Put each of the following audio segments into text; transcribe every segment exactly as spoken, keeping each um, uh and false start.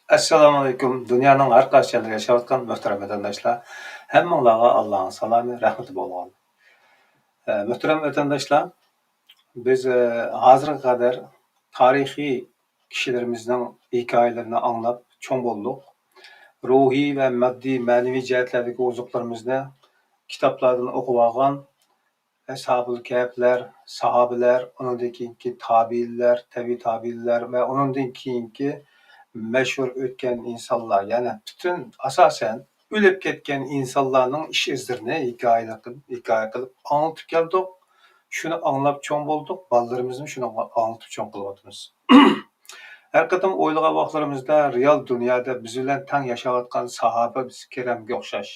ئەسسالامۇئەلەيكۇم، دۇنيانىڭ ھەر قايسى يەرلىرىدە ياشاۋاتقان مۆھتەرەم ۋەتەنداشلار، ھەممىڭلارغا ئاللانىڭ سالامى، رەھمىتى بولغان. ئە، مۆھتەرەم ۋەتەنداشلار، بىز، ئە، ھازىرغا قەدەر تارىخىي كىشىلىرىمىزنىڭ ھېكايىلىرىنى ئاڭلاپ چوڭ بولدۇق. روھىي ۋە ماددىي، مەنىۋى جەھەتلەردىكى ئوزۇقلىرىمىزنى كىتابلاردىن ئوقۇۋالغان، ئەسھابۇل كەھپلەر، ساھابىلەر، ئۇنىڭدىن كېيىنكى تابىئىنلەر، تەبىئىي تابىئىنلەر ۋە ئۇنىڭدىن كېيىنكى مەشھۇر ئۆتكەن ئىنسانلار، يەنى پۈتۈن، ئاساسەن، ئۆلۈپ كەتكەن ئىنسانلارنىڭ ئىش ئىزلىرىنى ھېكايىلىك قىلىپ، ھېكايە قىلىپ ئاڭلىتىپ كەلدۇق. شۇنى ئاڭلاپ چوڭ بولدۇق، بالىلىرىمىزنى شۇنى ئاڭلىتىپ چوڭ قىلىۋاتىمىز. ھەر قېتىم ئويلىغان ۋاقىتلىرىمىزدا رېئال دۇنيادا بىز بىلەن تەڭ ياشاۋاتقان ساھابە كىرامگە ئوخشاش.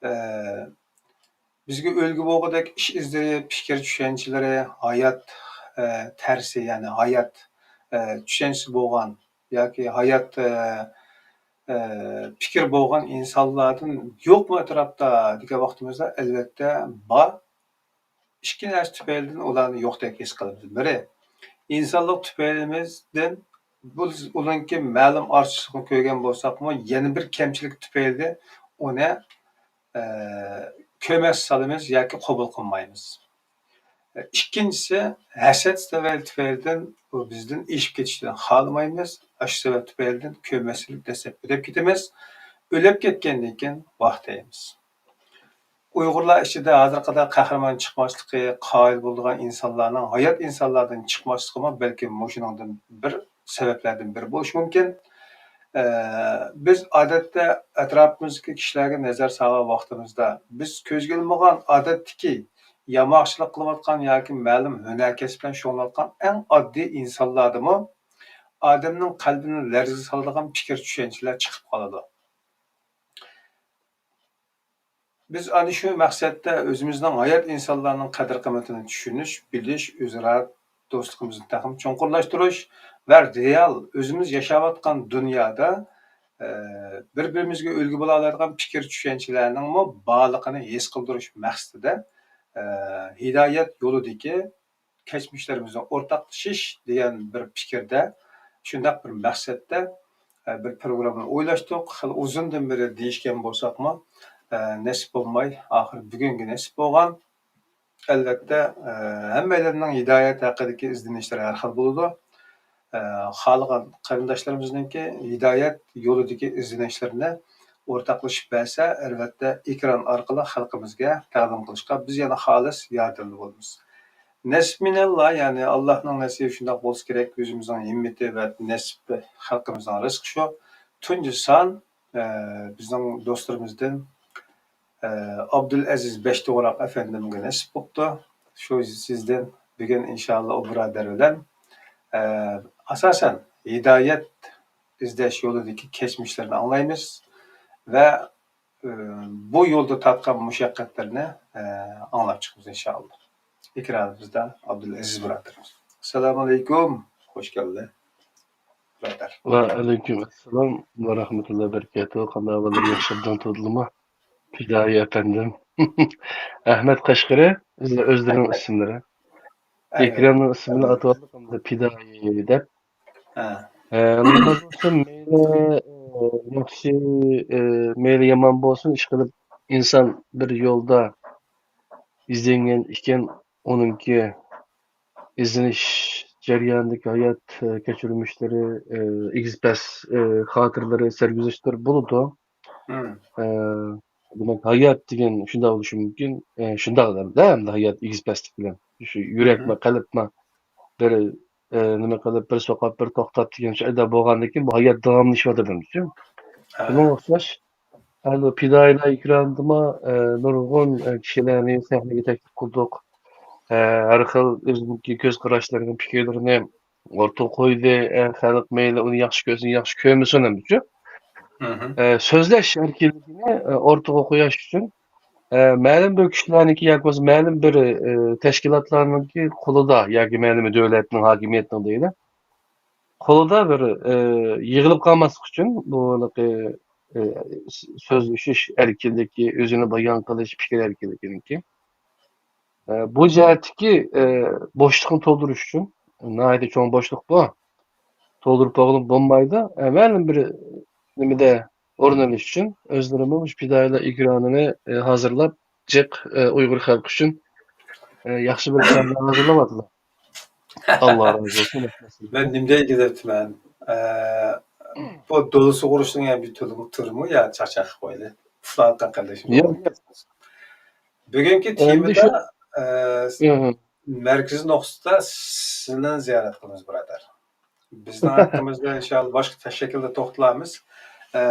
ئە، بىزگە ئۈلگە بولغۇدەك ئىش ئىزلىرى، پىكىر چۈشەنچىلىرى، ھايات، ئە، تەرزى، يەنى ھايات، ئە، چۈشەنچىسى بولغان ياكى ھايات، ئە، ئە، پىكىر بولغان ئىنسانلاردىن يوقمۇ ئەتراپتا دېگەن ۋاقتىمىزدا، ئەلۋەتتە بار. ئىككى نەرسە تۈپەيلىدىن ئۇلارنى يوقتەك ھېس قىلىمىز. بىرى، ئىنسانلىق تۈپەيلىمىزدىن بىز ئۇنىڭكى مەلۇم ئارتۇقچىلىقىنى كۆرگەن بولساقمۇ، يەنە بىر كەمچىلىك تۈپەيلىدىن ئۇنى، ئە، كۆرمەس سالىمىز ياكى قوبۇل قىلمايمىز. ئىككىنچىسى، ھەسەت سەۋەب تۈپەيلىدىن ئۇ بىزدىن ئېشىپ كېتىشنى خالىمايمىز. ئاشۇ سەۋەب تۈپەيلىدىن كۆرمەسلىك دەسسەپ ئۆلۈپ كېتىمىز. ئۆلۈپ كەتكەندىن كېيىن ۋاھ دەيمىز. ئۇيغۇرلار ئىچىدە ھازىرغا قەدەر قەھرىمان چىقماسلىقى قايىل بولىدىغان ئىنسانلارنىڭ ھايات ئىنسانلاردىن چىقماسلىقىمۇ بەلكىم مۇشۇنىڭدىن بىر سەۋەبلەردىن بىرى بولۇشى مۇمكىن. ئە، بىز ئادەتتە ئەتراپىمىزدىكى كىشىلەرگە نەزەر سالغان ۋاقتىمىزدا، بىز كۆزگە ئىلمىغان ئادەتتىكى ياماقچىلىق قىلىۋاتقان ياكى مەلۇم ھۈنەر كەسىپ بىلەن شۇغۇللىنىۋاتقان ئەڭ ئاددىي ئىنسانلاردىمۇ ئادەمنىڭ قەلبىنى لەرزىگە سالىدىغان پىكىر چۈشەنچىلەر چىقىپ قالىدۇ. بىز ئەنە شۇ مەقسەتتە ئۆزىمىزنىڭ ھايات ئىنسانلارنىڭ قەدىر-قىممىتىنى چۈشىنىش، بىلىش، ئۆزئارا دوستلۇقىمىزنى تېخىمۇ چوڭقۇرلاشتۇرۇش ۋە رېئال ئۆزىمىز ياشاۋاتقان دۇنيادا، ئە، بىر-بىرىمىزگە ئۈلگە بولالايدىغان پىكىر-چۈشەنچىلەرنىڭمۇ بارلىقىنى ھېس قىلدۇرۇش مەقسىتىدە، ئە، ھىدايەت يولىدىكى كەچمىشلىرىمىزنى ئورتاقلىشىش دېگەن بىر پىكىردە، شۇنداق بىر مەقسەتتە، ئە، بىر پروگراممىنى ئويلاشتۇق. خېلى ئۇزۇندىن بېرى دېيىشكەن بولساقمۇ، ئە، نېسىپ بولماي، ئاخىرى بۈگۈنگە نېسىپ بولغان. ئەلۋەتتە، ئە، ھەممەيلەننىڭ ھىدايەت ھەققىدىكى ئىزدىنىشلىرى ھەر خىل بولىدۇ. ئە، خالىغان قېرىنداشلىرىمىزنىڭكى ھىدايەت يولىدىكى ئىزدىنىشلىرىنى ئورتاقلىشىپ بەرسە، ئەلۋەتتە، ئېكران ئارقىلىق خەلقىمىزگە تەقدىم قىلىشقا بىز يەنە خالىس ياردەمدە بولىمىز. نەسىب مىنەللا، يەنى ئاللاھنىڭ نەسىبى شۇنداق بولسا كېرەك، ئۆزىمىزنىڭ ھىممىتى ۋە نەسىپ، خەلقىمىزنىڭ رىزقى شۇ. تۇنجى سان، ئە، بىزنىڭ دوستلىرىمىزدىن، ئە، ئابدۇلئەزىز بەشتوغراق ئەپەندىمگە نېسىپ بوپتۇ. شۇ سىزدىن بۈگۈن ئىنشاللا ئۇ بۇرادەر بىلەن، ئە، ئاساسەن ھىدايەت ئىزدەش يولىدىكى كەچمىشلىرىنى ئاڭلايمىز ۋە، ئە، بۇ يولدا تارتقان مۇشەققەتلىرىنى، ئە، ئاڭلاپ چىقىمىز ئىنشاللا. ئېكرانىمىزدا ئابدۇلئەزىز بۇرادىرىمىز. ئەسسالامۇئەلەيكۇم. خوش كەلدى، بۇرادەر. ۋەئەلەيكۇم ئەسسالام ۋە رەھمەتۇللاھى ۋە بەرىكاتۇھ. قانداق ئەھۋاللار، ياخشى ئوبدان تۇردىلىما؟ پىدائىي ئەپەندىم. ئەھمەد قەشقىرى، ئۆزلىرىنىڭ ئىسىملىرى. ئەينى. ئېكراننىڭ ئىسمىنى ئەينى. ئاتىۋالدۇق ئەمدى پىدائىي دەپ. ھە. ئە، نېمە بولسۇن، مەيلى، ئە، ياخشى، ئە، مەيلى يامان بولسۇن، ئىشقىلىپ ئىنسان بىر يولدا ئىزدەنگەن ئىكەن، ئۇنىڭكى ئىزدىنىش جەريانىدىكى ھايات، ئە، كەچۈرمىشلىرى، ئە، ئېگىز-پەس، ئە، خاتىرىلىرى، سەرگۈزەشتلىرى بولىدۇ. مم. ئە، دېمەك، ھايات دېگەن شۇنداق بولۇشى مۇمكىن. ئە، شۇنداق دەمدە، ئەمدى ھايات ئېگىز-پەسلىك بىلەن. شۇ يۈرەكمۇ، مم، قەلبمۇ بىر، ئە، نېمە قىلىپ، بىر سوقۇپ، بىر توختاپ دېگەن شۇ ئەدە بولغاندىن كېيىن، بۇ ھايات داۋاملىشىۋاتىدۇ دېمىسە. ھە. شۇنىڭغا ئوخشاش، ھە، بۇ پىدائىيلار ئېكرانىدىمۇ، ئە، نۇرغۇن، ئە، كىشىلەرنى سەھنىگە تەكلىپ قىلدۇق. ئە، ھەر خىل ئۆزىنىڭكى كۆز قاراشلىرىنى، پىكىرلىرىنى ئوتتۇرىغا قويدى. ئە، خەلق مەيلى ئۇنى ياخشى كۆرسۇن، ياخشى كۆرمىسۇن ئەمدىچۇ. مھم. ئە، سۆزلەش ئەركىنلىكىنى، ئە، ئورتىغا قويۇش ئۈچۈن، ئە، مەلۇم بىر كۈچلەرنىڭكى ياكى بولمىسا مەلۇم بىر، ئە، تەشكىلاتلارنىڭكى قولىدا ياكى مەلۇم بىر دۆلەتنىڭ، ھاكىمىيەتنىڭ دەيلى، قولىدا بىر، ئە، يىغىلىپ قالماسلىق ئۈچۈن بۇ ھېلىقى، ئە، سۆزلىشىش ئەركىنلىكى، ئۆزىنى بايان قىلىش، پىكىر ئەركىنلىكىنىڭكى، ئە، بۇ جەھەتتىكى، ئە، بوشلۇقنى تولدۇرۇش ئۈچۈن، ناھايىتى چوڭ بوشلۇق بۇ. تولدۇرۇپ بولغىلى بولمايدۇ. ئە، مەلۇم بىر نېمىدە ئورۇن ئېلىش ئۈچۈن ئۆزلىرىمۇ مۇشۇ پىدائىيلار ئېكرانىنى، ئە، ھازىرلاپ، جىق، ئە، ئۇيغۇر خەلقى ئۈچۈن، ئە، ياخشى بىر ئىشلارنى ھازىرلاۋاتىدۇ. ئاللا رازى بولسۇن. مەن نېمە دەيدۇ دەپتىمەن. ئە، بۇ دولىسى ئۇرۇشنىڭ يەنە بىر تۈرىمۇ، تۈرىمۇ يا چاقچاق قىلىپ قويلى. ئۇخلاۋاتقان قېرىندىشىم. ياق، ياق. بۈگۈنكى ئەمدى تېمىدا، شۇ ئە، ئىھى. مەركىزىي نۇقتىدا سىلىنى زىيارەت قىلىمىز، بۇرادەر. بىزنىڭ ھەققىمىزدە ئىنشاللا باشقا شەكىلدە توختىلارمىز. ئە،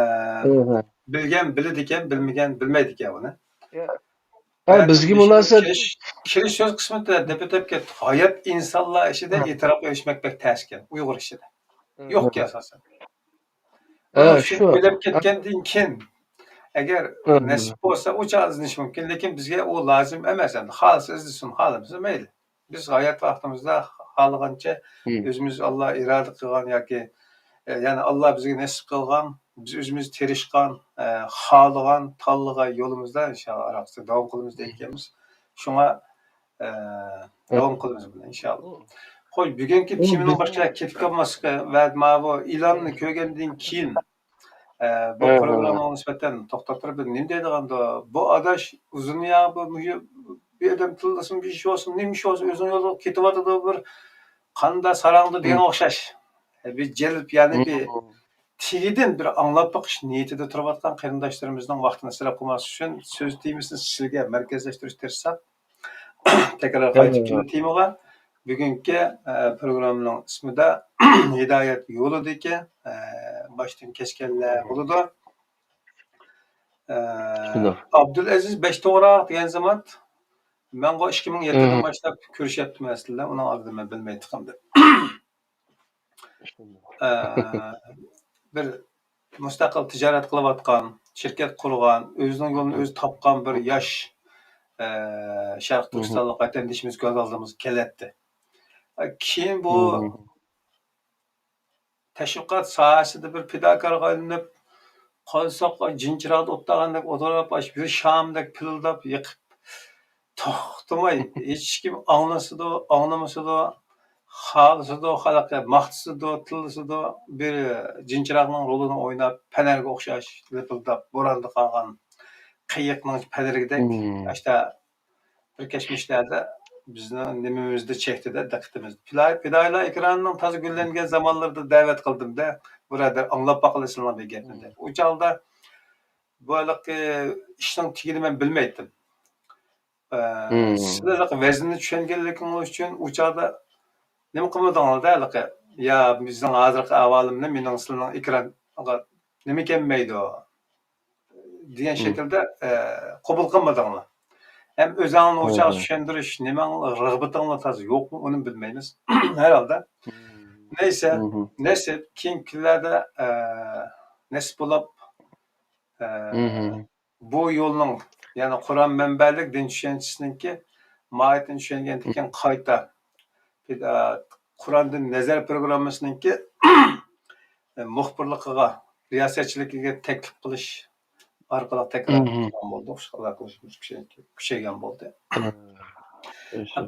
ئىھى. بىلگەن بىلىدىكەن، بىلمىگەن بىلمەيدىكەن ئۇنى. ھە، بىزگە مۇناسىۋەت. كىرىش، كىرىش سۆز قىسمىدا دەپ ئۆتۈپ كەتتۇق. ھايات ئىنسانلار ئىچىدە ئېتىراپ ئېلىشماق بەك تەسكەن، ئۇيغۇر ئىچىدە. يوقكەن ئاساسەن. ھە، ئۇنىڭ ئۈچۈن شۇ. ئۆلۈپ كەتكەندىن كېيىن، ئەگەر نەسىپ بولسا، ئۇ چاغدا ئىزدىنىشى مۇمكىن، لېكىن بىزگە ئۇ لازىم ئەمەس. ئەمدى خالىسا ئىزدىسۇن، خالىمىسا مەيلى. بىز ھايات ۋاقتىمىزدا خالىغانچە ئۆزىمىز ئاللا ئىرادە قىلغان ياكى، ئە، يەنى ئاللا بىزگە نەسىپ قىلغان، بىز ئۆزىمىز تىرىشقان، ئە، خالىغان، تاللىغان يولىمىزدا ئىنشاللا ئارقىسىدا داۋام قىلىمىز دەيدىكەنمىز. شۇڭا، ئە، داۋام قىلىمىز بۇنى ئىنشاللا. خوش، بۈگۈنكى تېمىنىڭ باشقا كېتىپ قالماسلىقى ۋە ماۋۇ ئېلاننى كۆرگەندىن كېيىن، ئە، بۇ پروگراممىغا نىسبەتەن توختاپ تۇرۇپ، بىر نېمە دەيدىغاندۇ؟ بۇ ئاداش ئۇزۇن يا، بۇ، بۇ، بۇ ئادەم تىللىسۇن، بىر ئىش بولسۇن، نېمە ئىش بولسۇن، ئۆزىنىڭ يولىغا كېتىۋاتىدۇ، بىر قاندا ساراڭدا دېگەن ئوخشاش. بىر جەلپ، يەنى بىر تېگىدىن بىر ئاڭلاپ بېقىش نىيىتىدە تۇرۇۋاتقان قېرىنداشلىرىمىزنىڭ ۋاقتىنى ئىسراپ قىلماسلىق ئۈچۈن سۆز تېمىسىنى سىلىگە مەركەزلەشتۈرۈشكە تىرىشساق، تەكرار قايتىپ كېلىدۇ تېمىغا. بۈگۈنكى، ئە، پروگراممىنىڭ ئىسمىدا ھىدايەت يولىدىكى، ئە، باشتىن كەچكەنلەر بولىدۇ. ئە، ئابدۇلئەزىز بەشتوغراق دېگەن زامات، مەنغۇ ئىككى مىڭ يەتتىدىن باشلاپ كۆرۈشۈۋاتىمەن ئەسلىدە، ئۇنىڭ ئالدىدا مەن بىلمەيتتىم. ئە، بىر مۇستەقىل تىجارەت قىلىۋاتقان، شىركەت قۇرغان، ئۆزىنىڭ يولىنى ئۆزى تاپقان بىر ياش، ئە، شەرقىي تۈركىستانلىق ۋەتەندىشىمىز كۆز ئالدىمىزغا كېلەتتى. ئە، كېيىن بۇ تەشۋىقات ساھەسىدە بىر پىداكارغا ئايلىنىپ، قول سوققان جىنچىراغدا ئولتۇرغاندەك ئولتۇرۇپ، ئاشۇ بىر شامدەك پىلىلداپ يېقىپ، توختىماي، ھېچكىم ئاڭلىسىدۇ، ئاڭلىمىسىدۇ، خالىسىدۇ، خەلققە ماختىسىدۇ، تىللىسىدۇ، بىر جىنچىراغنىڭ رولىنى ئويناپ، پەنەرگە ئوخشاش لىپىلداپ، بوراندا قالغان قېيىقنىڭ پەنىرىگىدەك، ئاشتا بىر كەچمىشلەردە بىزنىڭ نېمىمىزدە چەكتى-دە، دىققىتىمىز. پىدائىي-، پىدائىيلار ئېكرانىنىڭ تازا گۈللەنگەن زامانلىرىدا دەۋەت قىلدىم-دە، بۇرادەر، ئاڭلاپ باقىلى سىلەرنىڭ بىر گەپنى دەپ. ئۇ چاغدا بۇ ھېلىقى ئىشنىڭ تېگىنى مەن بىلمەيتتىم. ئە، سىلەر ھېلىقى ۋەزىننى چۈشەنگەنلىكىڭلار ئۈچۈن ئۇ چاغدا نېمە قىلمىدىڭلار-دە ھېلىقى؟ يا بىزنىڭ ھازىرقى ئەھۋالىمنى مېنىڭ سىلەرنىڭ ئېكرانغا نېمە كەلمەيدۇ؟ دېگەن شەكىلدە، ئە، قوبۇل قىلمىدىڭلار. ھەم ئۆزۈڭلارنى ئۇ چاغ چۈشەندۈرۈش نېمەڭلار، رىغبىتىڭلار تازا يوقمۇ، ئۇنى بىلمەيمىز. ھەر ھالدا. نەيسە، نەسىپ، كېيىنكى كۈنلەردە، ئە، نەسىپ بولۇپ، ئە، بۇ يولنىڭ، يەنى قۇرئان مەنبەلىك دىن چۈشەنچىسىنىڭكى ماھىيىتىنى چۈشەنگەندىن كېيىن قايتا، ئە، قۇرئاندىن نەزەر پروگراممىسىنىڭكى مۇخبىرلىقىغا، رىياسەتچىلىكىگە تەكلىپ قىلىش ئارقىلىق تەكرار قىلغان بولدى. ئۇشۇ ئالاقىمىز كۈچەيگەن بولدى.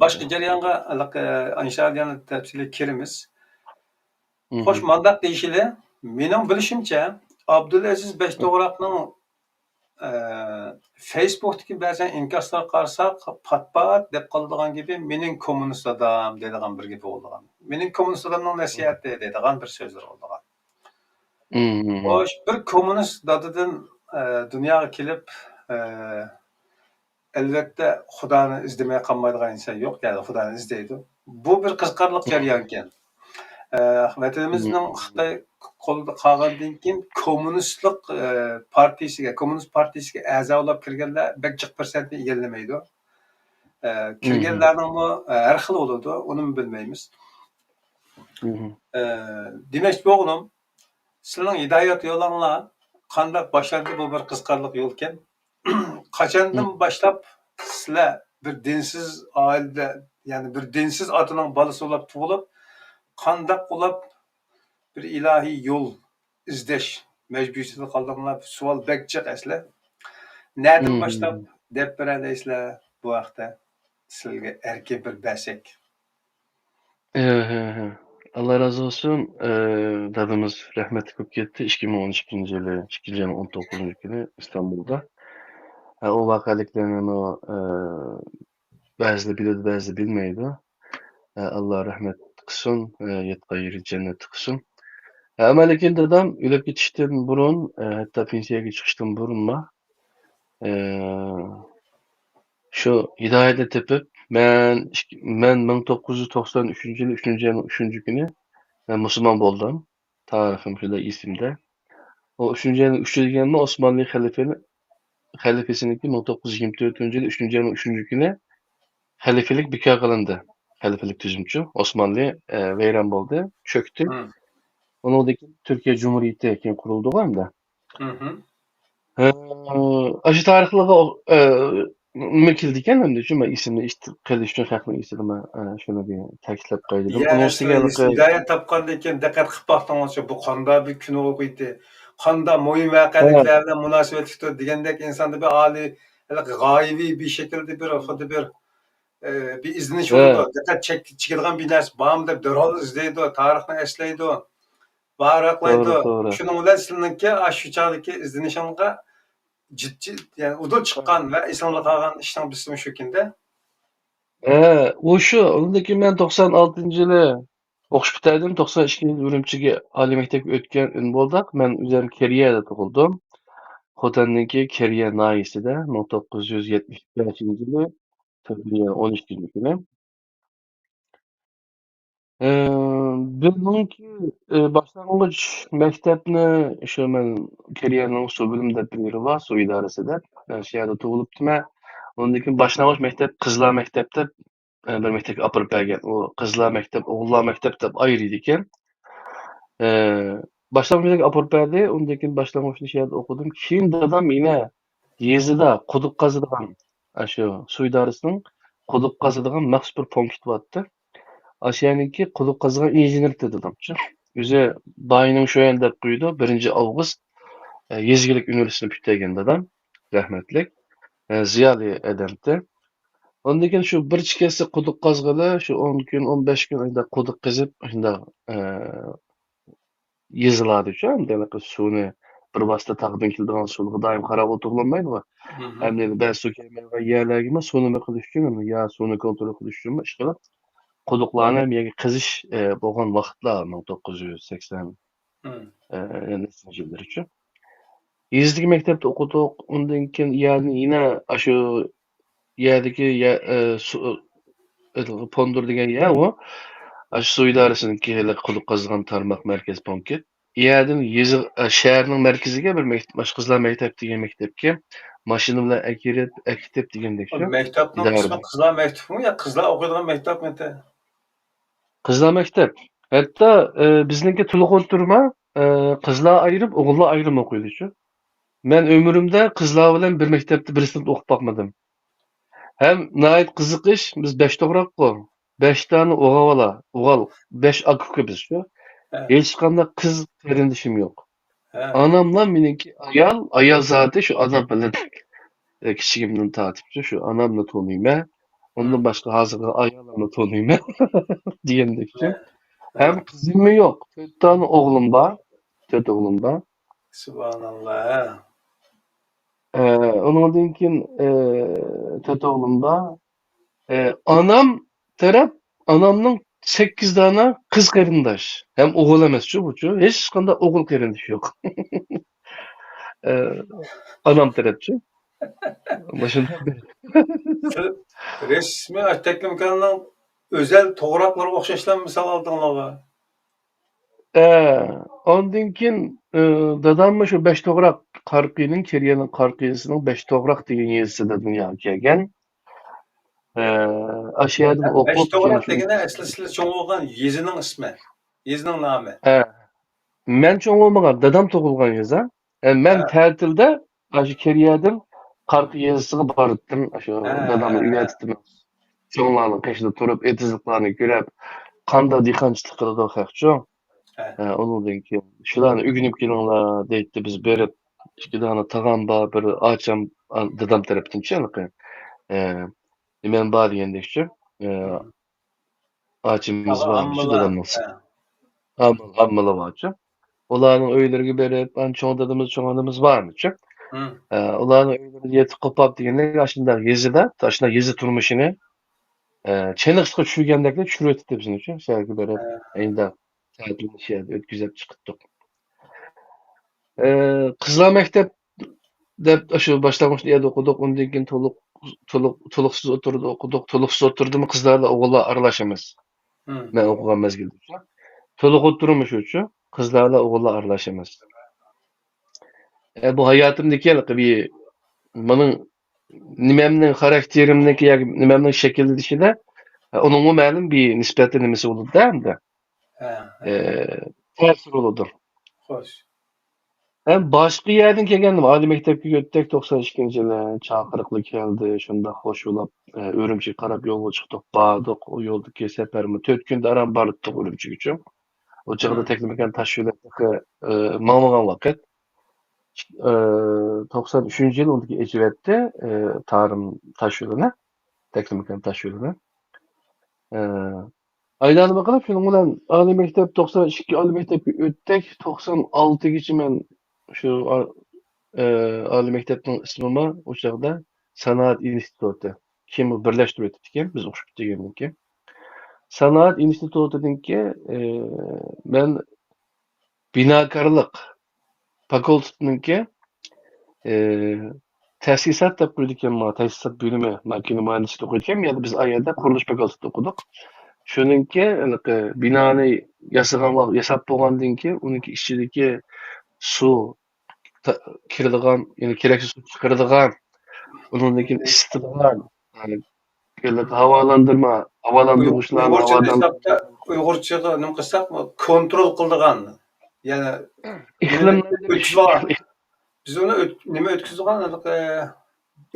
باشقا جەريانغا ئىنشائاللا يەنە تەپسىلىي كىرىمىز. خوش، مانداق دېيىشىلى، مېنىڭ بىلىشىمچە، ئابدۇلئەزىز بەشتوغراقنىڭ، ئە، فېيسبۇكتىكى بەزەن ئىنكاسلارغا قارىساق، پات-پات دەپ قالىدىغان گېپى، «مېنىڭ كوممۇنىست دادام» دەيدىغان بىر گېپى بولىدىغان. «مېنىڭ كوممۇنىست دادامنىڭ نەسىھەتى» دەيدىغان بىر سۆزلىرى بولىدىغان. خوش، بىر كوممۇنىست دادىدىن، ئە، دۇنياغا كېلىپ، ئە، ئەلۋەتتە، خۇدانى ئىزدىمەي قالمايدىغان ئىنسان يوق، يەنى خۇدانى ئىزدەيدۇ. بۇ بىر قىزىقارلىق جەريانكەن. ئە، ۋەتىنىمىزنىڭ خىتاي قولىدا قالغاندىن كېيىن كوممۇنىستلىق، ئە، پارتىيىسىگە، كوممۇنىست پارتىيىسىگە ئەزا بولاپ كىرگەنلەر بەك جىق پىرسەنتنى ئىگىلىمەيدۇ. ئە، كىرگەنلەرنىڭمۇ، ئە، ھەر خىل بولىدۇ، ئۇنىمۇ بىلمەيمىز. ئە، دېمەكچى بولغىنىم، سىلىنىڭ ھىدايەت يولۇڭلار قانداق باشلاندى؟ بۇ بىر قىزىقارلىق يولكەن. قاچاندىن باشلاپ سىلەر بىر دىنسىز ئائىلىدە، يەنى بىر دىنسىز ئاتىنىڭ بالىسى بولاپ تۇغۇلۇپ، قانداق بولاپ بىر ئىلاھىي يول ئىزدەش مەجبۇرىيىتىدە قالدىڭلار؟ سوئال بەك جىق ئەسلى. نەدىن باشلاپ دەپ بېرەلەيسىلەر بۇ ھەقتە؟ سىلەرگە ئەركىن بىر بەرسەك. ئاللا رازى بولسۇن. ئى، دادىمىز رەھمەتلىك بولۇپ كەتتى. ئىككى مىڭ ئون ئىككىنچى يىلى، ئىككىنچى ئاينىڭ ئون توققۇزىنچى كۈنى ئىستانبۇلدا. ئە، ئۇ ۋەقەلىكلەرنىمۇ، ئى، بەزىلەر بىلىدۇ، بەزىلەر بىلمەيدۇ. ئە، ئاللا رەھمەت قىلسۇن، ئە، ياتقان يېرى جەننەت قىلسۇن. ئە، ئەمما لېكىن دادام ئۆلۈپ كېتىشتىن بۇرۇن، ئە، ھەتتا پېنسىيەگە چىقىشتىن بۇرۇنلا، ئە، شۇ ھىدايەتنى تېپىپ، مەن ئىككى، مەن مىڭ توققۇز يۈز توقسان ئۈچىنچى يىلى ئۈچىنچى ئاينىڭ ئۈچىنچى كۈنى، ئە، مۇسۇلمان بولدۇم. تارىخىم شۇنداق ئېسىمدە. ئۇ ئۈچىنچى ئاينىڭ ئۈچى دېگەنمۇ ئوسمانلى خەلىپىنى-، خەلىپىسىنىڭكى مىڭ توققۇز يۈز يىگىرمە تۆتىنچى يىلى ئۈچىنچى ئاينىڭ ئۈچىنچى كۈنى خەلىپىلىك بىكار قىلىندى. خەلىپىلىك تۈزۈمچۇ، ئوسمانلى، ئە، ۋەيران بولدى، چۆكتى. مم. ئۇنىڭدىن كېيىن تۈركىيە جۇمھۇرىيىتى كېيىن قۇرۇلدىغۇ ئەمدى. مم. ئە، ئاشۇ تارىخلارغا، ئە، نېمە كېلىدىكەن ئەمدى شۇ، مەن ئېسىمدە ئىشت-، قېلىش ئۈچۈن خەقنىڭ ئېسىدە مەن، ئە، شۇنى بىر تەكىتلەپ قوياي دېدىم. يەنى ئۇنىڭ شۇ ئۈستىگە ھېلىقى ھىدايەت تاپقاندىن كېيىن دىققەت قىلىپ باقتىڭىزچۇ، بۇ قانداق بىر كۈن ئوقۇيتتى، قانداق مۇھىم ھە. ۋەقەلىكلەر بىلەن مۇناسىۋەتلىكتۇر دېگەندەك ئىنساندا بىر ئالىي، ھېلىقى غايىۋى بىر شەكىلدە بىر، خۇددى بىر، ئە، بىر ئىزدىنىش ھە. بولىدۇ. دىققەت چەك-، چېكىدىغان بىر نەرسە بارمۇ دەپ دەرھال ئىزدەيدۇ، تارىخنى ئەسلەيدۇ، ۋارىقلايدۇ. توغرا، توغرا. شۇنىڭ بىلەن سىلىنىڭكى ئاشۇ چاغدىكى ئىزدىنىشىڭغا جىت-، جىت-، يەنى ئۇدۇل چىققان ۋە ئېسىڭدە قالغان ئىشنىڭ بىرسىمۇ شۇ كۈندە؟ ھە، ئۇ شۇ. ئۇندىن كېيىن مەن توقسان ئالتىنچى يىلى ئوقۇش پۈتتۈردۈم. توقسان ئىككىنچى يىلى ئۈرۈمچىگە ئالىي مەكتەپكە ئۆتكەن ئۈن بولدۇق. مەن ئۆزۈم كېرىيەدە تۇغۇلدۇم. خوتەننىڭكى كېرىيە ناھىيەسىدە مىڭ توققۇز يۈز يەتمىش بەشىنچى يىلى، فېۋرىيە ئون ئىككىنچى كۈنى. ئى، بىزنىڭكى، ئى، باشلانغۇچ مەكتەپنى شۇ مەن كېرىيەنىڭ سۇ بۆلۈمى دەپ بىر يېرى بار، سۇ ئىدارىسى دەپ، ئە، شۇ يەردە تۇغۇلۇپتىمەن. ئۇندىن كېيىن باشلانغۇچ مەكتەپ قىزلار مەكتەپ دەپ، ئە، بىر مەكتەپكە ئاپىرىپ بەرگەن. ئۇ قىزلار مەكتەپ، ئوغۇللار مەكتەپ دەپ ئايرىيدىكەن. ئە، باشلانغۇچ مەكتەپكە ئاپىرىپ بەردى. ئۇندىن كېيىن باشلانغۇچنى شۇ يەردە ئوقۇدۇم. كېيىن دادام يەنە يېزىدا قۇدۇق قازىدىغان، ئاشۇ سۇ ئىدارىسىنىڭ قۇدۇق قازىدىغان مەخسۇس بىر پونكىت بارتتى. ئاشۇ يەرنىڭكى قۇدۇق قازىدىغان ئىنژېنېر دېدىمچۇ. ئۆزى بايىنىڭ شۇ يەرنى دەپ قويىدۇ. بىرىنچى ئاۋغۇست، ئە، يېزا ئىگىلىك ئۇنىۋېرسىتېتىنى پۈتتۈرگەن دادام، رەھمەتلىك. ئە، زىيالىي ئادەمتى. ئوندىن كېيىن شۇ بىر چېكەتسە قۇدۇق قازغىلى، شۇ ئون كۈن، ئون بەش كۈن ئاشۇنداق قۇدۇق قېزىپ، ئاشۇنداق، ئە، يېزىلاردىچۇ، ئەمدى ھېلىقى سۇنى بىر ۋاسىتە تاغدىن كېلىدىغان سۇلارغا دائىم قاراۋۇل تۇغۇلالمايدىغۇ. مم. ئەمدى بەزى سۇ كەلمەيدىغان يەرلەرگىمۇ سۇنى نېمە قىلىش ئۈچۈن، يا سۇنى كونترول قىلىش ئۈچۈنمۇ ئىشقىلىپ، قۇدۇقلارنى ھەم يەرگە قېزىش، ئە، بولغان ۋاقىتلار مىڭ توققۇز يۈز سەكسەن، مم. ئە، نەچچىنچى يىللىرىچۇ. يېزىدىكى مەكتەپتە ئوقۇدۇق. ئۇندىن كېيىن يەنى يەنە ئاشۇ يەردىكى يە-، ئە، سۇ-، ئە، پوندۇر دېگەن يەر ئۇ. ئاشۇ سۇ ئىدارىسىنىڭكى ھېلىقى قۇدۇق قازىدىغان تارماق مەركەز پونكىت. يەردىن يېزا، ئە، شەھەرنىڭ مەركىزىگە بىر مەكتەپ، ئاشۇ قىزلار مەكتەپ دېگەن مەكتەپكە ماشىنا بىلەن ئەكىرىپ، ئەكېتىپ دېگەندەك شۇ. مەكتەپنىڭ ئىدارە ئىسمى بىلەن. قىزلار مەكتىپىمۇ يا قىزلار ئوقۇيدىغان مەكتەپمىتى؟ قىزلار مەكتەپ. ھەتتا، ئە، بىزنىڭكى تولۇق ئوتتۇرىما، ئە، قىزلار ئايرىم، ئوغۇللار ئايرىم ئوقۇيدىچۇ. مەن ئۆمرۈمدە قىزلار بىلەن بىر مەكتەپتە بىر سىنىپتا ئوقۇپ باقمىدىم. ھەم ناھايىتى قىزىق ئىش، بىز بەش توغراققۇ. بەش دانە ئوغۇل بالا، ئوغۇل، بەش ئاكا-ئۇكا بىزچۇ. ھە. ھېچقانداق قىز قېرىندىشىم يوق. ھە. ئاناملا مېنىڭكى ئايال، ئايال زاتى شۇ ئانام بىلەن، ئە، كىچىكىمدىن تارتىپچۇ، شۇ ئانامنى تونۇيمەن. ئۇندىن ھە. باشقا ھازىرقى ئاياللارنى تونۇيمەن دېگەندەكچۇ. ھە. ھەم قىزىممۇ يوق. تۆت دانە ئوغلۇم بار. تۆت ئوغلۇم بار. سۇبھاناللا، ھە. ئە، ئۇنىڭدىن كېيىن، ئە، تۆت ئوغلۇم بار. ئە، ئانام تەرەپ، ئانامنىڭ سەككىز دانە قىز قېرىنداش. ھەم ئوغۇل ئەمەسچۇ، بۇچۇ. ھېچقانداق ئوغۇل قېرىندىشى يوق. ئە، ئانام تەرەپچۇ. مۇشۇنداق بىر سىز رەسمىي ئاشۇ تەكلىماكاننىڭ ئۆزەل توغراقلىرىغا ئوخشاشلا مىسال ئالدىڭلارغا. ئە، ئاندىن كېيىن، ئە، داداممۇ شۇ بەش توغراق قارقىنىڭ، كېرىيەنىڭ قارقىسىنىڭ بەش توغراق دېگەن يېزىسىدا دۇنياغا كەلگەن. ئە، ئاشۇ يەردىن ھە، ئوقۇپ بەش توغراق كېيىن شۇ دېگىنى ئەسلى سىلەر چوڭ بولغان يېزىنىڭ ئىسمى، يېزىنىڭ نامى. ھە. مەن چوڭ بولمىغان، دادام تۇغۇلغان يېزا. ئە، مەن ھە. تەتىلدە ئاشۇ كېرىيەدىن قارقى يېزىسىغا باراتتىم، ئاشۇ ھە، دادامنى ھە، ھە. ئۆگەتتىم. چوڭلارنىڭ قېشىدا تۇرۇپ، ئېتىزلىقلارنى كۆرۈپ، قانداق دېھقانچىلىق قىلىدۇ خەقچۇ؟ ھە. ھە، ئۇنىڭدىن كېيىن شۇلارنى ئۆگىنىپ كېلىڭلار دەيتتى، بىز بېرىپ، ئىككى دانە تاغام بار، بىر ئاچام، ئا-، دادام تەرەپتىنچۇ ھېلىقى، ئە، نېمەم بار دېگەندەكچۇ، ئە، ھە. ئاچىمىز بار، ئاممىلار. دادامنىڭ. ھە. ھامىلە، ھامىلە بارچۇ. ئۇلارنىڭ ئۆيلىرىگە بېرىپ، ئانا چوڭ دادىمىز، چوڭ ئانىمىز بارمىچۇ. ئە، ئۇلارنىڭ ئۆيلىرىگە يېتىپ قوپاپ دېگەندەك، ئاشۇنداق يېزىدا، ئاشۇنداق يېزا تۇرمۇشىنى، ئە، چېنىقىشقا چۈشۈرگەندەكلا چۈشۈرۈۋېتىپتۇ بىزنىچۇ. شۇ يەرگە بېرىپ، ئەينىدە تەتۈرلىنىش يەردە ئۆتكۈزۈپ چىقىپتۇق. ئە، قىزلار مەكتەپ دەپ ئاشۇ باشلانغۇچ يەردە ئوقۇدۇق. ئۇندىن كېيىن تولۇق، تولۇق، تولۇقسىز ئوتتۇرىدا ئوقۇدۇق. تولۇقسىز ئوتتۇرىدىمۇ قىزلار بىلەن ئوغۇللار ئارىلاش ئەمەس. مەن ئوقۇغان مەزگىلدە. تولۇق ئوتتۇرىمۇ شۇچۇ. قىزلار بىلەن ئوغۇللار ئارىلاش ئەمەس. ئە، بۇ ھاياتىمدىكى ھېلىقى بىر مېنىڭ نېمەمنىڭ خاراكتېرىمنىڭكى ياكى نېمەمنىڭ شەكىللىنىشىدە، ئە، ئۇنىڭمۇ مەلۇم بىر نىسبەتتە نېمىسى بولىدۇ-دە ئەمدى. ھە، ھە. ئە، تەسىرى بولىدۇ. خوش. ھەم باشقا يەردىن كەلگەندىم. ئالىي مەكتەپكە ئۆتتۇق، توقسان ئىككىنچى يىلى چاقىرىقلا كەلدى. شۇنداق خوش بولاپ، ئە، ئۈرۈمچىگە قاراپ يولغا چىقتۇق، باردۇق. ئۇ يولدىكى سەپەرمۇ تۆت كۈندە ئاران باردۇق ئۈرۈمچىگىچە. ئۇ چاغدا تەكلىماكان تاش يولى تېخى، ئە، ماڭمىغان ۋاقىت. ئە، توقسان ئۈچىنچى يىلى ئۇنىڭكى ئېچىۋەتتى، ئە، تارىم تاش يولىنى، تەكلىماكان تاش يولىنى. ئە، ئايلانما قىلىپ، شۇنىڭ بىلەن ئالىي مەكتەپ، توقسان ئىككى ئالىي مەكتەپكە ئۆتتۇق، توقسان ئالتىگىچە مەن شۇ، ئە، ئالىي مەكتەپنىڭ ئىسمىمۇ ئۇ چاغدا سانائەت ئىنستىتۇتى. كېيىن بۇ بىرلەشتۈرۈپ ئۆتۈپتىكەن، بىز ئوقۇشۇپ پۈتتۈرگەندىن كېيىن. سانائەت ئىنستىتۇتىدىنكى، ئە، مەن بىناكارلىق فاكۇلتېتىنىڭكى، ئى، تەسىسات دەپ قويىدىكەن، مانا، تەسىسات بۆلۈمى، مانا، كىنو مۇھەندىسلىكى ئوقۇيدىكەن. يەنە بىز ئايەردە قۇرۇلۇش فاكۇلتېتى ئوقۇدۇق. شۇنىڭكى ھېلىقى بىنانى ياسىغان ۋاق-، ياساپ بولغاندىن كېيىن، ئۇنىڭكى ئىچىدىكى سۇ تا-، كىرىدىغان، يەنى كېرەكسىز سۇ چىقىرىدىغان، ئۇنىڭدىن كېيىن ئىسسىتىدىغان، يەنى ھاۋالاندۇرما، ھاۋالاندۇرغۇچلار، ئۇيغۇرچە ھاۋالاندۇر- دېسەكتە، ئۇيغۇرچىغا نېمە قىلساق، كونترول قىلىدىغان، يەنى ئىقلىم ئۆتكۈزۈۋالغان. بىز ئۇنى ئۆت-، نېمە ئۆتكۈزىدىغان، ھېلىقى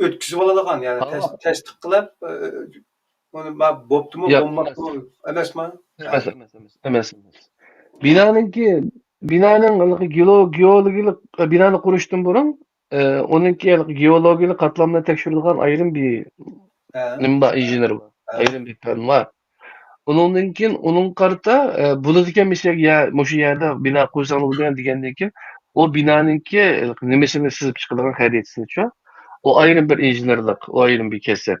ئۆتكۈزۈۋالىدىغان، يەنى تەس-، تەستىق قىلىپ، ئە، ئۇنى ما-، بوپتۇمۇ، ياق، بولماپتۇمۇ، ئەمەسمۇ؟ ئەمەس، ئەمەس، ئەمەس، ئەمەس، ئەمەس. بىنانىڭكى، بىنانىڭ ھېلىقى گېئو-، گېئولوگىيەلىك، ئە، بىنانى قۇرۇشتىن بۇرۇن، ئە، ئۇنىڭكى ھېلىقى گېئولوگىيەلىك قاتلامنى تەكشۈرىدىغان ئايرىم بىر نېمە بار، ئىنژېنېر بار، ئايرىم بىر پەن بار. ئۇنىڭدىن كېيىن ئۇنىڭغا قارىتا، ئە، بولىدىكەن مۇشۇ يەر-، مۇشۇ يەردە بىنا قۇرساڭ بولىدىكەن دېگەندىن كېيىن، ئۇ بىنانىڭكى نېمىسىنى سىزىپ چىقىدىغان خەرىتىسىنىچۇ، ئۇ ئايرىم بىر ئىنژېنېرلىق، ئۇ ئايرىم بىر كەسىپ.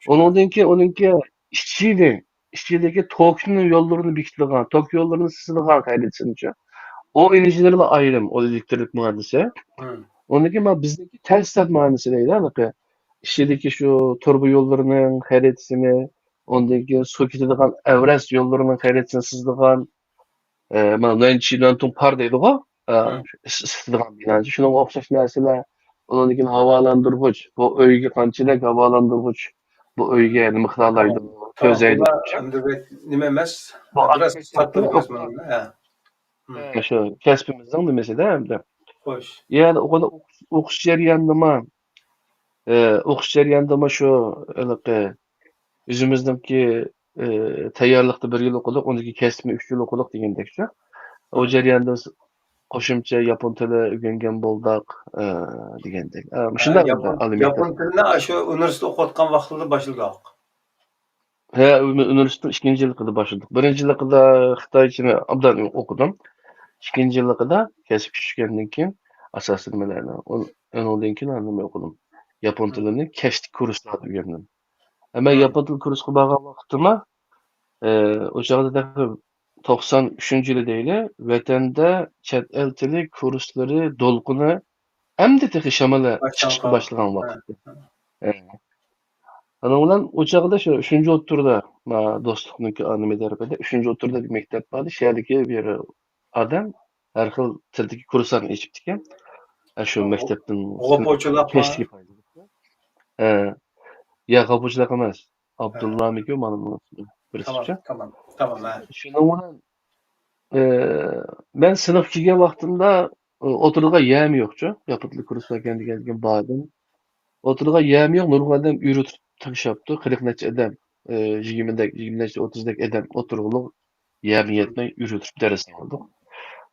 ئۇنىڭدىن كېيىن ئۇنىڭكى ئىچىدە، ئىچىدىكى توكنى يوللىرىنى بېكىتىدىغان، توك يوللىرىنى سىزىدىغان خەرىتىسىنىچۇ، ئۇ ئىنژېنېرلار ئايرىم، ئۇ ئېلېكتىرلىك مۇھەندىسى. ئۇنىڭدىن كېيىن مانا بىزنىڭكى تەسىسات مۇھەندىسى دەيدۇ، ھېلىقى ئىچىدىكى شۇ تۇرۇبا يوللىرىنىڭ خەرىتىسىنى، ئۇنىڭدىن كېيىن سۇ كېتىدىغان ئەۋرەز يوللىرىنىڭ خەرىتىسىنى سىزىدىغان، ئە، مانا نەنچى نەنتۇڭ پار دەيدىغۇ، ئە، ئىس-، ئىسسىتىدىغان بىنانى، شۇنىڭغا ئوخشاش نەرسىلەر. ئۇنىڭدىن كېيىن ھاۋالاندۇرغۇچ، بۇ ئۆيگە قانچىلىك ھاۋالاندۇرغۇچ، بۇ ئۆيگە نېمە قىلالايدۇ، تۆزەيدۇ. ئەمدى بەك نېمە ئەمەس، بىراز قاتتىق ئەمەس مانا. ھە. شۇ كەسپىمىزنىڭ نېمىسىدە ئەمدى. خوش. يەنى ئۇنى ئوقۇش، ئوقۇش جەريانىدىمۇ، ئە، ئوقۇش جەريانىدىمۇ شۇ ھېلىقى ئۆزىمىزنىڭكى، ئى، تەييارلىقتا بىر يىل ئوقۇدۇق، ئۇنىڭدىن كېيىن كەسپىمۇ ئۈچ يىل ئوقۇدۇق دېگەندەكچۇ. ئۇ جەرياندا بىز قوشۇمچە ياپون تىلى ئۆگەنگەن بولدۇق، ئى، دېگەندەك. ئى، مۇشۇنداق ياپون، ئالىي مەكتەپ. ياپون تىلىنى ئاشۇ ئۇنىۋېرسىتېتتا ئوقۇۋاتقان ۋاقتىدا باشلىدۇق. ھە، ئۇنى-، ئۇنىۋېرسىتېتنىڭ ئىككىنچى يىللىقىدا باشلىدۇق. بىرىنچى يىللىقىدا خىتايچىنى ئوبدان ئوقۇدۇم. ئىككىنچى يىللىقىدا كەسىپكە چۈشكەندىن كېيىن ئاساسىي نېمىلەرنى، ئۇن-، ئۇنىڭدىن كېيىن نېمە ئوقۇدۇم. ياپون تىلىنى كەچلىك كۇرسلاردا ئۆگەندىم. ئەمما ياپون تىل كۇرسىغا بارغان ۋاقتىمدا، ئى، ئۇ چاغدا تېخى توقسان ئۈچىنچى يىلى دەيلى، ۋەتەندە چەت ئەل تىلى كۇرسلىرى دولقۇنى ئەمدى تېخى شامىلى چىقىشقا باشلىغان ۋاقىت. ئى. ئۇنىڭ بىلەن ئۇ چاغدا شۇ ئۈچىنچى ئوتتۇرىدا، ما، دوستلۇقنىڭكى ئانىمى تەرىپىدە ئۈچىنچى ئوتتۇرىدا بىر مەكتەپ بار ئىدى. شۇ يەردىكى بىر ئادەم ھەر خىل تىلدىكى كۇرسلارنى ئېچىپتىكەن. ئە، شۇ مەكتەپتىن غوپۇچىلاق كەچلىكى پايدىلىنىپ. ئە، يا، غوپۇچىلاق ئەمەس. ئابدۇللامىكى مانا بۇنىڭ ئىسمى. بىرسىچە. تامام، تامام، تامام، ھە. شۇنىڭ بىلەن، ئى، مەن سىنىپقا كىرگەن ۋاقتىمدا، ئى، ئوتتۇرىغا يەرمۇ يوقچۇ. ياپون تىلى كۇرسىغا كەلگەندىن كېيىن باردىم. ئوتتۇرىغا يەرمۇ يوق، نۇرغۇن ئادەم ئۆرە تۇرۇپ تىڭشاپتۇ. قىرىق نەچچە ئادەم، ئى، يىگىرمىدەك، يىگىرمە نەچچە، ئوتتۇزدەك ئادەم ئولتۇرغۇلۇق يەرمۇ يەتمەي ئۆرە تۇرۇپ دەرس ئاڭلىدۇق.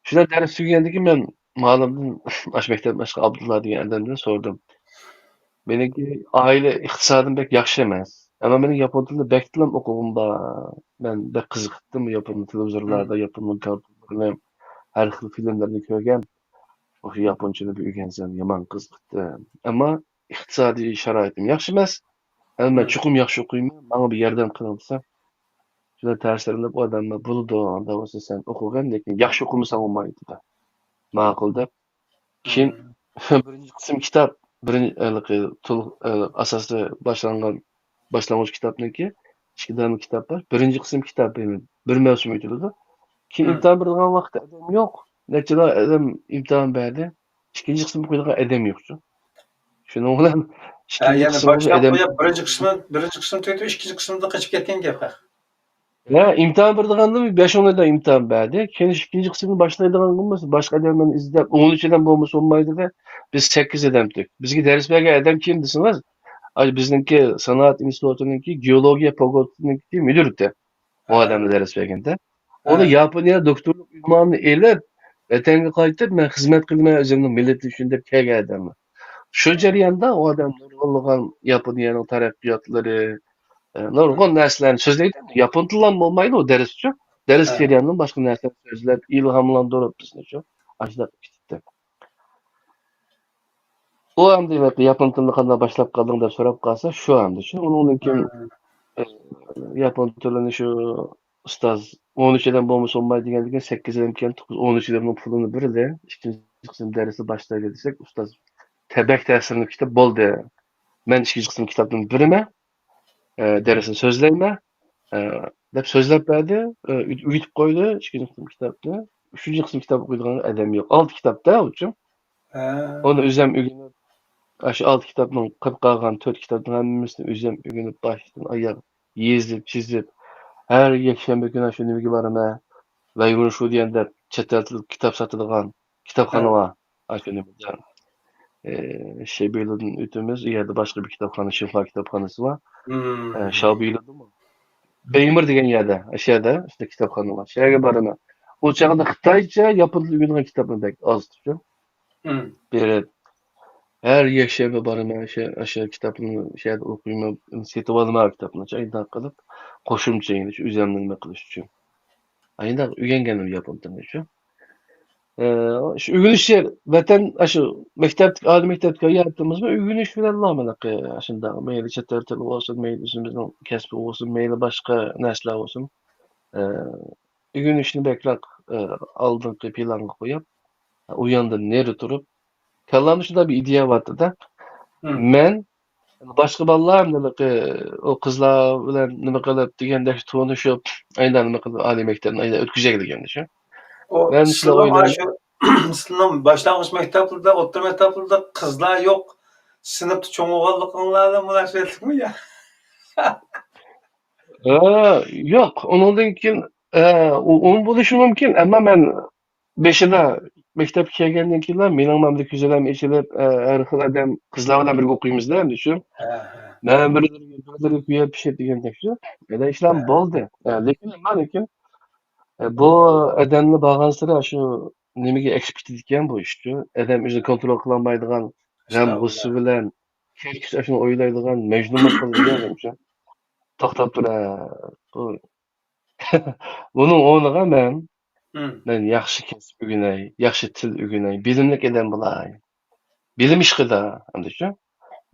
شۇنداق دەرس تۈگىگەندىن كېيىن مەن مۇئەللىمدىن، ئاشۇ مەكتەپتىن باشقا ئابدۇللا دېگەن ئادەمدىن سورىدىم. مېنىڭكى ئائىلە ئىقتىسادىم بەك ياخشى ئەمەس. ئەمما مېنىڭ ياپون تىلىدا بەك تىلىم ئوقۇغۇم بار. مەن بەك قىزىقىتتىم ياپون تېلېۋىزورلاردا، ياپون كارتونلاردا كىتابلىرىنى، ھەر خىل فىلىملىرىنى كۆرگەن. ئوشۇ ياپونچىنى بىر ئۆگەنسەم يامان قىزىقتى. ئەمما ئىقتىسادىي شارائىتىم ياخشى ئەمەس. ئەمما مەن چوقۇم ياخشى ئوقۇيمەن، ماڭا بىر ياردەم قىلىڭ دېسەم، شۇنداق تەسىرلىنىپ ئۇ ئادەم، بولىدۇ، ئۇنداق بولسا سەن ئوقۇغىن، لېكىن ياخشى ئوقۇمىساڭ بولمايدۇ دېدى. ماقۇل دەپ. كېيىن بىرىنچى قىسىم كىتاب، بىرىنچى، ھېلىقى تول-، ئاساسىي باشلانغان، باشلانغۇچ كىتابنىڭكى ئىككى دانە كىتاب بار. بىرىنچى قىسىم كىتاب بىر مەۋسۇم ئۆتۈلىدۇ. كېيىن ئىمتىھان بېرىدىغان ۋاقىتتا ئادەم يوق. نەچچىلا ئادەم ئىمتىھان بەردى. ئىككىنچى قىسىم ئوقۇيدىغان ئادەم يوقچۇ. شۇنىڭ بىلەن ھە، ئىككىنچى يەنى قىسىمغىمۇ باشلاپ ئادەم قويۇپ، بىرىنچى قىسمى، بىرىنچى قىسىم تۈگىتىپ، ئىككىنچى قىسىمدا قېچىپ كەتكەن گەپ. ھە، ئىمتىھان بېرىدىغاندا بەش-ئون ئادەم ئىمتىھان بەردى. كېيىن ئىككىنچى قىسىمنى باشلايدىغان بولمىسا، باشقا ئادەملەرنى ئىزدەپ، ئون ئۈچ ئادەم بولمىسا بولمايدۇ-دە، بىز سەككىز ئادەمدۇق. بىزگە دەرس بەرگەن ئادەم كىم دېسىڭىز، ئاي، بىزنىڭكى سانائەت ئىنستىتۇتىنىڭكى گېئولوگىيە پاكۇلتېتىنىڭكى مۇدىرى. ئۇ ھە. ئادەمنى دەرس بەرگەندە. ھە. ئۇنى ياپونىيە دوكتورلۇق ئۇنۋانىنى ئېلىپ، ۋەتەنگە قايتىپ، مەن خىزمەت قىلىمەن ئۆزۈمنىڭ مىللىتى ئۈچۈن دەپ كەلگەن ئادەملەر. شۇ جەرياندا ئۇ ئادەم نۇرغۇنلىغان ياپونىيەنىڭ تەرەققىياتلىرى، ئە، نۇرغۇن نەرسىلەرنى سۆزلەيدۇ. ياپون تىللا بولمايدۇ، ئۇ دەرسچۇ. دەرس ھە. جەريانىدىن باشقا نەرسىلەرنى سۆزلەپ، ئىلھاملاندۇرۇپ بىزنى شۇ، ئاشۇنداق كېتىپتۇ. ئۇ ئەمدى ياپون تىلىنى قانداق باشلاپ قالدىڭ دەپ سوراپ قالسا، شۇ ئەمدى شۇ. ئۇنىڭدىن كېيىن، ئە، ياپون تىلىنى شۇ ئۇستاز ئون ئۈچ ئادەم بولمىسا بولمايدۇ دېگەندىكىن، سەككىز ئادەم كېلىپ، ئون ئۈچ ئادەمنىڭ پۇلىنى بېرىلى، ئىككىنچى قىسىم دەرسنى باشلايلى دېسەك، ئۇستاز تەبەك تەسىرلىنىپ كېتىپ، بولدى، مەن ئىككىنچى قىسىم كىتابنى بېرىمەن، ئە، دەرسنى سۆزلەيمەن، ئە، دەپ سۆزلەپ بەردى، ئە، ئۆگىتىپ قويدى ئىككىنچى قىسىم كىتابنى. ئۈچىنچى قىسىم كىتاب ئوقۇيدىغان ئادەم يوق. ئالتە كىتابتا ئۇچۇم. ھە. ئۇنى ئۆزۈم ئۆگىنىپ، ئاشۇ ئالتە كىتابنىڭ قېلىپ قالغان تۆت كىتابنىڭ ھەممىسىنى ئۆزۈم ئۆگىنىپ، باشتىن ئاياغ يېزىپ، چىزىپ، ھەر يەكشەنبە كۈنى شۇ نېمىگە بارىمەن، ۋەيۋېنشۇديەن دەپ چەت ئەل تىل كىتاب ساتىدىغان كىتابخانا ھە. بار. ئاشۇ نېمىدە، ئى، شېبىلىدىن ئۆتىمىز، ئۇ يەردە باشقا بىر كىتابخانا، شىنخۇا كىتابخانىسى بار. مم. ئە، شاۋبىلىدىمۇ؟ بېيمىر دېگەن يەردە، ئاشۇ يەردە، ئاشۇ كىتابخانا بار. شۇ يەرگە بارىمەن. ئۇ چاغدا خىتايچە، ياپون تىلى ئۆگىنىدىغان كىتابنى بەك ئاز. مم. بېرىپ، ھەر يەكشەنبە بارىمەن، ئاشۇ، ئاشۇ كىتابنى شۇ يەردە ئوقۇيمەن، سېتىۋالىمەن كىتابنى، شۇنداق قىلىپ، قوشۇمچە يەنە شۇ ئۆزۈمنىڭ نېمە قىلىش ئۈچۈن. ئاينداق ئۆگەنگەنمەن ياپون تىلىنى شۇ. ئە، شۇ ئۆگىنىش يەر-، ۋەتەن، ئاشۇ مەكتەپتىكى، ئالىي مەكتەپتىكى ھاياتىمىزمۇ ئۆگىنىش بىلەنلا مانا، ئاشۇنداق، مەيلى چەت ئەل تىلى بولسۇن، مەيلى ئۆزىمىزنىڭ كەسپى بولسۇن، مەيلى باشقا نەرسىلەر بولسۇن. ئە، ئۆگىنىشنى بەكرەك، ئە، ئالدىنقى پىلانغا قويۇپ، ئۇ ياندىن نېرى تۇرۇپ، كاللامدا شۇنداق بىر ئىدىيە بارتىدە، مم. مەن باشقا بالىلار ھېلىقى ئۇ قىزلار بىلەن نېمە قىلىپ دېگەندەك تونۇشۇپ، ئايدا نېمە قىلىپ ئالىي مەكتەپنى ئايدا ئۆتكۈزەي دېگەندە شۇ. ئۇ مەن شۇنداق سىلىنىڭ ئويلايمەن. ئاشۇ، سىلىنىڭ باشلانغۇچ مەكتەپلىرىدە، ئوتتۇرا مەكتەپلىرىدە قىزلار يوق، سىنىپتا چوڭ بولغانلىقىڭلار بىلەن مۇناسىۋەتلىكمۇ يا؟ ئە، يوق، ئۇنىڭدىن كېيىن، ئە، ئۇ، ئۇ بولۇشى مۇمكىن، ئەمما مەن بېشىدا مەكتەپكە كەلگەندىن كېيىنلا مېنىڭ مەمدە كۆزلىرىم ئېچىلىپ، ئە، ھەر خىل ئادەم، قىزلار بىلەن بىرگە ئوقۇيمىز-دە، ئەمدى شۇ. ھە، ھە. مەن بىرلىرىگە، بىرلىرىگە كۆيۈپ پىشىپ دېگەندەك شۇ. ئەنە ئىشلار ھە. بولدى. ئە، لېكىن، ئەمما لېكىن، ئە، بۇ ئادەمنى بارغانسېرى شۇ نېمىگە ئەكسىپ كېتىدىكەن بۇ ئىش شۇ. ئئادەم ئۆزىنى كونترول قىلالمايدىغان، غەم، ئەستەغپۇرۇللا. غۇسسە بىلەن كەچكىچە شۇنى ئويلايدىغان، مەجنۇنلۇق قىلىدىغان شۇ. توختاپ تۇر، ئە، بۇ بۇنىڭ ئورنىغا مەن، مم. مەن ياخشى كەسىپ ئۆگىنەي، ياخشى تىل ئۆگىنەي، بىلىملىك ئادەم بولاي. بىلىم ئىشقىدا، ئەمدىچۇ؟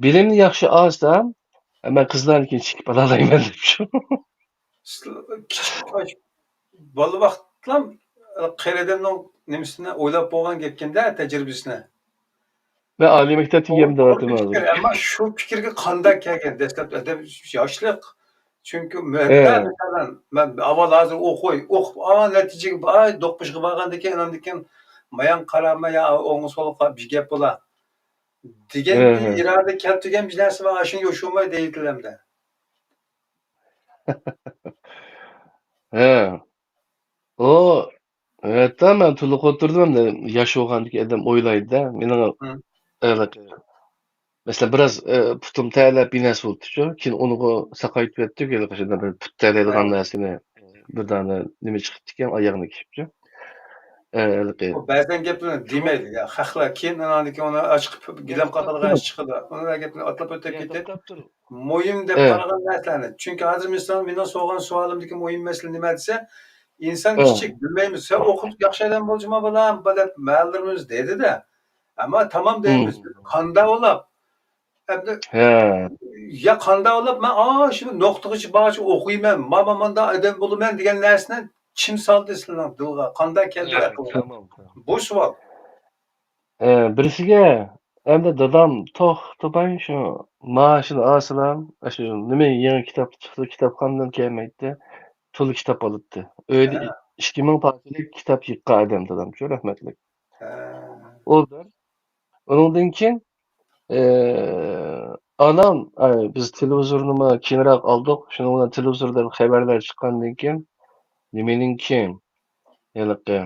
بىلىمنى ياخشى ئالسام، مەن قىزلارنىڭكىنى چېكىپ ئالالايمەن دەپ شۇ. كىچىك بالا ۋاقىتلا قېرى ئادەمنىڭ نېمىسىنى ئويلاپ بولغان گەپكەندە، تەجرىبىسىنى. مەن ئالىي مەكتەپتە توغرا، يەم توغرا دەۋاتىمەن بىر ھازىر. پىكىر. ئەمما شۇ پىكىرگە قانداق كەلگەن؟ دەسلەپتە ئادەم ياشلىق. چۈنكى مۇ-، ھە. مەسىلەن، مەن ئاۋۋال ھازىر ئوقۇي، ئوقۇپ، ئا، نەتىجىگە باي، دوقمۇشقا بارغاندىن كېيىن، ئاندىن كېيىن مايان قاراماي، يا ئوڭغا سولغا بىر گەپ بولا. دېگەن ھە، بىر ھە. ئىرادە كەلتۈرگەن بىر نەرسە بار، شۇنى يوشۇرماي دەيدىلەمدە. ھە. ئۇ، ھەتتا مەن تولۇق ئولتۇردۇم، ياش بولغاندىكى ئادەم ئويلايدۇ-دە، مېنىڭ ھە. ھېلىقى، مەسىلەن، بىراز، ئە، پۇتۇم تەلەپ بىر نەرسە بولۇپتۇ شۇ. كېيىن ئۇنىغۇ ساقايتىۋەتتۇق، ھېلىقى شۇنداق بىر پۇت تەلەيدىغان ھە. نەرسىنى، بىر دانە نېمە چىقىپتىكەن، ئاياغنى كىيىپچۇ. ئە، ھېلىقى. ئۇ بەزەن گەپلەرنى دېمەيدۇ، يا، خەقلەر كېيىن ئاناندىن كېيىن ئۇنى ئاچىقىپ گىلەم قاتىدىغان ئىش چىقىدۇ. ئۇنى گەپنى ئاتلاپ ئۆتۈپ يا، كېتىپ، توختاپ تۇر. مۇھىم دەپ ھە. قارىغان نەرسىلەرنى. چۈنكى ھازىر مىسال، مېنىڭ سورىغان سوئالىمدىكى مۇھىم مەسىلە نېمە دېسە، ئىنسان كىچىك، بىلمەيمىز. سەن ئوقۇپ ياخشى ئادەم بولجىما بالام، دەپ مەلىمىز دېدى-دە. ئەمما تامام دەيمىز. قاندا ئولاپ. ئەمدى ھە. يا قاندا ئولاپ، مەن ئاشۇ نۇقتىغىچە بارچە ئوقۇيمەن، مانا مانداق ئادەم بولىمەن دېگەن نەرسىنى كىم سالدى سىلەرنىڭ دىلغا؟ قانداق كەلدى ئەقىلگە؟ بۇ سوئال. ئە، بىرسىگە ئەمدى دادام توختىماي شۇ مائاشىنى ئالسىلا، ئاشۇ نېمە يېڭى كىتاب چىقسا كىتابخانىدىن كەلمەيتتى. تولا كىتاب ئالاتتى. ئۆيدە ھە. ئىككى مىڭ پارچىلىق كىتاب يىغقان ئادەم دادامچۇ، رەھمەتلىك. ھە. ئۇ بىر. ئۇنىڭدىن كېيىن، ئە، ئانام، ئە، بىز تېلېۋىزورنىمۇ كېيىنراق ئالدۇق. شۇنىڭ بىلەن تېلېۋىزوردا خەۋەرلەر چىققاندىن كېيىن، نېمىنىڭكى، ھېلىقى،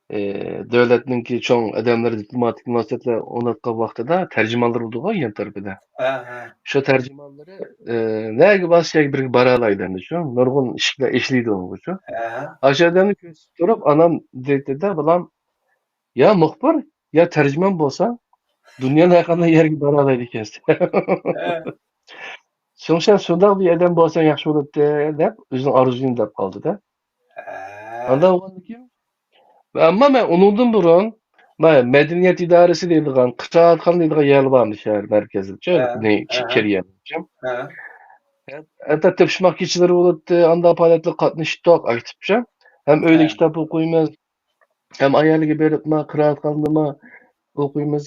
ئى، دۆلەتنىڭكى چوڭ ئادەملىرى دىپلوماتىك مۇناسىۋەتلەر ئورناتقان ۋاقتىدا تەرجىمانلىرى بولىدىغۇ يان تەرىپىدە. ھە، ھە. شۇ تەرجىمانلىرى، ئى، نەگە بارسا يەرگە بىرگە بارالايدۇ ئەمدى شۇ. نۇرغۇن ئىشىكلەر ئېچىلىدۇ ئۇنىڭغىچۇ. ھە. ئاشۇ ئادەمنى كۆرسىتىپ تۇرۇپ، ئانام دېدى-دە، بالام، يا مۇخبىر، يا تەرجىمان بولساڭ، دۇنيانىڭ ھەر قانداق يەرگە بارالايدىكەنسەن. ھە. شۇڭشا شۇنداق بىر ئادەم بولساڭ ياخشى بولاتتى، دەپ ئۆزىنىڭ ئارزۇيىنى دەپ قالدى-دە. ھە. ئانداق بولغاندىكىن، ئەمما مەن ئۇنىڭدىن بۇرۇن، مانا مەدەنىيەت ئىدارىسى دەيدىغان، قىرائەتخانا دەيدىغان يەرلەر بارمىش شەھەر مەركەزىدىچۇ، ھە، نى-، ھە، كېرىيەن. ھە. ھەتتا تېپىشماق كېچىلىرى بولاتتى، ئانداق پائالىيەتلەرگە قاتنىشتۇق، ئاكتىپچە. ھەم ئۆيدە ھە. كىتاب ئوقۇيمىز، ھەم ئايالىگە بېرىپمۇ، قىرائەتخانىدىمۇ ئوقۇيمىز.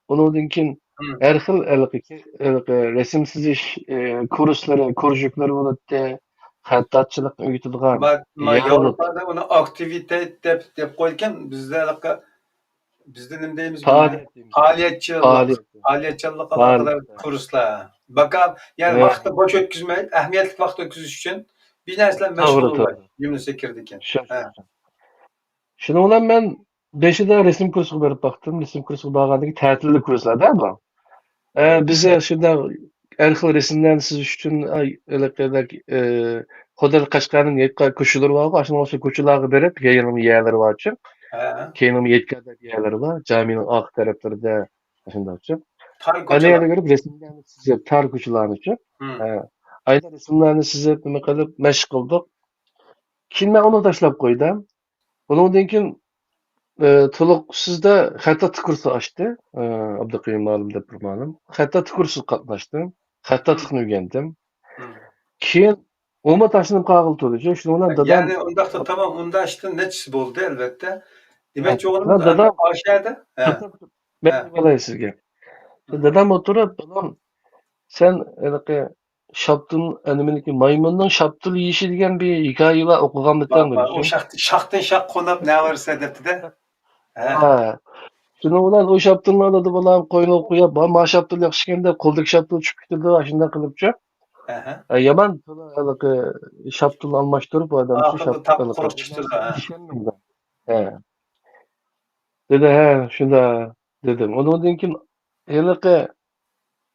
ئۇنىڭدىن كېيىن ھىم. ھەر خىل ھېلىقى، ھېلىقى رەسىم سىزىش، ئى، كۇرسلىرى، كۇرژۇكلىرى بولاتتى. خەتتاتچىلىقنى ئۆگىتىدىغان ما-، ما-، يەر بولاتتى. ياۋروپادا ئۇنى ئاكتىۋىتېت دەپ، دەپ قويىدىكەن. بىزدە ھېلىقى، بىزدە نېمە دەيمىز بۇنى؟ پائالىيەت دەيمىز. پائالىيەتچىلىك. پائالىيەت. پائالىيەتچانلىق ئالاقىدار پائالىيەت. كۇرسلار. باكا، يەنى ھە. ۋاقىتنى بوش ئۆتكۈزمەي، ئەھمىيەتلىك ۋاقىت ئۆتكۈزۈش ئۈچۈن بىر نەرسىلەر توغرا، مەشغۇل توغرا. جۈملىسى كىرىدىكەن. شۇ، ھە. شۇ. شۇنىڭ بىلەن مەن بېشىدا رەسىم كۇرسىغا بېرىپ باقتىم. رەسىم كۇرسىغا بارغاندىكىن تەتىللىك كۇرسلاردا بۇ. ئە، بىز شۇنداق ھەر خىل رەسىملەرنى سىزىش ئۈچۈن، ئاي، ھېلىقى، ئە، خوتەن قەشقەرنىڭ يەتكە كوچىلىرى بارغۇ، ئاشۇنىڭ ئوخشاش كوچىلارغا بېرىپ، كەينىڭ يەرلىرى بارچۇ. ھە. كەينىڭ يەتكە دەپ يەرلىرى بار، جامىنىڭ ئارقا تەرەپلىرىدە شۇنداقچۇ. تار ئەنە كوچىلار. يەرگە بېرىپ رەسىملەرنى سىزىپ، تار كوچىلارنىچۇ. ھىم. ھە. ئايدا رەسىملەرنى سىزىپ، نېمە قىلىپ، مەشىق قىلدۇق. كېيىن مەن ئۇنى تاشلاپ قويدۇم. ئۇنىڭدىن كېيىن، ئى، تولۇقسىزدا خەتتاتلىق كۇرسى ئاچتى، ئى، ئابدۇقېيۇم مۇئەللىم دەپ بىر مۇئەللىم. خەتتاتلىق كۇرسىغا قاتناشتىم. خەتتاتلىقنى ئۆگەندىم. مم. كېيىن ئۇمۇ تاشلىنىپ قالغىلى تۇردى. شۇنىڭ بىلەن دادام يەنى ئۇنداقتا تامام ئۇنداق ئىشتىن نەچچىسى بولدى، ئەلۋەتتە. دېمەكچى ھە، بولغىنىمىز، دادام ئاشۇ يەردە، ھە. خەتتات-، مەن ھە. بىر بولاي سىزگە. مم. دادام ئولتۇرۇپ، بالام، سەن ھېلىقى شاپتۇل، ئەنىمىنىڭكى مايمۇننىڭ شاپتۇل يېيىشى دېگەن بىر ھېكايە بار، ئوقۇغانمىتىڭ؟ بار، بار. ئۇ شاختىن، شاختىن شاق قوناپ نەۋەرسە دەپتىدە. ھە. ھە. شۇنىڭ بىلەن ئۇ شاپتۇلنى ئالىدۇ بالام، قوينىغا قويۇپ، ما، ما شاپتۇل ياخشىكەن دەپ، قولدىكى شاپتۇل چۈشۈپ كېتىدۇ، ئاشۇنداق قىلىپچۇ. ئەھە. ھە، يامان ھېلىقى شاپتۇل ئالماشتۇرۇپ، ئۇ ئادەم شۇ ئاخىرىدا شاپتۇل تاپقۇر چىقتى. ھە. ئىشەنمىدىم. ھە. دېدى، ھە، شۇنداق، دېدىم. ئۇنىڭدىن كېيىن ھېلىقى،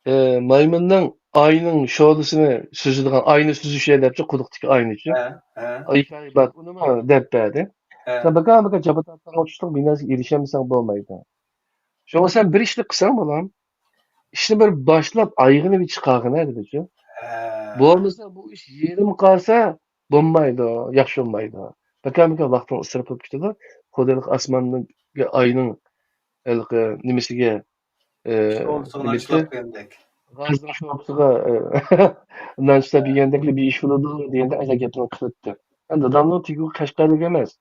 ئى، مايمۇننىڭ ئاينىڭ شولىسىنى سۈزىدىغان، ئاينى سۈزۈش دەپچۇ، قۇدۇقتىكى ئاينىچۇ. ھە، ھە. ھېكايە بار، ئۇنىمۇ دەپ بەردى. ھە. سەن بىكار، بىكار جاپا تارتساڭ، ئوچۇقلۇق بىر نەرسىگە ئېرىشەلمىسەڭ بولمايدۇ. شۇڭا سەن بىر ئىشنى قىلساڭ، بالام، ئىشنى بىر باشلاپ، ئايىغىنى بىر چىقارغىنە، دېدىچۇ. ھە. بولمىسا، بۇ ئىش يېرىم قالسا، بولمايدۇ، ياخشى بولمايدۇ. بىكار، بىكار ۋاقتىڭ ئىسراپ بولۇپ كېتىدۇ. خۇددى ھېلىقى ئاسماندىكى ئاينىڭ ھېلىقى نېمىسىگە، ئى، شولىسىغا نېمىسى؟ نان چىلاپ دېگەندەك. غازنىڭ شولىسىغا، ئى، نان چىلاپ ھە. يېگەندەكلا بىر ئىش بولىدۇ دېگەندەك ئاشۇنداق گەپلەرنى قىلاتتى. دادامنىڭ تېگى قەشقەرلىك ئەمەس.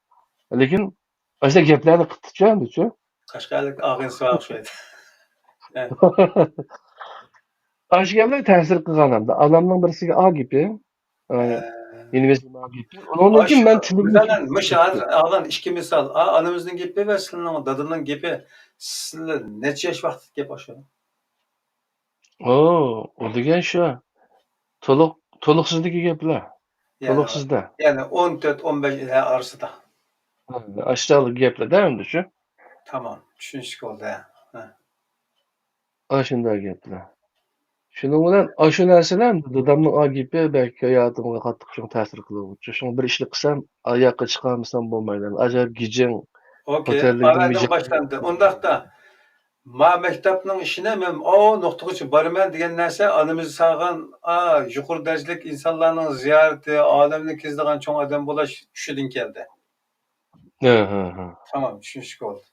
لېكىن ئاشۇنداق گەپلەرنى قىلىپتىچۇ ئەمدىچۇ. قەشقەرلىك ئاغىنىسىغا ئوخشايدۇ. ھە. ئاشۇ گەپلەر تەسىر قىلغان ئەمدى. ئانامنىڭ بىرسىگە ئا گېپى، ئە، ھە. يېنىمىزدىن ئا گېپى. ئۇنىڭدىن كېيىن مەن تىلىم مۇشۇ ھازىر ئالغان ئىككى مىسال. ئا، ئانىمىزنىڭ گېپى ۋە سىلىنىڭ دادىنىڭ گېپى. سىلەر نەچچە ياش ۋاقىتتىكى گەپ ئاشۇ؟ ئو، ئۇ دېگەن شۇ. تولۇق، تولۇقسىزدىكى گەپلەر. يەنى، تولۇقسىزدا. يەنى ئون تۆت، ئون بەش يىل ئارىسىدا. ھە، ئاشۇنداق گەپلەردە ئەمدى شۇ. تامام، چۈشىنىشلىك بولدى. ھە. ئاشۇنداق گەپلەر. شۇنىڭ بىلەن ئاشۇ نەرسىلەر دادامنىڭ ئا گېپى بەك ھاياتىمغا قاتتىق شۇڭا تەسىر قىلىۋاتىدۇ. شۇڭا بىر ئىشنى قىلسام، ئاياققا چىقالمىسام بولمايدۇ. ئاجايىپ گىجىڭ. ئوكەي، ئايدىن باشلاندى. ئۇنداقتا، ما مەكتەپنىڭ ئىشىنى مەن ئاۋۇ نۇقتىغىچە بارىمەن دېگەن نەرسە ئانىمىز سالغان، ئا، يۇقىرى دەرىجىلىك ئىنسانلارنىڭ زىيارىتى، ئالەمنى كېزىدىغان چوڭ ئادەم بولاش چۈشىدىن كەلدى. ھە، ھە، ھە. تامام، چۈشىنىشكە بولدى.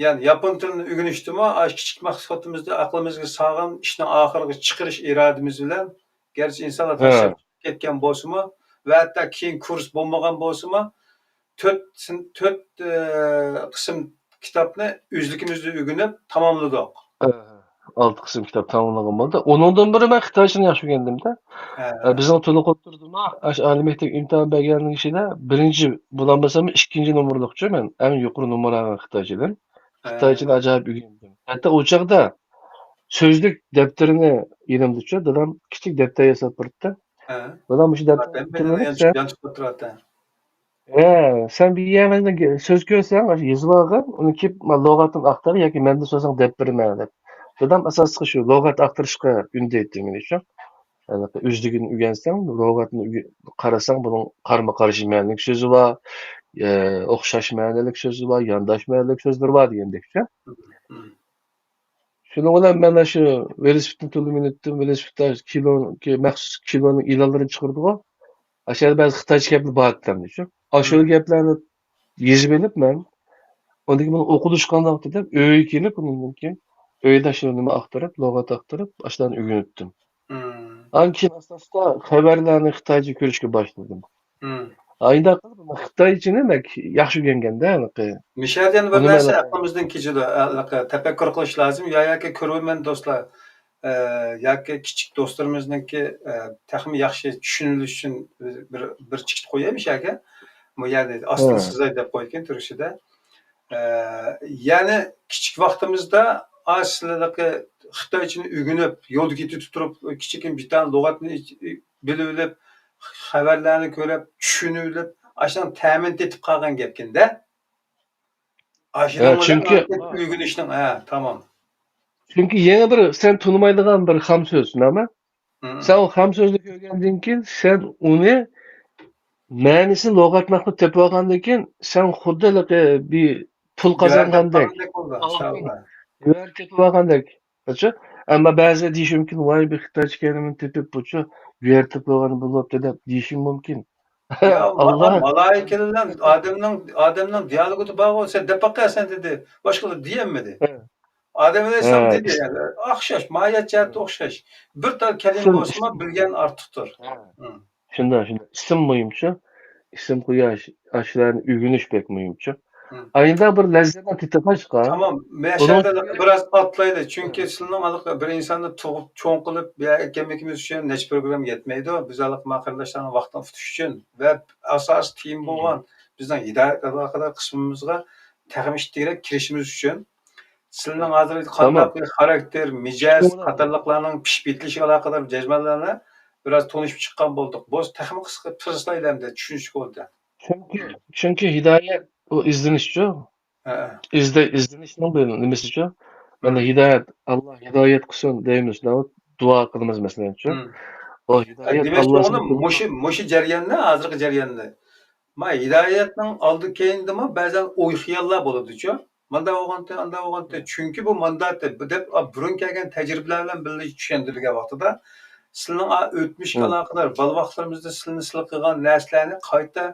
يەنى ياپون تىلىنى ئۆگىنىشتىمۇ، ئاشۇ كىچىك مەقسەتىمىزدە ئەقلىمىزگە سالغان ئىشنى ئاخىرىغا چىقىرىش ئىرادىمىز بىلەن، گەرچە ئىنسانلار ھە. تاشلاپ كەتكەن بولسىمۇ ۋە ھەتتا كېيىن كۇرس بولمىغان بولسىمۇ، تۆت سىن-، تۆت، ئە، قىسىم كىتابنى ئۆزلۈكىمىزدە ئۆگىنىپ تاماملىدۇق. ھە، ئالتە قىسىم كىتاب تاماملىغان بولدى. ئۇنىڭدىن بىرى مەن خىتايچىنى ياخشى ئۆگەندىم-دە. ھە. ئە، بىزنىڭ تولۇق ئوتتۇرىدىمۇ ئاشۇ ئالىي مەكتەپ ئىمتىھان بەرگەننىڭ ئىچىدە بىرىنچى بولالمىسام، ئىككىنچى نومۇرلۇقچۇ مەن. ئەڭ يۇقىرى نومۇر ئالغان خىتايچىدىن. ھە. خىتايچىنى ئاجايىپ ئۆگەندىم. ھەتتا ئۇ چاغدا سۆزلۈك دەپتىرىنى يېنىمدىچۇ، دادام كىچىك دەپتەر ياساپ بېرىپتۇ. ھە. دادام مۇشۇ دەپتەرنى يانچۇق، يانچۇقلاپ تۇراتتى. ھە، سەن بىر يەردە سۆز كۆرسەڭ، ئاشۇ يېزىۋالغىن، ئۇنى كېلىپ ما-، لۇغەتتىن ئاختار ياكى مەندىن سورىساڭ دەپ بېرىمەن دەپ. دادام ئاساسلىقى شۇ لۇغەت ئاختۇرۇشقا ئۈندەيتتى مېنى شۇ. ھېلىقى ئۆزلۈكىنى ئۆگەنسەڭ، لۇغەتنى ئۆگە-، قارىساڭ، بۇنىڭ قارىمۇ قارشى مەنىلىك سۆزى بار، ئە، ئوخشاش مەنىلىك سۆزى بار، يانداش مەنىلىك سۆزلىرى بار دېگەندەكچە. مم. شۇنىڭ بىلەن مەن ئاشۇ ۋېلىسىپىتنى تولا مىنىتتىم. ۋېلىسىپىتتا كىنو، مەخسۇس كىنونىڭ ئېلانلىرىنى چىقىرىدىغۇ. ئاشۇ يەردە بەزى خىتايچە گەپلەر بار ئىكەن شۇ. ئاشۇ مم. گەپلەرنى يېزىپ ئېلىپ مەن، ئاندىن كېيىن بۇنى ئوقۇلۇشى قانداق دېدىم، ئۆيگە كېلىپ ئۇنىڭدىن كېيىن ئۆيدە شۇ نېمە ئاختۇرۇپ، لۇغەت ئاختۇرۇپ، ئاشۇلارنى ئۆگىنىپتىم. مم. ئاندىن كېيىن ئاستا-ئاستا خەۋەرلەرنى خىتايچە كۆرۈشكە باشلىدىم. مم. ئايدا قىلىپ خىتايچىنى بەك ياخشى ئۆگەنگەندە، ھېلىقى. مىشەدىن بىر نېمە نەرسە ئەقلىمىزدىن كېچىدۇ، ھېلىقى تەپەككۇر قىلىش لازىم. يا، ياكى كۆرۈرمەن دوستلار، ئە، ياكى كىچىك دوستلىرىمىزنىڭكى، ئە، تېخىمۇ ياخشى چۈشىنىلىشى ئۈچۈن بىر، بىر چىكىت قوياي مىشەگە. بۇ يەنى ئاستىنى ھە. سىزاي دەپ قويغىن تۈركچىدە. ئە، يەنى كىچىك ۋاقتىمىزدا ئاشۇ خىتايچىنى ئۆگىنىپ، يولدا كېتىپ تۇرۇپ، كىچىككىنە بىر تال لۇغەتنى بىلىۋېلىپ، خەۋەرلەرنى كۆرۈپ، چۈشىنىۋېلىپ، ئاشۇنىڭ تەمىنى تېتىپ قالغان گەپكىن-دە. ھە، ئاشۇنىڭ بىلەن چۈنكى ئۆگىنىشنىڭ، ھە، تامام. چۈنكى يېڭى بىر، سەن تونۇمايدىغان بىر خام سۆز، نېمە؟ مم. سەن ئۇ خام سۆزنى كۆرگەندىن كېيىن، سەن ئۇنى مەنىسىنى لۇغەتنى تېپىۋالغاندىن كېيىن، سەن خۇددى ھېلىقى بىر پۇل قازانغاندەك، گۆھەر تېپىۋالغاندەك. ئەمما بەزىلەر دېيىشى مۇمكىن، ۋاي، بىر خىتايچە كەلىمىنى تېپىپ، بۇچۇ گۆھەر تېپىۋالغان بولۇپتۇ دەپ دېيىشى مۇمكىن. يا، ئاللا. مالائىكە بىلەن ئادەمنىڭ، ئادەمنىڭ دىئالوگىدا بارغۇ، سەن دەپ باققىن سەن دېدى. باشقىلار دېيەلمىدى. ئادەم ئەلەيھىسسالام ھە، دېدى، ئىس- يەنى، ئوخشاش، ماھىيەت جەھەتتە ئوخشاش. بىر تال كەلىمە ئىسىم، بولسىمۇ، ئىسىم. بىلگەن ئارتۇقتۇر. ھە. ھە. شۇنداق، شۇنداق. ئىسىم مۇھىمچۇ؟ ئىسىم قويۇش، ئاشۇلارنى ئۆگىنىش بەك مۇھىمچۇ؟ ھە. ئاينىدا بىر لەززەتنى تېتىغاچقا، تامام. مەن ئۇنىڭ شەدە بىراز ئاتلايلى، چۈنكى ھە. سىلىنىڭ ھېلىقى بىر ئىنساننى تۇغۇپ چوڭ قىلىپ، بۇ يەرگە ئەكەلمىكىمىز ئۈچۈن نەچچە پروگرامما يەتمەيدۇ. بىز ھېلىقى ما قېرىنداشلارنىڭ ۋاقتىنى ئۇتۇش ئۈچۈن ۋە ئاساسىي تېما ھە. بولغان بىزنىڭ ھىدايەت ئالاقىدار قىسمىمىزغا تېخىمۇ ئىتتىكرەك كىرىشىمىز ئۈچۈن، سىلىنىڭ ھازىر قانداق تامام. بىر خاراكتېر، مىجەز قاتارلىقلارنىڭ پىشىپ يېتىلىشىگە ئالاقىدار جەزمەنلەرنى بىراز تونۇشۇپ چىققان بولدۇق. بولسا تېخىمۇ قىسقا تىرىشلايلى ئەمدى چۈشىنىشكە بولدى. چۈنكى، چۈنكى ھىدايەت ئۇ ئىزدىنىشچۇ. ھە. ئىزدە-، ئىزدىنىشنىڭ بىر نېمىسىچۇ؟ مانا ھىدايەت، ئاللا ھىدايەت قىلسۇن دەيمىز، دۇئا قىلىمىز مەسىلەنچۇ. ئۇ ھىدايەت دېمەكچى ئاللا بولغىنىم مۇشۇ، مۇشۇ جەرياننى، ھازىرقى جەرياننى ما ھىدايەتنىڭ ئالدى كەينىدىمۇ بەزەن ئوي خىياللار بولىدۇچۇ. مانداق بولغانتى، ئانداق بولغانتى. چۈنكى بۇ مانداق دەپ، بۇ دەپ، ئا، بۇرۇن كەلگەن تەجرىبىلەر بىلەن بىللە چۈشەندۈرگەن ۋاقتىدا، سىلىنىڭ، ئا، ئۆتمۈشكە ئالاقىدار، بالا ۋاقىتلىرىمىزدا سىلىنى سىلى قىلغان نەرسىلەرنى قايتا،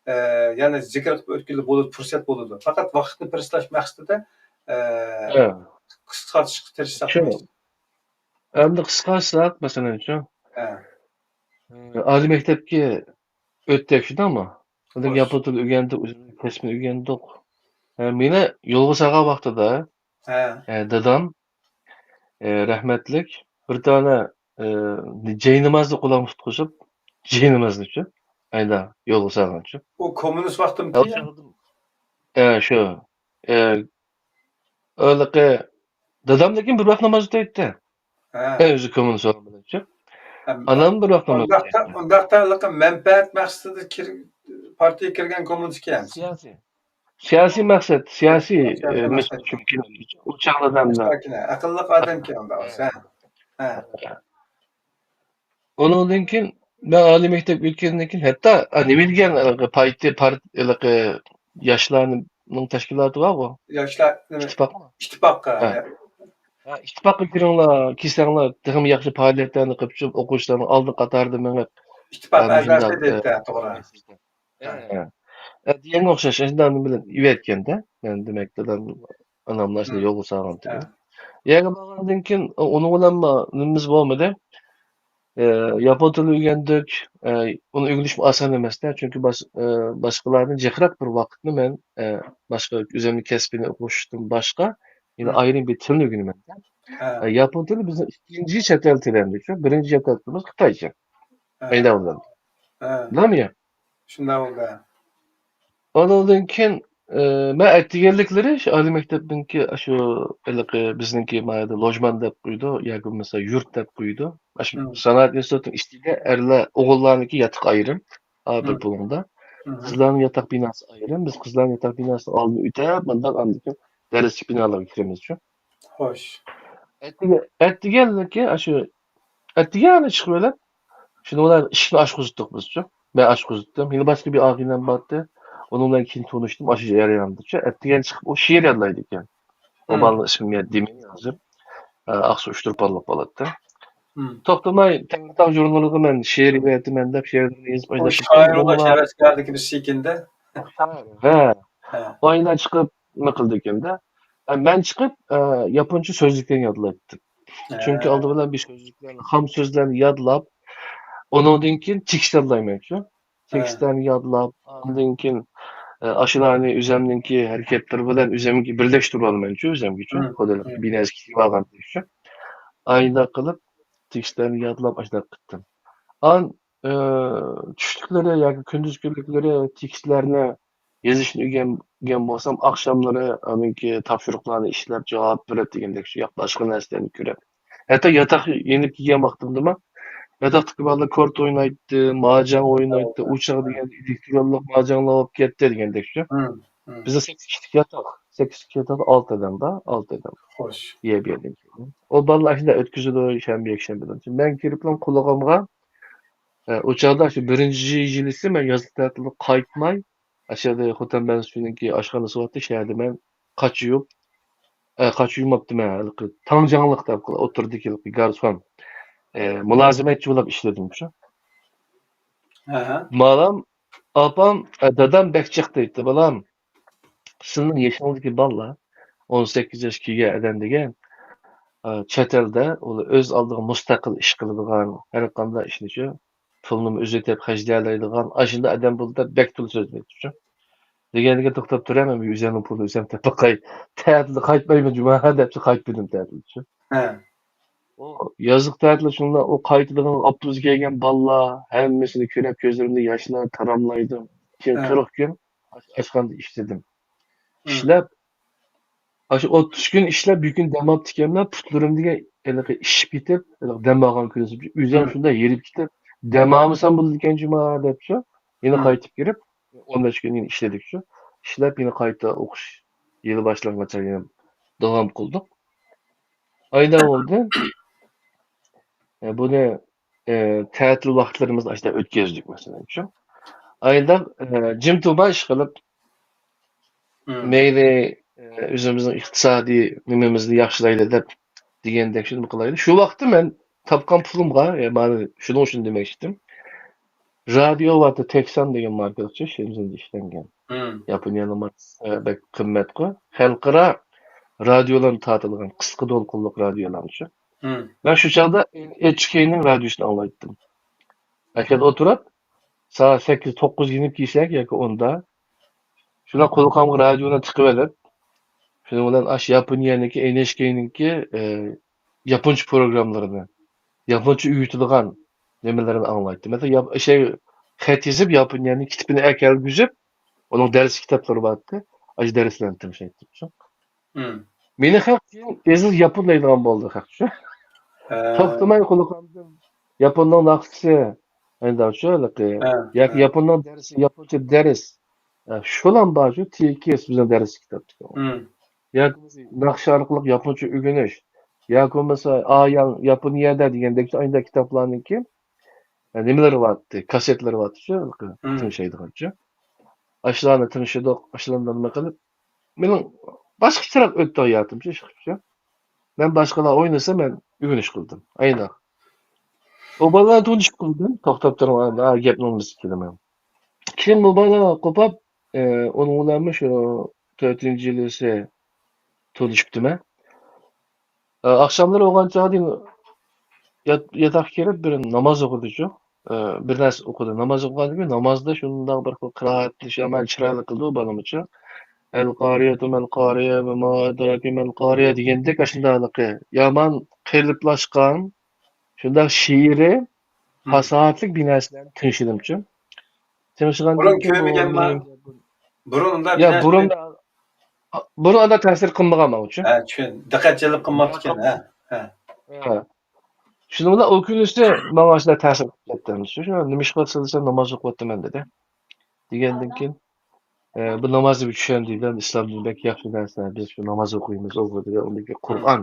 ئە، يەنە زىكىر قىلىپ ئۆتكىلى بولىدۇ، پۇرسەت بولىدۇ. پەقەت ۋاقىتنى پىرىسلاش مەقسىتىدە، ئە، قىسقارتىشقا تىرىشساق. ئەمدى قىسقارتساق، مەسىلەن، شۇ، ئە. ئە، ئالىي مەكتەپكە ئۆتتۇق شۇنداقمۇ؟ ئاندىن كېيىن ياپون تىلى ئۆگەندۇق، ئۆزىمىزنىڭ كەسپىنى ئۆگەندۇق. ھە، مېنى يولغا سالغان ۋاقتىدا، ھە. ھە، دادام، ھە، رەھمەتلىك بىر دانە، ھە، جاينامازنى قولۇمغا تۇتقۇزۇپ، جاينامازنىچۇ، ئايدا يولغا سالغانچۇ. ئۇ كوممۇنىست ۋاقتىمىكى؟ ھە، شۇ. ھە، ھېلىقى دادام لېكىن بىر ۋاق ناماز ئۆتەيتتى. ھە. ئۆزى كوممۇنىست بولغان بىلەنچۇ. ھە، ئانام بىر ۋاق ناماز ئۇنداقتا، ئۆتەيتتى. ئۇنداقتا ھېلىقى مەنپەئەت مەقسىتىدە كىر-، پارتىيەگە كىرگەن كوممۇنىستكەن. سىياسىي. سىياسىي مەقسەت، سىياسىي، سىياسىي ئە، مەقسەت. ئۇ چاغلىردا ئەقىللىق ئادەمكەن ئۇنداق بولسا. ھە. ئۇنىڭدىن كېيىن، مەن ئالىي مەكتەپ ئۆتكەندىن كېيىن، ھەتتا، ئا، نېمە دېگەن، ھېلىقى پارتىيە، پارت-، ھېلىقى ياشلارنى ئىتتىپاقنىڭ تەشكىلاتى بارغۇ. ياشلار نېمە؟ ئىتتىپاقمۇ؟ ئىتتىپاققا. ھە. ھە، ئىتتىپاققا كىرىڭلار، كىرسەڭلار تېخىمۇ ياخشى پائالىيەتلەرنى قىلىپ چىقىپ، ئوقۇغۇچىلارنىڭ ئالدىنقى قاتارىدا مېڭىپ، ئىتتىپاق ئەزاسى دەيدۇ، توغرا. ھە. ھە. دېگەنگە ئوخشاش، ئاشۇنداق نېمە بىلەن ئېۋەتكەندە، مەن دېمەك، دادام، ئاناملار شۇنداق يولغا سالغانتى. ھە. يەرگە بارغاندىن كېيىن، ئۇنىڭ بىلەن نېمىمىز بولمىدى. ئە، ياپون تىلى ئۆگەندۇق. ئە، ئۇنى ئۆگىنىشمۇ ئاسان ئەمەستە، چۈنكى باش-، ئە، باشقىلاردىن جىقراق بىر ۋاقىتنى مەن، ئە، باشقا ئۆزۈمنىڭ كەسپىنى ئوقۇشتىن باشقا، يەنە ئايرىم بىر تىلنى ئۆگىنىمەن. ھە. ئە، ياپون تىلى بىزنىڭ ئىككىنچى چەت ئەل تىلىمىز، بىرىنچى چەت ئەل تىلىمىز خىتايچە. ھە. ئەينەۋلىدىم. ھە. بىلەميە؟ شۇنداق بولدى. ئۇنىڭدىن كېيىن، ئە، مەن ئەتىگەنلىكلىرى شۇ ئالىي مەكتەپنىڭكى، شۇ ھېلىقى بىزنىڭكى مايدا لوژمان دەپ قويىدۇ، ياكى بولمىسا يۇرت دەپ قويىدۇ. ئاشۇ سانائەت ئىنستىتۇتىنىڭ ئىچىدە ئەرلەر، ئوغۇللارنىڭكى ياتىقى ئايرىم، ئا بىر بۇلۇڭدا. قىزلارنىڭ ياتاق بىناسى ئايرىم. بىز قىزلارنىڭ ياتاق بىناسىنىڭ ئالدىنى ئۆتەپ، مۇنداق ئاندىن كېيىن دەرسلىك بىنالارغا كىرىمىزچۇ. خوش. ئەتىگە-، ئەتىگەنلىكى ئاشۇ ئەتىگەنلا چىقىۋېلىپ، شۇنىڭ بىلەن ئىشىكنى ئاچقۇزۇپتۇق بىزچۇ. مەن ئاچقۇزۇپتىم. يەنە باشقا بىر ئاغىنەم بارتتى. ئۇنىڭ بىلەن كېيىن تونۇشتۇم. ئاشۇ جەرياندىچۇ. ئەتىگەن چىقىپ ئۇ شېئىر يادلايدىكەن. ئۇ بالىنىڭ ئىسمىنى دېمەي ھازىر. ئە، ئاقسۇ ئۇچتۇرپانلىق بولاتتى. توختىماي تەڭرىتاغ ژۇرنىلىغا مەن شېئىر يېزىۋېتىمەن دەپ شېئىرلىرىنى يېزىپ ئۇ ئايلاپ شائىرنىڭ كەتكەن. ھەۋەسكارلىكى بىر شېكىلدە. ھە. ھە. ئايلا چىقىپ نېمە قىلدىكەن-دە. ئە، مەن چىقىپ، ئە، ياپونچە سۆزلۈكلەرنى يادلايتتىم. ھە. چۈنكى ئالدى بىلەن بىر سۆزلۈكلەرنى، خام سۆزلەرنى يادلاپ، ئۇنىڭدىن كېيىن تېكىست يادلايمەنچۇ. ھە. تېكىستلەرنى يادلاپ، ئاندىن كېيىن، ئە، ئاشۇلارنى ئۆزەمنىڭكى ھەرىكەتلىرى بىلەن ئۆزەمگە بىرلەشتۈرۈۋالىمەنچۇ، ئۆزەمگىچۇ. مم. خۇددى مم. بىنەسى كېتىۋالغان دېيىشچۇ. ئاينداق قىلىپ، تېكىستلەرنى يادلاپ، ئاشۇنداق قىلدىم. ئان-، ئە، چۈشلۈكلىرى ياكى كۈندۈز كۈنلۈكلىرى تېكىستلەرنى يېزىشنى ئۆگەنگەن بولسام، ئاخشاملىرى ئانىڭكى تاپشۇرۇقلارنى ئىشلەپ، جاۋاب بېرىپ دېگەندەك شۇ ياقلاشقا نەرسىلەرنى كۆرۈپ. ھەتتا ياتاق يېنىپ كىيگەن ۋاقتىمدىمۇ، ياتاقتىكى بالىلار كورت ئوينايتتى، ماجاڭ ئوينايتتى، ئۇ چاغ دېگەندە ئېلېكترونلۇق ماجاڭلار بولۇپ كەتتى دېگەندەك شۇ. مم، مم. بىزدە سەككىز كىشىلىك ياتاق، سەككىز كىشىلىك ياتاقتا ئالتە ئادەم بار، ئالتە ئادەم. خوش. يەر بەردىم. ئۇ بالىلار ئاشۇنداق ئۆتكۈزىدۇ، شەنبە، يەكشەنبىلەرنى. مەن كىرىپلا قۇلىقىمغا، ئە، ئۇ چاغدا شۇ بىرىنچى يىلىسى مەن يازلىق تەتىلدىن قايتماي، ئاشۇ يەردە خوتەن بەنزىچۈنىڭكى ئاشخانىسى بارتتى، شۇ يەردە مەن قاچا يۇيۇپ، ئە، قاچا يۇيماپتىمەن، ھېلىقى تاڭجاڭلىق دەپ قىل-، ئوتتۇرىدىكى ھېلىقى گارسون، ئە، مۇلازىمەتچى بولۇپ ئىشلىدىم شۇ. ئەھە. بالام، ئاپام، ئە، دادام بەك جىق دەيتتى، بالام، سىزنىڭ يېشىڭىزدىكى بالىلار، ئون سەككىز ياشقا كىرگەن ئادەم دېگەن، ئە، چەت ئەلدە ئۇلار ئۆز ئالدىغا مۇستەقىل ئىش قىلىدىغان، ھەر قانداق ئىشنىچۇ، پۇلنىمۇ ئۆزى تېپىپ خەجلىيەلەيدىغان، ئاشۇنداق ئادەم بولدى دەپ بەك تولا سۆزلەيتتىچۇ. دېگەندىكىن توختاپ تۇرۇڭ، مەن ئۆزۈمنىڭ پۇلىنى ئۆزۈم تېپىپ باقاي. تەتىلدە قايتمايمەن جۇما دەپچۇ قايتمىدىم تەتىلدىچۇ. ھە. ئۇ يازلىق تەتىلدە شۇنداق ئۇ قايتىدىغان ئاپتوبۇسقا كەلگەن بالىلار ھەممىسىنى كۆرۈپ كۆزلىرىمدىن ياشلار تاراملايدۇ. كېيىن ھە. قىرىق كۈن ئاشخانىدا ئىشلىدىم. ھە. ئىشلەپ، ئاشۇ ئوتتۇز كۈن ئىشلەپ، بىر كۈن دەم ئاپتىكەنمەن، پۇتلىرىمدىكى ھېلىقى ئىششىپ كېتىپ، ھېلىقى دەم ئالغان كۈنى ئۆزۈم ھە. شۇنداق ھېرىپ كېتىپ، دەم ئالمىسام بولىدىكەن جۇما دەپچۇ. يەنە ھە. قايتىپ كىرىپ، ئون بەش كۈن يەنە ئىشلىدىكچۇ. ئىشلەپ يەنە قايتا ئوقۇش يىلى باشلانغانچە يەنە داۋام قىلدۇق. ئايدا بولدى. ئە، بۇنى، ئە، تەتىل ۋاقىتلىرىمىزنى ئاشۇنداق ئۆتكۈزدۇق، مەسىلەن، شۇ. ئايدا، ئە، جىم تۇرماي ئىش قىلىپ، مم. مەيلى، ئە، ئۆزىمىزنىڭ ئىقتىسادىي نېمىمىزنى ياخشىلايلى دەپ دېگەندەك شۇنى قىلايلى. شۇ ۋاقىتتا مەن تاپقان پۇلۇمغا، ئە، مانا شۇنىڭ ئۈچۈن دېمەكچىدىم. رادىيو بارتى، تېكسان دېگەن ماركىلىقچە شېنزېندە ئىشلەنگەن. مم. ياپونىيەنىڭ ماركىسى، ئە، بەك قىممەتقۇ. خەلقئارا رادىيولارنى تارتىدىغان قىسقا دولقۇنلۇق رادىيولارنىچۇ. مم. مەن شۇ چاغدا ئېن ئېيچ كېينىڭ رادىيوسىنى ئاڭلايتتىم. ئەشەدە ئولتۇرۇپ، سائەت سەككىز، توققۇز يېنىپ كىيسەك ياكى ئوندا، شۇنداق قۇلىقىمغا رادىيونى تىقىۋېلىپ، شۇنىڭ بىلەن ئاشۇ ياپونىيەنىڭكى، ئېن ئېيچ كېينىڭكى، ئە، ياپونچە پروگراممىلىرىنى، ياپونچە ئۆگىتىدىغان نېمىلىرىنى ئاڭلايتتىم. مەسىلەن، ياپ-، شەي، خەت يېزىپ، ياپونىيەنىڭ كىتابىنى ئەكەلگۈزۈپ، ئۇنىڭ دەرس كىتابلىرى بارتتى. ئاشۇ دەرسلەرنى تىڭشايتتىم. مم. مېنى خەق كېيىن ئېزىز ياپون دەيدىغان بولدى، خەق شۇ. ھە. توختىماي قۇلىقىمدىن ياپوننىڭ ناخشىسى، ئەندىشۇ ھېلىقى، ھە، ياكى ھە. ياپوننىڭ دەرسى، ياپونچە دەرس. ھە، شۇلام بار شۇ، تېكىست بىزنىڭ دەرس كىتابتىكى. مم. ياكى بولمىسا ناخشا ئارقىلىق ياپونچە ئۆگىنىش. ياكى بولمىسا ئاياڭ ياپونىيەدە دېگەندەك ئاينداق كىتابلارنىڭكى، ھە، نېمىلىرى بارتتى، كاسسېتلىرى بارتتى شۇ، ھەلىقى مم. تىڭشايدىغانچۇ. ئاشۇلارنى تىڭشىدۇق، ئاشۇلارنى نېمە قىلىپ، مېنىڭ باشقىچىراق ئۆتتى ھاياتىمچۇ، ئىشقىلىپچۇ. مەن باشقىلار ئوينىسا، مەن ئۆگىنىش قىلدىم. ئاينا. ئۇ بالىلار تونۇشۇپ قالدىم. توختاپ تۇرۇڭ، ھە، گەپنى ئۇنىمىسا كېلىمەن. كېيىن بۇ بالا قوپاپ، ئە، ئۇنىڭ بىلەنمۇ شۇ تۆتىنچى يىلىسى تونۇشۇپتىمەن. ئە، ئاخشاملىرى بولغان چاغدىن يات-، ياتاققا كىرىپ بىر ناماز ئوقۇدىچۇ. ئە، بىر نەرسە ئوقۇدى. ناماز ئوقۇغاندىن كېيىن نامازدا شۇنداق بىر خىل قىرائەتلىشى ئەمەل چىرايلىق قىلدى ئۇ بالىمىچۇ. «ئەل قارىيەتۇ مەل قارىيە ۋە ما ئەدراكە مەل قارىيە» دېگەندەك ئاشۇنداقلىقى. يامان قېلىپلاشقان، شۇنداق شېئىرىي، ھىم. پاساھەتلىك بىر نەرسىلەرنى تىڭشىدىمچۇ. تىڭشىغاندىن بۇرۇن كېيىن بۇ كۆرمىگەنما؟ نېمە، بۇرۇن ئۇنداق بىر يا، نەرسە بۇرۇن، بۇرۇن ئادا تەسىر قىلمىغان ماڭىچۇ. ھە، چۈشەن-، دىققەت جەلپ قىلماپتىكەن، ھە، ھە. ھە. شۇنىڭ بىلەن ئۇ كۈنىسى ماڭا شۇنداق تەسىر قىلىپ كەتتى. شۇ، شۇ، «نېمە ئىش قىلىۋاتىسەن دېسەم، ناماز ئوقۇۋاتىمەن» دېدى. دېگەندىن كېيىن، ئە، بۇ ناماز دېگەن چۈشەندى بىلەن ئىسلام دىنى بەك ياخشى نەرسە. بىز شۇ ناماز ئوقۇيمىز، ئوقۇيدۇ. ئۇندىن كېيىن قۇرئان.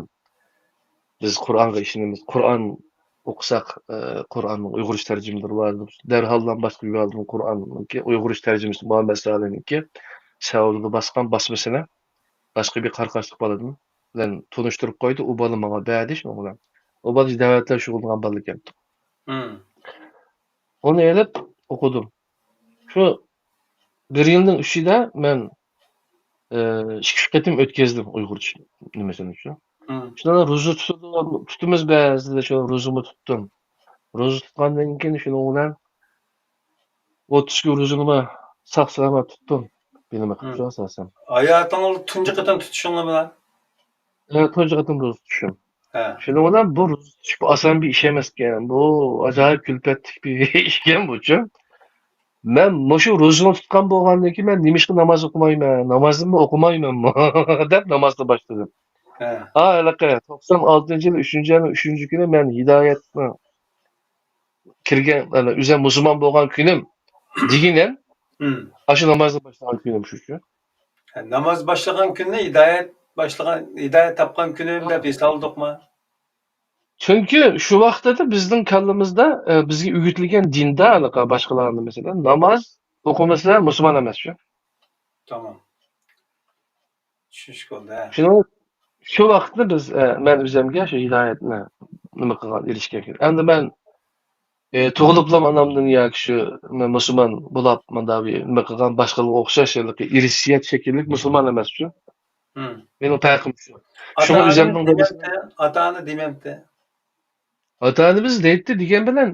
بىز قۇرئانغا ئىشىنىمىز. قۇرئان ئوقۇساق، ئە، قۇرئاننىڭ ئۇيغۇرچە تەرجىمىلىرى بار. دەرھاللا باشقا بىر ئالىمنىڭ قۇرئاننىڭكى ئۇيغۇرچە تەرجىمىسى مۇھەممەد سالىھنىڭكى سەئۇدىدا باسقان باسمىسىنى باشقا بىر قاراقاشلىق بالىدىن بىلەن تونۇشتۇرۇپ قويدى. ئۇ بالا ماڭا بەردى شۇنىڭ بىلەن. ئۇ بالا دەۋەتلەر شۇغۇللانغان بالا ئىكەن. مم. ئۇنى ئېلىپ ئوقۇدۇم. شۇ بىر يىلنىڭ ئىچىدە مەن، ئى، ئىككى، ئۈچ قېتىم ئۆتكۈزدۈم ئۇيغۇرچە نېمىسىنى شۇ. مم. شۇنىڭ روزا تۇتىدۇ، تۇتىمىز بەزىدە شۇ روزىمۇ تۇتتۇم. روزا تۇتقاندىن كېيىن شۇنىڭ بىلەن ئوتتۇز كۈن روزىنىمۇ ساق-سالامەت تۇتتۇم. بىلىمەن مم. شۇ ئاساسەن. ھاياتىڭدا تۇنجى قېتىم تۇتۇشۇڭمۇ؟ ئە، تۇنجى قېتىم روزا تۇتۇشۇم. ھە. شۇنىڭ بىلەن بۇ روزا تۇتۇش بۇ ئاسان بىر ئىش ئەمەسكەن. بۇ ئاجايىپ كۈلپەتلىك بىر ئىشكەن بۇچۇ. مەن مۇشۇ روزىنى تۇتقان بولغاندىن كېيىن مەن نېمىشقا ناماز ئوقۇمايمەن؟ نامازنىمۇ ئوقۇمايمەنمۇ دەپ نامازنى باشلىدىم. ھە. ھا، ھېلىقى توقسان ئالتىنچى يىل ئۈچىنچى ئاينىڭ ئۈچىنچى كۈنى مەن ھىدايەتنى كىرگەن، يەنى ئۆزۈم مۇسۇلمان بولغان كۈنۈم دېگىنىم، مم. ئاشۇ نامازنى باشلىغان كۈنۈم شۇچۇ. ھە، ناماز باشلىغان كۈننى ھىدايەت باشلىغان، ھىدايەت تاپقان كۈنۈم دەپ ھېسابلىدۇقما؟ چۈنكى شۇ ۋاقىتتا بىزنىڭ كاللىمىزدا، ئە، بىزگە ئۆگىتىلگەن دىندا، ھېلىقى باشقىلارنى مەسىلەن، ناماز ئوقۇمىسا مۇسۇلمان ئەمەس شۇ. تامام. چۈشۈنۈشكە بولدى، ھە. شۇنىڭ، شۇ ۋاقىتتا بىز، ئە، مەن ئۆزۈمگە شۇ ھىدايەتنى نېمە قىلغان، ئېرىشكەن. ئەمدى مەن، ئە، تۇغۇلۇپلا ئانامدىن ياكى شۇ مەن مۇسۇلمان بولاپ مۇنداق بىر نېمە قىلغان باشقىلارغا ئوخشاش ھېلىقى ئىرسىيەت شەكىللىك مۇسۇلمان ئەمەس شۇ. ھىم. مېنىڭ پەرقىم شۇ. شۇڭا ئاتا-ئانا ئۆزۈمنىڭ دېمەمتى، ئاتا-ئانا دېمەمتى. ئاتا-ئانىمىز دەيتتى دېگەن بىلەن،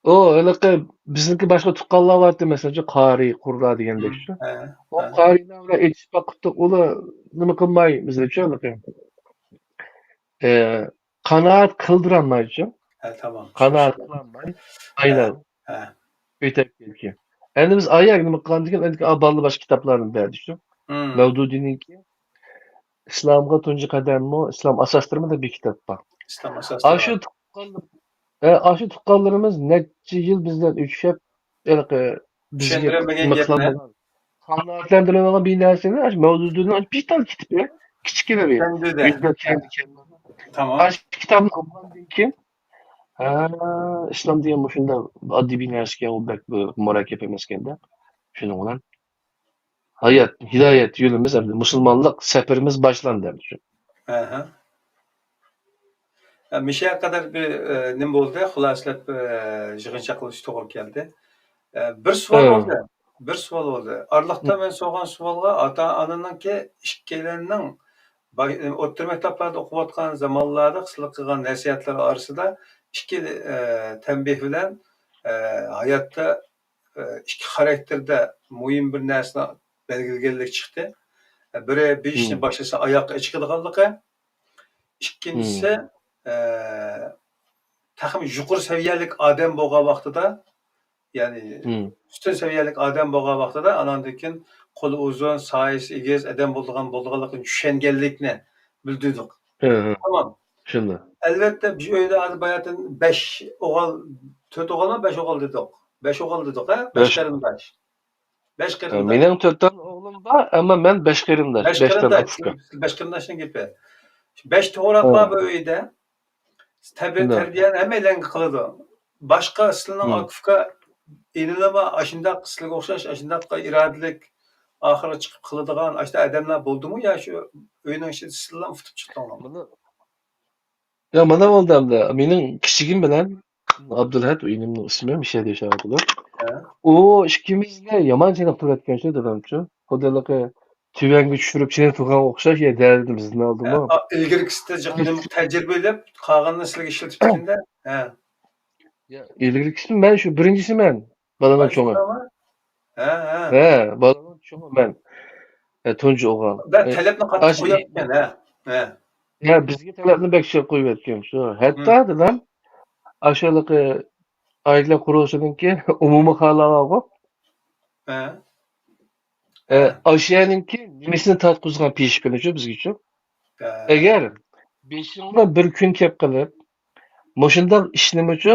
ئۇ ھېلىقى بىزنىڭكى باشقا تۇغقانلار بارتى، مەسىلەن، قارى، قۇررا دېگەندەك شۇ. ھە، ئۇ ھە. قارىلار بىلەن ئېچىشىپ باققۇتتۇق، ئۇلار نېمە قىلماي بىزنىچۇ ھېلىقى. ئە، قانائەت قىلدۇرالمايچۇ. ھە، تامام. قانائەت قىلالماي. ھە، ئاينەن ھە. ئۆتەپ كەتكەن. ئەمدى بىز ئايەك نېمە قىلغاندىكىن، ئەمدى بالىلار باشقا كىتابلارنى بەردى شۇ. مم. مەۋدۇدىنىڭكى ئىسلامغا تۇنجى قەدەممۇ، ئىسلام ئاساسلىرىمۇ دەپ بىر كىتاب بار. ئىسلام ئاساسلىرى. ئاشۇ تۇغقان-، ئە، ئاشۇ تۇغقانلىرىمىز نەچچە يىل بىزدىن ئۆچۈشۈپ، ھېلىقى بىزگە چۈشەندۈرەلمىگەن نېمە گەپنى. قىلالمىغان، قانائەتلەندۈرەلمىگەن بىر نەرسىنى ئاشۇ مەۋدۇدىنىڭ بىر تال كىتابى، كىچىككىنە بىر. چۈشەندۈردى. يۈز بەش يىل ئىكەن. تامام. ئاشۇ كىتابنى ئوقۇغاندىن كېيىن، ھە، ئىسلام دېگەن مۇشۇنداق ئاددىي بىر نەرسىكەن، ئۇ بەك بىر مۇرەككەپ ئەمەسكەن دەپ. شۇنىڭ بىلەن ھايات، ھىدايەت يولىمىز، ئەمدى مۇسۇلمانلىق سەپىرىمىز باشلاندى ئەمدى شۇ. ئەھە. ئە، مۇشۇ قەدەر بىر، ئە، نېمە بولدى، خۇلاسىلەپ، ئە، يىغىنچاق قىلىش توغرا كەلدى. ئە، بىر سوئال ھە. بولدى. بىر سوئال بولدى. ئارىلىقتا ھە. مەن سورىغان سوئالغا ئاتا-ئانىنىڭكى ئىككىيلەننىڭ باي-، ئوتتۇرا مەكتەپلەردە ئوقۇۋاتقان زامانلاردا قىلغان نەسىھەتلەر ئارىسىدا ئىككى، ئە، تەنبىھ بىلەن، ئە، ھاياتتا ئىككى خاراكتېردا مۇھىم بىر نەرسىنى بەلگىلىگەنلىك چىقتى. بىرى بىر ئىشنى ھىم. باشلىسا ئاياغقا ئېچىقىدىغانلىقى، ئىككىنچىسى، ھىم. ئە، تېخىمۇ يۇقىرى سەۋىيەلىك ئادەم بولغان ۋاقتىدا، يەنى ھىم. ئۈستۈن سەۋىيەلىك ئادەم بولغان ۋاقتىدا، ئاناندىن كېيىن قولى ئۇزۇن، سايىسى ئېگىز ئادەم بولىدىغان، بولىدىغانلىقىنى چۈشەنگەنلىكنى بىلدۈردۇق. ھە، ھە. تامام. چۈشەندىم. ئەلۋەتتە، بىز ئۆيدە ھازىر باياتىن بەش ئوغۇل، تۆت ئوغۇلمۇ، بەش ئوغۇل دېدۇق. بەش ئوغۇل دېدۇق، ھە؟ بەش بەش. قېرىنداش. بەش ھە، قېرىنداش. مېنىڭ تۆت دانە ئوغلۇم بار، ئەمما مەن بەش قېرىنداش، بەش بەش دانە قېرىنداش، ئۇكا. بەش قېرىنداشنىڭ گېپى. بەش توغراق ھە. بار بۇ ئۆيدە. تەبىئىي تەربىيەنى ھەممەيلەنگە قىلىدۇ. باشقا سىلىنىڭ ھىم. ئاكا-ئۇكا ئىنىلىمۇ ئاشۇنداق سىلىگە ئوخشاش، ئاشۇنداق ئىرادىلىك، ئاخىرىغا چىقىپ قىلىدىغان ئاشۇنداق ئادەملەر بولدىمۇ يا شۇ ئۆينىڭ ئىچىدە سىلىلا ئۇتۇپ چىقتىڭلارمۇ؟ مانا، يا مانا بولدى ئەمدى. مېنىڭ كىچىكىم بىلەن ئابدۇلھەد، ئۇ ئىنىمنىڭ ئىسمى، مۇشۇ يەردە ياشاۋاتىدۇ. ھە. ئۇ ئىككىمىزنى يامان چېنىقتۇرۇۋەتكەن شۇ دادامچۇ. خۇددى ھېلىقى تۆۋەنگە چۈشۈرۈپ چېنىقتۇرغانغا ئوخشاش يا دەۋردىن بىزنى ئالدىمۇ. ھە، ئا، ئىلگىرىكىسىدە جىق نېمە تەجرىبە ئېلىپ، قالغىنىنى سىلەرگە ئىشلىتىپتىكەن-دە. ھە. يا، ئىلگىرىكىسى مەن شۇ بىرىنچىسى مەن. بالىنىڭ چوڭى. ھە، ھە. ھە، بالىنىڭ چوڭى مەن. ھە، تۇنجى ئوغۇل. بە، ھە، تەلەپنى قاتتىق ئاشۇ قويۇپتىكەن، ھە. ھە. ھە، بىزگە تەلەپنى بەك جىق قويۇۋەتكەن شۇ. ھەتتا ھىم. دادام ئاشۇ ھېلىقى ئائىلە قۇرۇلۇشىنىڭكى ئومۇمىي خالىغانغۇ. ھە. ئە، ھە. ئاشۇ يەرنىڭكى نېمىسىنى تارتقۇزغان پىشىپىنىچۇ بىزگىچۇ. ھە. ئەگەر بېشىڭدا بىر كۈن كەپ قېلىپ، مۇشۇنداق ئىشنىمۇچۇ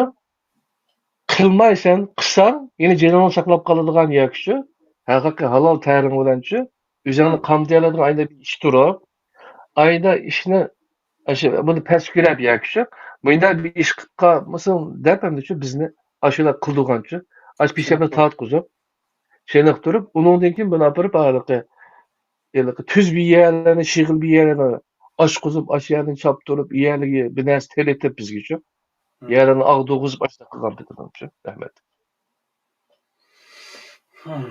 قىلمايسەن، قىلساڭ، يەنە جېنىڭنى ساقلاپ قالىدىغان ياكىچۇ، ھەقىقىي ھالال تەرىڭ بىلەنچۇ، ئۆزۈڭنى ھىم. قامدىيالايدىغان ئايدا بىر ئىش تۇرۇپ، ئايدا ئىشنى، ئاشۇ، بۇنى پەس كۆرەپ ياكىچۇ، مۇنداق بىر ئىش قىلىپ قالمىسۇن دەپ، ئەمدىچۇ بىزنى ئاشۇنداق قىلدۇرغانچۇ، ئاشۇ پىشەپنى تارتقۇزۇپ، چېنىقتۇرۇپ، ئۇنىڭدىن كېيىن بۇنى ئاپىرىپ ھېلىقى، ھېلىقى تۈز بىر يەرلەرنى، شېغىل بىر يەرلەرنى ئاچقۇزۇپ، ئاشۇ يەردىن چاپتۇرۇپ، يەرلىكى بىر نەرسە تېرىتىپ بىزگىچۇ. ھىم. يەرلەرنى ئاغدۇرغۇزۇپ ئاشۇنداق قىلغان پېتىم شۇ. رەھمەت. ھىم.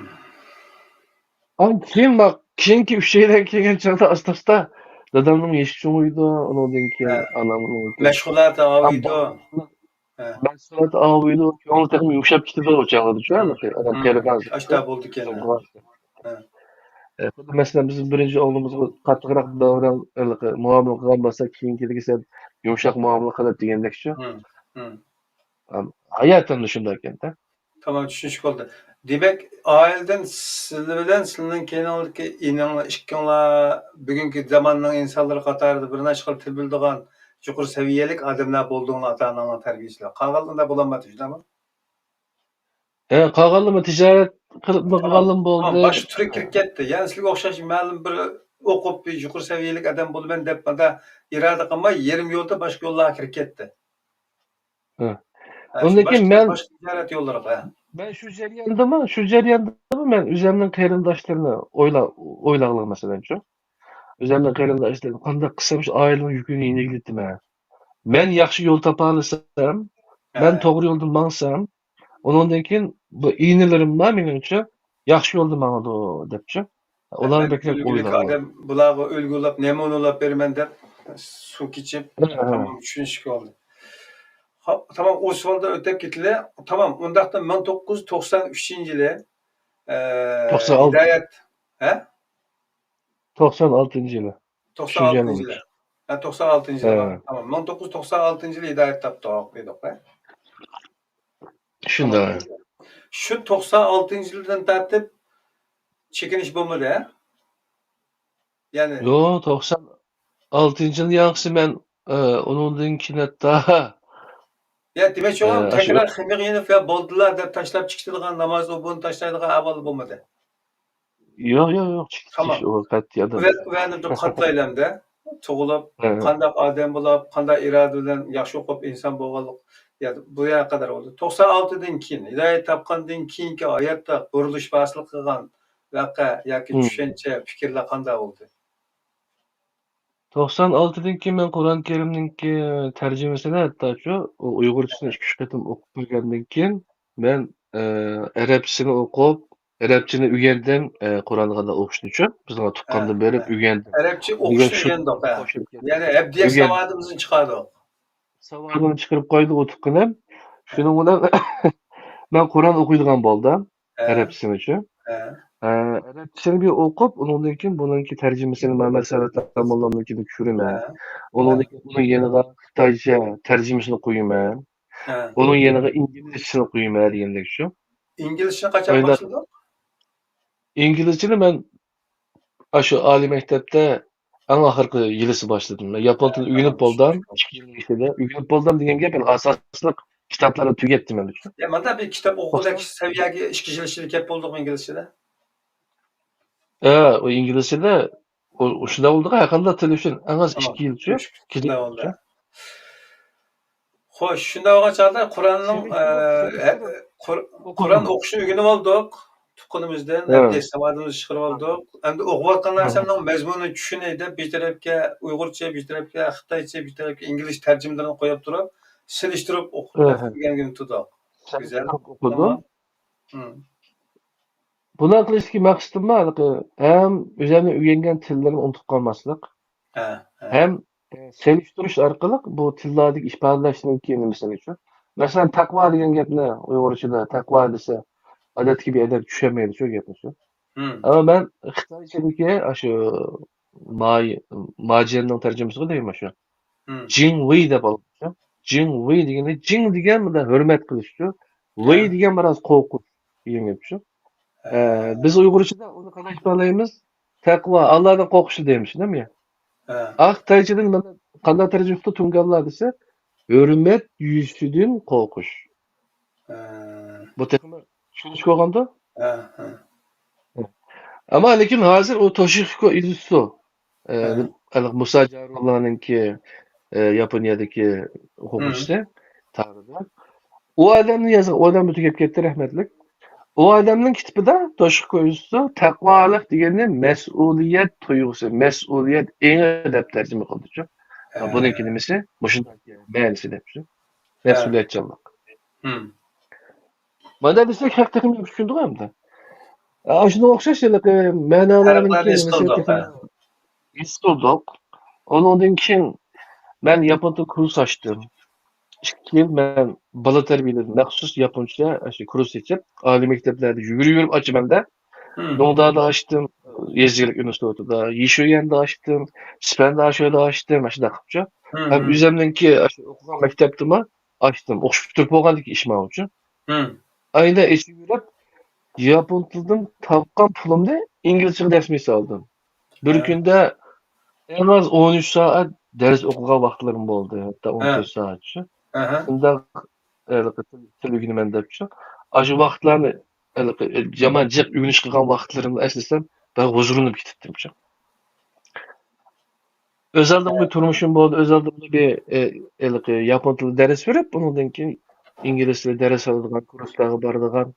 ئاندىن كېيىن ما-، كېيىنكى ئۈچەيلەن كەلگەن چاغدا ئاستا-ئاستا دادامنىڭ يېشى چوڭىيىدۇ، ئۇنىڭدىن كېيىن ھە. ئانامنىڭ مەشغۇلاتى ئاۋۇيدۇ. ھە. مەشغۇلات ئاۋۇيدۇ، كۆڭلى تېخىمۇ يۇمشاپ كېتىدۇ، ئۇ چاغلاردا شۇ، ھىم. ھېلىقى ئادەم ھىم. قېرىغان. ئاشتا بولىدىكەن. ھە. ئە، خۇددى مەسىلەن، بىز بىرىنچى ئوغلىمىزغا قاتتىقراق داۋراڭ، ھېلىقى مۇئامىلە قىلغان بولساق، كېيىنكىدىكى سەل يۇمشاق مۇئامىلە قىلىپ دېگەندەكچۇ. ھىم، ھىم. ھاياتىمدا شۇنداق ئىكەن-دە. تامام چۈشىنىشكە بولدى. دېمەك، ئائىلىدىن سىلى بىلەن سىلىنىڭ كەينىڭدىكى ئىنىڭلار ئىككىڭلار بۈگۈنكى زاماننىڭ ئىنسانلىرى قاتارىدا بىر نەچچە خىل تىل بىلىدىغان يۇقىرى سەۋىيەلىك ئادەملەر بولدۇڭلار، ئاتا-ئاناڭلار تەربىيىسىدە. قالغانلىرىدا بولالمايتتى، شۇنداقمۇ؟ ھە، قالغانلىرىمۇ تىجارەت قىلىپمۇ تامام. قالغانلىرىمۇ تامام، بولدى. باشقا تۈرگە كىرىپ كەتتى. يەنى سىلەرگە ئوخشاش مەلۇم بىر ئوقۇپ، بىر يۇقىرى سەۋىيەلىك ئادەم بولىمەن دەپ، مانا ئىرادە قىلماي، يېرىم يولدا باشقا يوللارغا كىرىپ كەتتى. ھە. ھە، ئۇندىن شۇ كېيىن باشقا، مەن باشقا تىجارەت يوللىرىغا، ھە. مەن شۇ جەرياندىمۇ، شۇ جەرياندىمۇ مەن ئۆزۈمنىڭ قېرىنداشلىرىنى ئويلا-، ئويلىغانلىق مەسىلەنچۇ. ئۆزۈمنىڭ قېرىنداشلىرىم قانداق قىلسام شۇ ئائىلىنىڭ يۈكىنى يېنىكلىتىمەن. مەن ياخشى يول تاپالىسام، مەن ھە. توغرا يولدا ماڭسام، ئۇنىڭدىن كېيىن بۇ ئىنىلىرىم بار مېنىڭچۇ، ياخشى يولدا ماڭىدۇ دەپچۇ. ئۇلارنى مەن بەكرەك ئۈلگىلىك ئويلاڭلار. ئادەم، بۇلارغا ئۈلگە بولاپ، نەمۇنە بولاپ بېرىمەن دەپ سۇ كېچىپ، ھە، ھە. تامام چۈشىنىشكە بولدى. خاپ، تامام، ئۇ سوئالدىن ئۆتۈپ كېتىلى. تامام، ئۇنداقتا مىڭ توققۇز يۈز توقسان ئۈچىنچى يىلى، ئە، توقسان ئالتە. ھىدايەت، ھە؟ توقسان ئالتىنچى يىلى. توقسان ئالتىنچى يىلى. ھە، توقسان ئالتىنچى يىلى. ھە. تامام. مىڭ توققۇز يۈز توقسان ئالتىنچى يىلى ھىدايەت تاپتۇق دېدۇق، ھە؟ شۇنداق. تامام. شۇ توقسان ئالتىنچى يىلدىن تارتىپ چېكىنىش بولمىدى، ھە؟ يەنى يوق، توقسان ئالتىنچى يىل ياخشى مەن، ئە، ئۇنىڭدىن كېيىن ھەتتا يا، دېمەكچى بولغان، ئە، تەكرار خېمىر يېنىپ، يا، بولدىلا دەپ تاشلاپ چىقىدىغان، ناماز ئوبۇنى تاشلايدىغان ئەھۋال بولمىدى. يوق، يوق، يوق، چىقىش، تامام. ئۇ قەتئىي ئادەم. ۋە، ۋەنى بىر قاتلايلى ئەمدى. تۇغۇلۇپ، ھە. قانداق ئادەم بولۇپ، قانداق ئىرادە بىلەن ياخشى ئوقۇپ ئىنسان بولغانلىق، يا، بۇ يەرگە قەدەر بولدى. توقسان ئالتىدىن كېيىن، ھىدايەت تاپقاندىن كېيىنكى ھاياتتا بۇرۇلۇش ھاسىل قىلغان ۋەقە ياكى ھىم. چۈشەنچە، پىكىرلەر قانداق بولدى؟ توقسان ئالتىدىن كېيىن مەن قۇرئان كەرىمنىڭكى تەرجىمىسىنى ھەتتاچۇ ئۇ ئۇيغۇرچىسىنى ئىككى، ئۈچ قېتىم ئوقۇپ بەرگەندىن كېيىن، مەن، ئە، ئەرەبچىسىنى ئوقۇپ، ئەرەبچىنى ئۆگەندىم، ئە، قۇرئاننى قانداق ئوقۇشنىچۇ، بىزنىڭ ھە، تۇغقاندىن بېرىپ ھە. ئۆگەندىم. ئەرەبچە ئۆگەن-، ئوقۇشنى شۇ ئۆگەندۇق، ھە. قوشۇلۇپ كەتتى. يەنى ئەبدىيە ئۆگەن-، ساۋادىمىزنى چىقاردۇق. ساۋادىمنى چىقىرىپ قويدى ئۇ تۇغقىنىم. ھە. شۇنىڭ بىلەن مەن قۇرئان ئوقۇيدىغان بولدۇم. ھە. ئەرەبچىسىنىچۇ. ھە. ھە، ئەرەبچىسىنى بىر ئوقۇپ، ئۇنىڭدىن كېيىن بۇنىڭكى تەرجىمىسىنى مەمەت سەمەت ئەمىنلامنىڭكىنى چۈشۈرىمەن. ھە. ئۇنىڭدىن ھە. كېيىن ئۇنىڭ يېنىغا خىتايچە تەرجىمىسىنى قويىمەن. ھە. ئۇنىڭ يېنىغا ئىنگلىزچىسىنى قويىمەن دېگەندەكچۇ. ئىنگلىزچىنى قاچان باشلىدىڭ؟ ئىنگلىزچىنى مەن ئاشۇ ئالىي مەكتەپتە ئەڭ ئاخىرقى يىلىسى باشلىدىم. ياپون تىلى ئۆگىنىپ بولدۇم، ئىككى يىلنىڭ ئىچىدە. ئۆگىنىپ بولدۇم دېگەن گەپ، يەنى ئاساسلىق كىتابلارنى تۈگەتتىم ئەمدى. يا، مانا بىر كىتاب ئوقۇغۇدەك سەۋىيەگە ئىككى يىل ئىچىدە كەپ بولدۇقمۇ ئىنگلىزچىدە؟ ھە، ئۇ ئىنگلىزچىدە ئۇ، ئۇ شۇنداق بولدىغان، ھەر قانداق تىل ئۈچۈن ئەڭ ئاز ئىككى يىلچۇ. ئىككى يىل. خوش، شۇنداق بولغان چاغدا قۇرئاننىڭ، ئە، قۇر-، قۇرئان ئوقۇشنى ئۆگىنىپ ئالدۇق. تۇغقىنىمىزدىن ھە. ھەم ئېھتىمالىمىزنى چىقىرىۋالدۇق. ئەمدى ئوقۇۋاتقان ھە. نەرسەمنىڭ مەزمۇنىنى چۈشىنەي دەپ، بىر تەرەپكە ئۇيغۇرچە، بىر تەرەپكە خىتايچە، بىر تەرەپكە ئىنگلىز تەرجىمىلىرىنى قويۇپ تۇرۇپ، سېلىشتۇرۇپ ئوقۇپ ھە، ھە. ئۆگەنگىلى تۇردۇق. سەن گۈزەل. ئوقۇدۇڭ. تامام. ھىم. بۇنداق قىلىشتىكى مەقسىتىم بار، ھېلىقى ھەم ئۆزۈمنىڭ ئۆگەنگەن تىللىرىمنى ئۇنتۇپ قالماسلىق. ھە، ھە. ھەم، ئە، سېلىشتۇرۇش ئارقىلىق بۇ تىللاردىكى ئىپادىلەشنىڭكى نېمىسىنى شۇ. مەسىلەن، تەقۋا دېگەن گەپنى ئۇيغۇرچىدا تەقۋا دېسە، ئادەتتىكى بىر ئادەم چۈشەنمەيدۇ شۇ گەپنى شۇ. ھىم. ئەمما مەن خىتايچىدىكى ئاشۇ ماي-، ماجيەننىڭ تەرجىمىسىغا دەيمەن شۇ. ھىم. جىڭ ۋېي دەپ ئالغان. جىڭ ۋېي دېگەندە، جىڭ دېگەن بۇنداق ھۆرمەت قىلىشچۇ. ۋېي ھە. دېگەن بىراز قورقۇش دېگەن گەپچۇ. ھە. ئە، بىز ئۇيغۇرچىدا ئۇنى قانداق ئىپادىلەيمىز؟ تەقۋا، ئاللادىن قورقۇشلا دەيمىز، شۇنداقمۇ يا؟ ھە. ئاق تايچىدىن مانا قانداق تەرجىمە قىپتۇ تۇڭگانلار دېسە، ھۆرمەت يۈزىسىدىن قورقۇش. ھە. بۇ تېخىمۇ چۈشىنىشكە بولغاندۇ؟ ھە، ھە. ئەمما لېكىن ھازىر ئۇ توشىخىكو ئىزۇتسۇ، ئە، ھە. ھېلىقى مۇسا جارۇللانىڭكى، ئە، ياپونىيەدىكى ھىم. ئوقۇغۇچىسى، تارىدا. ئۇ ئادەمنى يازغان، ئۇ ئادەم تۈگەپ كەتتى، رەھمەتلىك. ئۇ ئادەمنىڭ كىتابىدا توشىخىكو ئىزۇتسۇ تەقۋالىق دېگەننى مەسئۇلىيەت تۇيغۇسى، مەسئۇلىيەت ئېڭى دەپ تەرجىمە قىلدىچۇ. ھە. بۇنىڭكى نېمىسى؟ مۇشۇنداق مەنىسى دەپچۇ. ھە. مەسئۇلىيەتچانلىق. ھىم. مانا دېسەك، خەق تېخىمۇ چۈشىنىدىغۇ ئەمدى. ئە، شۇنىڭغا ئوخشاش ھېلىقى مەنالارنىڭكى پەرقلەرنى ھېس نېمىسى قىلدۇق، تېخىمۇ ھە. ھېس قىلدۇق. ئۇنىڭدىن كېيىن مەن ياپون تىل كۇرس ئاچتىم. ئىككى يىل مەن بالا تەربىيەلىدىم. مەخسۇس ياپونچە ئاشۇ كۇرس ئېچىپ، ئالىي مەكتەپلەردە يۈگۈرۈپ يۈگۈرۈپ ئاچىمەن-دە. ھىم. دۇڭدادا ئاچتىم، يېزا ئىگىلىك ئىنستىتۇتىدا، يىشۈيەندە ئاچتىم، سىپەنداشۆدە ئاچتىم، ئاشۇنداق قىلىپچۇ. ھىم، ھەم ھىم. ئۆزۈمنىڭكى ئاشۇ ئوقۇغان مەكتەپتىمۇ ئاچتىم. ئوقۇش پۈتتۈرۈپ بولغاندىكىن ئىش ماۋۇچۇ. ھىم. ئايدا ئېچىۋېرىپ، ياپون تىلىدىن تاپقان پۇلۇمنى ئىنگلىزچىگە دەرس مېسى ئالدىم. بىر ھە. كۈندە ئەڭ ئاز ئون ئۈچ سائەت دەرس ئوقۇغان ۋاقىتلىرىم بولدى، ھەتتا ھە. ئون تۆت سائەتچە. ئەھە. شۇنداق، ھېلىقى تىل، تىل ئۆگىنىمەن دەپچۇ. ئاشۇ ۋاقىتلارنى، ھېلىقى، يامان جىق ئۆگىنىش قىلغان ۋاقىتلىرىمنى ئەسلىسەم، بەك ھۇزۇرلىنىپ كېتەتتىمچۇ. ئۆز ئالدىمغا بىر تۇرمۇشۇم بولدى، ئۆز ئالدىمغا بىر، ئە، ھېلىقى ياپون تىلى دەرس بېرىپ، ئۇنىڭدىن كېيىن ئىنگلىز تىلى دەرس ئالىدىغان، كۇرسلارغا بارىدىغان،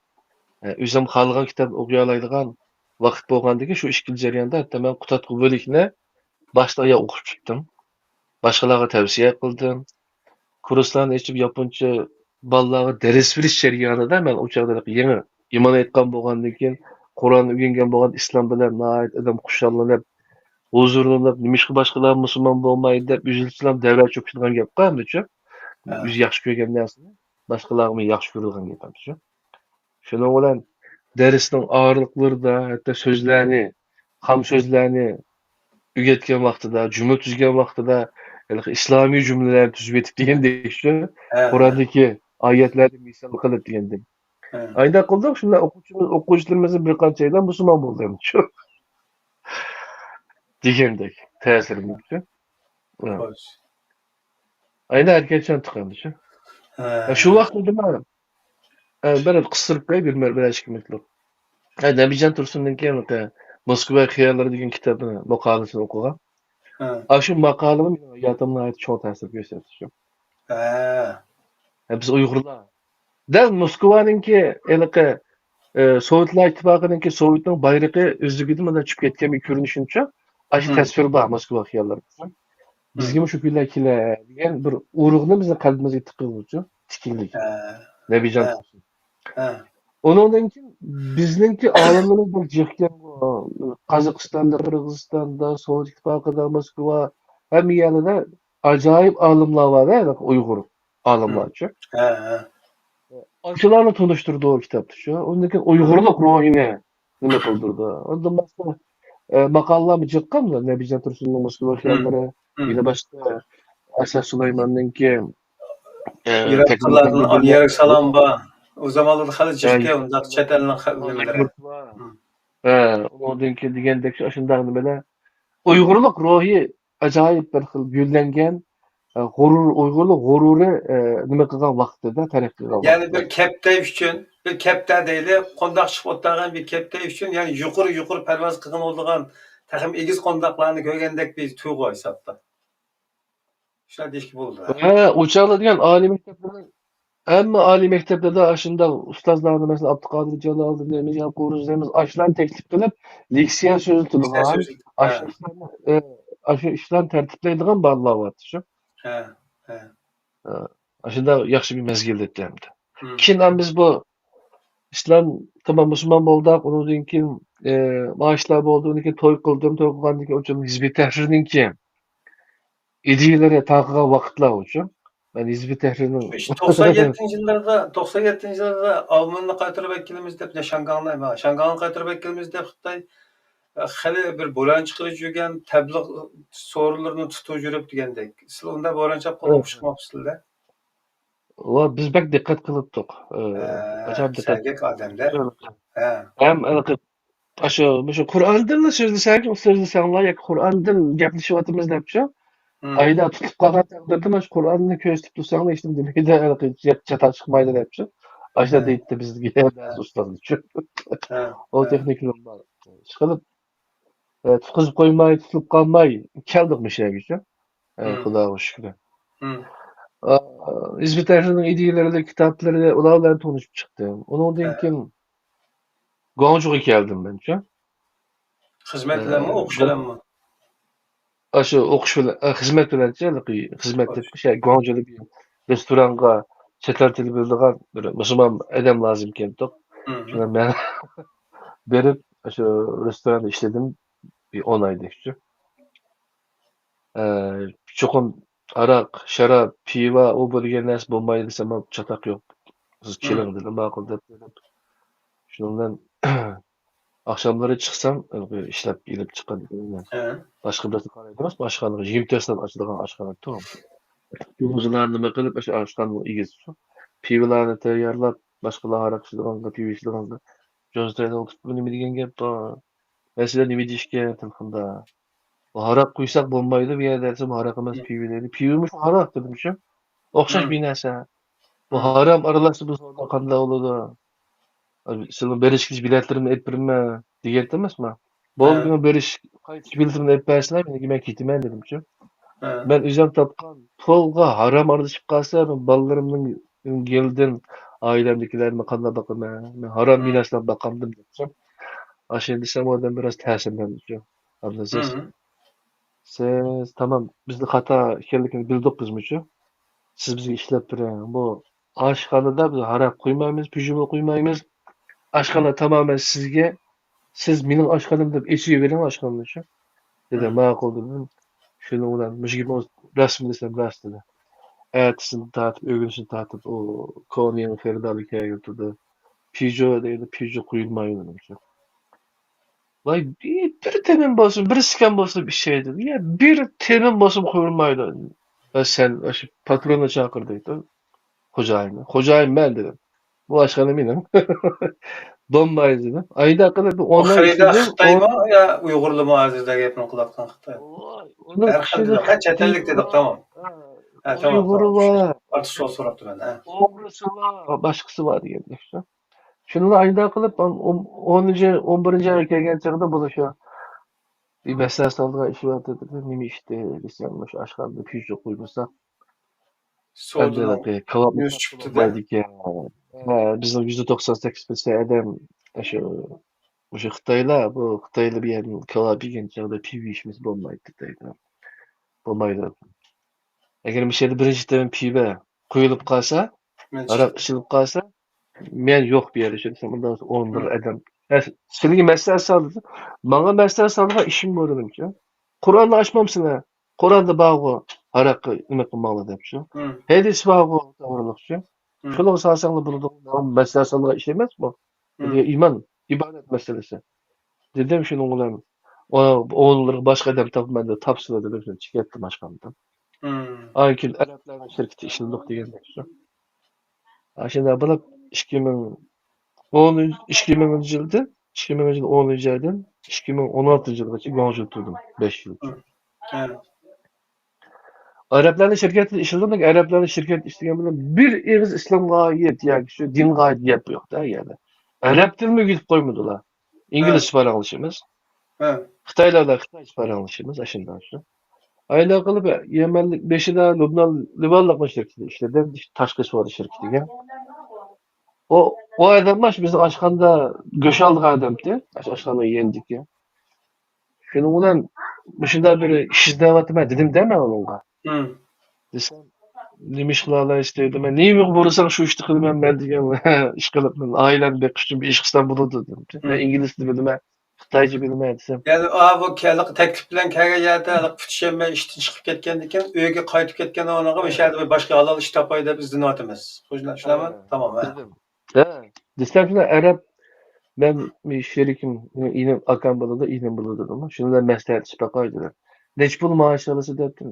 ئە، ئۆزۈم خالىغان كىتابنى ئوقۇيالايدىغان ۋاقىت بولغاندىكىن، شۇ ئىككى يىل جەريانىدا ھەتتا مەن قۇتادغۇ بۆلەكنى باشتىن ئاياغ ئوقۇپ چىقتىم. باشقىلارغا تەۋسىيە قىلدىم. كۇرسلارنى ئېچىپ، ياپونچە بالىلارغا دەرس بېرىش جەريانىدا مەن ئۇ چاغدا يېڭى ئىمان ئېيتقان بولغاندىن كېيىن، قۇرئان ئۆگەنگەن بولغان، ئىسلام بىلەن ناھايىتى ئادەم خۇشاللىنىپ، ھۇزۇرلىنىپ، نېمىشقا باشقىلار مۇسۇلمان بولمايدۇ دەپ ئۆزىمىزچىلا دەۋە چوقۇشىدىغان گەپ قالمىدىچۇ. ھە. ئۆزى ياخشى كۆرگەن نەرسىنى باشقىلارغىمۇ ياخشى كۆرىدىغان گەپ قالمىدىچۇ. شۇنىڭ بىلەن دەرسنىڭ ئارىلىقلىرىدا ھەتتا سۆزلەرنى، خام سۆزلەرنى ئۆگەتكەن ۋاقتىدا، جۈملە تۈزگەن ۋاقتىدا، ھېلىقى ئىسلامىي جۈملىلەرنى تۈزۈۋېتىپ دېگەندەك شۇ، ھە، ھە. قۇرئاندىكى ئايەتلەرنى مىسال قىلىپ دېگەندەك. ھە. ئاينداق قىلدۇق، شۇنداق ئوقۇغۇچىمىز، ئوقۇغۇچىلىرىمىزنىڭ بىر قانچە ھەيدە مۇسۇلمان بولدى شۇ. دېگەندەك تەسىرىمىزچۇ. ھە. خوش. ئايدا ھەرىكەتچان چىققاندىچۇ. ھە. شۇ ۋاقىتتا مەن، ئە، بىر قىستۇرۇپ قوياي، بىر، بىر ئىككى مىنۇتلۇق. ئە، نەبىجان تۇرسۇننىڭكى، ئە، موسكۋا خىياللىرى دېگەن كىتابنى، ماقالىسىنى ئوقۇغان. ھە. ئاشۇ ماقالىمۇ مېنىڭ ھاياتىمغا ناھايىتى چوڭ تەسىر كۆرسەتتى شۇ. ھە. ھە، بىز ئۇيغۇرلار. دەل موسكۋانىڭكى ھېلىقى، ئە، سوۋېتلار ئىتتىپاقىنىڭكى، سوۋېتنىڭ بايرىقى ئۆزلۈكىدىن مانا چۈشۈپ كەتكەن بىر كۆرۈنۈشىچۇ. ئاشۇ ھە. تەسۋىر بار موسكۋا خىياللىرىدا. ھە. بىزگىمۇ شۇ كۈنلەر كېلەر دېگەن بىر ئۇرۇقنى بىزنىڭ قەلبىمىزگە تىقىلغۇچۇ تىكىلدى. ھە. نەبىجان ھە. تۇرسۇن. ھە. ئۇنىڭدىن كېيىن بىزنىڭكى ئالىملىرىمىز بەك جىقكەن. قازاقىستاندا، قىرغىزىستاندا، سوۋېت ئىتتىپاقىدا، موسكۋا، ھەممە يەردە ئاجايىپ ئالىملار بار ھە، ئۇيغۇر ئالىملارچۇ. ھە، ھە. ئاشۇلارنى تونۇشتۇرىدۇ ئۇ كىتابتا شۇ. ئۇندىن كېيىن ئۇيغۇرلۇق روھىنى نېمە قىلدۇرىدۇ. ئۇندىن باشقا، ئە، ماقالىلارمۇ جىققان، نەبىجان تۇرسۇننىڭ موسكۋا خىياللىرى، ھىم. يەنە باشقا ئەسەت سۇلايماننىڭكى، ئە، يۈرەك تەكلىپ قىلارنىڭ قىلغان ئانا يۈرەك سالام بار. ئۇ زامانلاردا خېلى جىقكەن ھە. ئۇنداق چەت ئەلنىڭ خە-، نېمىلىرى. ھىم. ھە، ئۇنىڭدىن كېيىن دېگەندەك شۇ، ئاشۇنداق نېمىلەر. ئۇيغۇرلۇق روھى ئاجايىپ بىر خىل گۈللەنگەن، ئە، غۇرۇر، ئۇيغۇرلۇق غۇرۇرى، ئە، نېمە قىلغان ۋاقتىدا، تەرەققىي قىلغان يەنى ۋاقتىدا. بىر كەپتەر ئۈچۈن، بىر كەپتەر دەيلى، قونداق چىقىپ ئولتۇرغان بىر كەپتەر ئۈچۈن، يەنى يۇقىرى، يۇقىرى پەرۋاز قىلغىلى بولىدىغان تېخىمۇ ئېگىز قونداقلارنى كۆرگەندەك بىر تۇيغۇ ھېسابتا. شۇنداق دېيىشكە بولىدۇ. ھە، ئۇ چاغدا دېگەن ئالىي مەكتەپلەرنىڭ ھەممە ئالىي مەكتەپلەردە ئاشۇنداق ئۇستازلارنى، مەسىلەن، ئابدۇقادىر جالالىدىن دەيمىز، ياقۇپ روزى دەيمىز، ئاشۇلارنى تەكلىپ قىلىپ، لېكسىيە سۆزلىتىدىغان، لېكسىيە سۆزلىتىپ، ھە. ئاشۇ ئىشلارنى، ئە، ئاشۇ ئىشلارنى تەرتىپلەيدىغان بالىلار بارتى شۇ. ھە، ھە. ئە، ئاشۇنداق ياخشى بىر مەزگىل ئۆتتى ئەمدى. ھىم. كېيىن ئەمدى بىز بۇ ئىسلام، تامام مۇسۇلمان بولدۇق. ئۇنىڭدىن كېيىن، ئە، مۇشۇ ئىشلار بولدى. ئۇنىڭدىن كېيىن توي قىلدىم. توي قىلغاندىن كېيىن ئۇچۇن ھىزب ئۇت-تەھرىرنىڭكى ئىدىيەلىرى تارقىغان ۋاقىتلار ئۇچۇن. مەن ھىزب ئۇت-تەھرىرنىڭ شۇ توقسان يەتتىنچى يىللاردا، توقسان يەتتىنچى يىللاردا ئاۋمېننى قايتۇرۇپ ئەكېلىمىز دەپ، شياڭگاڭنى، شياڭگاڭنى قايتۇرۇپ ئەكېلىمىز دەپ خىتاي خېلى بىر بولان چىقىرىپ يۈرگەن، تەبلىغ سورۇنلىرىنى تۇتۇپ يۈرۈپ دېگەندەك. سىلەر ئۇنداق بولان چاپقىلىق ئوخشىماپسىلەر. ۋە بىز بەك دىققەت قىلىپتۇق. ئە، ھە، ئاجايىپ دىققەت سەگەك ئادەمدە. ھە. ھەم ھېلىقى ئاشۇ، مۇشۇ قۇرئاندىنلا سۆزلىسەك، سۆزلىسەڭلار ياكى قۇرئاندىن گەپلىشىۋاتىمىز دەپچۇ. ھىم. ئايدا تۇتۇپ قالغان تەقدىردە مانا شۇ قۇرئاننى كۆرسىتىپ تۇرساڭلار ھېچنېمە دېمەيدۇ، ھېلىقى چاتاق چىقمايدۇ دەپچۇ. ئاشۇنداق ھە. دەيتتى بىزگە بەزى ئۇستازلارچۇ. ھە، ئۇ ھە. تېخنىكىلار بار. ئىشقىلىپ، ئە، تۇتقۇزۇپ قويماي، تۇتۇپ قالماي كەلدۇق مۇشۇ يەرگىچە. ئە، ھىم. خۇداغا شۈكرى. ھىم. ئا، ھىزب ئۇت-تەھرىرنىڭ ئىدىيەلىرى، كىتابلىرى، ئۇلار بىلەن تونۇشۇپ چىقتىم. ئۇنىڭدىن ھە. كېيىن گۇاڭجۇغا كەلدىم مەنچۇ. خىزمەت ئە، بىلەنمۇ، ئوقۇش بىلەنمۇ؟ ئاشۇ ئوقۇش بىلەن، ئە، خىزمەت بىلەنچۇ، ھېلىقى خىزمەت خوش. دەپ شۇ گۇاڭجۇدا بىر رېستورانغا چەت ئەل تىلى بىلىدىغان بىر مۇسۇلمان ئادەم لازىم ئىكەنتۇق. ھىم. شۇڭا مەن بېرىپ، ئاشۇ رېستوراندا ئىشلىدىم بىر ئون ئايدەكچۇ. ئە، چوقۇم ھاراق، شاراب، پىۋا، ئۇ بۇ دېگەن نەرسە بولمايدۇ دېسەم، چاتاق يوق. سىز ھىم. كېلىڭ دېدى، ماقۇل دەپ بېرىپ. شۇنىڭ بىلەن ئاخشاملىرى چىقسام، ئىشلەپ ئېلىپ چىققان. ھە. باشقا بىرسى قارايدۇ ئەمەس، ئاشخانىغا، يىگىرمە تۆت سائەت ئاچىدىغان ئاشخانا تۇر. يۇلدۇزلار نېمە قىلىپ، ئاشۇ ئاشخانىنىڭ ئىگىسى شۇ. پىۋىلارنى تەييارلاپ، باشقىلار ھاراق ئىچىدىغانغا، پىۋا ئىچىدىغانغا جوزىتايدا ئولتۇرۇپ، بۇ نېمە دېگەن گەپ بۇ؟ مەن سىلەر نېمە دېيىشكەن تېلېفوندا؟ بۇ ھاراق قۇيساق بولمايدۇ بۇ يەردە دېسەم، ھاراق ئەمەس، ھىم. پىۋا دەيدۇ. پىۋىمۇ ھاراق دېدىمچۇ. ئوخشاش ھىم. بىر نەرسە. بۇ ھىم. ھارام ئارىلاشسا بۇ سودا قانداق بولىدۇ؟ سىلەرنىڭ بېرىشكىچە بېلەتلىرىمنى ئېلىپ بېرىمەن دېگەنتى ئەمەسمۇ؟ ھە. بولدى، بېرىش، قايتىش بېلىتىمنى ئېلىپ بەرسىلەر، مېنىڭكى مەن كېتىمەن دېدىمچۇ. ھە. مەن ئۆزۈم تاپقان پۇلغا ھارام ئارىلىشىپ قالسا، مەن بالىلىرىمنىڭ گېلىدىن، ئائىلەمدىكىلەرنى قانداق باقىمەن؟ مەن ھارام ھىم. مىراسلارنى باقامدىم دېدىمچۇ. ئاشۇنى دېسەم، ئۇ ئادەم بىراز تەسىرلەندىچۇ. ئابدۇئەزىز، ھىم. سىز تامام بىزنى خاتا ئىكەنلىكىنى بىلدۇق بىزمۇچۇ. سىز بىزگە ئىشلەپ بېرىڭ. بۇ ئاشخانىدا بىز ھاراق قۇيمايمىز، پىژىمۇ قۇيمايمىز. ئاشخانا تامامەن سىزگە، سىز مېنىڭ ئاشخانام دەپ ئېچىۋېرىڭ ئاشخانىنىچۇ. دېدى، ھىم. ماقۇل دېدىم. شۇنىڭ بىلەن مۇشۇ گېپىڭىز راستمۇ دېسەم راست دېدى. ئەتىسىدىن تارتىپ، ئۆگۈنۈشتىن تارتىپ ئۇ كونا يېڭى خېرىدارلار كەلگىلى تۇردى. پىژو دەيدۇ، پىژو قۇيۇلمايدۇ دېدىمچۇ. ۋاي، بىر، بىر تېمىم بولسۇن، بىر سىكام بولسۇن ئىچەي دېدى. يا، بىر تېمىم بولسۇن قۇيۇلمايدۇ. ۋە سەن ئاشۇ پاتروننى چاقىر دەيدۇ. خوجايىننى. خوجايىن مەن دېدىم. بۇ ئاشخانا مېنىڭ. بولمايدۇ دېدىم. ئايدا قىلىپ بىر ئون ئاي خېرىدار ئىچىدە خىتايمۇ يا ئۇيغۇرلىمۇ ھازىردا گەپنى قىلىۋاتقان خىتاي؟ ۋاي، ئۇنىڭ ھەر خىل كىشىلىك دېدۇق. ھە، چەت ئەللىك دېدۇق، تامام. ھە، ھە، تامام، ئۇيغۇرى تامام. بار. ئارتۇق سوئال سوراپتىمەن، ھە. ئوغرىسى بار، باشقىسى بار دېگەندەك شۇ. شۇنىلا ئايدا قىلىپ، ئون، ئونىنچى، ئون بىرىنچى ئايغا كەلگەن چېغىدا بۇ شۇ بىر مەسلىھەت سالىدىغان ئىش بار دېدى. نېمە ئىش دېسەم، مۇشۇ ئاشخانىدا پىژو قۇيمىساق، سودىنىڭ ئەمدى كاۋاپمۇ يۈز چىقىپتۇ-دە. بولمايدىكەن. ھە، بىزنىڭ يۈزدە توقسان سەككىز پىرسەنت ئادەم ئاشۇ، مۇشۇ خىتايلار، بۇ خىتايلار بۇ يەردىن كاۋاپ يېگەن چاغدا پىۋا ئىچمىسە بولمايدۇ دەيدۇ. بولمايدۇ. ئەگەر مۇشۇ يەردە بىرىنچى تېمىم پىۋا قۇيۇلۇپ قالسا، مەن ھاراق ئىچىلىپ قالسا، مەن يوق بۇ يەردە شۇ دېسەم، ئۇنداق بولسا ئون بىر ھە. ئادەم. ھە، سىلىگە مەسلىھەت سالدى. ماڭا مەسلىھەت سالىدىغان ئىشىم بار دېدىمچۇ. قۇرئاننى ئاچمامسىلەر؟ قۇرئاندا بارغۇ، ھاراققا نېمە قىلماڭلار دەپچۇ. ھە. ھەدىس بارغۇ، توغرىلىقچۇ. ھە. شۇلارغا سالساڭلار بولىدۇ. ماڭا مەسلىھەت سالىدىغان ئىش ئەمەسمۇ. ھە. دېگەن ئىمان، ئىبادەت مەسىلىسى. دېدىم شۇنىڭ بىلەن، ئو-، ئوغۇللىرىغا باشقا ئادەم تاپىمەن دەپ تاپسىلا دېدىم، شۇنى چىكەتتىم ئاشخانىدىن. ھە. ئاندىن كېيىن ئەرەبلەرنىڭ شىركىتى ئىشلىدۇق دېگەندەك شۇ. ئاشۇنداق بولۇپ، ئىككى مىڭ ئون، ئىككى مىڭىنچى يىلدىن، ئىككى مىڭىنچى يىل ئونىنچى ئايدىن ئىككى مىڭ ئون ئالتىنچى يىلغىچە گۇاڭجۇدا تۇردۇم، بەش يىل. ھە. ئەرەبلەرنىڭ شىركەتتە ئىشلىدىم، لېكىن ئەرەبلەرنىڭ شىركەتتە ئىشلىگەن بىلەن بىر ئېغىز ئىسلامغا ئايت ياكى شۇ دىنغا ئايت گەپ يوق-دە يەنە. ئەرەب تىلىمۇ ئۆگىتىپ قويمىدىلا. ئىنگلىزچە ھە. پاراڭلىشىمىز. ھە. خىتايلار بىلەن خىتايچە پاراڭلىشىمىز، ئاشۇنداق شۇ. ئايلار قىلىپ يەمەنلىك بېشىدا لۇبنان، لىۋانلىق شىركىتىدە ئىشلىدىم. تاشقى سودا شىركىتىگە. ئۇ، ئۇ ئادەم ماش بىزنىڭ ئاشخانىدا گۆش ئالىدىغان ئادەمتى. ئاش-، ئاشخانا يېنىدىكى. شۇنىڭ بىلەن مۇشۇنداق بىر ئىش ئىزدەۋاتىمەن دېدىم-دە مەن ئۇنىڭغا. دېسەم، نېمە ئىش قىلالايسىز دېدى. مەن نېمە بولساڭ شۇ ئىشنى قىلىمەن مەن دېگەن ئىش قىلىپ، مەن ئائىلەمنى بېقىش ئۈچۈن بىر ئىش قىلسام بولىدۇ دېدىم. مەن ئىنگلىز تىلى بىلىمەن، خىتايچە بىلىمەن دېسەم. يەنى، ئا، بۇ ھېلىقى تەكلىپ بىلەن كەلگەن يەردە ھېلىقى پۈتۈشەنبە ئىشتىن چىقىپ كەتكەندىن كېيىن ئۆيگە قايتىپ كەتكەن ئورنىغا مۇشۇ يەردە بىر باشقا ھالال ئىش تاپاي دەپ ئىزدىنىۋاتىمىز. شۇ، شۇنداقمۇ؟ تامام، ھە. دېدىم. ھە، دېسەم شۇنداق ئەرەب، مەن شېرىكىم، مېنىڭ ئىنىم، ئاكام بولىدۇ، ئىنىم بولىدۇ دېدىم. شۇنى بىلەن مەسلىھەتلىشىپ باقاي دېدىم. نەچچە پۇل مائاش ئالىسىز دەپتىم.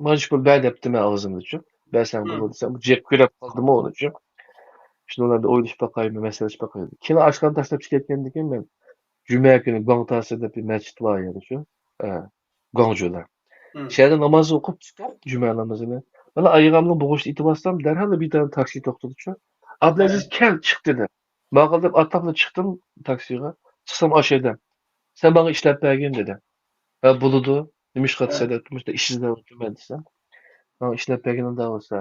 مانچە پۇل بەر دەپتىمەن ئاغزىمدا شۇ. بەرسەڭ بولىدۇ دېسەم، جىق كۆرۈپ قالدىمۇ ئۇنى شۇ. شۇنىڭ بىلەن بىر ئويلىشىپ باقاي، بىر مەسلىھەتلىشىپ باقاي دېدىم. كېيىن ئاشخانا تاشلاپ چىقىپ كەتكەندىن كېيىن مەن جۈمە كۈنى گۇاڭتاسى دەپ بىر مەسچىت بار يەردە شۇ. ئە، گۇاڭجۇدا. شۇ يەردە ناماز ئوقۇپ چىقىپ، جۈمە نامىزىنى. مانا ئايىغىمنى بوغۇچتا ئېتىۋاتسام، دەرھال بىر دانە تاكسى توختىدى شۇ. ئابلەزىز كەل، چىق دېدى. ماقۇل دەپ ئاتلاپلا چىقتىم تاكسىغا. چىقسام ئاشۇ يەردە. سەن ماڭا ئىشلەپ بەرگىن دېدى. ھە، بولىدۇ. نېمە ئىش قىلىسەن دەپتۇ. مۇشۇنداق ئىش ئىزدەۋاتىمەن دېسەم. ماڭا ئىشلەپ بەرگىنىڭ دەۋاتسا.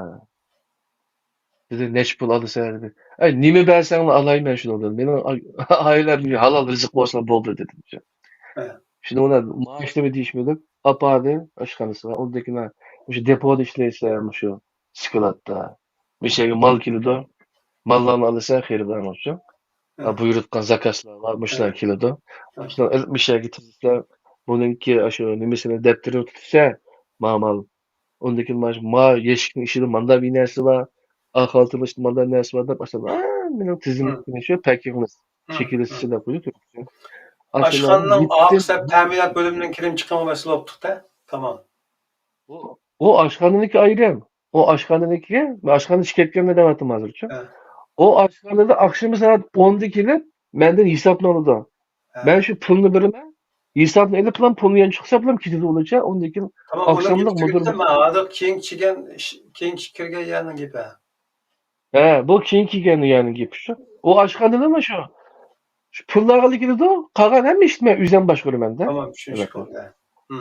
دېدى، نەچچە پۇل ئالىسەن دېدى. ئەي، نېمە بەرسەڭلا ئالاي مەن شۇنىڭدىن. مېنىڭ ئا-، ئائىلەمگە ھالال رىزىق بولسا بولدى دېدىم. شۇنىڭ بىلەن مائاشنىمۇ دېيىشمىدىم. ئاپاردى ئاشخانىسىغا. ئۇندىن كېيىن مۇشۇ دېپودا ئىشلەيسەن، مۇشۇ سكلادتا. مۇشۇ يەرگە مال كېلىدۇ. ماللارنى ئالىسەن، خېرىدارنىڭ ئۈچۈن. ھە. بۇيرۇتقان زاكازلار بار، مۇشۇلار كېلىدۇ. مۇشۇلارنى ئېلىپ مۇشۇ يەرگە تىزىسەن، بۇنىڭكى ئاشۇ نېمىسىنى، دەپتىرىنى تۇتىسەن، ما مال. ئۇندىن كېيىن مانا، ما يەشىكنىڭ ئىچىدە ماندا بىر نەرسە بار، ئا خالتىنىڭ ئىچىدە ماندا نەرسە بار دەپ، ئاشۇ ھەممىنىڭ تىزىملىكىنى شۇ پەكىڭلىق شەكىلدە سىزىپ قويۇپ تۇرۇپتۇ. ئاشۇلارنى ئاشخانىنىڭ ئالغۇ سەپ تەمىنات بۆلۈمىنىڭ كىرىم چىقىمىغا مەسئۇل بولۇپ تۇرۇپتۇ. تامام. ئۇ، ئۇ ئاشخانىنىڭكى ئايرىم. ئۇ ئاشخانىنىڭكى، مەن ئاشخانا ئىچىگە كەتكەندە دەۋاتىمەن ھازىرچۇ. ھە. ئۇ ئاشخانىدا ئاخشىمى سائەت ئوندا كېلىپ، مەندىن ھېسابنى ئالىدۇ. ھە. مەن شۇ پۇلنى بېرىمەن، ھېسابنى ئېلىپ، پۇلام، پۇلنى يەنە چىقسا، پۇلام كېتىدۇ ئۇنىڭچە. ئۇندىن كېيىن ھە، ئۇنىڭ ئاخشاملىق مۇدىر كىرگۈزدى، مەن ھازىر كېيىن چىگەن، كېيىن كىرگەن يەرنىڭ گېپى. ھە، بۇ كېيىن كىرگەن يەرنىڭ گېپى شۇ. ئۇ ئاشخانىدىمۇ شۇ. شۇ پۇللارغىلا كېلىدۇ، قالغان ھەممە ئىشنى مەن ئۆزۈم باشقۇرىمەن-دە. تامام، چۈشىنىشكە بولدى. ھە.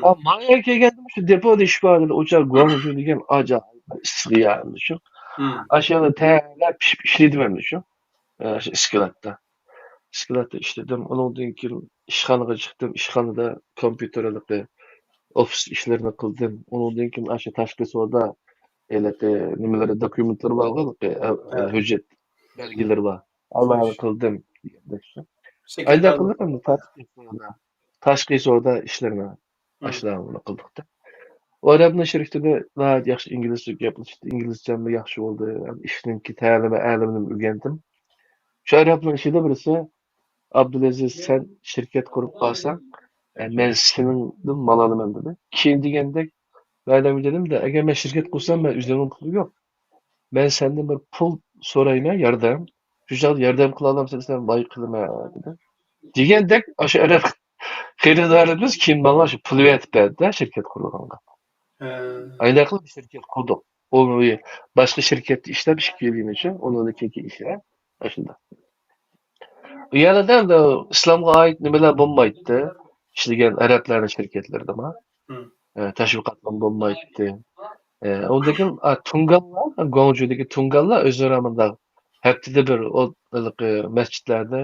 ھە، ما يەرگە كەلگەندىمۇ شۇ دېپودا ئىش بار دېدى. ئۇچار گۇاڭجۇ دېگەن ئاجايىپ ئىسسىق يەر ئەمدى شۇ. ئاشۇ يەردە تەرلەپ پىشىپ ئىشلىدىم ئەمدى شۇ. ئە، شۇ ئىسكىلاتتا. ئىسكىلاتتا ئىشلىدىم. ئۇنىڭدىن كېيىن ئىشخانىغا چىقتىم. ئىشخانىدا كومپيۇتېر ھېلىقى ئوفىس ئىشلىرىنى قىلدىم. ئۇنىڭدىن كېيىن ئاشۇ تاشقى سودا ھېلىقى نېمىلىرى، دوكۇمېنتلىرى بارغۇ ھېلىقى، ئە، ئە، ھۆججەت بەلگىلىرى بار. ئالارنى قىلدىم. ئايدا قىلدىم ئەمدى تاشقى سودا. تاشقى سودا ئىشلىرىنى ئاشۇلارنى قىلدۇق-تە. ئۇ ئەرەبنىڭ شىركىتىدە ناھايىتى ياخشى ئىنگلىزچە گەپلىشىشتى، ئىنگلىزچەممۇ ياخشى بولدى. ھەم ئىشنىڭكى تەلىمى، ئەلىمىنىمۇ ئۆگەندىم. شۇ ئەرەبنىڭ ئىچىدە بىرسى، «ئابدۇلئەزىز، سەن شىركەت قۇرۇپ قالساڭ، ئە، مەن سېنىڭدىن مال ئالىمەن» دېدى. كېيىن دېگەندەك، مەن دېدىمدە، ئەگەر مەن شىركەت قۇرسام، مەن ئۆزۈمنىڭ پۇلى يوق. مەن سەندىن بىر پۇل سورايمەن، ياردەم. شۇ چاغدا ياردەم قىلالامسەن دېسەم، ۋاي قىلىمەن دېدى. دېگەندەك، ئاشۇ ئەرەب خېرىدارىمىز كېيىن ماڭا شۇ پۇل ئېۋەتىپ بەردى-دە، شىركەت قۇرىدىغانغا. ھە. ئايدا قىلىپ شىركەت قۇردۇق. ئۇ باشقا شىركەتتە ئىشلەپ ئىككى يىل يېمىچە، ئۇنىڭدىن كېيىنكى ئىشى ئاشۇنداق. ئۇ يەردە ئەمدى ئىسلامغا ئائىت نېمىلەر بولمايتتى. ئىشلىگەن ئەرەبلەرنىڭ شىركەتلىرىدىمۇ. ئە، تەشۋىقاتلار بولمايتتى. ئە، ئۇندىن كېيىن، ئا، تۇڭگانلار، گۇاڭجۇدىكى تۇڭگانلار ئۆزئارا مۇنداق ھەپتىدە بىر ئو-، ھېلىقى مەسچىتلەردە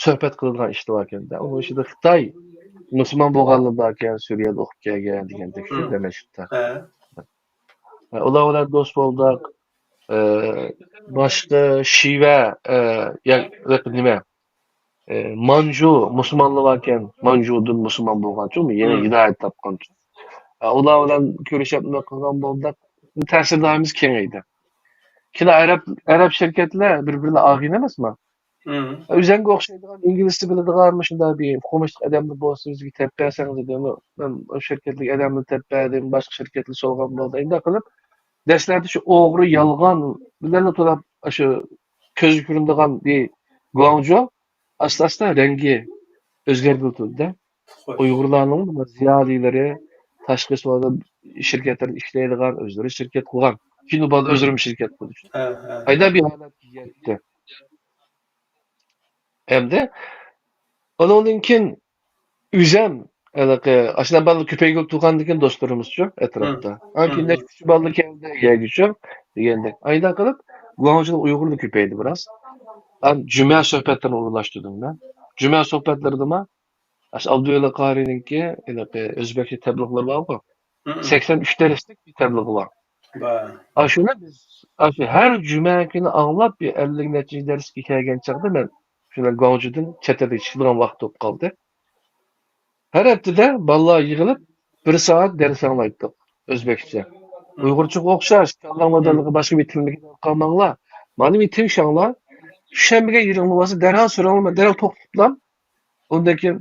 سۆھبەت قىلىدىغان ئىشلار باركەن-دە. ئۇنىڭ ئىچىدە خىتاي مۇسۇلمان بولغانلار باركەن، سۈرىيەدە ئوقۇپ كەلگەن دېگەندەك شۇ دەمەشقتە. ھە. ئۇلار بىلەن دوست بولدۇق. ئە، باشقا شىۋە، ئە، يا-، يا-، نېمە، ئە، مانجۇ مۇسۇلمانلار باركەن، مانجۇدىن مۇسۇلمان بولغانچۇ، يەنە ھىدايەت تاپقانچۇ. ئە، ئۇلار بىلەن كۆرۈشۈپ نېمە قىلغان بولدۇق. تەسىر دائىرىمىز كېڭەيدى. كېيىن ئەرەب، ئەرەب شىركەتلەر بىر-بىرىنى ئالغىن ئەمەسمۇ؟ ئۆزەڭگە ئوخشايدىغان، ئىنگلىزچە بىلىدىغان، مۇشۇنداق بىر ئوقۇمۇشلۇق ئادەملەر بولسا بىزگە تېپىپ بەرسەڭ دېدى. مەن ئۇ شىركەتلىك ئادەمنى تېپىپ بەردىم، باشقا شىركەتلەر سورىغان بولدى. ئەنداق قىلىپ، دەسلەپتە شۇ ئوغرى، يالغان بىلەنلا تولا، شۇ كۆزگە كۆرۈنىدىغان بىر گۇاڭجۇ ئاستا-ئاستا رەڭگى ئۆزگەردىلە تۇردى-دە. ئۇيغۇرلارنىڭ زىيالىيلىرى تاشقى سودا شىركەتلىرىدە ئىشلەيدىغان، ئۆزلىرى شىركەت قۇرغان. كېيىن ئۇ بالىلار ئۆزلىرىمۇ شىركەت قۇردى. ئايدا بىر ھالەتكە يەتتى. ئەمدى ئۇنىڭدىن كېيىن ئۆزەم ھېلىقى ئاشۇنداق بالىلار كۆپەيگىلى تۇرغاندىكىن دوستلىرىمىزچۇ ئەتراپتا. ئاندىن كېيىن نەچچە ئۈچ بالىلار كەلدى يەرگىچۇ دېگەندەك. ئايدا قىلىپ گۇاڭجۇدا ئۇيغۇرلار كۆپەيدى بىراز. ئان جۈمە سۆھبەتلىرىنى ئورۇنلاشتۇردۇم مەن. جۈمە سۆھبەتلىرىدىمۇ ئاشۇ ئابدۇۋەلى قارىنىڭكى ھېلىقى ئۆزبەكچە تەبلىغلىرى بارغۇ. سەكسەن ئۈچ دەرسلىك بىر تەبلىغى بار. ئاشۇنى بىز ئاشۇ ھەر جۈمە كۈنى ئاڭلاپ، بىر ئەللىك نەچچە دەرسكە كەلگەن چاغدا مەن شۇنداق گۇاڭجۇدىن چەت ئەلگە چىقىدىغان ۋاقىت بولۇپ قالدى. ھەر ھەپتىدە بالىلار يىغىلىپ بىر سائەت دەرس ئاڭلايتتۇق ئۆزبەكچە. ئۇيغۇرچىغا ئوخشاش، كاللاڭ مادانلىقى باشقا بىر تىلنى قالماڭلار. مانا بىر تىڭشاڭلار. چۈشەنمىگەن يېرىڭلار بولسا دەرھال سوراڭلار، مەن دەرھال توختىتىپ، ئۇندىن كېيىن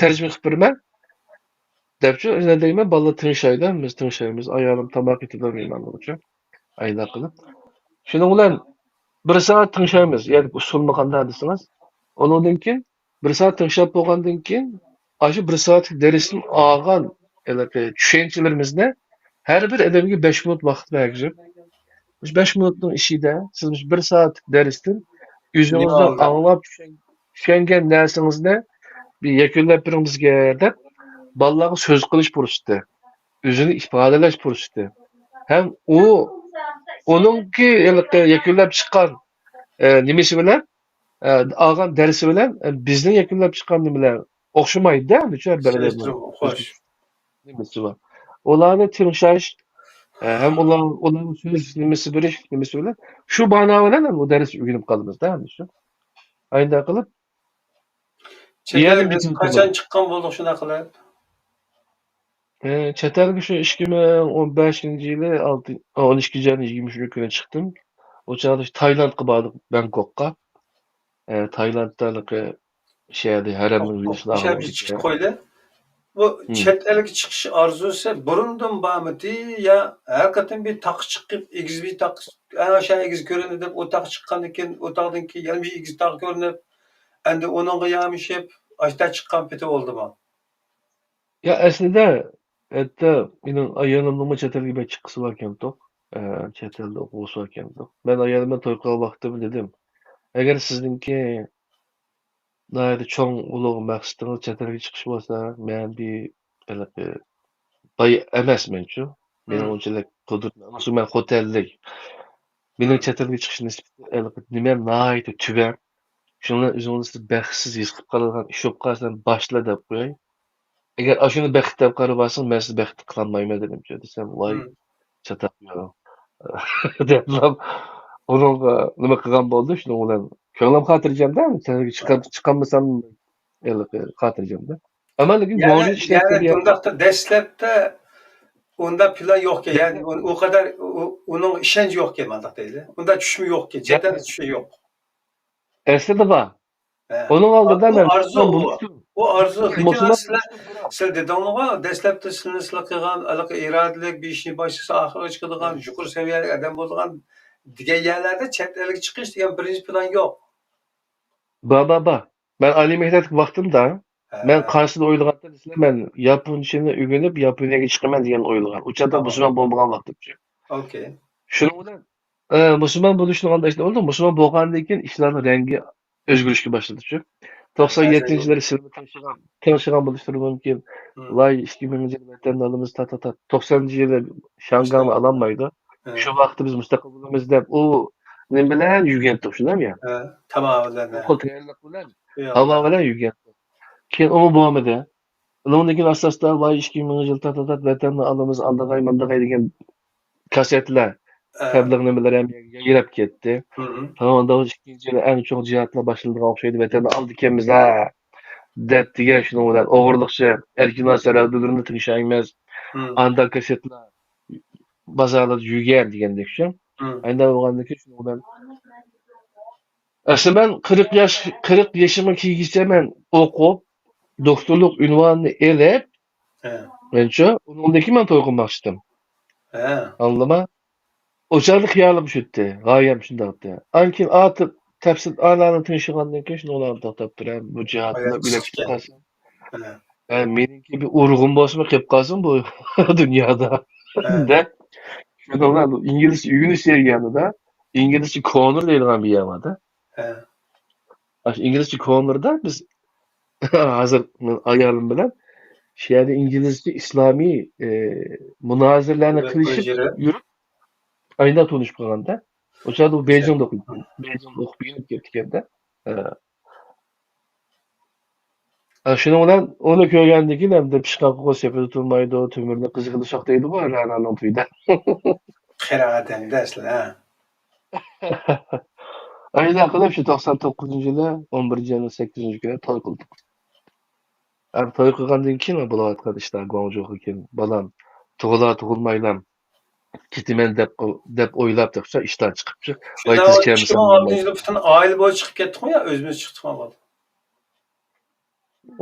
تەرجىمە قىلىپ بېرىمەن. دەپچۇ، يەنە دەيمەن، بالىلار تىڭشايدۇ، بىز تىڭشايمىز، ئايالىم تاماق ئېتىدۇ مېھمانلىرىچۇ، ئايدا قىلىپ. شۇنىڭ بىلەن بىر سائەت تىڭشايمىز، يەنى ئۇسۇلمۇ قانداق دېسىڭىز. ئۇنىڭدىن كېيىن بىر سائەت تىڭشاپ بولغاندىن كېيىن، ئاشۇ بىر سائەتلىك دەرستىن ئالغان ھېلىقى چۈشەنچىلىرىمىزنى ھەر بىر ئادەمگە بەش مىنۇت ۋاقىت بەرگۈزۈپ، مۇشۇ بەش مىنۇتنىڭ ئىچىدە سىز مۇشۇ بىر سائەتلىك دەرستىن ئۆزىڭىزنىڭ ئاڭلاپ چۈشەن-، چۈشەنگەن نەرسىڭىزنى بىر يەكۈنلەپ بېرىڭ بىزگە دەپ، بالىلارغا سۆز قىلىش پۇرسىتى، ئۆزىنى ئىپادىلەش پۇرسىتى. ھەم ئۇ، ئۇنىڭكى ھېلىقى يەكۈنلەپ چىققان، ئە، نېمىسى بىلەن، ئە، ئالغان دەرسى بىلەن، ئە، بىزنىڭ يەكۈنلەپ چىققان نېمىلەر ئوخشىمايدۇ-دە، نېمىسى بار. ئۇلارنى تىڭشاش، ئە، ھەم ئۇلار، ئۇلارنىڭ سۆز نېمىسى بېرىش نېمىسى بىلەن شۇ بانا بىلەن ئۇ دەرسنى ئۆگىنىپ قالىمىز-دە، ھەممىسى. ئايدا قىلىپ، چەت ئەلگە قاچان چىققان بولدۇق شۇنداق قىلىپ؟ ئە، چەت ئەلگە شۇ ئىككى مىڭ ئون بەشىنچى يىلى، ئالتە، ئون ئىككىنچى ئاينىڭ يىگىرمە ئۈچىنچى كۈنى چىقتىم. ئۇ چاغدا تايلاندقا باردۇق، بانكوكقا. ئە، تايلاندتا ھېلىقى شەھەردە ھەرەمنىڭ يۈزىسىنى ئاغرىپ كېتىپ. بۇ چەت ئەلگە چىقىش ئارزۇسى بۇرۇندىن بارمىدى يا ھەر قېتىم بىر تاغقا چىقىپ، ئېگىز بىر تاغ، ئەڭ ئاشۇ ئېگىز كۆرۈنىدۇ دەپ، ئۇ تاغقا چىققاندىن كېيىن، ئۇ تاغدىن كېيىن يەنە بىر ئېگىز تاغ كۆرۈنۈپ، ئەمدى ئۇنىڭغا يامىشىپ، ئاشتا چىققان پېتى بولدىمۇ؟ يا، ئەسلىدە، ھەتتا مېنىڭ ئايالىمنىڭمۇ چەت ئەلگە بەك چىققۇسى بار ئىكەنتۇق. ئە، چەت ئەلدە ئوقۇغۇسى بار ئىكەنتۇق. مەن ئايالىم بىلەن توي قىلغان ۋاقتىمدا دېدىم، ئەگەر سىزنىڭكى ناھايىتى چوڭ ئۇلۇغ مەقسىتىڭىز چەت ئەلگە چىقىش بولسا، مەن بىر ھېلىقى باي ئەمەسمەنچۇ. مېنىڭ ئۇنچىلىك قۇدرىتىم، مەن خوتەنلىك. مېنىڭ چەت ئەلگە چىقىش نىسبىتى، ھېلىقى نېمەم ناھايىتى تۆۋەن. شۇنىڭ بىلەن ئۆزۈڭنى سىز بەختسىز ھېس قىلىپ قالىدىغان ئىش بولۇپ قالسا، باشلا دەپ قوياي. ئەگەر ئاشۇنى بەخت دەپ قارىۋالساڭ، مەن سىزنى بەختلىك قىلالمايمەن دېدىمچۇ دېسەم، ۋاي، چاتاق يوق. دەپلا ئۇنىڭغا نېمە قىلغان بولدى، شۇنىڭ بىلەن كۆڭلۈم خاتىرجەمدە، چىقالمىسام ھېلىقى خاتىرجەمدە. ئەمما لېكىن يەنى، يەنى بۇنداقتا دەسلەپتە ئۇنداق پىلان يوقكەن، يەنى ئۇ، ئۇ قەدەر ئۇ، ئۇنىڭ ئىشەنچى يوقكەن، مانداق دەيلى. ئۇنداق چۈشمۇ يوقكەن، چەت ئەلگە چۈشى يوق. ئەسلىدە بار. ئۇنىڭ ئالدىدا ئۇ مەن ئارزۇ، ئۇ، ئۇ ئارزۇ. لېكىن سىلەر، سىلەر دېدىڭلىغۇ، دەسلەپتە سىلەرنى سىلەر قىلغان ھېلىقى ئىرادىلىك، بىر ئىشنى باشلىسا ئاخىرىغا چىقىدىغان، يۇقىرى سەۋىيەلىك ئادەم بولىدىغان دېگەن يەرلەردە چەت ئەلگە چىقىش دېگەن بىرىنچى پىلان يوق. بار، بار، بار. مەن ئالىي مەكتەپتىكى ۋاقتىمدا، مەن قارشىدا ئويلىغانتىم، مەن ياپونچىنى ئۆگىنىپ، ياپونىيەگە چىقىمەن دېگەن ئويلىغان. ئۇ چاغدا مۇسۇلمان بولمىغان ۋاقتىمچۇ. شۇنىڭ بىلەن، ئە، مۇسۇلمان بولۇشنىڭ ئالدىدا ئىشلار بولدى. مۇسۇلمان بولغاندىن كېيىن ئىشلارنىڭ رەڭگى ئۆزگىرىشكە باشلىدىچۇ. توقسان يەتتىنچى يىللىرى سىلەرمۇ تىڭشىغان، تىڭشىغان بولۇشلىرى مۇمكىن. ۋاي، ئىككى مىڭىنچى يىلى ۋەتەننى ئالىمىز، تا، تا، تا. توقسانىنچى يىلى شياڭگاڭنى ئالالمايدۇ. شۇ ۋاقىتتا بىز مۇستەقىل بولىمىز دەپ، ئۇ نېمە بىلەن يۈرگەنتۇق، شۇنداقمۇ يا؟ تاماق بىلەن، ئۇ خىل تەييارلىق بىلەن، ھاۋا بىلەن يۈرگەنتۇق. كېيىن ئۇمۇ بولمىدى. ئۇنىڭدىن كېيىن ئاستا-ئاستا، ۋاي، ئىككى مىڭىنچى يىل تا، تا، تا، ۋەتەننى ئالىمىز، ئاندىغاي، ماندىغاي دېگەن كاسسېتلار، تەبلىغ نېمىلىرى ھەم يايراپ كەتتى. ساڭا ئۇنداق ئىككىنچى يىلى ئەڭ چوڭ جىھادلار باشلىنىدىغان ئوخشايدۇ، ۋەتەننى ئالىدىكەنمىز ھە، دەپ دېگەن شۇنىڭ بىلەن ئوغرىلىقچە ئەركىن سەرھەدلىرىنى تىڭشايمىز. ئانداق كاسسېتلار بازارلاردا يۈرگەن دېگەندەك شۇ. ئانداق بولغاندىكىن شۇنىڭ بىلەن ئەسلى مەن قىرىق ياش، قىرىق يېشىمغا كىرگىچە مەن ئوقۇپ، دوكتورلۇق ئۇنۋانىنى ئېلىپ، مەنچۇ، ئۇنىڭدىن كېيىن مەن توي قىلماقچىدىم. ئاڭلىدىڭما؟ ئۇ چاغدا خىيالىم شۇتتى، غايەم شۇنداقتى. ئاندىن كېيىن ئارتۇق تەپسىلىي ئانىنى تىڭشىغاندىن كېيىن شۇنىڭ بىلەن توختاپ تۇرۇپ، بۇ جىھادنى ئۆلۈپ چىققانسەن. ھە، مېنىڭكى بىر ئۇرۇقۇم بولسىمۇ قېلىپ قالسۇن بۇ دۇنيادا، دەپ، شۇنىڭ بىلەن ئىنگلىزچە ئۆگىنىش جەريانىدا ئىنگلىزچە كورنېر دەيدىغان بىر يەر باردا. ئاشۇ ئىنگلىزچە كورنېردا بىز ھازىر مەن ئايالىم بىلەن شۇ يەردە ئىنگلىزچە ئىسلامىي، ئى، مۇنازىرىلەرنى قىلىشىپ يۈرۈپ، ئايدا تونۇشۇپ قالغاندا. ئۇ چاغدا ئۇ بېيجىڭدا ئوقۇيدۇ. بېيجىڭدا ئوقۇپ ئۆگىنىپ كەپتىكەندە. ئە، شۇنىڭ بىلەن ئۇنى كۆرگەندىن كېيىن ئەمدى پىشقان قوقۇز سېپىدە تۇرمايدۇ، تۆمۈرنى قىزىقىدا ساقلايدىغۇ رەنانىڭ تۈۋىدە. قېرى ئادەمدە ئەسلى، ھە. ئايدا قىلىپ شۇ توقسان توققۇزىنچى يىلى ئون بىرىنچى ئاينىڭ سەككىزىنچى كۈنى توي قىلدۇق. ئەمدى توي قىلغاندىن كېيىن بولۇۋاتقان ئىشلار گۇاڭجۇغا كېيىن بالام تۇغۇلار تۇغۇلمايلا كېتىمەن دەپ، دەپ ئويلاپ تېخىچە ئىشتان چىقىپچۇ. ۋايتىز كەمسىڭ پۈتۈن ئائىلە بولۇپ چىقىپ كەتتىڭمۇ يا ئۆزىمىز چىقتىڭمۇ؟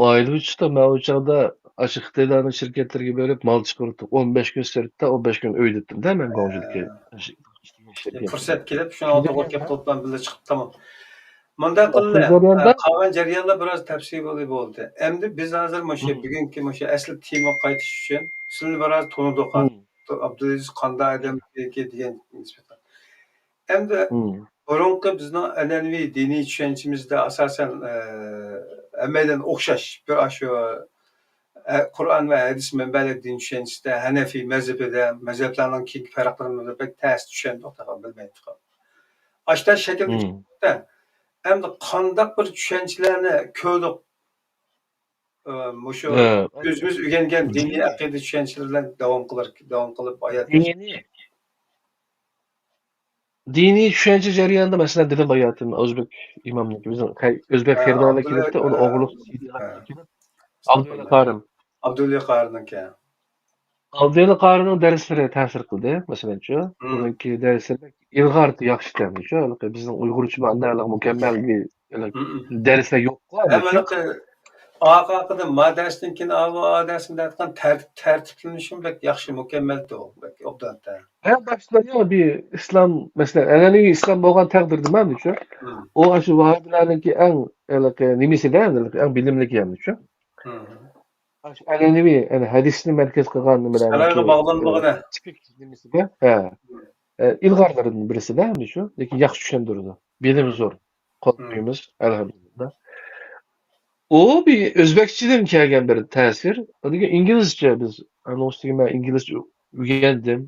ئائىلە بولۇپ چىقتۇق. مەن ئۇ چاغدا ئاشۇ خىتايلارنىڭ شىركەتلىرىگە بېرىپ مال چىقىرتتۇق. ئون بەش كۈن سىرتتا، ئون بەش كۈن ئۆيدە ئۆتتۈم-دە مەن گۇاڭجۇدىكى. ھە. ئاشۇ ئىككى كۈن شىركەتتە. پۇرسەت كېلىپ شۇنىڭغا توغرا كەپ قېلىپ بىللە چىقىپ، تامام. مۇنداق قىلدى. قالغان جەريانلار بىراز تەپسىلىي بولدى. ئەمدى بىز ھازىر مۇشۇ بۈگۈنكى مۇشۇ ئەسلى تېمىغا قايتىش ئۈچۈن سىلىنى بىراز تونۇدۇق. ئابدۇلئەزىز قانداق ئادەم دېگەن نىسبەتەن. ئەمدى بۇرۇنقى بىزنىڭ ئەنئەنىۋى دىنىي چۈشەنچىمىزدە ئاساسەن، ئە، ھەممەيلەن ئوخشاش بىر ئاشۇ، ئە، قۇرئان ۋە ھەدىس مەنبەلىك دىن چۈشەنچىسىدە ھەنەفىي مەزھىپىدە، مەزھەپلەرنىڭ كېيىنكى پەرقلىرىنى بەك تەس چۈشەندۇق، تېخى بىلمەيتتۇق. ئاشتا شەكىلدە ئەمدى قانداق بىر چۈشەنچىلەرنى كۆردۇق؟ ئە، مۇشۇ ئۆزىمىز ئۆگەنگەن دىنىي ئەقىدە چۈشەنچىلىرى بىلەن داۋام قىلار، داۋام قىلىپ ھايات دىنىي، دىنىي چۈشەنچە جەريانىدا، مەسىلەن، دېدىم باياتىن، ئۆزبېك ئىمامنىڭكى، بىزنىڭ خەي-، ئۆزبەك خېرىدارلار كېلىپتۇ، ئۇنى ئوغرىلىق سىدىلار كېلىپ، ئابدۇللا قارىم. ئابدۇللا قارىنىڭكى. ئابدۇللا قارىنىڭ دەرسلىرى تەسىر قىلدى، مەسىلەنچۇ، ئۇنىڭكى دەرسلىرى ئىلغار ياخشى ئىكەنمىچۇ، بىزنىڭ ئۇيغۇرچە مۇنداق مۇكەممەل بىر دەرسلەر يوققۇ. ھەم ئارقىدىن ما دەرستىن كېيىن ئاۋۇ ئا دەرسنى دەيدىغان تەرتىپ، تەرتىپلىنىشىمۇ بەك ياخشى، مۇكەممەلدى ئۇ، بەك ئوبدان. ھە، باشتا يا بىر ئىسلام، مەسىلەن، ئەنئەنىۋى ئىسلام بولغان تەقدىردە مەنچۇ، ئۇ ئاشۇ ۋاھابىيلارنىڭكى ئەڭ ھېلىقى نېمىسىدە، ئەڭ بىلىملىك يەرنىچۇ. ئاشۇ ئەنئەنىۋى، يەنى ھەدىسنى مەركەز قىلغان نېمىلەرنىڭكى، ئە، تىپىك نېمىسىگە، ھە، ئە، ئىلغارلىرىدىن بىرسىدە، ئەمدى شۇ، لېكىن ياخشى چۈشەندۈرىدۇ. بىلىمى زور. قول قويىمىز، ئەلھەمدۇلىللا. ئۇ بىر ئۆزبەكچىدىن كەلگەن بىر تەسىر. ئۇنىڭ ئىنگلىزچە بىز، ئۇنىڭ ئۈستىگە مەن ئىنگلىزچە ئۆگەندىم.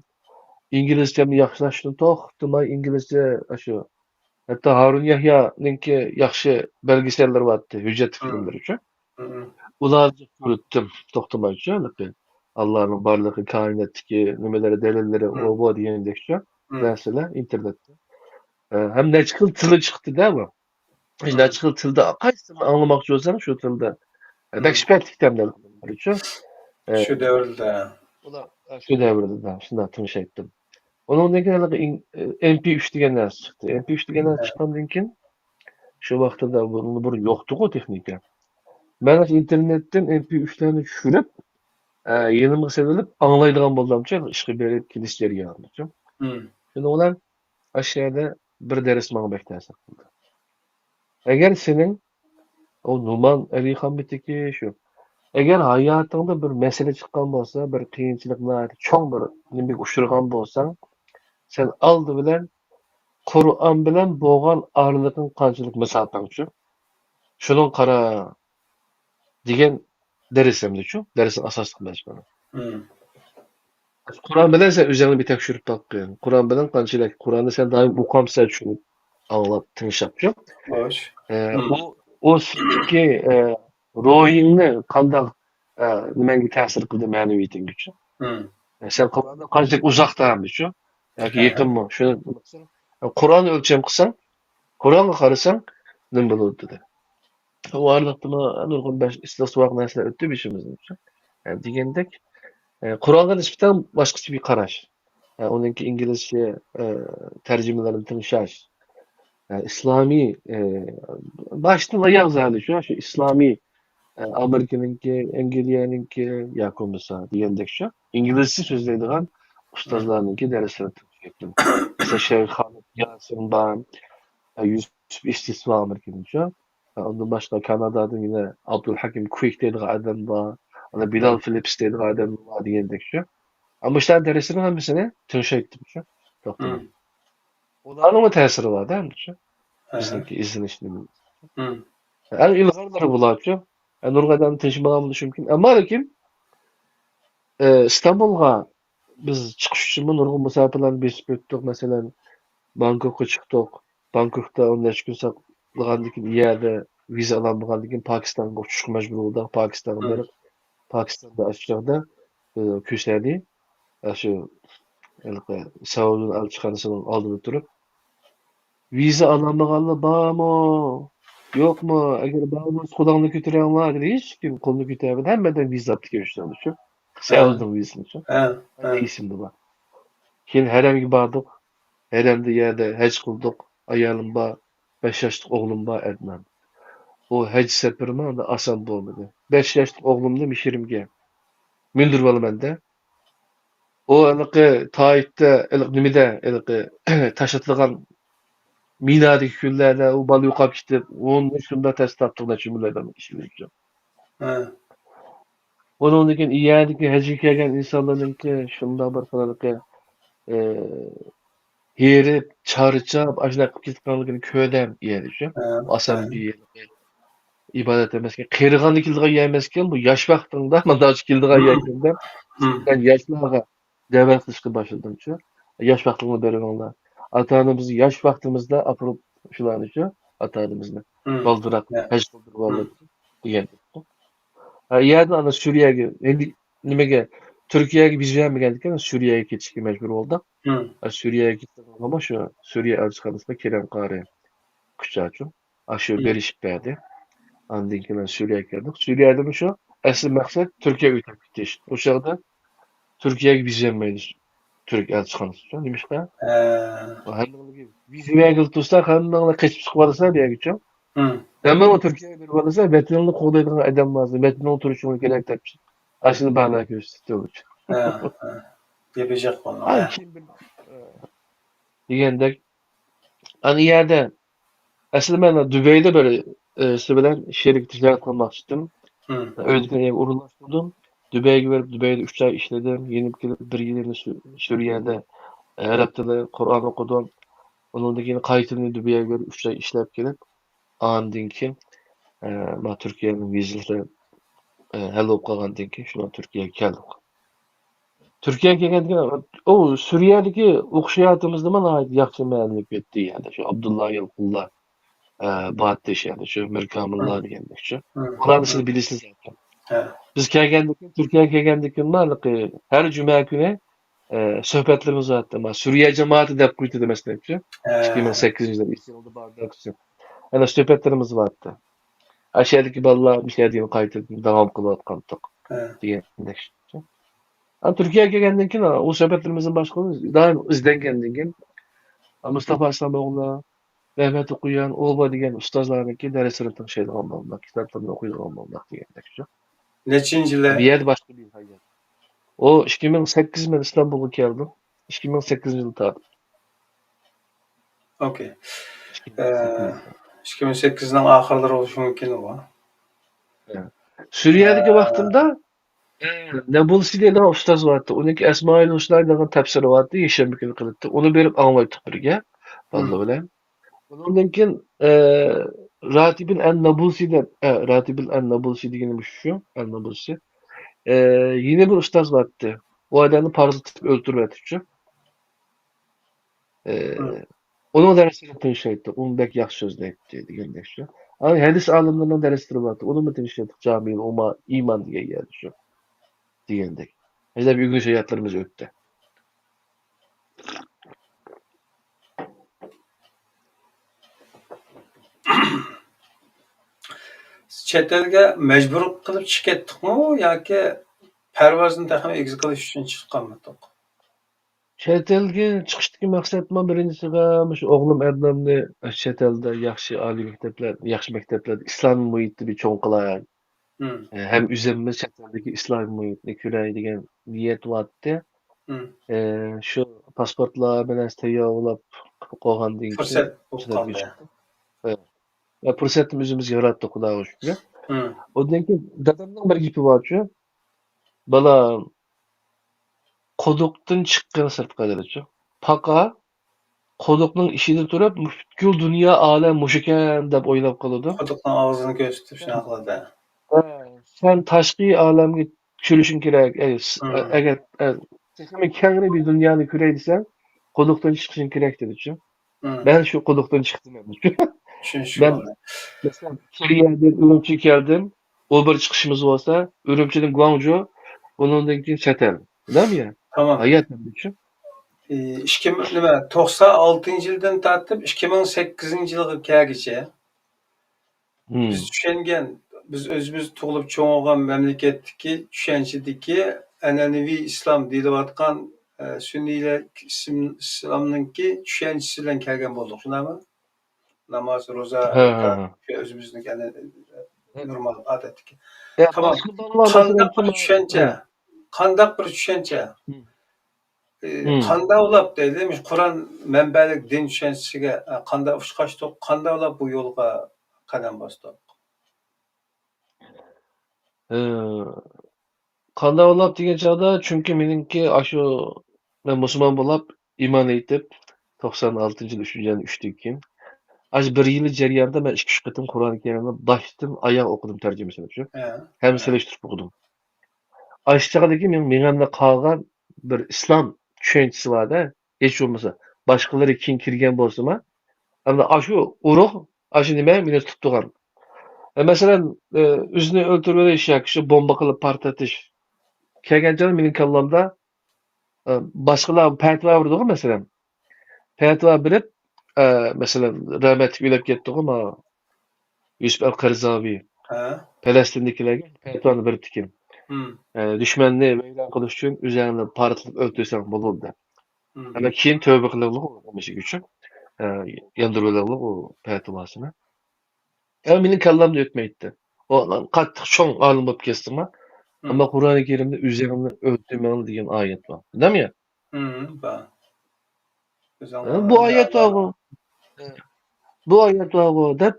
ئىنگلىزچەمنى ياخشىلاشتىن توختىماي ئىنگلىزچە ئاشۇ ھەتتا ھارۇن يەھيانىڭكى ياخشى بەلگىسەللىرى بارتتى، ھۆججەت فىلىملىرىچۇ. ئۇلارنى كۆرۈتتۈم، توختىمايچۇ، ھېلىقى ئاللانىڭ بارلىقى، كائىناتتىكى نېمىلىرى، دەلىللىرى، ئۇ، بۇ دېگەندەكچۇ نەرسىلەر ئىنتېرنېتتا. ئە، ھەم نەچچە خىل تىلى چىقتى-دە بۇ. نەچچە خىل تىلدا قايسىسىنى ئاڭلىماقچى بولساڭ، شۇ تىلدا. ئە، بەك سۈپەتلىك دەمدە قىلىنغانلىرىچۇ. ئە، شۇ دەۋردە. ئۇلار، ئە، شۇ دەۋردە، شۇنداق تىڭشايتتىم. ئۇنىڭدىن كېيىن ھېلىقى ئىن-، ئېم پى ئۈچ دېگەن نەرسە چىقتى. ئېم پى ئۈچ دېگەن نەرسە چىققاندىن كېيىن، شۇ ۋاقىتتا بۇنىڭدىن بۇرۇن يوقتىغۇ تېخنىكا. مەن ئاشۇ ئىنتېرنېتتىن ئېم پى ئۈچلەرنى چۈشۈرۈپ، ئە، يېنىمغا سېلىپ ئاڭلايدىغان بولدۇمچۇ، ئىشقا بېرىپ كېلىش جەريانىدىچۇ. شۇنىڭ بىلەن ئاشۇ يەردە بىر دەرس ماڭا بەك تەسىر قىلدى. ئەگەر سېنىڭ ئۇ نۇمان ئەلىخان بېتىكى شۇ. ئەگەر ھاياتىڭدا بىر مەسىلە چىققان بولسا، بىر قىيىنچىلىق، ناھايىتى چوڭ بىر نېمىگە ئۇچرىغان بولساڭ، سەن ئالدى بىلەن قۇرئان بىلەن بولغان ئارىلىقىڭ قانچىلىك، مۇساپەڭچۇ؟ شۇنىڭغا قارا دېگەن دەرس ئەمدىچۇ، دەرسنىڭ ئاساسلىق مەزمۇنى. قۇرئان بىلەن سەن ئۆزۈڭنى بىر تەكشۈرۈپ باققىن. قۇرئان بىلەن قانچىلىك، قۇرئاننى سەن دائىم ئوقۇامسەن، چۈشىنىپ، ئاڭلاپ، تىڭشاپچۇ. ئە، ئۇ، ئۇ سېنىڭكى، ئە، روھىڭنى قانداق، ئە، نېمەڭگە تەسىر قىلدى، مەنىۋىيىتىڭگىچۇ. ئە، سەن قۇرئاندىن قانچىلىك ئۇزاقتا ئەمدىچۇ؟ ياكى يېقىنمۇ؟ شۇنى قۇرئان ئۆلچەم قىلساڭ، قۇرئانغا قارىساڭ، نېمە بولىدۇ دېدى. ئۇ ئارىلىقتىمۇ نۇرغۇن بەش ئىستىقسىۋاق نەرسىلەر ئۆتتى بېشىمىزدىن. ئە، دېگەندەك، ئە، قۇرئانغا نىسبەتەن باشقىچە بىر قاراش. ئە، ئۇنىڭكى ئىنگلىزچە، ئە، تەرجىمىلىرىنى تىڭشاش. ئە، ئىسلامىي، ئە، باشتىن ئاياغ زادى شۇ، شۇ ئىسلامىي، ئە، ئامېرىكىنىڭكى، ئەنگلىيەنىڭكى ياكى بولمىسا دېگەندەك شۇ ئىنگلىزچە سۆزلەيدىغان ئۇستازلارنىڭكى دەرسلىرىنى تىڭشايتتىم. مەسىلەن، شەيخ خالىد ياسىن بار، ئە، يۈسۈپ ئىستىسۋا ئامېرىكىدىن شۇ. ئاندىن باشقا كانادادىن يەنە ئابدۇلھەكىم كۇيك دەيدىغان ئادەم بار، ئاندىن بىلال فىلىپس دەيدىغان ئادەم بار دېگەندەك شۇ. ئەمما مۇشۇلارنىڭ دەرسلىرىنىڭ ھەممىسىنى تىڭشايتتىم شۇ. توختىماي. ئۇلارنىڭمۇ تەسىرى بار-دە، ئەمدى شۇ. بىزنىڭكى ئىزدىنىش نېمىمىز. ئەڭ ئىلغارلىرى بۇلارچۇ. ئە، نۇرغۇن ئادەم تىنچىمىغان بولۇشى مۇمكىن. ئەمما لېكىن ئى، ئىستانبۇلغا بىز چىقىش ئۈچۈنمۇ نۇرغۇن مۇساپىلەرنى بېسىپ ئۆتتۇق. مەسىلەن، بانكوكقا چىقتۇق. بانكوكتا ئون نەچچە كۈن ساقلىغاندىن كېيىن، يەردە ۋىزا ئالالمىغاندىن كېيىن، پاكىستانغا ئۇچۇشقا مەجبۇر بولدۇق. پاكىستانغا بېرىپ، پاكىستاندا ئاشۇ چاغدا، ئى، كۆچلەردە، ئاشۇ ھېلىقى سەئۇدىنىڭ ئەلچىخانىسىنىڭ ئالدىدا تۇرۇپ، ۋىزا ئالالمىغانلار بارمۇ؟ يوقمۇ؟ ئەگەر بار بولسا، قولۇڭلارنى كۆتۈرۈڭلار دېدى. ھېچكىم قولىنى كۆتۈرمىدى. ھەممىدىن ۋىزا ئاپتىكەن شۇ چاغدا شۇ. سەئۇدىنىڭ ۋىزىسىنى شۇ. ھە، ھە. ئەسلىمدە بار. كېيىن ھەرەمگە باردۇق. ھەرەمدە يەردە ھەج قىلدۇق. ئايالىم بار. بەش ياشلىق ئوغلۇم بار، ئەدنان. ئۇ ھەج سەپىرىمۇ ئانداق ئاسان بولمىدى. بەش ياشلىق ئوغلۇمنى مىشىرىمگە مىندۈرۈۋالىمەن-دە. ئۇ ھېلىقى تائىپتا، ھېلىقى نېمىدە، ھېلىقى تاشلىتىلغان مىنادىكى كۈنلەردە ئۇ بالا يوقاپ كېتىپ، ئۇنى شۇنداق تەستە تاپتۇق، نەچچە مىليون ئادەم ئىشلىۋېتىپتۇ. ھە. ئۇنىڭدىن كېيىن يەردىكى ھەجگە كەلگەن ئىنسانلارنىڭكى شۇنداق بىر خىل ھېلىقى، ئى، ھېرىپ، چارچاپ، ئاشۇنداق قىلىپ كېتىدىغانلىقىنى كۆردۈم يەردە شۇ. ھە، ئاسان ھە. بىر ئىبادەت ئەمەسكەن. قېرىغاندا كېلىدىغان يەر ئەمەسكەن، بۇ ياش ۋاقتىڭدا مانداقچە كېلىدىغان يەركەن دەپ، مم. مەن ياشلارغا دەۋەت قىلىشقا باشلىدىمچۇ. ياش ۋاقتىڭلاردا بېرىۋېلىڭلار. ئاتا-ئانىمىزنى ياش ۋاقتىمىزدا ئاپىرىپ شۇلارنىچۇ، ئاتا-ئانىمىزنى مم. بالدۇراق ھە. ھەج قىلدۇرۇۋالدۇق مم. دېگەن. ھە، يەردىن ئانا سۈرىيەگە، ئەمدى نېمىگە، تۈركىيەگە ۋىزا بەرمىگەندىكىن، سۈرىيەگە كېتىشكە مەجبۇر بولدۇق. مم. ھە، سۈرىيەگە كېتىدىغانغىمۇ شۇ سۈرىيە ئەلچىخانىسىدا كېرەم قارى كۇچاچۇ. ئاشۇ مم. بېرىشىپ بەردى. ئاندىن كېيىن سۈرىيەگە كىردۇق. سۈرىيەدىمۇ شۇ ئەسلى مەقسەت تۈركىيەگە ئۆتۈپ كېتىش. ئۇ چاغدا تۈركىيەگە ۋىزا بەرمەيدۇ تۈرك ئەلچىخانىسى. نېمىشقا؟ ھە. ھەممىڭلارغا ۋىزا بەرگىلى تۇرسا، ھەممىڭلار قېچىپ چىقىۋالىسا بۇ يەرگىچۇ. مم. ھەممىڭلار تۈركىيەگە بېرىۋالىسا، ۋەتىنىڭنى قوغدايدىغان ئادەم لازىم، ۋەتىنىڭ تۇرۇشۇڭ كېرەك دەپ ئاشۇنى باھانە كۆرسىتىپتۇ. ھە، ھە. گېپى جىق بولدى. ھە. كېيىن بىر، ھە، دېگەندەك، ئانا يەردە ئەسلى مەن دۇبەيدە بىر، ئى، سى بىلەن شېرىك تىجارەت قىلماقچىدىم. مم. ئۆيدىكىنى ئورۇنلاشتۇردۇم. دۇبەيگە بېرىپ، دۇبەيدە ئۈچ ئاي ئىشلىدىم. يېنىپ كېلىپ، بىر يىلنى سۈ-، سۈرىيەدە، ئى، ئەرەب تىلى، قۇرئان ئوقۇدۇم. ئۇنىڭدىن كېيىن قايتىدىن دۇبەيگە بېرىپ، ئۈچ ئاي ئىشلەپ كېلىپ، ئاندىن كېيىن، ئى، ما تۈركىيەنىڭ ۋىزىسى، ئى، ھەل بولۇپ قالغاندىن كېيىن، شۇنداق تۈركىيەگە كەلدۇق. تۈركىيەگە كەلگەندىن كېيىن، ئۇ سۈرىيەدىكى ئوقۇش ھاياتىمىزدىمۇ ناھايىتى ياخشى مەنىلىك ئۆتتى، يەنى شۇ ئابدۇللا يالقۇنلار، ئە، بارتتى، يەنى شۇ مىر كامىللار دېگەندەك شۇ. مم. ئۇلارنى سىز مم. بىلىسىز زاتەن. ھە. بىز كەلگەندىن كېيىن، تۈركىيەگە كەلگەندىن كېيىن ھېلىقى ھەر جۈمە كۈنى، ئە، سۆھبەتلىرىمىز بارتتى. ما سۈرىيە جامائىتى دەپ قويدى مەسىلەن شۇ. ھە. ئىككى مىڭ سەككىزىنچى يىلدا، ئىككى يىلدا باردۇق شۇ. ئەنە سۆھبەتلىرىمىز بارتتى. ئاشۇ يەردىكى بالىلار مۇشۇ يەردىن قايتىدىن داۋام قىلىۋاتقانتۇق ھە. دېگەندەك. ئا، تۈركىيەگە كەلگەندىن كېيىن، ئۇ سۆھبەتلىرىمىزدىن باشقا دائىم ئىزدەنگەندىن كېيىن، مۇستافا ئىسلام ئوغلى، رەھمەت ئوقۇيان، ئوبا دېگەن ئۇستازلارنىڭكى دەرسلىرىنى تىڭشايدىغان بولدۇق، كىتابلىرىنى ئوقۇيدىغان بولدۇق دېگەندەك شۇ. نەچچىنچى يىلى؟ بۇ يەردە باشقا بىر ھايات. ئۇ ئىككى مىڭ سەككىز مەن ئىستانبۇلغا كەلدىم. ئىككى مىڭ سەككىزىنچى يىلى تارىخ. ئوكەي. ئىككى مىڭ سەككىز. ئە، ئىككى مىڭ سەككىزنىڭ ئاخىرلىرى بولۇشى مۇمكىن ئۇ. ھە. سۈرىيەدىكى ئە، ۋاقتىمدا، ئە، نابۇلسى دەيدىغان ئۇستاز بارتتى. ئۇنىڭكى ئەسمائىل ھۇسنا دېگەن تەپسىرى بارتتى. يەكشەنبە كۈنى قىلاتتى. ئۇنى بېرىپ ئاڭلايتتۇق بىرگە. بالىلار مم. بىلەن. ئۇنىڭدىن كېيىن، ئە، راتىبىل ئەن نابۇلسى دەپ، ئە، راتىبىل ئەن نابۇلسى دېگىنى مۇشۇ شۇ، ئەن نابۇلسى. ئە، يەنە بىر ئۇستاز بارتتى. ئۇ ئادەمنى پارتلىتىپ ئۆلتۈرۈۋەتتىچۇ. ئە، مم. ئۇنىڭ دەرسلىرىنى تىڭشايتتۇق. ئۇمۇ بەك ياخشى سۆزلەيتتى دېگەندەك شۇ. ئانا ھەدىس ئالىملىرىنىڭ دەرسلىرى بارتتى. ئۇنىمۇ تىڭشايتتۇق. جامىل ئۇما ئىمان دېگەن يەردە شۇ. دېگەندەك. ھەدەپ ئۆگىنىش ھاياتلىرىمىز ئۆتتى. چەت ئەلگە مەجبۇر قىلىپ چىقىپ كەتتۇقمۇ ياكى پەرۋازنى تېخىمۇ ئېگىز قىلىش ئۈچۈن چىققانمىدۇق؟ چەت ئەلگە چىقىشتىكى مەقسەتمۇ بىرىنچىسىغا مۇشۇ ئوغلۇم ئەدناننى چەت ئەلدە ياخشى ئالىي مەكتەپلەر، ياخشى مەكتەپلەردە ئىسلامىي مۇھىتتا بىر چوڭ قىلاي. مم. ئە، ھەم ئۆزۈممۇ چەت ئەلدىكى ئىسلامىي مۇھىتنى كۆرەي دېگەن نىيەت بارتتى. مم. ئە، شۇ پاسپورتلار بىلەن تەييارلاپ قويغاندىن كېيىن پۇرسەت بولۇپ قالدى. ئە، ۋە پۇرسەتنى ئۆزىمىزگە ياراتتۇق، خۇداغا شۈكرى. مم. ئۇندىن كېيىن دادامنىڭ بىر گېپى بارچۇ، بالام، قۇدۇقتىن چىققىن سىرتقا دېدىچۇ. پاقا قۇدۇقنىڭ ئىچىدە تۇرۇپ، پۈتكۈل دۇنيا ئالەم مۇشۇكەن دەپ ئويلاپ قالىدۇ. قۇدۇقنىڭ ئاغزىنى كۆرسىتىپ شۇنداق قىلىدۇ. ھە، سەن تاشقى ئالەمگە چۈشىنىشىڭ كېرەك. ئەي، س-، ئە-، ئەگەر، ئە، تېخىمۇ كەڭرى بىر دۇنيانى كۆرەي دېسەڭ، قۇدۇقتىن چىقىشىڭ كېرەك دېدىچۇ. مەن شۇ قۇدۇقتىن چىقتىم ئەمدى. مەن، مەسىلەن، كېرىيەدىن ئۈرۈمچىگە كەلدىم. ئۇ بىر چىقىشىمىز بولسا، ئۈرۈمچىدىن گۇاڭجۇ، ئۇنىڭدىن كېيىن چەت ئەل. بىلەمدۇ؟ تامام. ھايات ئەمدىچۇ. ئى، ئىككى مىڭ، نېمە، توقسان ئالتىنچى يىلدىن تارتىپ ئىككى مىڭ سەككىزىنچى يىلغا كەلگۈچە بىز چۈشەنگەن، بىز ئۆزىمىز تۇغۇلۇپ چوڭ بولغان مەملىكەتتىكى چۈشەنچىدىكى ئەنئەنىۋى ئىسلام دېيىلىۋاتقان، ئە، سۈننىيلەر ئىسم-، ئىسلامنىڭكى چۈشەنچىسى بىلەن كەلگەن بولدۇق، شۇنداقمۇ؟ ناماز، روزا، ھە، ھە، ھە. شۇ ئۆزىمىزنىڭ ئەنە، نورمال ئادەتتىكى. تامام. قانداق بىر چۈشەنچە؟ قانداق بىر چۈشەنچە؟ ئى، قانداقلاپ دەيلى، مۇشۇ قۇرئان مەنبەلىك دىن چۈشەنچىسىگە، ئە، قانداق ئۇچراشتۇق، قانداقلاپ بۇ يولغا قەدەم باستۇق؟ ئى، قانداقلاپ دېگەن چاغدا، چۈنكى مېنىڭكى ئاشۇ، مەن مۇسۇلمان بولاپ، ئىمان ئېيتىپ، توقسان ئالتىنچى يىل ئۈچىنچى ئاينىڭ ئۈچىدىن كېيىن، ئاشۇ بىر يىل جەريانىدا مەن ئىككى، ئۈچ قېتىم قۇرئان كەرىمنى باشتىن ئاياغ ئوقۇدۇم، تەرجىمىسىنى، شۇ. ھە، ھەم ھە. سېلىشتۇرۇپ ئوقۇدۇم. ئاشۇ چاغدىكى مېنىڭ مېڭەمدە قالغان بىر ئىسلام چۈشەنچىسى بار-دە، ھېچ بولمىسا باشقىلىرى كېيىن كىرگەن بولسىمۇ، ئەمدى ئاشۇ ئۇرۇق، ئاشۇ نېمە مېنى تۇتۇپ تۇرغان. ئە، مەسىلەن، ئە، ئۆزىنى ئۆلتۈرۈۋېلىش ياكى شۇ بومبا قىلىپ پارتلىتىش كەلگەن چاغدا مېنىڭ كاللامدا، ئە، باشقىلار پەتىۋا بېرىدىغۇ، مەسىلەن. پەتىۋا بېرىپ، ئە، مەسىلەن، رەھمەتلىك ئۆلۈپ كەتتىغۇ، ما، يۈسۈپ ئەل قەرزاۋى، ھە. پەلەستىندىكىلەرگە پەتىۋانى بېرىپتىكەن. ئە، دۈشمەننى ۋەيران قىلىش ئۈچۈن ئۆزەڭنى پارتلىتىپ ئۆلتۈرسەڭ بولىدۇ دەپ. ئەمما كېيىن تەۋبە قىلىڭلار ئۇ نېمىسى ئۈچۈن، ئە، ياندۇرۇۋېلىڭلار ئۇ پەتىۋاسىنى. ئەمما مېنىڭ كاللامدىن ئۆتمەيتتى. ئۇ قاتتىق چوڭ ئالىم بولۇپ كەتسىمۇ، ئەمما قۇرئانى كەرىمدە ئۆزەڭنى ئۆلتۈرمەڭ دېگەن ئايەت بار. بىلەمسەن؟ بار. ھە، بۇ ئايەت بارغۇ. بۇ ئايەت بارغۇ دەپ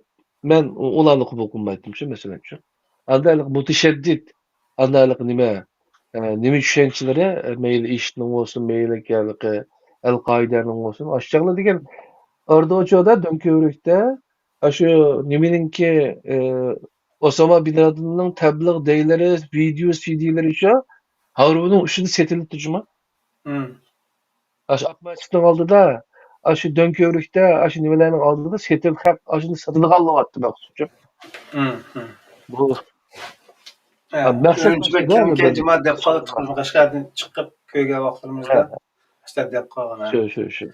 مەن ئۇلارنى قوبۇل قىلمايتتىم شۇ مەسىلە ئۈچۈن. ئاندا ھېلىقى مۇتەشەددىت، ئاندا ھېلىقى نېمە، ئە، نېمە چۈشەنچىلىرى، ئە، مەيلى ئىشىتنىڭ بولسۇن، مەيلى ھېلىقى ئەل قائىدەنىڭ بولسۇن، ئاشۇ چاغلار دېگەن ئاردوچودا دۆڭكۆۋرۈكتە ئاشۇ نېمىنىڭكى، ئە، ئوساما بىن لادىننىڭ تەبلىغ دەيلىرى، ۋىدېو سىدىلىرى شۇ ھارۋىنىڭ ئۈستىدە سېتىلىپتۇ جۇما. ئاشۇ ئاق مەسچىتنىڭ ئالدىدا، ئاشۇ دۆڭكۆۋرۈكتە، ئاشۇ نېمىلەرنىڭ ئالدىدا سېتىپ، خەق ئاشۇنى ساتىدىغان بولۇۋاتتى مەخسۇسچۇ. بۇ، ھە، ھە، مەقسەت ئۈرۈمچىگە باشقا، كىم ھە، كەلدى جۇما دەپ قالدۇق، قەشقەردىن چىقىپ كۆرگەن ۋاقىتلىرىمىزدا، ھە، ئىشلەپ دەپ قالغان، ھە. شۇ، شۇ، شۇ.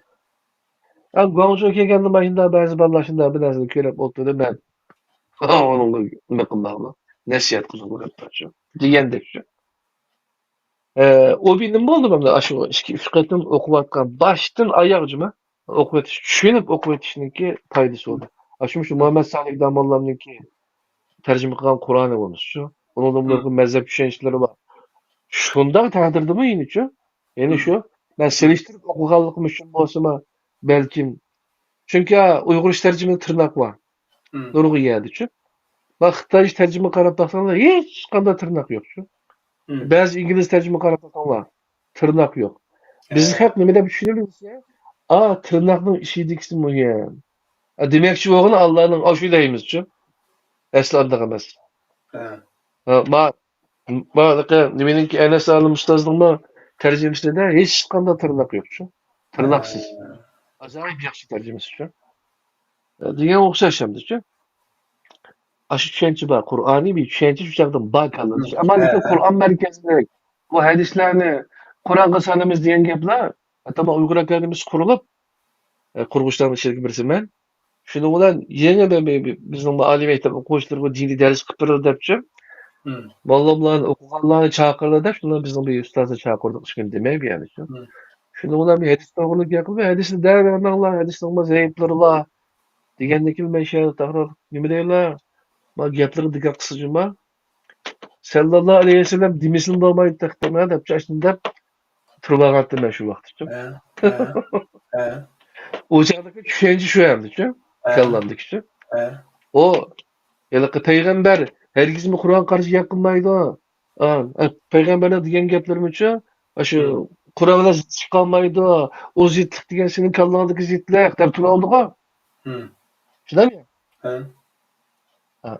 ھە، گۇاڭجۇ كەلگەندە ماشىنىدا بەزى بالىلار شۇنداق بىر نەرسىنى كۆرۈپ ئولتۇردى، مەن ئۇنىڭغا نېمە قىلماقلا، نەسىھەت قىلغۇم كېلىپتۇ شۇ. دېگەندەك شۇ. ئە، ئۇ بىر نېمە بولدى مانا، ئاشۇ ئىككى، ئۈچ قېتىم ئوقۇۋاتقان، باشتىن ئاياغ جۇما ئوقۇۋېتىش، چۈشىنىپ ئوقۇۋېتىشنىڭكى پايدىسى بولدى. ئاشۇ، مۇشۇ مۇھەممەد سالىھ داموللامنىڭكى تەرجىمە قىلغان قۇرئانى بولمىسا شۇ، ئۇنىڭدىن بۇيرۇقى مەزھەپ چۈشەنچىلىرى بار. شۇنداق تەقدىردىمۇ يەنىچۇ، يەنە شۇ، مەن سېلىشتۇرۇپ ئوقۇغانلىقىم ئۈچۈن بولسىمۇ بەلكىم، چۈنكى ئۇيغۇرچە تەرجىمىدە تىرناق بار. نۇرغۇن يەردىچۇ. بۇ خىتايچە تەرجىمە قاراپ باقساڭلار، ھېچقانداق تىرناق يوقچۇ. بەزى ئىنگلىز تەرجىمە قاراپ باقساڭلار، تىرناق يوق. بىز خەق نېمە دەپ چۈشىنىمىز دېسە، ئا، تىرناقنىڭ ئىچىدىكىسى مۇھىم. ئا، دېمەكچى بولغىنى ئاللانىڭ ئاشۇ دەيمىزچۇ. ئەسلى ئانداق ئەمەس. ھە. ھە، ما-، ما-، نېمىنىڭكى، ئەنەس ئالىم ئۇستازنىڭمۇ تەرجىمىسىدە ھېچقانداق تىرناق يوقچۇ. تىرناقسىز. ھە. ئاجايىپ ياخشى تەرجىمىسىچۇ. دېگەن ئوخشاش ئەمدىچۇ. ئاشۇ چۈشەنچە بار، قۇرئانىي بىر چۈشەنچە شۇ چاغدىن بار كاللىدا. ئەمما لېكىن قۇرئان مەركەزلىك، بۇ ھەدىسلەرنى قۇرئانغا سالىمىز دېگەن گەپلەر، ئاتاما ئۇيغۇر ئاكادېمىيىسى قۇرۇلۇپ، ئە، قۇرغۇچىلارنىڭ ئىچىدىكى بىرسى مەن. شۇنىڭ بىلەن يېڭى بىر، بىر، بىر، بىزنىڭ بۇ ئالىي مەكتەپ ئوقۇغۇچىلىرىغا دىنىي دەرس قىلىپ بېرىلدى دەپچۇ. موللاملارنى، ئوقۇغانلارنى چاقىرىلدى دەپ، شۇنىڭ بىزنىڭ بىر ئۇستازنى چاقىردۇق، ئىسمىنى دېمەي بۇ يەردە شۇ. شۇنىڭ بىلەن بىر ھەدىس توغرىلىق گەپ قىلىپ، ھەدىسنى دەۋەرمەڭلار، ھەدىسنىڭمۇ زەئىپلىرى بار. دېگەندىن كېيىن مەن شۇ يەردە تەكرار نېمە دەيلا؟ ما گەپلىرىگە دىققەت قىلسا جۇما. سەللەللاھۇ ئەلەيھى ۋەسەللەم دېمىسىلا بولمايدۇ تېخى نېمە دەپ، ئاشۇنداق دەپ تۇرۇۋالغانتىم مەن شۇ ۋاقىتتا. ھە، ھە، ھە. ئۇ چاغدىكى چۈشەنچە شۇ ئەمدىچۇ، ھە. كاللامدىكىچۇ. ھە. ئۇ ھېلىقى پەيغەمبەر ھەرگىزمۇ قۇرئان قارىشى ياقمايدۇ. ئا، ئە، پەيغەمبەرنىڭ دېگەن گەپلىرىمۇچۇ، ئاشۇ قۇرئان بىلەن زىتلىشىپ قالمايدۇ. ئۇ زىتلىق دېگەن سېنىڭ كاللاڭدىكى زىتلىق دەپ تۇرۇۋالدىغۇ. شۇنداقمۇ؟ ھە. ھە.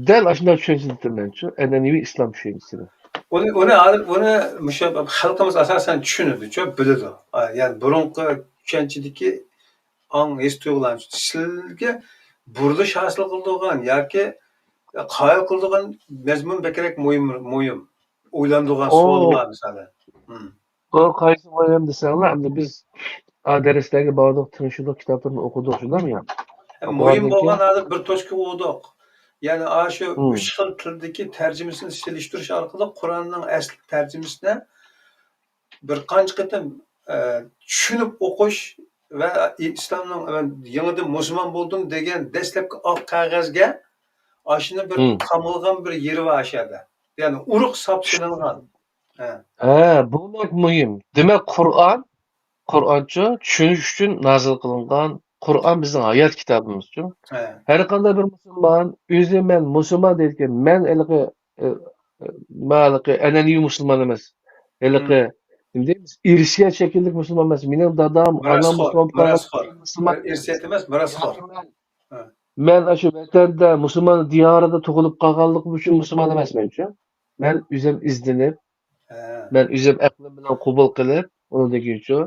دەل ئاشۇنداق چۈشەنچىدە تۇرىمەنچۇ، ئەنئەنىۋى ئىسلام چۈشەنچىسىدە. ئۇنى، ئۇنى ھازىر، ئۇنى مۇشۇ خەلقىمىز ئاساسەن چۈشىنىدۇچۇ، بىلىدۇ. ئا، يەنى بۇرۇنقى چۈشەنچىدىكى ئاڭ، ھېس تۇيغۇلارنى سىلەرگە بۇرۇلۇش ھاسىل قىلىدىغان ياكى قايىل قىلىدىغان مەزمۇن بەكرەك مۇھىم، مۇھىم. ئويلاندۇرغان ئۇ، سوئاللار مىسالى. ھىم. ئۇ قايسى مۇھىم دېسەڭلار، ئەمدى بىز، ئا، دەرسلەرگە باردۇق، تىڭشىدۇق، كىتابلىرىنى ئوقۇدۇق، شۇنداقمۇ يا؟ ھە، مۇھىم ئوقۇغاندىن بولغان كېيىن ھازىر بىر توچكا ئۇردۇق. يەنى ئاشۇ ھىم. ئۈچ خىل تىلدىكى تەرجىمىسىنى سېلىشتۇرۇش ئارقىلىق قۇرئاننىڭ ئەسلى تەرجىمىسىنى بىر قانچە قېتىم، ئە، چۈشىنىپ ئوقۇش ۋە ئىسلامنىڭ، يېڭىدىن مۇسۇلمان بولدۇم دېگەن دەسلەپكى ئاق قەغەزگە ئاشۇنى بىر ھىم. تامىلىغان بىر يېرى بار ئاشۇ يەردە. يەنى ئۇرۇق ساپ سېلىنغان. ھە. ھە، بۇ بەك مۇھىم. دېمەك، قۇرئان، قۇرئانچۇ، چۈشىنىش ئۈچۈن نازىل قىلىنغان. قۇرئان بىزنىڭ ھايات كىتابىمىزچۇ. ھە. ھەر قانداق بىر مۇسۇلمان ئۆزى مەن مۇسۇلمان دەيدىكەن، مەن ھېلىقى، ئە، ئە، مەن ھېلىقى ئەنئەنىۋى مۇسۇلمان ئەمەس. ھېلىقى، ھىم. نېمە دەيمىز، ئىرسىيەت شەكىللىك مۇسۇلمان ئەمەس. مېنىڭ دادام، ئانام مىراسخور، مۇسۇلمان بولغان مىراسخور. مۇسۇلمان ئىرسىيەت ئەمەس، مىراسخور. ھە. مەن ئاشۇ ۋەتەندە، مۇسۇلمان دىيارىدا تۇغۇلۇپ قالغانلىقىم ئۈچۈن مۇسۇلمان ئەمەسمەنچۇ. مەن ئۆزۈم ئىزدىنىپ، ھە. مەن ئۆزۈم ئەقلىم بىلەن قوبۇل قىلىپ، ئۇنىڭدىن كېيىنچۇ،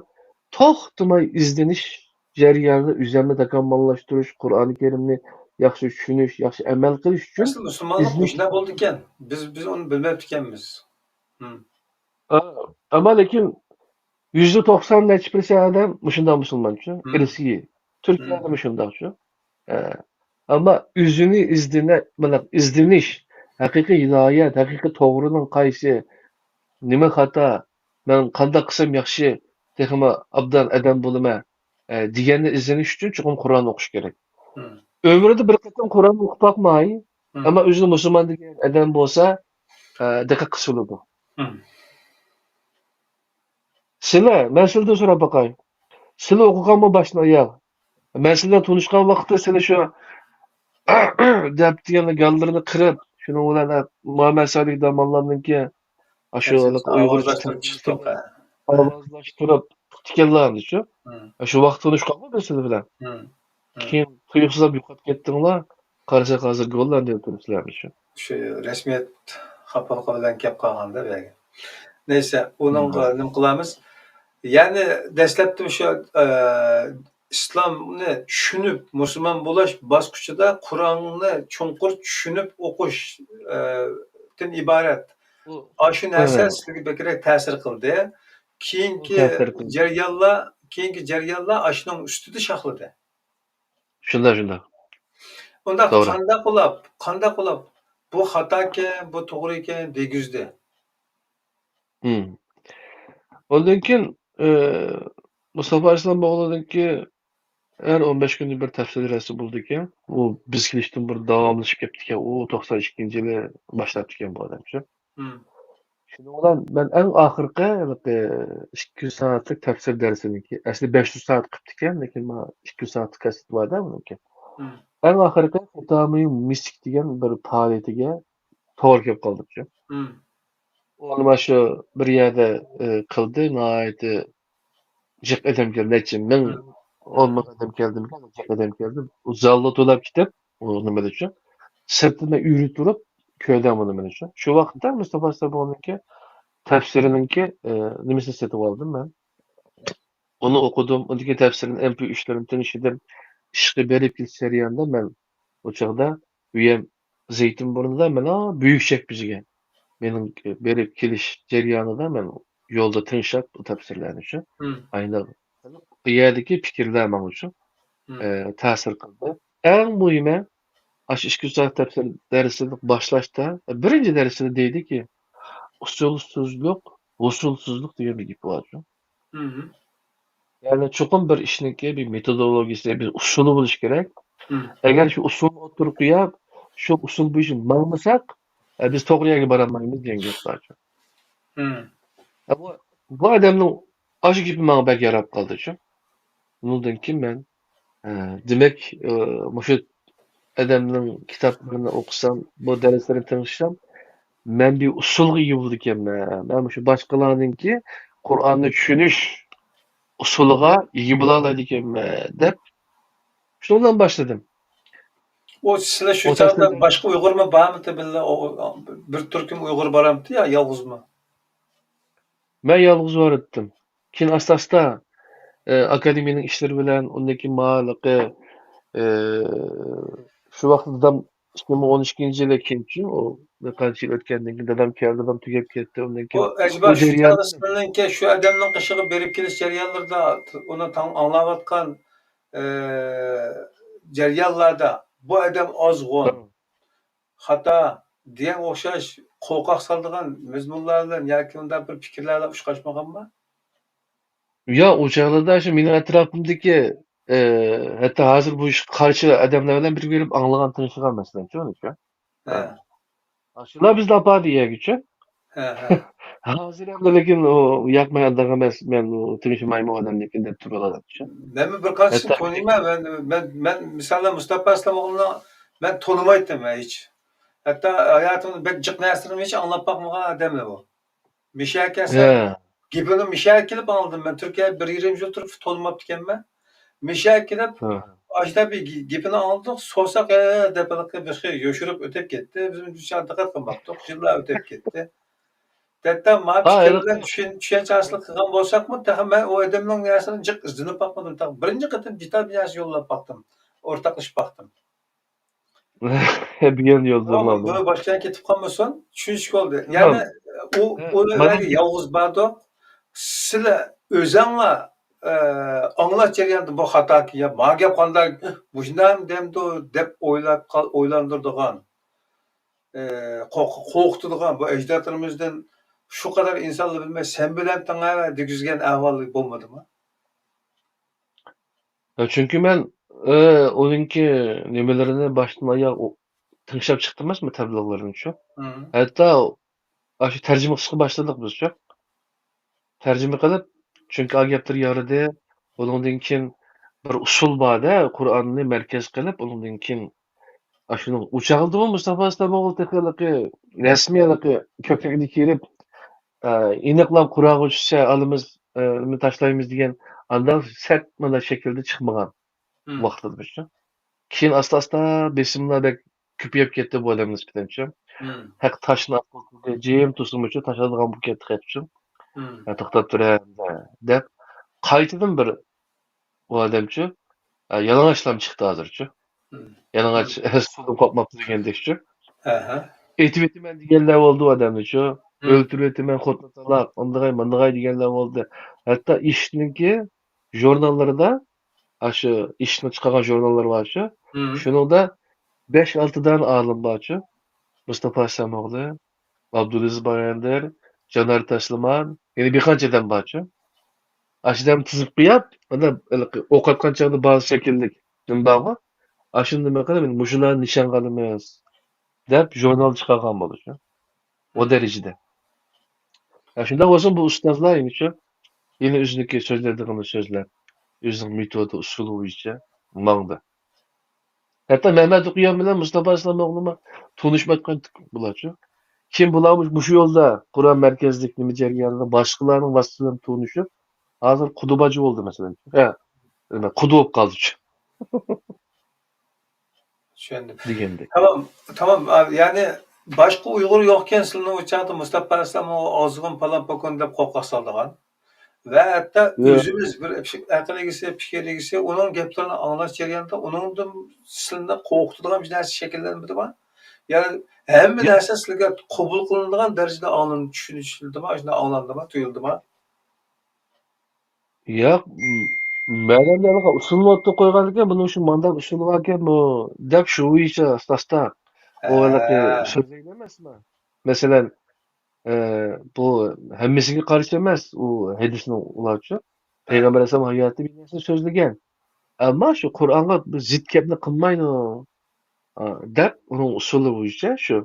توختىماي ئىزدىنىش جەريانىدا ئۆزۈمنى تاكامۇللاشتۇرۇش، قۇرئانى كەرىمنى ياخشى چۈشىنىش، ياخشى ئەمەل قىلىش ئۈچۈن ئەسلى مۇسۇلمانلىق ئىزدىنىش. مۇشۇنداق بولىدىكەن. بىز، بىز ئۇنى بىلمەپتىكەنمىز. ھىم. ئا-، ئەمما لېكىن يۈزدە توقسان نەچچە پىرسەنت ئادەم مۇشۇنداق مۇسۇلمانچۇ، ھىم. ئىرسىي. تۈركىيەدە ھىم. مۇشۇنداقچۇ. ئە، ئەمما ئۆزىنى ئىزدىنە-، مانا ئىزدىنىش، ھەقىقىي ھىدايەت، ھەقىقىي توغرىنىڭ قايسى، نېمە خاتا، مەن قانداق قىلسام ياخشى، تېخىمۇ ئابدان ئادەم بولىمەن، ئە، دېگەننى ئىزدىنىش ئۈچۈن چوقۇم قۇرئان ئوقۇش كېرەك. ھىم. ئۆمرىدە بىر قېتىم قۇرئان ئوقۇپ باقماي، ھىم. ئەمما ئۆزىنى مۇسۇلمان دېگەن ئادەم بولسا، ئە، دىققەت قىلسا بولىدۇ. ھىم. سىلە، مەن سىلىدىن سوراپ باقاي. سىلە ئوقۇغانمۇ باشتىن ئاياغ؟ مەن سىلەر بىلەن تونۇشقان ۋاقىتتا سىلە شۇ دەپ دېگەن گاللىرىنى قىرىپ، شۇنىڭ بىلەن مۇھەممەد سالىھ داموللامنىڭكى ئاشۇ ئۇيغۇرچە ئاۋازلاشتۇرۇپ چىقتۇق، ھە. ئاۋازلاشتۇرۇپ پۈتتىكەنلا ئەمدىچۇ. ھىم. شۇ ۋاقىت تونۇشقانغۇ بىز سىلەر بىلەن. ھىم. ھىم. كېيىن تۇيۇقسىزلا يوقاپ كەتتىڭلار. قارىساق ھازىر گوللاندىيەدە تۇرۇپسىلەر ئەمدىچۇ. شۇ رەسمىيەت خاپىلىقى بىلەن كەپ قالغاندا بۇ يەرگە. نەيسە، ئۇنىڭغا ھىم. نېمە قىلارمىز؟ يەنى دەسلەپتە شۇ، ئە، ئىسلامنى چۈشىنىپ، مۇسۇلمان بولۇش باسقۇچىدا قۇرئاننى چوڭقۇر چۈشىنىپ ئوقۇش، ئە، دىن ئىبارەت. بۇ، ئاشۇ نەرسە، ھە. سىزگە بەكرەك تەسىر قىلدى. كېيىنكى، تەسىر قىلدى. جەريانلار، كېيىنكى جەريانلار ئاشۇنىڭ ئۈستىدە شاخلىدى. شۇنداق، شۇنداق. ئۇنداق توغرا. قانداق قىلاپ، قانداق قىلاپ، بۇ خاتاكەن، بۇ توغرىكەن دېگۈزدى. ھىم. ئۇندىن كېيىن، ئى، مۇستافا ئەسلەم ئوغلىنىڭكى ھەر ئون بەش كۈندە بىر تەپسىر دەرسى بولىدىكەن. ئۇ بىز كېلىشتىن بۇرۇن داۋاملىشىپ كەپتىكەن. ئۇ توقسان ئىككىنچى يىلى باشلاپتىكەن بۇ ئادەمچۇ. ھىم. شۇنىڭ بىلەن مەن ئەڭ ئاخىرقى ھېلىقى ئىككى سائەتلىك تەپسىر دەرسىنىڭكى، ئەسلى بەش يۈز سائەت قىپتىكەن، لېكىن مانا ئىككى يۈز سائەتلىك كاسسېت بار-دە ئۇنىڭكى. ھىم. ئەڭ ئاخىرقى خىتامى مىسك دېگەن بىر پائالىيىتىگە توغرا كېلىپ قالدىچۇ. ھىم. ئۇنى مانا شۇ بىر يەردە، ئى، قىلدى، ناھايىتى جىق ئادەم كەلدى، نەچچە مىڭ، ھىم. ئون مىڭ ئادەم كەلدىمىكەن، جىق ئادەم كەلدى. ئۇ زاللا تولاپ كېتىپ، ئۇ نېمىدىچۇ، سىرتىدا ئۆرە تۇرۇپ كۆردۈم ئۇنى مېنىچۇ. شۇ ۋاقىتتا مۇستافا سابۇنىڭكى تەپسىرىنىڭكى، ئى، نېمىسىنى سېتىۋالدىم مەن. ئۇنى ئوقۇدۇم، ئۇنىڭكى تەپسىرىنى، ئېم پى ئۈچلىرىنى تىڭشىدىم. ئىشقا بېرىپ كېلىش جەريانىدا مەن ئۇ چاغدا ئۆيۈم زەيتىنبۇرنىدا، مانا بۈيۈك چەكمىزىگە مېنىڭ بېرىپ كېلىش جەريانىدا مەن يولدا تىڭشاپ ئۇ تەپسىرلەرنىچۇ. ھىم. ئاينىغ-، ئۇ يەردىكى پىكىرلەر ماڭىچۇ، ھىم. ئە، تەسىر قىلدى. ئەڭ مۇھىمى، ئاشۇ ئىككى سائەت تەپسىر دەرسىنى باشلاشتا، بىرىنچى دەرسىدە دەيدىكى، «ئۇسۇلسىزلىق، ھوسۇلسىزلىق» دېگەن بىر گېپى بارچۇ. ھىم. يەنى چوقۇم بىر ئىشنىڭكى بىر مېتودولوگىيىسى، بىر ئۇسۇلى بولۇشى كېرەك. ھىم. ئەگەر شۇ ئۇسۇلنى ئوتتۇرىغا قويۇپ، شۇ ئۇسۇل بويىچە ماڭمىساق، ئە، بىز توغرا يەرگە بارالمايمىز دېگەن گەپ بارچۇ. ھىم. ئە، بۇ، بۇ ئادەمنىڭ ئاشۇ گېپى ماڭا بەك ياراپ قالدىچۇ. ئۇنىڭدىن كېيىن مەن، ئە، دېمەك، ئە، مۇشۇ ئادەمنىڭ كىتابلىرىنى ئوقۇسام، بۇ دەرسلىرىنى تىڭشىسام، مەن بىر ئۇسۇلغا ئىگە بولىدىكەنمەن. مەن مۇشۇ باشقىلارنىڭكى قۇرئاننى چۈشىنىش ئۇسۇلىغا ئىگە بولالايدىكەنمەن دەپ، شۇنىڭ بىلەن باشلىدىم. ئۇ سىلەر شۇ ئۇ چاغدا تەسىرىدىن باشقا ئۇيغۇرمۇ بارمىدى بىللە؟ ئۇ، ئۇ، بىر تۈركۈم ئۇيغۇر بارمىدى يا يالغۇزمۇ؟ مەن يالغۇز باراتتىم. كېيىن ئاستا-ئاستا، ئە، ئاكادېمىيەنىڭ ئىشلىرى بىلەن، ئۇندىن كېيىن ماڭا ھېلىقى، ئە، شۇ ۋاقىتتا دادام ئىككى مىڭ ئون ئىككىنچى يىلى كېيىنچۇ، ئۇ بىر قانچە يىل ئۆتكەندىن كېيىن دادام كەلدى، دادام تۈگەپ كەتتى. ئۇندىن ئۇ كېيىن ئەجەبا بۇ شۇ جەريان چاغدا سىلىنىڭكى شۇ ئادەمنىڭ قېشىغا بېرىپ كېلىش جەريانلىرىدا، ئۇنى تاڭ ئاڭلاۋاتقان، ئە، جەريانلاردا بۇ ئادەم ئازغۇن، خاتا دېگەنگە ئوخشاش قورقاق سالىدىغان مەزمۇنلار بىلەن ياكى مۇنداق بىر پىكىرلەر بىلەن ئۇچراشمىغانما؟ يا، ئۇ چاغلاردا شۇ مېنىڭ ئەتراپىمدىكى، ئى، ھەتتا ھازىر بۇ ئىشقا قارشى ئادەملەر بىلەن بىرگە بېرىپ ئاڭلىغان، تىڭشىغان، مەسىلەن، شۇ. ھە. ئاشۇلار بىزنى ئاپاردى يەرگىچۇ. ھە، ھە. ھازىر ئەمدى لېكىن ئۇ ياق، مەن ئانداق ئەمەس، مەن ئۇ تىڭشىمايمەن ئۇ ئادەمنىڭكىنى دەپ تۇرۇۋالىدۇچۇ. مەنمۇ بىر قانچىسىنى ھەتتا تونۇيمەن. مەن، مەن، مەن مىسالەن مۇستاپا ئەسلەمئوغلۇنى مەن تونۇمايتتىم ھېچ. ھەتتا ھاياتىمدا بەك جىق نەرسىلىرىنى ھېچ ئاڭلاپ باقمىغان ئادەم ئۇ. مىشەگە كەلسە، ھە. گېپىنى مىشەگە كېلىپ ئاڭلىدىم مەن. تۈركىيەگە بىر يېرىم يىل تۇرۇپ تونۇماپتىكەنمەن. مىشەگە كېلىپ، ھە. ئاشۇنداق بىر گېپىنى ئاڭلىدۇق. سورىساق، ھە، دەپ ھېلىقى بىر خىل يوشۇرۇپ ئۆتۈپ كەتتى. بىز ئۇنچە دىققەت قىلماپتۇق. يىللار ئۆتۈپ كەتتى. ھەتتا ما ھا، پىكىر بىلەن چۈشەن-، چۈشەنچە ھاسىل قىلغان بولساقمۇ، تېخى مەن ئۇ ئادەمنىڭ نەرسىنى جىق ئىزدىنىپ باقمىدىم. تېخى بىرىنچى قېتىم دېتال بىر نەرسە يوللاپ باقتىم. ئورتاقلىشىپ باقتىم. بۈگۈن يولدىن بۇ، بۇ باشقا يەرگە كېتىپ قالمىسۇن، چۈشىنىشكە بولدى. يەنى ئۇ، ھە، ئۇلار مانا يالغۇز باردۇق. سىلەر ئۆزەڭلار، ئە، ئاڭلاش جەريانىدا بۇ خاتاكى، يا ما گەپ قانداق، مۇشۇنداق دەمدۇ دەپ ئويلاپ قال-، ئويلاندۇرىدىغان، ئە، قورق-، قورقۇتىدىغان، بۇ ئەجدادلىرىمىزدىن شۇ قەدەر ئىنسانلار بىلمەي، سەن بىلەن تېڭە دېگۈزگەن ئەھۋال بولمىدىمۇ؟ چۈنكى مەن، ئى، ئۇنىڭكى نېمىلىرىنى باشتىن ئاياغ ئو-، تىڭشاپ چىقتىم ئەمەسمۇ، تەبلىغلىرىنىچۇ. مم. ھەتتا ئاشۇ تەرجىمە قىلىشقا باشلىدۇق بىزچۇ. تەرجىمە قىلىپ، چۈنكى ئا گەپلىرى يارىدى. ئۇنىڭدىن كېيىن بىر ئۇسۇل بار-دە، قۇرئاننى مەركەز قىلىپ، ئۇنىڭدىن كېيىن ئاشۇنىڭ ئۇ چاغلىدىمۇ مۇستاپا ئىسلامئوغلى تېخى ھېلىقى رەسمىي ھېلىقى كۆكرىكىنى كىيدۈرۈپ، ئە، ئېنىقلاپ قۇرئانغا چۈشسە ئالىمىز، ئە، تاشلايمىز دېگەن ئانداق سەت مانا شەكىلدە چىقمىغان مم. ۋاقتىدا بىزچۇ. كېيىن ئاستا-ئاستا بېسىملار بەك كۆپىيىپ كەتتى بۇ ئادەم نىسبەتەنچۇ. مم. ھەق تاشنى ئاتقۇزدى، جىم تۇرسىمۇچۇ تاشلايدىغان بولۇپ كەتتى خەتچۇ. مم. ھە، توختاپ تۇر ئەمدى دەپ قايتىدىن بىر ئۇ ئادەمچۇ، ئە، يالىڭاچلام چىقتى ھازىرچۇ. مم. يالىڭاچ مم. سۇدىن قورقماپتۇ دېگەندەكچۇ. ئەھە. ئېتىۋېتىمەن دېگەنلەر بولدى ئۇ ئادەمنىچۇ. مم. ئۆلتۈرۈۋېتىمەن، خوتۇن تالاق، ئاندىغاي، ماندىغاي دېگەنلەر بولدى. ھەتتا ئىشىتنىڭكى ژۇرناللىرىدا، ئاشۇ ئىشىتنىڭ چىقارغان ژۇرناللىرى بارچۇ. مم. شۇنىڭدا بەش-ئالتە دانە ئالىم بارچۇ. مۇستاپا ئەسلەمئوغلى، ئابدۇلئەزىز باياندىر، جانار تاشلىمان، يەنە بىر قانچە ئادەم بارچۇ. ئاشۇ ئادەمنى تىزىپ قويۇپ، مانا ھېلىقى ئوق ئاتقان چاغدا بار شەكىللىك نېمە بارغۇ، ئاشۇنى نېمە قىلىپ، مۇشۇلارنى نىشانغا ئالىمىز دەپ ژۇرنال چىقارغان بولىدۇ. ئۇ دەرىجىدە. ھە، شۇنداق بولسۇن، بۇ ئۇستازلار يەنىچۇ، يەنە ئۆزىنىڭكى سۆزلەيدىغىنى سۆزلەپ، ئۆزىنىڭ مېتودى، ئۇسۇلى بويىچە ماڭدى. ھەتتا مەمەت ئوقۇيان بىلەن مۇستاپا ئىسلام ئوغلىمۇ تونۇشمايدىغان بۇلارچۇ. كېيىن بۇلار مۇشۇ يولدا قۇرئان مەركەزلىك نېمە جەريانىدا باشقىلارنىڭ ۋاسىتىسى بىلەن تونۇشۇپ، ھازىر قۇدا باجى بولدى، مەسىلەن. ھە، نېمە، قۇدا بولۇپ قالدىچۇ. چۈشەندىم. دېگەندەك. تامام، تامام. ئا، يەنى باشقا ئۇيغۇر يوقكەن، سىلىنىڭ ئۇ چاغدا مۇستاپا ئەسلەم ئازغۇن پالان پوكۇن دەپ قورقاق سالىدىغان. ۋە ھەتتا ياق. ئۆزىمىز بىر پىك-، ئەقىل ئىگىسى، پىكىر ئىگىسى، ئۇنىڭ گەپلىرىنى ئاڭلاش جەريانىدا ئۇنىڭدىن سىلىنى قورقۇتىدىغان بىر نەرسە شەكىللەنمىدىما؟ يەنى ھەممە ياق. نەرسە سىلىگە قوبۇل قىلىنىدىغان دەرىجىدە ئاڭلىنىپ چۈشىنىشىلدىما؟ شۇنداق ئاڭلاندىما؟ تۇيۇلدىما؟ ياق، م-، مەلۇم دەرىجىدە ئۇسۇلنى ئوتتۇرىغا قويغاندىكىن، بۇنىڭ شۇ مانداق ئۇسۇلى باركەن بۇ، دەپ شۇ بويىچە ئاستا-ئاستا ئۇ ھېلىقى ھە. سۆزلەيدۇ ئەمەسمۇ؟ مەسىلەن، ئە، بۇ ھەممىسىگە قارشى ئەمەس، ئۇ ھەدىسنىڭ ئۇلارچۇ. ھە. پەيغەمبەر ئەلەيھىسسالام ھاياتى بىر نەرسىنى سۆزلىگەن. ئەمما شۇ قۇرئانغا بىر زىت گەپنى قىلمايدۇ، ئا، دەپ ئۇنىڭ ئۇسۇلى بويىچە شۇ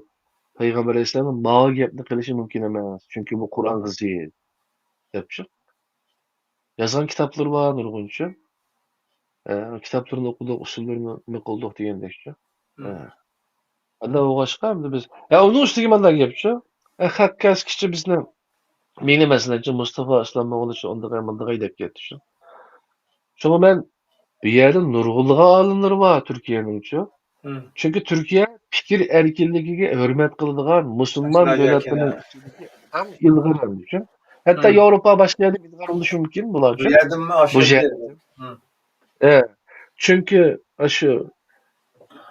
پەيغەمبەر ئەلەيھىسسالامنىڭ ماۋۇ گەپنى قىلىشى مۇمكىن ئەمەس، چۈنكى بۇ قۇرئانغا زىت، دەپچۇ. يازغان كىتابلىرى بار نۇرغۇنچە. ئە، كىتابلىرىنى ئوقۇدۇق، ئۇسۇللىرىنى نېمە قىلدۇق دېگەندەكچۇ. مم. ئە. ئانداق بولغاچقا، ئەمدى بىز، ئە، ئۇنىڭ ئۈستىگە مانداق گەپچۇ. ئە، خەق كەلسىكىچە بىزنى، مېنى مەسىلەنچۇ، مۇستاپا ئىسلام ئوغلىچۇ، ئاندىغاي، ماندىغاي دەپ كەتتىچۇ. شۇڭا مەن بۇ يەردە نۇرغۇنلىغان ئالىملىرى بار تۈركىيەنىڭچۇ. چۈنكى تۈركىيە پىكىر ئەركىنلىكىگە ھۆرمەت قىلىدىغان مۇسۇلمان دۆلەتلىرىنىڭ ئىچىدىكى ئەڭ ئىلغار ئەلدىكەن. ھەتتا ياۋروپا باشقا يەردە ئىلغار بولۇشى مۇمكىن بۇلار ئۈچۈن. بۇ جەھەتتىن. ئە، چۈنكى ئاشۇ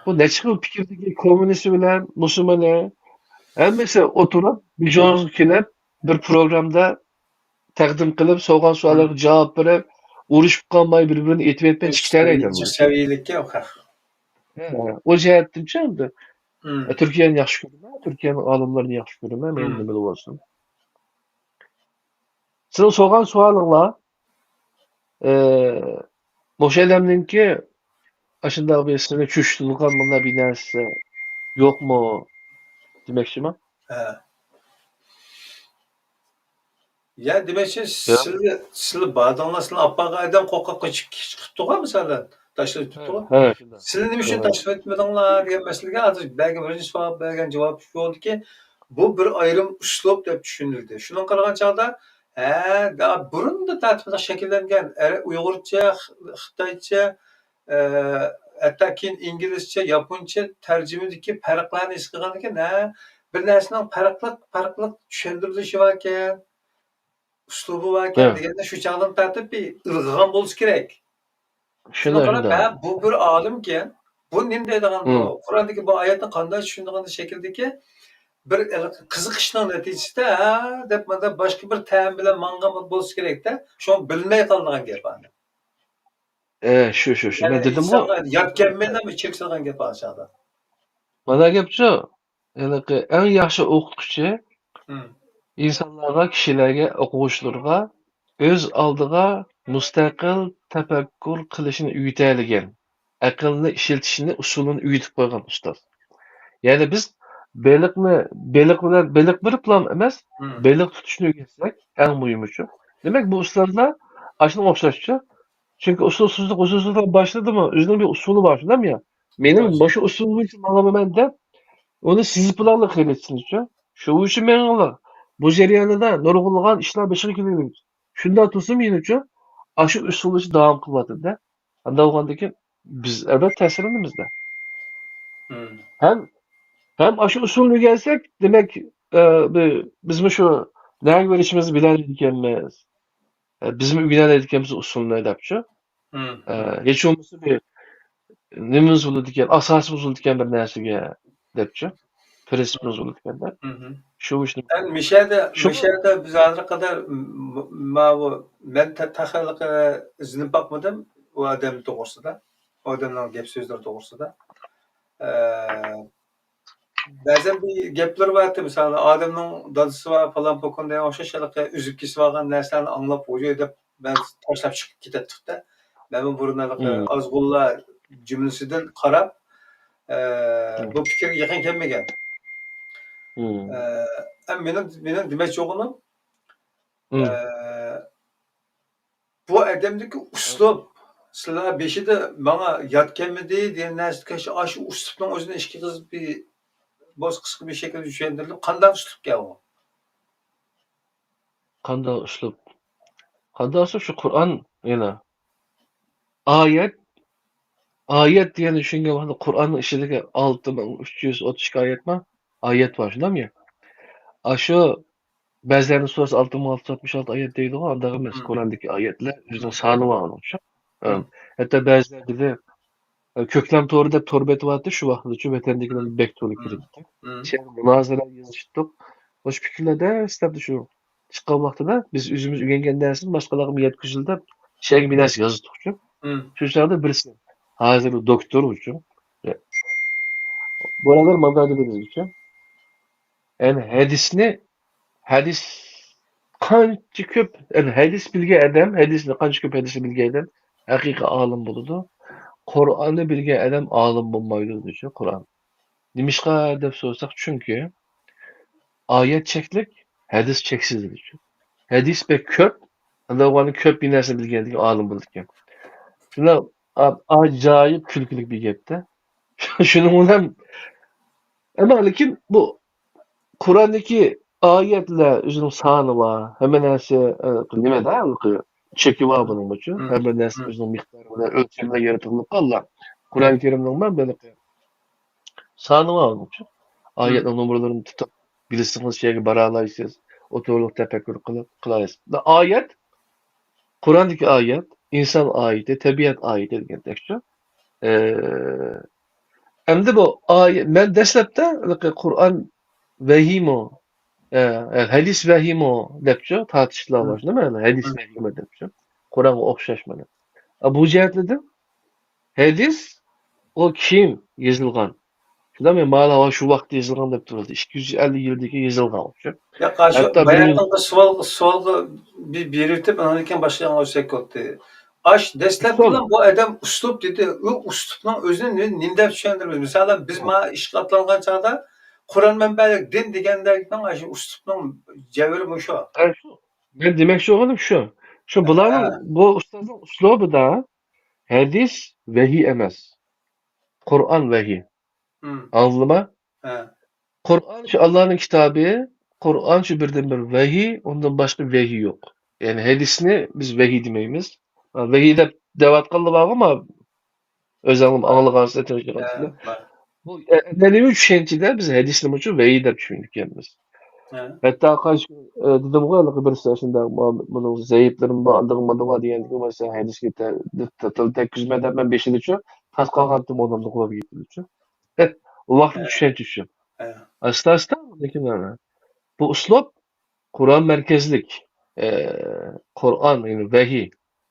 بۇ نەچچە خىل پىكىردىكى كوممۇنىست بىلەن مۇسۇلمانلار ھەممىسى ئولتۇرۇپ بىر جوزىغا كېلىپ بىر پروگرامدا تەقدىم قىلىپ، سورىغان سوئاللارغا جاۋاب بېرىپ، ئۇرۇشۇپ قالماي، بىر-بىرىنى ئېتىپ-ئېتىپ چىقىپ كېتەلەيدۇ. سەۋىيىلىككە ئوخشاش. ھە، ئۇ جەھەتتىنچۇ ئەمدى. تۈركىيەنى ياخشى كۆرىمەن، تۈركىيەنىڭ ئالىملىرىنى ياخشى كۆرىمەن، مەيلى نېمىلا بولسۇن. سىزنىڭ سورىغان سوئالىڭلار، ئى، مۇشۇ ئادەمنىڭكى ئاشۇنداق بىر سىزنى چۆچۈتىدىغان مۇنداق بىر نەرسە يوقمۇ دېمەكچىمەن. ھە. يا دېمەكچى، سىلى، سىلى باردىڭلار، سىلى ئاپارغان ئادەم قورقۇپ قېچىپ چىقىپتىغۇ، مىسالەن، تاشلاپ كېتىپتىغۇ. ھە، شۇنداق. سىلى نېمە ئۈچۈن تاشلاپ كەتمىدىڭلار دېگەن مەسىلىگە ھازىر بەرگەن، بىرىنچى سوئال بەرگەن جاۋاب شۇ بولدىكى، بۇ بىر ئايرىم ئۇسلۇب دەپ چۈشىنىلدى. شۇنىڭغا قارىغان چاغدا، ھە، دا-، بۇرۇندا تارتىپ شەكىللەنگەن ئەر-، ئۇيغۇرچە، خ-، خىتايچە، ئە، ھەتتا كېيىن ئىنگلىزچە، ياپونچە تەرجىمىدىكى پەرقلەرنى ھېس قىلغاندىكىن، ھە، بىر نەرسىنىڭ پەرقلىق، پەرقلىق چۈشەندۈرۈلۈشى باركەن، ئۇسلۇبى باركەن دېگەندە شۇ چاغدىن تارتىپ بىر ئىلغىغان بولسا كېرەك. شۇنىڭغا قاراپ، ھە، بۇ بىر ئالىمكەن، بۇ نېمە دەيدىغان بۇ؟ قۇراندىكى بۇ ئايەتنى قانداق چۈشىنىدىغان شەكىلدىكى بىر قىزىقىشنىڭ نەتىجىسىدە، ھە، دەپ مانا باشقا بىر تەم بىلەن ماڭغان بولسا كېرەكتە، شۇڭا بىلمەي قالىدىغان گەپ ئاندىن. ئە، شۇ، شۇ، شۇ. مەن دېدىمغۇ. يات كەلمەيلا ئىچىگە سالغان گەپ ئاشۇ چاغدا. مانا گەپچۇ، ھېلىقى ئەڭ ياخشى ئوقۇتقۇچى ئىنسانلارغا، كىشىلەرگە، ئوقۇغۇچىلىرىغا ئۆز ئالدىغا مۇستەقىل تەپەككۇر قىلىشنى ئۆگىتەلىگەن، ئەقىلنى ئىشلىتىشنى، ئۇسۇلىنى ئۆگىتىپ قويغان ئۇستاز. يەنى بىز بېلىقنى، بېلىق بىلەن، بېلىق بېرىپلا ئەمەس، بېلىق تۇتۇشنى ئۆگەتسەك، ئەڭ مۇھىمىچۇ. دېمەك، بۇ ئۇستازلار ئاشۇنىڭغا ئوخشاشچۇ. چۈنكى ئۇسۇلسىزلىق، ئۇسۇلسىزلىق باشلىدىمۇ، ئۆزىنىڭ بىر ئۇسۇلى بار، شۇنداقمۇ يا؟ مېنىڭ مۇشۇ ئۇسۇل بويىچە ماڭىمەن دەپ، ئۇنى سىزىپ بولاللا قېرىتسىنچۇ. شۇ بويىچە مېڭىڭلار. بۇ جەريانىدا نۇرغۇنلىغان ئىشلار بېشىغا كېلىدۇ. شۇنداق تۇرسىمۇ يەنىچۇ ئاشۇ ئۇسۇل بويىچە داۋام قىلىۋاتىدۇ-دە. ئانداق بولغاندىكىن بىز ئەلۋەتتە تەسىرلىنىمىز-دە. ھەم، ھەم ئاشۇ ئۇسۇلنى ئۆگەنسەك، دېمەك، ئە، بى-، بىزمۇ شۇ نەگە بېرىشىمىزنى بىلەلەيدىكەنمىز. ئە، بىزمۇ ئۆگىنەلەيدىكەنمىز ئۇسۇلنى دەپچۇ. ئە، ھېچ بولمىسا بىر نېمىمىز بولىدىكەن، ئاساسىمىز بولىدىكەن بىر نەرسىگە دەپچۇ. پىرىنسىپىمىز بولىدىكەن دەپ. شۇ ئىشنى. ئەمدى مىشەدە، شۇ مىشەدە بىز ھازىرغا قەدەر م-، م-، ماۋۇ، مەن تە-، تېخى ئىزدىنىپ باقمىدىم ئۇ ئادەم توغرىسىدا، ئۇ ئادەمنىڭ گەپ سۆزلىرى توغرىسىدا. ئە، بەزەن بىر گەپلىرى بارتى، مىسالى، ئادەمنىڭ دادىسى بار، پالان پوكۇن دېگەن ئوخشاش ھېلىقى ئۈزۈپ كېسىۋالغان نەرسىلەرنى ئاڭلاپ، ۋوي دەپ مەن تاشلاپ چىقىپ كېتەتتۇق-دە. مەنمۇ بۇرۇن ھېلىقى ئازغۇنلار جۈملىسىدىن قاراپ، ئە، بۇ پىكىرگە يېقىن كەلمىگەن. ئە، مېنىڭ، مېنىڭ دېمەكچى بولغىنىم، ئە، بۇ ئادەمدىكى ئۇسلۇب، سىلەر بېشىدا ماڭا يات كەلمىدى دېگەن نەرسىدىكى ئاشۇ ئۇسلۇبنىڭ ئۆزىنى ئىككى قىز بىر بولسا قىسقا بىر شەكىلدە چۈشەندۈرۈپ، قانداق ئۇسلۇبكەن ئۇ؟ قانداق ئۇسلۇب؟ قانداق ئۇسلۇب؟ شۇ قۇرئان يەنە. ئايەت، ئايەت دېگەننى چۈشەنگەن ۋاقىتتا قۇرئاننىڭ ئىچىدىكى ئالتە مىڭ ئۈچ يۈز ئوتتۇز ئىككى ئايەتمۇ؟ ئايەت بار، شۇنداقمۇ؟ ئاشۇ بەزىلەرنىڭ سۈرىسى ئالتە مىڭ ئالتە يۈز ئاتمىش ئالتە ئايەت دەيدىغۇ، ئانداق ئەمەس. قۇرئاندىكى ئايەتلەر ئۆزىنىڭ سانى بار ئۇنىڭ ئۈچۈن. ھەتتا بەزىلەر دېدى، كۆكلەم تورى دەپ تور بېتى بارتتى، شۇ ۋاقىتتىچۇ ۋەتەندىكىلەر بەك تولا كىرىدىكەن. شۇ يەردە مۇنازىرە يېزىشتۇق. مۇشۇ پىكىرلەر دەسلەپتە شۇ چىققان ۋاقتىدا بىز ئۆزىمىز ئۆگەنگەن نەرسىنى باشقىلارغىمۇ يەتكۈزىدۇ دەپ شۇ يەرگە بىر نەرسە يازدۇقچۇ. شۇ چاغدا بىرسى، ھازىر دوكتور ئۇچۇ. بۇرادەر مانداق دېدى بىزگىچە. يەنى ھەدىسنى، ھەدىس قانچە كۆپ، يەنى ھەدىس بىلگەن ئادەم، ھەدىسنى قانچە كۆپ ھەدىسنى بىلگەن ئادەم ھەقىقىي ئالىم بولىدۇ. قۇرئاننى بىلگەن ئادەم ئالىم بولمايدۇ دېدىچۇ قۇرئان. نېمىشقا دەپ سورىساق، چۈنكى ئايەت چەكلىك، ھەدىس چەكسىز دېدىچۇ. ھەدىس بەك كۆپ، ئاندىن كۆپ بىر نەرسىنى بىلگەندىكىن ئالىم بولىدىكەن. شۇنداق ئا-، ئاجايىپ كۈلكىلىك بىر گەپتە. شۇنىڭ بىلەن، ئەمما لېكىن بۇ قۇرئاندىكى ئايەتلەر ئۆزىنىڭ سانى بار، ھەممە نەرسە، ئە، نېمىدە، چېكى بار بۇنىڭ ئۈچۈن. ھەممە نەرسە ئۆزىنىڭ مىقدارى بىلەن ئۆلچىمى بىلەن يارىتىلغان. قۇرئان كەرىمنىڭ مەن بىر سانى بار ئۇنىڭچۇ. ئايەتنىڭ نومۇرلىرىنى تۇتۇپ، بىلسىڭىز شۇ يەرگە بارالايسىز، ئولتۇرۇپ تەپەككۇر قىلىپ قىلالايسىز. ئايەت، قۇراندىكى ئايەت، ئىنسان ئايىتى، تەبىئەت ئايىتى دېگەندەكچۇ. ئە، ئەمدى بۇ ئايەت، مەن دەسلەپتە قۇرئان ۋەھىيمۇ، ئە، ئە، ھەدىس ۋەھىيمۇ دەپچۇ، تارتىشىشلار بار، شۇنداقمۇ؟ ھەدىس ۋەھىيمۇ دەپچۇ. قۇرئانغا ئوخشاشمۇ دەپ. ئە، بۇ جەھەتلىدىن ھەدىس ئۇ كېيىن يېزىلغان. شۇنداقمۇ؟ مانا شۇ ۋاقىتتا يېزىلغان دەپ تۇرۇلدى. ئىككى يۈز ئەللىك يىلدىكى يېزىلغان ئوخشاپ. ياق، شۇ ھەتتا بىر باياتىنقى سوئال، سوئالغا بىر بېرىۋېتىپ، ئاندىن كېيىن باشقا ئاڭلاش كەتتى. ئاش دەسلەپ سوئال. بىلەن بۇ ئادەم ئۇسلۇب دېدى. ئۇ ئۇسلۇبنىڭ ئۆزىنى نېمە، نېمە دەپ چۈشەندۈرىمىز؟ مىسالەن، بىز مانا ئىشقا ئاتلانغان چاغدا قۇرئان مەنبەلىك دىن دېگەندەكنىڭ شۇ ئۇسلۇبنىڭ جەۋھىرى مۇشۇ. ئە، شۇ. مەن دېمەكچى بولغىنىم شۇ. شۇ بۇلارنىڭ، ھە، بۇ ئۇستازنىڭ ئۇسلۇبىدا ھەدىس ۋەھىي ئەمەس. قۇرئان ۋەھىي. ھىم. ئاڭلىدىڭلارمۇ؟ ھە. قۇرئان شۇ ئاللانىڭ كىتابى، قۇرئان شۇ بىردىنبىر ۋەھىي، ئۇندىن باشقا ۋەھىي يوق. يەنى ھەدىسنى بىز ۋەھىي دېمەيمىز. ۋەھىي دەپ دەۋاتقانلار بارغۇ، ما ئۆزۈڭلار ئاڭلىغانسىلەر، تونۇشقانسىلەر. ھە، بار. بۇ ئەنئەنىۋى چۈشەنچىدە بىز ھەدىسنىمۇ شۇ ۋەھىي دەپ چۈشىنىدىكەنمىز. ھە. ھەتتا قايسى، ئە، دېدىمغۇ، ھېلىقى بىرسى شۇنداق، ما-، بۇنىڭ زەئىپلىرىمۇ بار، ئاندىغۇ ماندىغۇ بار دېگەندىكىن، مەسىلەن، ھەدىسكە تە-، دە-، تە-، تىل تەگكۈزمە دەپ مەن بېشىدىچۇ، تاس قالغانتىم ئورنۇمدا قويۇپ كېتىدىچۇ. ئۇ ۋاقىتنىڭ چۈشەنچىسى شۇ. ھە. ئاستا-ئاستا، لېكىن مانا بۇ ئۇسلۇب قۇرئان مەركەزلىك، ئە، قۇرئان، يەنى ۋەھىي،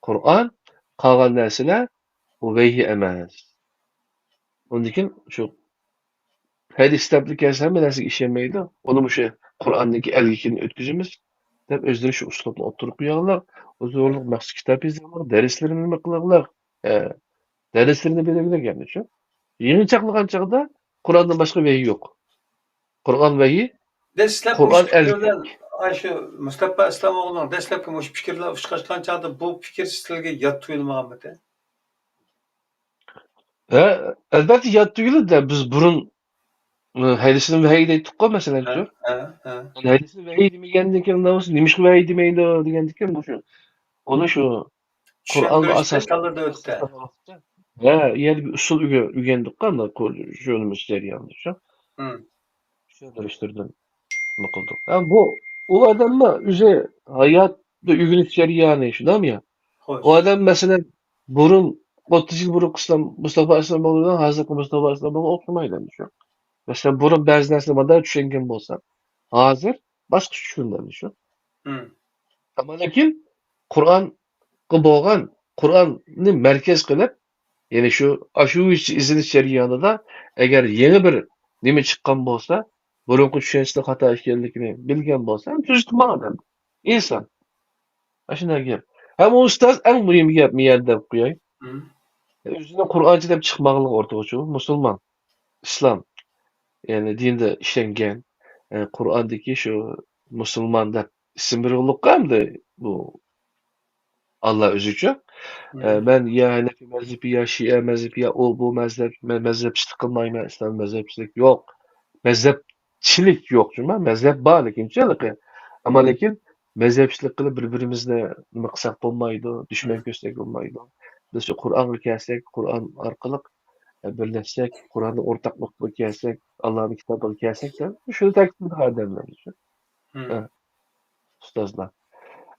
قۇرئان، قالغان نەرسىلەر بۇ ۋەھىي ئەمەس. ئۇندىن كېيىن شۇ ھەدىس دەپلا كەلسە ھەممە نەرسىگە ئىشەنمەيدۇ. ئۇنى مۇشۇ قۇرئاندىكى ئەلگىكىنى ئۆتكۈزىمىز دەپ ئۆزلىرى شۇ ئۇسلۇبنى ئوتتۇرىغا قويۇڭلار. ئۇ زورلۇق مەخسۇس كىتاب يېزىڭلار، دەرسلىرىنى نېمە قىلىڭلار. ئە، دەرسلىرىنى بېرىڭلار گەپنى شۇ. يېڭى چاقلىغان چاغدا قۇرئاندىن باشقا ۋەھىي يوق. قۇرئان ۋەھىي، دەسلەپ قۇرئان مۇشۇ پىكىر ئەلگىك. بىلەن، ئاشۇ مۇستاپا ئىسلامئوغلۇنىڭ دەسلەپكى مۇشۇ پىكىرلەر ئۇچراشقان چاغدا بۇ پىكىر سىلەرگە يات تۇيۇلمىغانمىدى؟ ھە، ئەلۋەتتە يات تۇيۇلىدۇ. بىز بۇرۇن، ئى، ھەدىسنى ۋەھىي دەيتتۇققۇ، مەسىلەن، ھە، شۇ. ھە، ھە. ھەدىسنى ۋەھىي دېمىگەندىن كېيىن، نېمىشقا ۋەھىي دېمەيدۇ دېگەندىن كېيىن، بۇ شۇ. ئۇنى شۇ قۇرئانغا چۈشەندۈرۈشتە ئاساس كاللىدا ئۆتتى. ھە، يەنە بىر ئۇسۇل ئۆگە-، ئۆگەندۇققۇ، ئاندىن قۇر-، شۇ نېمە جەريانىدا شۇ. ھىم. چۈشەندۈرۈشلىرىدىن نېمە قىلدۇق. ھە، بۇ، ئۇ ئادەمنىڭ ئۆزى ھاياتتا ئۆگىنىش جەريانى، شۇنداقمۇ يا؟ خوش. ئۇ ئادەم، مەسىلەن، بۇرۇن، ئوتتۇز يىل بۇرۇنقى ئىسلام، مۇستاپا ئىسلامئوغلى بىلەن ھازىرقى مۇستاپا ئىسلامئوغلى ئوخشىمايدۇ ئەمدى شۇ. مەسىلەن، بۇرۇن بەزى نەرسىنى مۇنداق چۈشەنگەن بولسا، ھازىر باشقىچە چۈشىنىدۇ ئەمدى شۇ. ھىم. ئەمما لېكىن قۇرئانغا بولغان، قۇرئاننى مەركەز قىلىپ، يەنى شۇ، ئاشۇ ئىزدىنىش جەريانىدا ئەگەر يېڭى بىر نېمە چىققان بولسا، بۇرۇنقى چۈشەنچىسىنىڭ خاتا ئىكەنلىكىنى بىلگەن بولسا، تۈزىتىپ ماڭىدۇ ئەمدى. ئىنسان. ئاشۇنداق گەپ. ھەم ئۇ ئۇستاز ئەڭ مۇھىم گەپ، مۇ يەردە دەپ قوياي. ھىم. ئۆزىنى قۇرئانچى دەپ چىقماغانلىقى ئورتىغىچۇ، مۇسۇلمان، ئىسلام، يەنى دىندا ئىشەنگەن، ئە، قۇرئاندىكى شۇ مۇسۇلمان دەپ ئىسىم بېرىۋالغانلىقى ئەمدى بۇ ئاللا ئۆزىچۇ. ئە، مم. مەن يا ھەنەفىي مەزھىپى، يا شىئە مەزھىپى، يا ئۇ بۇ مەزھەپ، مەن مەزھەپچىلىك قىلمايمەن، ئىسلام مەزھەپچىلىك يوق. مەزھەپچىلىك يوق، جۇما، مەزھەپ بار، لېكىنچۇ ھېلىقى. ئەمما مم. لېكىن مەزھەپچىلىك قىلىپ بىر-بىرىمىزنى نېمە قىلساق بولمايدۇ، دۈشمەن مم. كۆرسەك بولمايدۇ. بىز شۇ قۇرئانغا كەلسەك، قۇرئان ئارقىلىق، ئە، بىرلەشسەك، قۇرئاندا ئورتاقلىققا كەلسەك، ئاللانىڭ كىتابىغا كەلسەك دەپ شۇنى تەكىتلىدى ئادەملەر. مم. ھە. ئۇستازلار.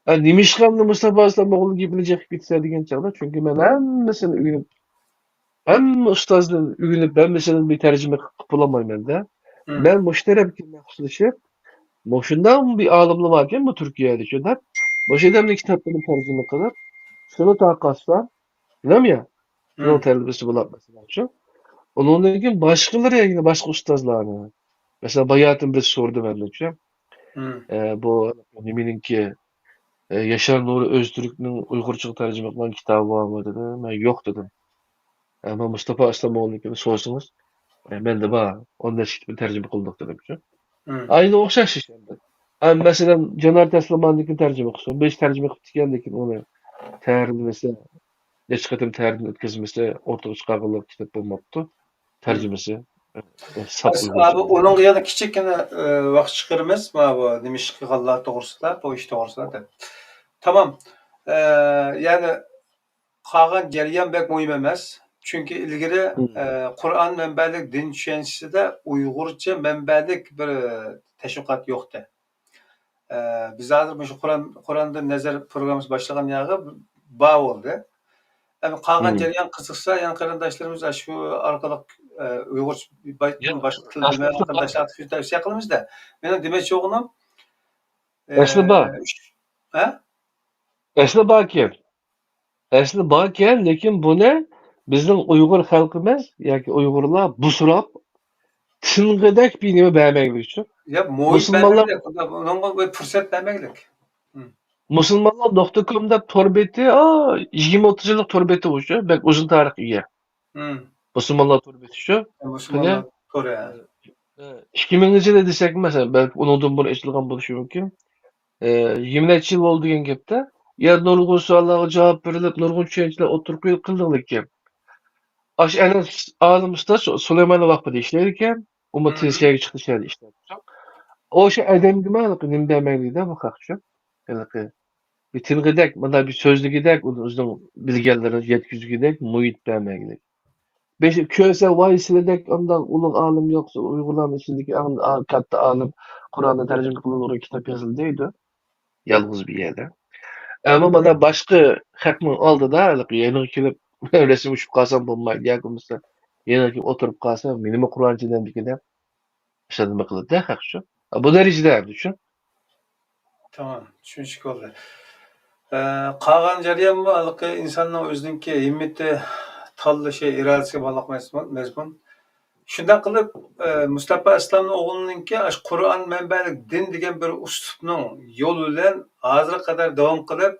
ئە، نېمىشقا ئەمدى مۇستاپا ئىسلام ئوغلى گېپىنى جىق قىلىپ كېتىسەن دېگەن چاغدا، چۈنكى مەن ھەممىسىنى ئۆگىنىپ، ھەممە ئۇستازدىن ئۆگىنىپ، ھەممىسىدىن بىر تەرجىمە قىلىپ بولالمايمەن-دە. مم. مەن مۇشۇ تەرەپكە مەخسۇسلىشىپ، مۇشۇنداق بىر ئالىملار باركەن بۇ تۈركىيەدىچۇ دەپ، مۇشۇ ئادەمنىڭ كىتابلىرىنى تەرجىمە قىلىپ، شۇنى تارقاتسام، بىلەميە؟ شۇنىڭ مم. تەلىپىسى بولۇپ، مەسىلەنچۇ. ئۇنىڭدىن كېيىن باشقىلىرى، يەنە باشقا ئۇستازلارنى. مەسىلەن، باياتىن بىرسى سورىدى مەندىنچۇ. مم. ئە، بۇ نېمىنىڭكى، ئە، ياشار نۇرى ئۆزتۈركنىڭ ئۇيغۇرچىغا تەرجىمە قىلغان كىتابى بارمۇ دېدى. مەن يوق دېدىم. ئە، مەن مۇستاپا ئىسلامئوغلىنىڭكىنى سورىسىڭىز، ئە، مەندە بار، ئون نەچچە كىتابنى تەرجىمە قىلدۇق دېدىمچۇ. مم. ئاينى ئوخشاش ئىش ئەمدى. ئە، مەسىلەن، جانار تەسلىمانىڭكىنى تەرجىمە قىلسۇن. بىر تەرجىمە قىپتىكەن، لېكىن ئۇنى تەھرىرلىمىسە، نەچچە قېتىم تەھرىردىن ئۆتكۈزمىسە، ئورتىغا چىقارغانلىق كىتاب بولماپتۇ. مم. تەرجىمىسى، ئە، ساپ ئەس-، ئۇيغۇرچە. ئۇنىڭغا يەنە كىچىككىنە، ئە، ۋاقىت چىقىرىمىز. مانا بۇ نېمە ئىش قىلغانلار توغرىسىدا، بۇ ئىش توغرىسىدا دەپ. تامام. ئە، يەنى قالغان جەريان بەك مۇھىم ئەمەس. چۈنكى ئىلگىرى، ئە، قۇرئان مەنبەلىك دىن چۈشەنچىسىدە ئۇيغۇرچە مەنبەلىك بىر، ئە، تەشۋىقات يوقتى. ئە، بىز ھازىر مۇشۇ قۇرئان، قۇرئاندىن نەزەر پروگراممىسى باشلىغان يەرگە بار بولدى. ئەمما قالغان جەريان قىزىقسا، يەنە قېرىنداشلىرىمىز ئاشۇ ئارقىلىق، ئە، ئۇيغۇرچە، باشقا تىل بىلمەيدىغان قېرىنداشلارغا تەۋسىيە قىلىمىز-دە. مېنىڭ دېمەكچى بولغىنىم، ئەسلى بار. ھە؟ ئەسلى باركەن. ئەسلى باركەن، لېكىن بۇنى بىزنىڭ ئۇيغۇر خەلقىمىز ياكى ئۇيغۇرلار بۇسراپ، تىنغىدەك بىر نېمە بەرمەيلىكچۇ. يا، مۇھىت مۇسۇلمانلار بەرمەيلىك، ئۇنىڭغا بىر پۇرسەت بەرمەيلىك. مۇسۇلمانلار نۇقتا كوم دەپ تور بېتى، ئا، يىگىرمە ئوتتۇز يىللىق تور بېتى ئۇ شۇ، بەك ئۇزۇن تارىخقا ئىگە. مۇسۇلمانلار تور بېتى شۇ. مۇسۇلمانلار تورى. ئىككى مىڭىنچى يىلى دېسەك، مەسىلەن، بەلكى ئۇنىڭدىن بۇرۇن ئېچىلغان بولۇشى مۇمكىن. ئە، يىگىرمە نەچچە يىل بولدى دېگەن گەپتە. يا، نۇرغۇن سوئاللارغا جاۋاب بېرىلىپ، نۇرغۇن چۈشەنچىلەر ئوتتۇرىغا قويۇلۇپ قىلىنغان. ئاشۇ ئەنە ئالىم ئۇستاز سۇلايماننىڭ ۋاقتىدا ئىشلەيدىكەن. ئۇمۇ تېز شەھەرگە چىقتى، شەھەردە ئىشلەپ. ئۇ شۇ ئادەمگىمۇ ھېلىقى نېمە بەرمەيلى-دە، بۇ خەق شۇ. ھېلىقى بىر تىنغىدەك، مۇنداق بىر سۆزلىگۈدەك، ئۇنى ئۆزىنىڭ بىلگەنلىرىنى يەتكۈزگۈدەك مۇھىت بەرمەيلى. بىر كۆرسە، ۋاي، سىلىدەك ئانداق ئۇلۇغ ئالىم يوق، ئۇيغۇرلارنىڭ ئىچىدىكى ئەڭ ئا-، كاتتا ئالىم، قۇرئاننى تەرجىمە قىلىدىغان كىتاب يازىدۇ دەيدۇ. يالغۇز بىر يەردە. ئەمما مانا باشقا خەقنىڭ ئالدىدا ھېلىقى يېنىغا كېلىپ، رەسىم چۈشۈپ قالسام بولمايدۇ، ياكى بولمىسا يېنىغا كېلىپ ئولتۇرۇپ قالسا، مېنىمۇ قۇرئانچى دەمدىكىن دەپ، ئىشلەتمە قىلىدۇ خەق شۇ. بۇ دەرىجىدە ئەمدى شۇ. تامام، چۈشىنىشلىك بولدى. ئە، قالغان جەريانمۇ ھېلىقى ئىنساننىڭ ئۆزىنىڭكى ھىممىتى، تاللىشى، ئىرادىسىگە باغلىق مەزمۇن، مەزمۇن. شۇنداق قىلىپ، ئە، مۇستاپا ئىسلامنىڭ ئوغلىنىڭكى ئاشۇ قۇرئان مەنبەلىك دىن دېگەن بىر ئۇسلۇبنىڭ يولى بىلەن ھازىرغا قەدەر داۋام قىلىپ،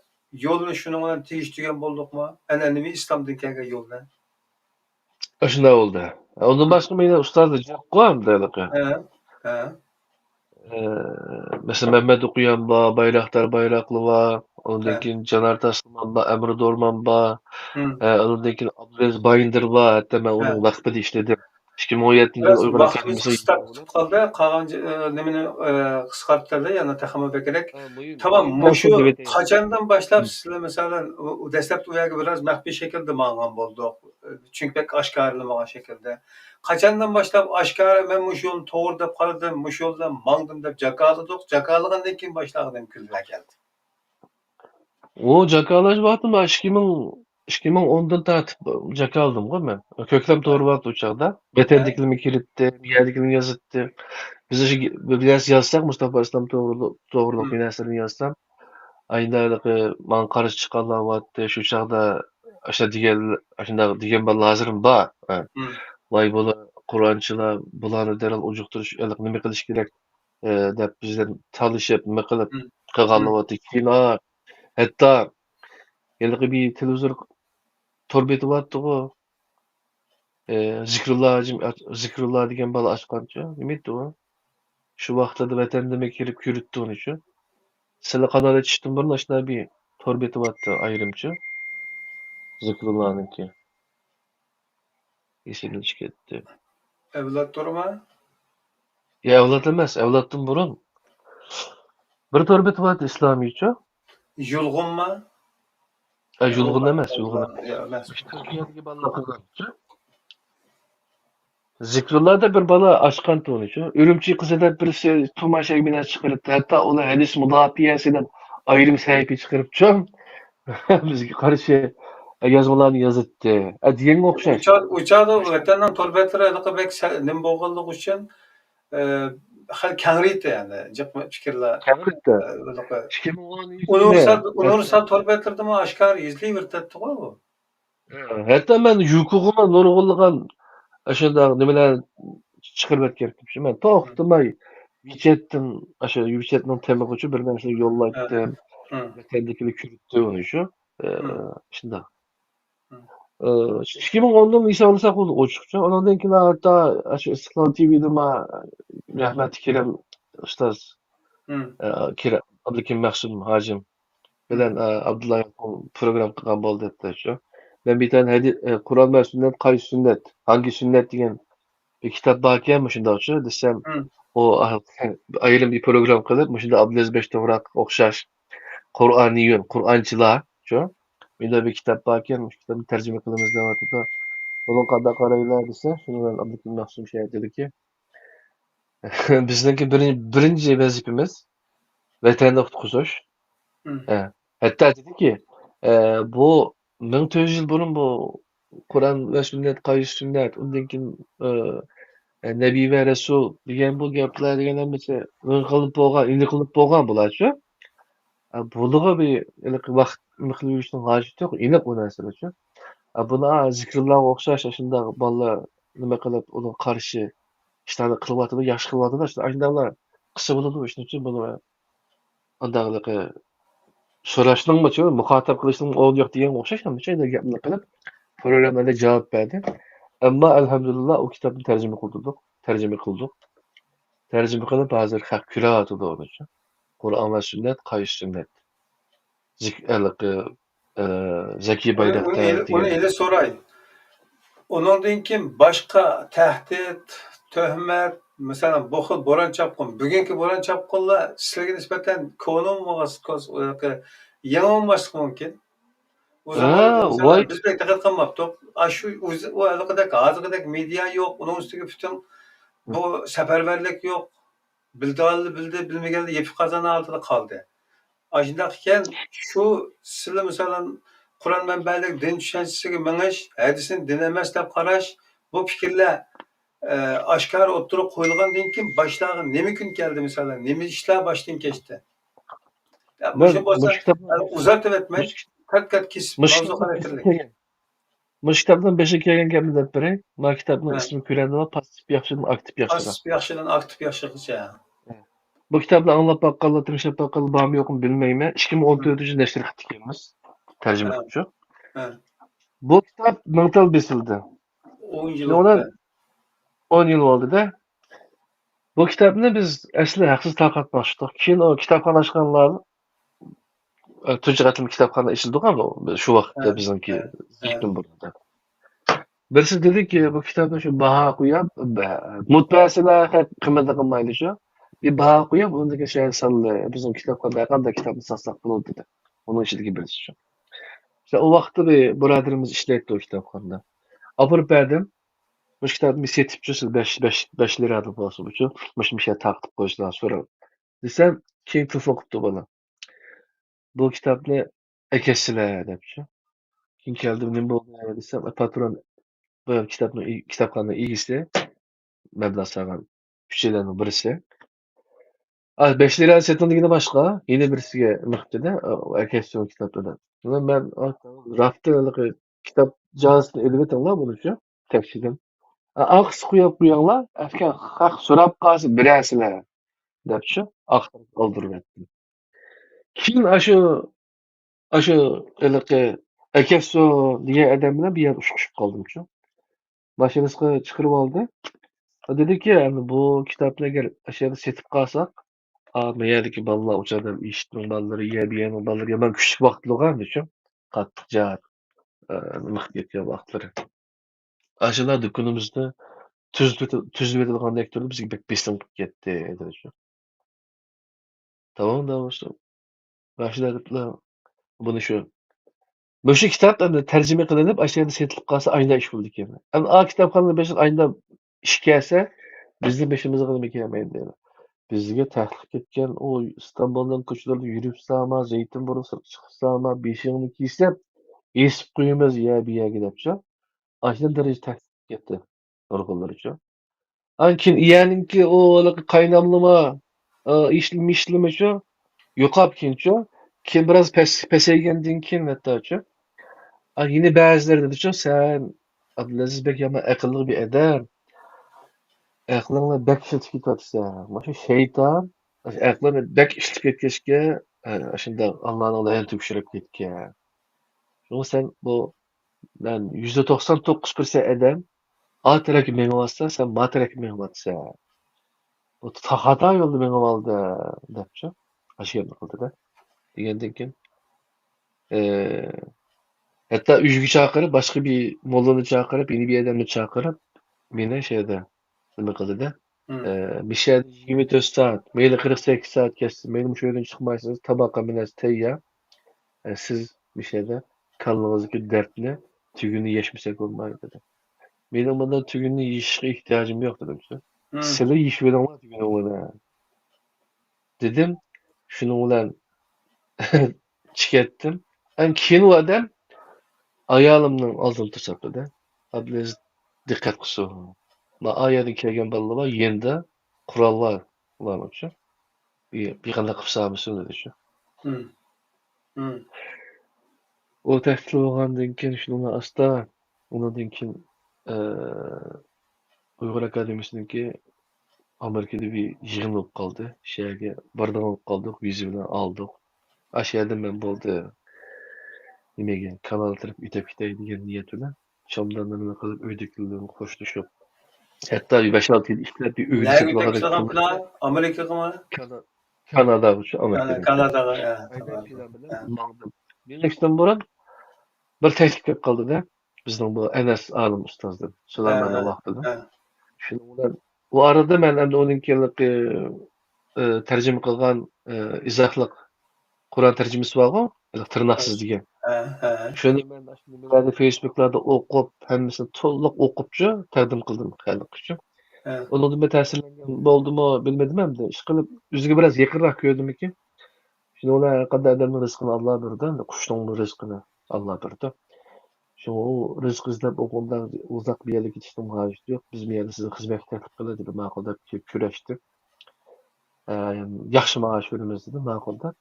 يولىنى شۇنىڭ بىلەن تېگىشتۈرگەن بولدۇقمۇ؟ ئەنئەنىۋى ئىسلامدىن كەلگەن يول بىلەن. ئاشۇنداق بولدى. ئۇندىن باشقا مېنىڭ ئۇستازلار جىققۇ ئەمدى ھېلىقى. ھە، ھە. ئە، مەسىلەن، مەمەت ئوقۇيان بار، بايراقدار بايراقلى بار، ئۇنىڭدىن كېيىن جانار تاسلىمان بار، ئەمىر دورمان بار، ئە، ئۇنىڭدىن كېيىن ئابدۇلئەزىز بايىندىر بار، ھەتتا مەن ئۇنىڭ ۋاقفىدا ئىشلىدىم. ئىككى مىڭ ئون يەتتىنچى يىل بىراز ئۇيغۇر ۋاقتىمىز ئاكادېمىيىسى قىسقارتىپ قالدى، قالغان جى-، ئە، نېمىنى، ئە، قىسقارتىپ قالدى، يەنە تېخىمۇ بەكرەك. تامام، مۇشۇ قاچاندىن باشلاپ سىلەر، مەسىلەن، ئۇ، ئۇ دەسلەپتە ئۇ يەرگە بىراز مەخپىي شەكىلدە ماڭغان بولدۇق. چۈنكى بەك ئاشكارىلىمىغان شەكىلدە. قاچاندىن باشلاپ ئاشكارا مەن مۇشۇ يولنى توغرا دەپ قارىدىم، مۇشۇ يولدا ماڭدىم دەپ جاكارلىدۇق. جاكارلىغاندىن كېيىن باشلانغان كۈنلەر كەلدى. ئۇ جاكارلاش ۋاقتىدا مەن ئىككى مىڭ، ئىككى مىڭ ئوندىن تارتىپ جاكارلىدىمغۇ مەن. كۆكلەم توغرا ۋاقىت ئۇ چاغدا. ۋەتەندىكىلەرنى كىرىتتىم، يەردىكىلەرنى يازاتتىم. بىز بىر نەرسە يازساق، مۇستاپا ئىسلام توغرۇلۇق، توغرۇلۇق بىر نەرسىلەرنى يازسام، ئايدا ھېلىقى ماڭا قارشى چىققانلار بارتتى. شۇ چاغدا ئاشۇنداق دېگەن، ئاشۇنداق دېگەن بالىلار ھازىرمۇ بار. ھە. ۋاي، بۇلار قۇرئانچىلار، بۇلارنى دەرھال ئۇجۇقتۇرۇش، ھېلىقى نېمە قىلىش كېرەك، ئە، دەپ بىزدىن تالىشىپ، نېمە قىلىپ، قىلغانلار بارتتى. كېيىن، ئا، ھەتتا ھېلىقى بىر تېلېۋىزور تور بېتى بارتتىغۇ. ئى، زىكرۇللا ھاجىم، زىكرۇللا دېگەن بالا ئاچقانچۇ؟ نېمە ئىدى ئۇ؟ شۇ ۋاقىتلاردا ۋەتەندىمۇ كىرىپ كۆرۈتتى ئۇنىچۇ. سىلى قانال ئېچىشتىن بۇرۇن ئاشۇنداق بىر تور بېتى بارتتى ئايرىمچۇ. زىكرۇللانىڭكى. ئېسىمدىن چىقىپ كەتتى. ئەۋلاد تورىما؟ يا، ئەۋلاد ئەمەس، ئەۋلادتىن بۇرۇن. بىر تور بېتى بارتتى ئىسلامىيچۇ. يۇلغۇنما؟ ئە، يۇلغۇن ئەمەس، يۇلغۇن ئەمەس. يا، ئەمەس. تۈركىيەدىكى بالىلار قىلغانچۇ. زىكرۇللا دەپ بىر بالا ئاچقانتى ئۇنىچۇ. ئۈرۈمچى قىزى دەپ بىرسى تۇماشاگە بىر نەرسە چىقىرىپتۇ. ھەتتا ئۇلار ھەدىس مۇداپىئەسى دەپ ئايرىم سەھىپە چىقىرىپچۇ. بىزگە قارشى يازمىلارنى يازاتتى. ئە، دېگەنگە ئوخشاش. ئۇ چاغ-، ئۇ چاغدا ۋەتەننىڭ تور بەتلىرى ھېلىقى بەك سە-، نېمە بولغانلىقى ئۈچۈن، ئە، خېلى كەڭرى ئىدى، يەنى جىق پىكىرلەر. كەڭرى ئىدى. ئە، ھېلىقى ئىككى مىڭ ئون ئۇنىۋېرسال، ئۈچىنچى ئۇنىۋېرسال تور بەتلىرىدىمۇ ئاشكارا يېزىلىۋېرىپتىغۇ بۇ. ھە، ھەتتا مەن يۇكوغىمۇ نۇرغۇنلىغان ئاشۇنداق نېمىلەر چىقىرىۋەتكەنتىم. مەن توختىماي ۋىچەتتىن، ئاشۇ ۋىچەتنىڭ تېمىغىچە بىر نەرسە يوللايتتىم. ھە. ھە. ۋەتەندىكىلەر كۆرۈپتۇ ئۇنى شۇ. ئە، ھە. شۇنداق. ھە. ئە، ئىككى مىڭ ئوندىن ھېسابلىساق ئۇ ئوچۇقچۇ. ئۇنىڭدىن كېيىن ھەتتا ئاشۇ ئىستىقلال تىۋىدىمۇ رەھمەتلىك كېرەم ئۇستاز، ھە. ئە، كېرەم ئابلىكىم مەخسۇم ھاجىم بىلەن، ئە، ئابدۇللا ياقۇپ پروگرامما قىلغان بولدى دەپتۇ شۇ. مەن بىر تانە ھەدى-، ئە، قۇرئان ۋە سۈننەت، قايسى سۈننەت، ھاڭگى سۈننەت دېگەن بىر كىتاب باركەن مۇشۇنداقچۇ دېسەم، ئۇ ئايرىم بىر پروگرامما قىلىپ، مۇشۇنداق ئابدۇلئەزىز بەشتوغراققا ئوخشاش قۇرئانىيۇن، قۇرئانچىلار شۇ. مۇنداق بىر كىتاب باركەن، مۇشۇ كىتابنى تەرجىمە قىلىمىز دەۋاتىدۇ. بۇنىڭغا قانداق قارايلا دېسە، شۇنى مەن ئابدۇكېرىم مەخسۇم شۇ دېدىكى، بىزنىڭكى بىرىن-، بىرىنچى ۋەزىپىمىز ۋەتەننى قۇتقۇزۇش. مم. ھە. ھەتتا دېدىكى، ئە، بۇ مىڭ تۆت يۈز يىل بۇرۇن بۇ قۇرئان ۋە سۈننەت، قايسى سۈننەت، ئۇندىن كېيىن، ئە، ئە، نەبىي ۋە رەسۇل دېگەن بۇ گەپلەر دېگەن ھەممىسى قىلىنىپ بولغان، ئېنىقلىنىپ بولغان بۇلارچۇ. ئە، بۇنىغا بىر ھېلىقى ۋاقىت نېمە قىلىۋېلىشنىڭ ھاجىتى يوق، ئېنىق بۇ نەرسىلەرچۇ. ئە، بۇنى، ئا، زىكىرلارغا ئوخشاش، شۇنداق بالىلار نېمە قىلىپ، ئۇنىڭغا قارشى ئىشلارنى قىلىۋاتىدۇ، ياخشى قىلىۋاتىدۇ، ئاشۇنداقلا قىلسا بولىدۇ، شۇنىڭ ئۈچۈن بۇنى ئانداقلىقى سوراشنىڭمۇ، مۇخاتەپ قىلىشنىڭ ئورنى يوق دېگەنگە ئوخشاش، ھەممە شەيدە گەپنى قىلىپ، پروگراممىدا جاۋاب بەردى. ئەمما، ئەلھەمدۇلىللا، ئۇ كىتابنى تەرجىمە قىلدۇردۇق، تەرجىمە قىلدۇق. تەرجىمە قىلىپ، ھازىر خەق كۆرۈۋاتىدۇ ئۇنى. قۇرئان ۋە سۈننەت، قايسى سۈننەت؟ زىك-، ھېلىقى، ئە، زەكىي ئۇنى، ئۇنى بايداقتەر ئېلى-، ئۇنى دېگەن. ئېلى سوراي. ئۇنىڭدىن كېيىن باشقا تەھدىت، تۆھمەت، مەسىلەن، بۇ خىل بوران-چاپقۇن، بۈگۈنكى بوران-چاپقۇنلار سىلەرگە نىسبەتەن كونىمۇ بولغاچقا، يېڭىمۇ بولماسلىقى مۇمكىن. ئۇ زامان ھە، مەسىلەن، ۋاي. بىز بەك دىققەت قىلماپتۇق. ئاشۇ ئۇز-، ئۇ ھېلىقىدەك، ھازىرقىدەك مېدىيا يوق، ئۇنىڭ ئۈستىگە پۈتۈن بۇ سەپەرۋەرلىك يوق. بىلىدىغانلار بىلدى، بىلمىگەنلەر يېپىق قازان ھالىتىدە قالدى. ئاشۇنداق ئىكەن، شۇ سىلى مىسالەن قۇرئان مەنبەلىك دىن چۈشەنچىسىگە مېڭىش، ھەدىسنى دىن ئەمەس دەپ قاراش، بۇ پىكىرلەر، ئە، ئاشكارا ئوتتۇرىغا قويۇلغاندىن كېيىن باشلارغا نېمە كۈن كەلدى مىسالەن؟ نېمە ئىشلار باشتىن كەچتى؟ يا، مەن مۇشۇ بولسا، مۇشۇ كىتابنى، ئە، ئۇزارتىۋەتمەي، مۇشۇ، قات-قات كېسىپ، مۇشۇ ماۋزۇ كىتابنى خاراكتېرلىك. بېسىپ كەلگەن. مۇشۇ كىتابنىڭ بېشىغا كەلگەن گەپنى دەپ بېرەي. ما كىتابنىڭ ھە. ئىسمى كۆرەندىلا، پاسسىپ ياخشىدىن ئاكتىپ ياخشىغا. پاسسىپ ياخشىدىن ئاكتىپ ياخشىغىچە. بۇ كىتابنى ئاڭلاپ باققانلار، تىڭشاپ باققانلار بارمۇ يوقمۇ بىلمەيمەن. ئىككى مىڭ ئون تۆتىنچى يىل نەشر قىلىپتىكەنمىز. تەرجىمە ھە. قىلىپچۇ. ھە. بۇ كىتاب مىڭ تال بېسىلدى. ئون يىل ئۇنىڭ ئۆتتى. ئون يىل بولدى-دە. بۇ كىتابنى بىز ئەسلى ھەقسىز تارقاتماقچىدۇق. كېيىن ئۇ كىتابخانا ئاچقانلار، ئە، تۇنجى قېتىم كىتابخانا ئېچىلدىغان شۇ ۋاقىتتا ھە، بىزنىڭكى ھە، ھە. يېقىن بۇرۇندا. بىرسى دېدىكى، بۇ كىتابنى شۇ باھا قويۇپ، بە-، مۇتبەئەسىلەر خەق قىممىتى قىلمايدۇ شۇ. بىر باھا قويۇپ، ئۇندىن كېيىن شۇ سانلى بىزنىڭ كىتابخانىدا ھەر قانداق كىتابنى ساتساق بولىدۇ دېدى. ئۇنىڭ ئىچىدىكى بىرسى شۇ. شۇ ئۇ ۋاقىتتا بىر بۇرادىرىمىز ئىشلەيتتى ئۇ كىتابخانىدا. ئاپىرىپ بەردىم. مۇشۇ كىتابنى سېتىپچۇ سىز بەش، بەش، بەش لىرادىن بولسا بۇچۇ. مۇشۇ، مۇشۇ يەردە تارقىتىپ قويسىلا سوراپ. دېسەم، كېيىن تېلېفون قىپتۇ بالا. بۇ كىتابنى ئەكەتسىلە دەپچۇ. كېيىن كەلدىم، نېمە بولدى دېسەم، پاترون، بۇ كىتابنىڭ ئى-، كىتابخانىنىڭ ئىگىسى، مەبلەغ سالغان ئۈچەيلەننىڭ بىرسى. ئا، بەش لىرا سېتىڭ دېگىنى باشقا، يەنە بىرسىگە مىقتىدە، ئەكەتسىلە كىتابنى. مەن، ئا، راستتىن ھېلىقى كىتاب جازىسىنى ئېلىۋېتىڭلار بۇنىچۇ، تەكشىدىن. ئا، ئارقىسى قويۇپ قويۇڭلار، ئەتكەن خەق سوراپ قالسا بېرەرسىلەر، دەپچۇ، ئاختۇرۇپ ئالدۇرۇۋەتتىم. كېيىن ئاشۇ، ئاشۇ ھېلىقى ئەكەسسۇ دېگەن ئادەم بىلەن بىر يەردە ئۇچرىشىپ قالدىمچۇ. ماشىنىسىغا چىقىرىۋالدى. دېدىكى، ئەمدى بۇ كىتابنى ئەگەر ئاشۇ يەردە سېتىپ قالساق، ئا، ما يەردىكى بالىلار، ئۇ چاغدا ئىشىتنىڭ بالىلىرى، يە بىيەنىڭ بالىلىرى يامان كۈچلۈك ۋاقىت بولغان دېچۇ. قاتتىق جار، ئە، نېمە قىلىپ كەتكەن ۋاقىتلىرى. ئاشۇلار دۇكىنىمىزنى تۈزىتىۋېتىدىغاندەك تۇردى، بىزگە بەك بېسىم قىلىپ كەتتى دېدىچۇ. تاۋاڭ داۋۇسۇ. ماشۇنداق دەپلا بۇنى شۇ. مۇشۇ كىتاب ئەمدى تەرجىمە قىلىنىپ، ئاشۇ يەردە سېتىلىپ قالسا، ئاينا ئىش بولىدىكەن. ئەمدى ئا كىتابخانىنىڭ بېشىدا ئاينا ئىش كەلسە، بىزنىڭ بېشىمىزغا نېمە كەلمەيدۇ دەيدۇ. بىزگە تەقلىق كەتكەن ئۇ ئىستانبۇلنىڭ كوچىلىرىدا يۈرۈپسەما، زەيتۇن بۇرۇڭ سىرتقا چىقىپسەما، بېشىڭنى كىيسەپ، ئېسىپ قويىمىز يە بۇ يەرگە دەپچۇ. ئاشۇنداق دەرىجىدە تەقلىق كەتتى نۇرغۇنلىرىچۇ. ئاندىن كېيىن ئىيەنىڭكى ئۇ ھېلىقى قايناملىما، ئىشلىمىشلىمىچۇ، يوقاپ كېيىنچۇ. كېيىن بىراز پەس-، پەسەيگەندىن كېيىن ھەتتاچۇ. ئا، يەنە بەزىلەر دېدىچۇ، سەن ئابدۇلئەزىز بەك يامان ئەقىللىق بىر ئادەم. ئەقلىڭنى بەك ئىشلىتىپ كېتىۋاتىسەن. مۇشۇ شەيتان ئەقلىنى بەك ئىشلىتىپ كەتكەچكە، ئە، شۇنداق ئاللانىڭ لەنىتىگە ئۇچراپ كەتكەن. شۇڭا سەن بۇ، مەن يۈزدە توقسان توققۇز پىرسەنت ئادەم ئا تەرەپكە مېڭىۋاتسا، سەن ما تەرەپكە مېڭىۋاتىسەن. بۇ تا-، خاتا يولدا مېڭىۋالدى، دەپچۇ. ئاشۇ گەپنى قىلدى-دە. دېگەندىن كېيىن، ئى، ھەتتا ئۆيگە چاقىرىپ، باشقا بىر موللىنى چاقىرىپ، يەنە بىر ئادەمنى چاقىرىپ، مېنى شۇ يەردە نېمە قىلدى-دە. مم. ئى، مۇشۇ يەردە يىگىرمە تۆت سائەت، مەيلى قىرىق سەككىز سائەت كەتسۇن، مەيلى مۇشۇ يەردىن چىقمايسىز، تاماق ھەممە نەرسە تەييار. ئى، سىز مۇشۇ يەردە كاللىڭىزدىكى دەردنى تۈگۈنى يەشمىسەك بولمايدۇ، دېدى. مېنىڭ بۇنداق تۈگۈننى يېيىشقا ئېھتىياجىم يوق، دېدىمچۇ. سىلەر يېيىۋېلىڭلار تۈگۈننى بۇنى، دېدىم. شۇنىڭ بىلەن چىقىۋەتتىم. ئەڭ كېيىن ئۇ ئادەم ئايالىمنىڭ ئالدىدا تۇرساپتۇ-دە. ئابلىز دىققەت قىلسۇن. ما ئا يەردىن كەلگەن بالىلار بار، يېنىدا قورال بار ئۇلارنىڭچۇ. بىر، بىر قانداق قىلسا بولسۇن دېدىچۇ. ئۇ تەھدىتلىۋالغاندىن كېيىن شۇنىڭ ئاستا، ئۇنىڭدىن كېيىن، ئە، ئۇيغۇر ئاكادېمىيىسىنىڭكى ئامېرىكىدا بىر يىغىن بولۇپ قالدى. شۇ يەرگە بارىدىغان بولۇپ قالدۇق، ۋىزا بىلەن ئالدۇق. ئاشۇ يەردىن مەن بولدى، نېمىگە، كانادا تەرەپ ئۆتۈپ كېتەي دېگەن نىيەت بىلەن. شامدانلىرىنى قىلىپ، ئۆيدىكىلەر بىلەن خوشلىشىپ، ھەتتا بىر بەش-ئالتە يىل ئىشلەپ، بىر ئۆيدە نەگە ئۆتۈپ كېتىۋاتقان كىشىلەر بۇلار؟ ئامېرىكىغىمۇ؟ كانا-، كاناداغىچۇ، كانا-، ئامېرىكىدىن. كاناداغا، ھە، ئاينەن تامام. شۇنىڭ بىلەن ھە. ماڭدىم. مېڭىشتىن بۇرۇن بىر تەكلىپ كېلىپ قالدى-دە، بىزنىڭ بۇ ئەنەس ئالىم ئۇستازدىن، ھە، سۇلايماننىڭ ھە، ۋاقتىدا. ھە. شۇنىڭ بىلەن ئۇ ئارىدا مەن ئەمدى ئۇنىڭ كېيىنلىقى، ئى، تەرجىمە قىلغان، ئى، ئىزاھلىق قۇرئان تەرجىمىسى بارغۇ، ھېلىقى تىرناقسىز دېگەن. ھە، ھە. شۇنى مەن ئاشۇ نېمىلەردە، فېيسبۇكلاردا ئوقۇپ، ھەممىسىنى تولۇق ئوقۇپچۇ، تەقدىم قىلدىم خەلق ئۈچۈن. ھە. ئۇنىڭدىن بىر تەسىرلەنگەن بولدىمۇ، بىلمىدىم ئەمدى. ئىشقىلىپ، ئۆزىگە بىراز يېقىنراق كۆردۈمىكىن. شۇنىڭ بىلەن ھەرقانداق ئادەمنىڭ رىزقىنى ئاللا بېرىدۇ، ئەمدى قۇشنىڭمۇ رىزقىنى ئاللا بېرىدۇ. شۇڭا ئۇ رىزىق ئىزدەپ ئۇ ئۇنداق ئۇزاق بىر يەرگە كېتىشنىڭ ھاجىتى يوق. بىز بۇ يەردە سىزنى خىزمەتكە تەكلىپ قىلىمىز دېدى، ماقۇل دەپ كېلىپ كۆرۈشتى. ئە، ياخشى مائاش بېرىمىز دېدى، ماقۇل دەپ.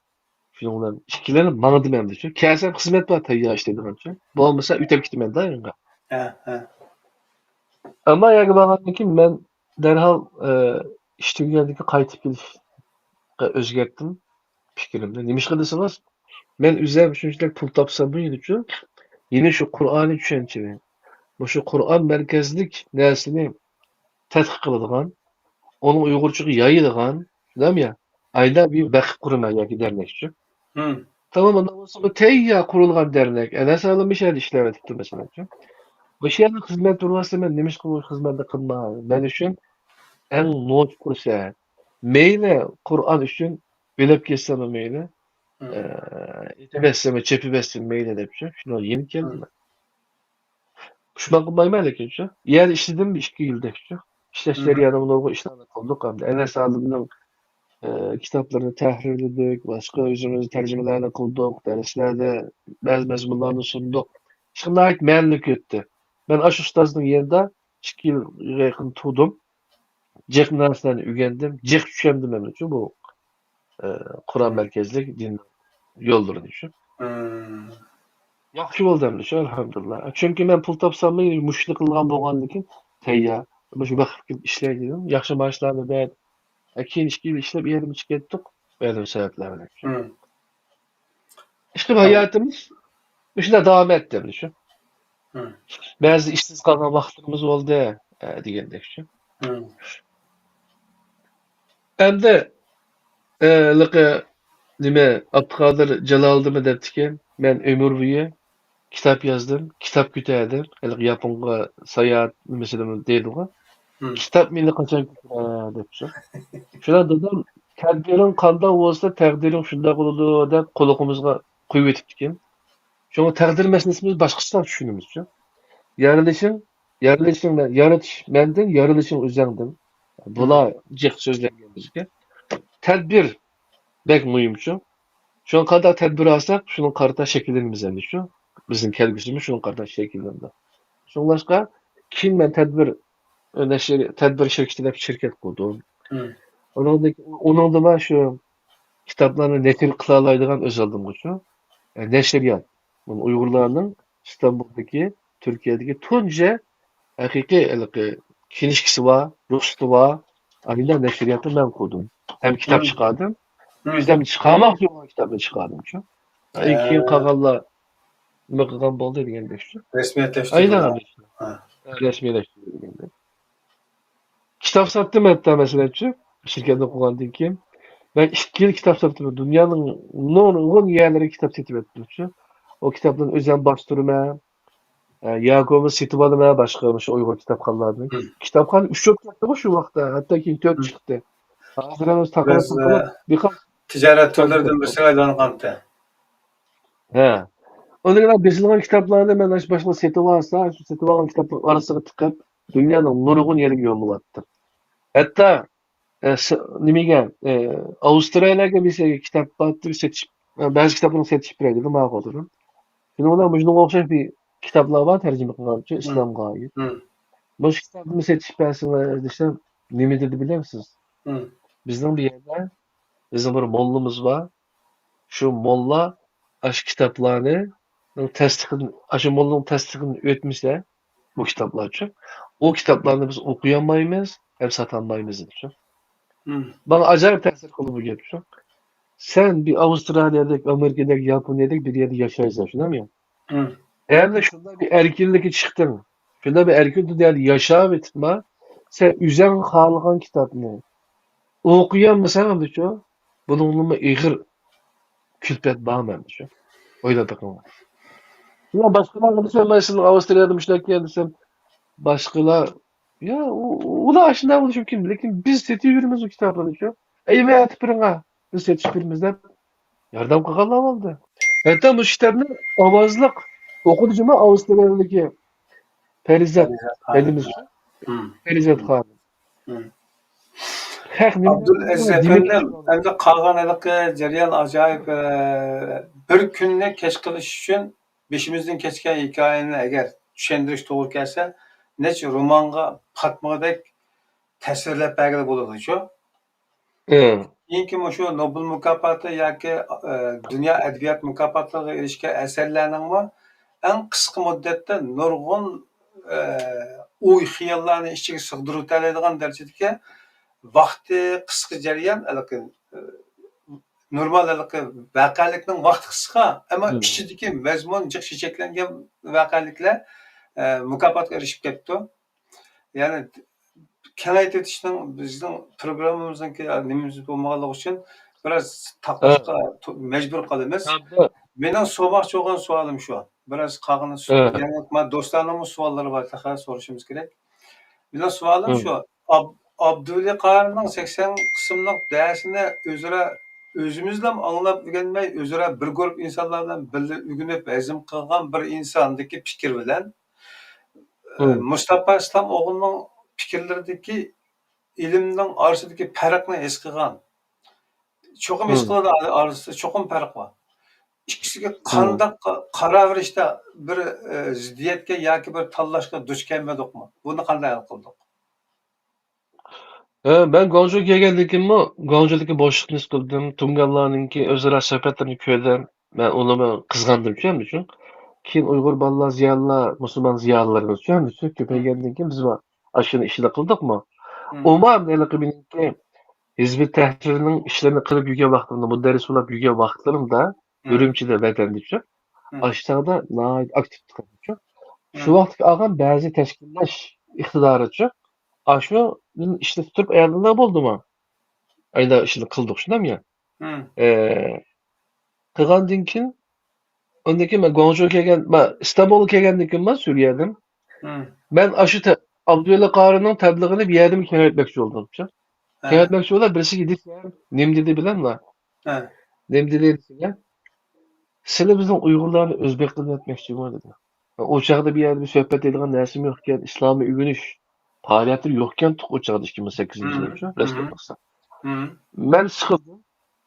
شۇنىڭ بىلەن ئىككىلەنمەي ماڭدىم ئەمدىچۇ. كەلسەم خىزمەت بار، تەييار ئىشلەيدىغانچۇ. بولمىسا ئۆتۈپ كېتىمەن دائىمغا. ھە، ھە. ئەمما يەرگە بارغاندىن كېيىن مەن دەرھال، ئە، ئىش تۈگىگەندىن كېيىن قايتىپ كېلىشكە ئۆزگەرتتىم پىكرىمنى. نېمىشقا دېسىڭىز، مەن ئۆزۈم شۇنچىلىك پۇل تاپساممۇ يەنىچۇ، يەنە شۇ قۇرئاننى چۈشەنچىنى، مۇشۇ قۇرئان مەركەزلىك نەرسىنى تەتقىق قىلىدىغان، ئۇنىڭ ئۇيغۇرچىغا يايىدىغان، شۇنداقمۇ يا؟ ئايدا بىر ۋەقىپ قۇرىمەن ياكى دەرنەكچۇ. تامام، ئۇنداق بولسىمۇ تەييار قۇرۇلغان دەرنەك، ئەنەس ئالىم مۇشۇ يەردە ئىشلەۋېتىپتۇ، مەسىلەن. مۇشۇ يەردە خىزمەت بولماسا، مەن نېمىشقا بۇ خىزمەتنى قىلماي؟ مەن ئۈچۈن ئەڭ نوچى پۇرسەت. مەيلى، قۇرئان ئۈچۈن ئۆلۈپ كەتسەممۇ مەيلى، ئېتىۋەتسەممۇ، چېپىۋەتسەم مەيلى دەپچۇ. شۇنىڭغا يېنىپ كەلدىم مەن. پۇشمان قىلمايمەن لېكىنچۇ. يەنە ئىشلىدىم ئىككى يىلدەكچۇ. ئىشلەش جەريانىدا نۇرغۇن ئىشلارنى قىلدۇق. ئەمدى ئەنەس ئالىمنىڭ، ئە، كىتابلىرىنى تەھرىرلىدۇك، باشقا ئۆزىمىز تەرجىمىلەرنى قىلدۇق، دەرسلەردە بەزى مەزمۇنلارنى سۇندۇق. ئىشقىلىپ ناھايىتى مەنىلىك ئۆتتى. مەن ئاشۇ ئۇستازنىڭ يېنىدا ئىككى يىلغا يېقىن تۇردۇم. جىق نەرسىلەرنى ئۆگەندىم، جىق چۈشەندىم ئەمدىچۇ بۇ، ئە، قۇرئان مەركەزلىك دىن يوللىرىنى شۇ. ياخشى بولدى ئەمدى شۇ، ئەلھەمدۇلىللا. چۈنكى مەن پۇل تاپساممۇ مۇشۇنى قىلغان بولغاندىكىن تەييار. مۇشۇ ۋاقىت كېلىپ ئىشلەي دېدىم. ياخشى مائاشلارنى بەردى. ئە، كېيىن ئىككى يىل ئىشلەپ، يېرىمچە كەتتۇق. مەلۇم سەۋەبلەر بىلەن. ئىشقىلىپ ھاياتىمىز مۇشۇنداق داۋام ئەتتى ئەمدى شۇ. بەزى ئىشسىز قالغان ۋاقىتلىرىمىز بولدى، ئە، دېگەندەك شۇ. ئەمدى، ئە، ھېلىقى نېمە، ئابدۇقادىر جالالىدىنمۇ دەپتىكەن، مەن ئۆمۈر بويى كىتاب يازدىم، كىتاب كۆتەردىم. ھېلىقى ياپونغا ساياھەت نېمىسىدىمۇ دەيدىغۇ. كىتاب مېنى قاچان كۆتۈرەر دەپچۇ. شۇنداق دادام، تەدبىرىڭ قانداق بولسا، تەقدىرىڭ شۇنداق بولىدۇ دەپ قۇلىقىمىزغا قويۇۋېتىپتىكەن. شۇڭا تەقدىر مەسىلىسىنى بىز باشقىچىراق چۈشىنىمىزچۇ. يارىلىشىڭ، يارىلىشىڭ مەن-، يارىتىش مەندىن، يارىلىشىڭ ئۆزۈڭدىن. بۇلار جىق سۆزلەنگەن بىزگە. تەدبىر بەك مۇھىمچۇ. شۇڭا قانداق تەدبىر ئالساق، شۇنىڭغا قارىتا شەكىللىنىمىز ئەمدى شۇ. بىزنىڭ كەلگۈسىمىز شۇنىڭغا قارىتا شەكىللىنىدۇ. شۇڭلاشقا، كېيىن مەن تەدبىر، نەشر، تەدبىر شىركىتى دەپ شىركەت قۇردۇم. ئۇنىڭدىن، ئۇنىڭدىمۇ شۇ كىتابلارنى نەشر قىلالايدىغان ئۆز ئالدىمغىچۇ، ئە، نەشرىيات. بۇ ئۇيغۇرلارنىڭ ئىستانبۇلدىكى، تۈركىيەدىكى تۇنجى ھەقىقىي ھېلىقى كىنىشكىسى بار، رۇخسىتى بار، ئانداق نەشرىياتنى مەن قۇردۇم. ھەم كىتاب چىقاردىم. ئۆزۈم چىقارماقچى بولغان كىتابنى چىقاردىمچۇ. ئە، كېيىن قالغانلار نېمە قىلغان بولدى دېگەندەكچۇ. رەسمىيەتلەشتۈردى. ئاينەن. رەسمىيلەشتۈردى دېگەندەك. كىتاب ساتتىم ھەتتا، مەسىلەنچۇ، شىركەتنى قۇرغاندىن كېيىن. مەن ئىككى يىل كىتاب ساتتىم. دۇنيانىڭ نۇرغۇن يەرلىرىگە كىتاب سېتىپ ئەتتىمچۇ. ئۇ كىتابلارنى ئۆزۈم باستۇرىمەن. ئە، ياكى بولمىسا سېتىۋالىمەن باشقا مۇشۇ ئۇيغۇر كىتابخانىلاردىن. كىتابخانا ئۈچ بولۇپ كەتتىغۇ شۇ ۋاقىتتا. ھەتتا كېيىن تۆت چىقتى. ھازىر ھەممىسى تاقىۋەتسەم، بىز، ئە، بىر قانچە تىجارەت تۈرلىرىدىن بىرسىگە ئايلانغانتى. ھە. ئۇنىڭ بىلەن بېسىلغان كىتابلارنى مەن ئاشۇ باشقىلار سېتىۋالسا، شۇ سېتىۋالغان كىتابلارنىڭ ئارىسىغا تىقىپ، دۇنيانىڭ نۇرغۇن يېرىگە يوللىۋاتتىم. ھەتتا، ئە، س-، نېمىگە، ئە، ئاۋسترالىيەگە بىر كىتاب بارتتى، سېتىش، ئە، بەزى كىتابلارنى سېتىشىپ بېرەي دېدىم، ماقۇل دېدىم. شۇنىڭ بىلەن مۇشۇنىڭغا ئوخشاش بىر كىتابلار بار، تەرجىمە قىلغانچە، مم. ئىسلامغا ئائىت. مم. مۇشۇ كىتابنى سېتىشىپ بەرسىڭلار دېسەم، نېمە دېدى بىلەمسىز؟ مم. بىزنىڭ بۇ يەردە، بىزنىڭ بىر موللىمىز بار. شۇ موللا ئاشۇ كىتابلارنى تەستىقىدىن، ئاشۇ موللىنىڭ تەستىقىدىن ئۆتمىسە، بۇ كىتابلارچۇ، ئۇ كىتابلارنى بىز ئوقۇيالمايمىز ھەم ساتالمايمىز دېدىچۇ. مم. ماڭا ئاجايىپ تەسىر قىلدى بۇ گەپچۇ. سەن بىر ئاۋسترالىيەدەك، ئامېرىكىدەك، ياپونىيەدەك بىر يەردە ياشايسەن، شۇنداقمۇ؟ مم. ھەمدە شۇنداق بىر ئەركىنلىككە چىقتىڭ. شۇنداق بىر ئەركىن دۇنيادا ياشاۋېتىپما، سەن ئۆزۈڭ خالىغان كىتابنى ئوقۇيالمىساڭ ئەمدىچۇ، بۇنىڭدىنمۇ ئېغىر كۈلپەت بارمۇ ئەمدىچۇ؟ ئويلاپ بېقىڭلار. شۇڭا باشقىلارغا دېسەم، مەن سىزنىڭ ئاۋسترالىيەدە مۇشۇنداق ئىكەن دېسەم، باشقىلار، يا، ئۇ-، ئۇلار ئاشۇنداق بولۇشى مۇمكىن، لېكىن بىز سېتىۋېرىمىز ئۇ كىتابلارنىچۇ. ئەي، مەن ئەتىپ بېرىڭە، بىز سېتىشىپ بېرىمىز دەپ ياردەم قىلغانلار بولدى. ھەتتا مۇشۇ كىتابنى ئاۋازلىق ئوقۇدى جۇمۇ ئاۋسترالىيەدىكى پەرىزات پەرىزات خانىم. ھەدىمىز. مم. پەرىزات خانىم. مم. خەق نېمە ئابدۇلئەزىز دېمەك ئەپەندىم، ئىستىدى؟ ئەمدى قالغان ھېلىقى جەريان ئاجايىپ، ئە، بىر كۈننى كەچ قىلىش ئۈچۈن بېشىمىزدىن كەچكەن ھېكايىنى ئەگەر چۈشەندۈرۈش توغرا كەلسە، نەچچە رومانغا پاتمىغۇدەك تەسۋىرلەپ بەرگىلى بولىدۇ شۇ. ئى. كېيىنكى مۇشۇ نوبېل مۇكاپاتى ياكى، ئە، دۇنيا ئەدەبىيات مۇكاپاتلىرىغا ئېرىشكەن ئەسەرلەرنىڭمۇ ئەڭ قىسقا مۇددەتتە نۇرغۇن، ئە، ئوي-خىياللارنى ئىچىگە سىغدۇرۇۋېتەلەيدىغان دەرىجىدىكى ۋاقتى قىسقا جەريان، ھېلىقى، ئە، نورمال ھېلىقى ۋەقەلىكنىڭ ۋاقتى قىسقا، ئەمما مم. ئىچىدىكى مەزمۇن جىق چېچەكلەنگەن ۋەقەلىكلەر، ئە، مۇكاپاتقا ئېرىشىپ كەپتۇ. يەنى كېڭەيتىۋېتىشنىڭ بىزنىڭ پروگراممىمىزنىڭكى نېمىمىز بولمىغانلىقى ئۈچۈن بىراز ھە. تاقلاشقا تو-، مەجبۇر قالىمىز. ھە، بۇ مېنىڭ سورىماقچى بولغان سوئالىم شۇ. بىراز قالغىنى سو-، ھە. يەنە ما دوستلارنىڭمۇ سوئاللىرى بار، تېخى سورىشىمىز كېرەك. مېنىڭ سوئالىم ھە. شۇ. ئاب-، ئابدۇۋەلى قارىنىڭ سەكسەن قىسىملىق دەرسىنى ئۆزئارا ئۆزىمىزلا ئاڭلاپ ئۆگەنمەي، ئۆزئارا بىر گۇرۇپ ئىنسانلار بىلەن بىللە ئۆگىنىپ ھەزىم قىلغان بىر ئىنساندىكى پىكىر بىلەن، ئە، مم. مۇستاپا ئىسلام ئوغلىنىڭ پىكىرلىرىدىكى ئىلىمنىڭ ئارىسىدىكى پەرقنى ھېس قىلغان. چوقۇم ھېس مم. قىلىدۇ، ئارىسىدا چوقۇم پەرق بار. ئىككىسىگە مم. قانداق قا-، قاراۋېرىشتە بىر، ئە، زىددىيەتكە ياكى بىر تاللاشقا دۇچ كەلمىدۇقمۇ؟ بۇنى قانداق ھەل قىلدۇق؟ ھە، مەن گۇاڭجۇغا كەلگەندىن كېيىنمۇ گۇاڭجۇدىكى بوشلۇقنى ھېس قىلدىم. تۇڭگانلارنىڭكى ئۆزئارا سۆھبەتلىرىنى كۆردۈم. مەن ئۇنىمۇ قىزغاندىم، چۈشەندىڭىزمۇ؟ كېيىن ئۇيغۇر بالىلار زىيالىيلار، مۇسۇلمان زىيالىيلىرىمىز، چۈشەندىڭىزمۇ؟ كۆپەيگەندىن كېيىن بىز ئاشۇنى ئىشلار قىلدۇقمۇ؟ مم. ئۇمۇ ھېلىقى مېنىڭكى ھىزب ئۇت تەھرىرنىڭ ئىشلىرىنى قىلىپ يۈرگەن ۋاقتىمدا، مۇدەررىس بولۇپ يۈرگەن ۋاقىتلىرىمدا، مم. ئۈرۈمچىدە، ۋەتەندىچۇ، مم. ئاشۇ چاغدا ناھايىتى ئاكتىپ چىقاتتىچۇ. شۇ مم. ۋاقىتتىكى ئالغان بەزى تەشكىللەش ئىقتىدارىچۇ، ئاشۇنى ئىشلىتىپ تۇرۇپ ئاياغلىرىدا بولدىمۇ؟ ئايدا ئىشنى قىلدۇق، شۇنداقمۇ يا؟ مم. ئە، قىلغاندىن كېيىن، ئۇندىن كېيىن مەن گۇاڭجۇغا كەلگەن، مەن ئىستانبۇلغا كەلگەندىن كېيىن مەن سۈرىيەدىن، مم. مەن ئاشۇ تە-، ئابدۇللا قارىنىڭ تەبلىغىنى بۇ يەردىمۇ كېڭەيتمەكچى بولدۇم. ھە. كېڭەيتمەكچى بولۇپ، بىرسىگە دېسەم، نېمە دېدى بىلەملا؟ ھە. نېمە دېدى دېسىلە، سىلى بىزنىڭ ئۇيغۇرلارنى ئۆزبېك قىلىۋەتمەكچىمۇ دېدى. ئۇ چاغدا بۇ يەردە بىر سۆھبەت دەيدىغان نەرسىمۇ يوق ئىكەن، ئىسلامىي ئۆگىنىش پائالىيەتلىرى يوق ئىكەن، ئۇ چاغدا ئىككى مىڭ سەككىزىنچى مم. يىلىچۇ، رەسمىي مم. قىلسا. مم. مەن سىقىلدىم.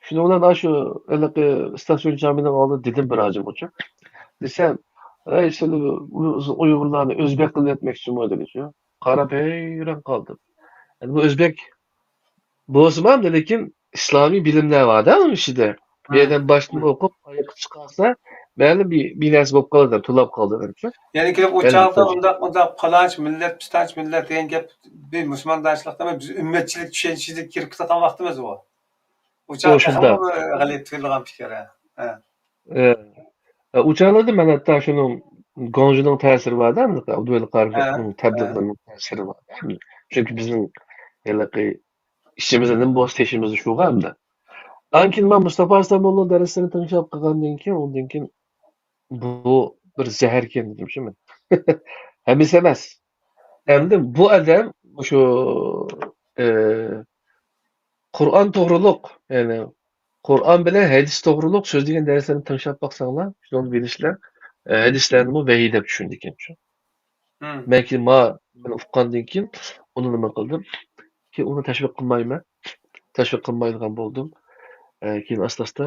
شۇنىڭ بىلەن ئاشۇ ھېلىقى ئىستاسيون جامىنىڭ ئالدىدا دېدىم بىر ھاجىمغىچۇ. دېسەم، ئەي، سىلى ئۇيغۇرلارنى ئۆزبېك قىلىۋەتمەكچىمۇ دېدىچۇ. قاراپ ھەيران قالدىم. ئەمدى بۇ ئۆزبېك بولسىمۇ ئەمدى، لېكىن ئىسلامىي بىلىملەر بار-دە ئۇنىڭ ئىچىدە. بۇ ھە. يەردىن باشتىن ئوقۇپ، ئاياققا چىقارسا، مەلۇم بىر، بىر نەرسە بولۇپ قالىدۇ، تولاپ قالىدۇ، دېمەكچۇ. يەنى كېلىپ ئۇ يەنى چاغدا قىلىش. ئۇنداق، ئۇنداق پالانچ مىللەت، پىستانچ مىللەت دېگەن گەپ بىر مۇسۇلماندارچىلىقتا ئەمەس، بىز ئۈممەتچىلىك چۈشەنچىسىگە كىرىپ كېتىدىغان ۋاقتىمىز بۇ. ئۇ ئۇ چاغ شۇنداق. تېخىمۇ غەلىتە تۇيۇلىدىغان پىكىر، ھە. ھە. ئە، ئە، ئۇ چاغلاردا مەن ھەتتا شۇنىڭ گۇاڭجۇنىڭ تەسىرى بار-دە، ئابدۇۋەلى ھە، قارىنىڭ ھە. تەبلىغلىرىنىڭ تەسىرى بار. چۈنكى بىزنىڭ ھېلىقى ئىچىمىزدە نېمە بولسا تېشىمىزدا شۇغۇ ئەمدى. ئاندىن كېيىن مەن مۇستاپا ئىستانبۇلنىڭ دەرسلىرىنى تىڭشاپ قىلغاندىن كېيىن، ئۇندىن كېيىن بۇ بىر زەھەركەن دېدىمچۇ مەن. ھەممىسى ئەمەس. ئەمدى بۇ ئادەم مۇشۇ، ئى، قۇرئان توغرۇلۇق، يەنى قۇرئان بىلەن ھەدىس توغرۇلۇق سۆزلىگەن دەرسلەرنى تىڭشاپ باقساڭلار، شۇنىڭدا بىلىشلەر، ئە، ھەدىسلەرنىمۇ ۋەھىي دەپ چۈشىنىدىكەن شۇ. مەن كېيىن ما-، مەن ئۇققاندىن كېيىن ئۇنى نېمە قىلدىم؟ كېيىن ئۇنى تەشۋىق قىلمايمەن. تەشۋىق قىلمايدىغان بولدۇم. ئە، كېيىن ئاستا-ئاستا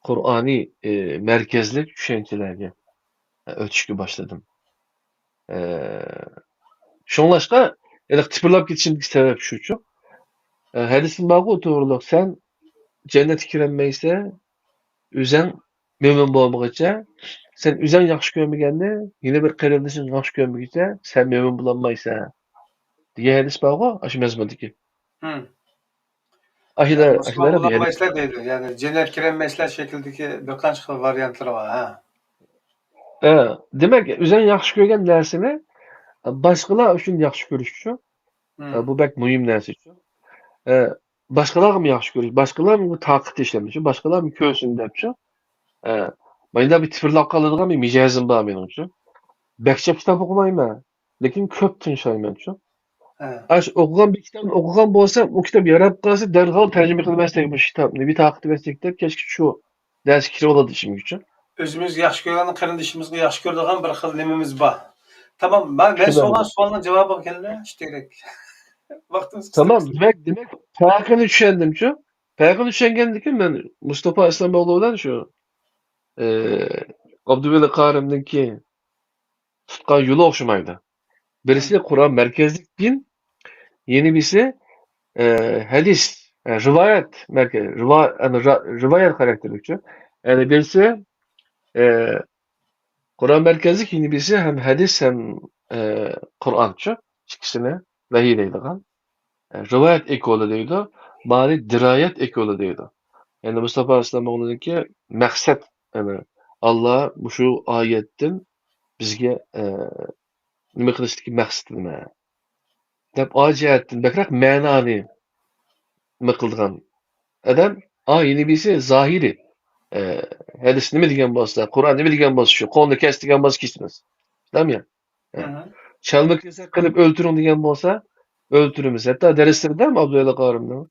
قۇرئانىي، ئە، مەركەزلىك چۈشەنچىلەرگە، ئە، ئۆتۈشكە باشلىدىم. ئە، شۇڭلاشقا، ھېلىقى تىپىرلاپ كېتىشىمدىكى سەۋەب شۇچۇ. ئە، ھەدىستە بارغۇ توغرۇلۇق، سەن جەننەتكە كىرەلمەيسەن، ئۆزەڭ مۆمىن بولمىغۇچە، سەن ئۆزەڭ ياخشى كۆرمىگەننى، يەنە بىر قېرىندىشىڭ ياخشى كۆرمىگۈچە، سەن مۆمىن بولالمايسەن، دېگەن ھەدىس بارغۇ، ئاشۇ مەزمۇندىكى. ھىم. ئاشۇلار، يەنى مۇسۇلمان ئاشۇلار بۇ يەردە. بولالمايسىلەر دەيدۇ. يەنى جەننەتكە كىرەلمەيسىلەر شەكلىدىكى بىر قانچە خىل ۋارىيانتلىرى بار. ھە. ھە، دېمەك، ئۆزۈڭ ياخشى كۆرگەن نەرسىنى باشقىلار ئۈچۈن ياخشى كۆرۈشچۇ. ھىم. ھە، بۇ بەك مۇھىم نەرسىچۇ. ھە، باشقىلارغىمۇ ياخشى كۆرۈش، باشقىلارمۇ تاقەت ئىشلەمچۇ، باشقىلارمۇ كۆرسۇن دەپچۇ. ھە، مانداق بىر تىپىرلاپ قالىدىغان بىر مىجەزىم بار مېنىڭچۇ. بەك جىق كىتاب ئوقۇمايمەن، لېكىن كۆپ تىڭشايمەنچۇ. ھە. ئاشۇ ئوقۇغان بىر كىتابنى ئوقۇغان بولسام، ئۇ كىتاب ياراپ قالسا، دەرھال تەرجىمە قىلىۋەتسەك مۇشۇ كىتابنى، بىر تارقىتىۋەتسەك دەپ، كەچكىچە شۇ دەرسكە كىرىۋالىدۇ ئىچىمگىچۇ. ئۆزىمىز ياخشى كۆرگەن قېرىندىشىمىزغا ياخشى كۆرىدىغان بىر خىل نېمىمىز بار. تامام، مەن، مەن شۇنداق. سورىغان سوئالنىڭ جاۋابىغا كەلدى، ئىشتىك. ۋاقتىمىز تامام، قىسقا. دېمەك، دېمەك، پەرقىنى چۈشەندىمچۇ. پەرقىنى چۈشەنگەندىن كېيىن مەن مۇستاپا ئەسلەم ئوغلى بىلەن شۇ، ئى، ئابدۇۋەلى قارىمنىڭكى تۇتقان يولى ئوخشىمايدۇ. بىرسى قۇرئان مەركەزلىك دىن، يەنە بىرسى، ئە، ھەدىس، ئە، رىۋايەت مەركە-، رىۋا-، ئەنە، را-، رىۋايەت خاراكتېرلىكچۇ. يەنە بىرسى، ئە، قۇرئان مەركەزلىك، يەنە بىرسى ھەم ھەدىس ھەم، ئە، قۇرئانچۇ. ئىككىسىنى ۋەھىي دەيدىغان. ئە، رىۋايەت ئېكولى دەيدۇ، مانى دىرايەت ئېكولى دەيدۇ. يەنى مۇستاپا ئەسلەم ئوغلىنىڭكى مەقسەت، يەنى ئاللا مۇشۇ ئايەتتىن بىزگە، ئە، نېمە قىلىشتىكى مەقسىتى نېمە؟ دەپ ئايەت جەھەتتىن بەكرەك مەنانى نېمە قىلىدىغان ئادەم، ئا، يەنە بىرسى زاھىرى. ئە، ھەدىس نېمە دېگەن بولسا، قۇرئان نېمە دېگەن بولسا شۇ، قولنى كەس دېگەن بولسا كېسىمىز. شۇنداقمۇ يا؟ ئە، ئەھە. چالما كېسەك قىلىپ ئۆلتۈرۈڭ دېگەن بولسا، ئۆلتۈرىمىز. ھەتتا دەرسلىرىدە ئابدۇللا قارىمنىڭ،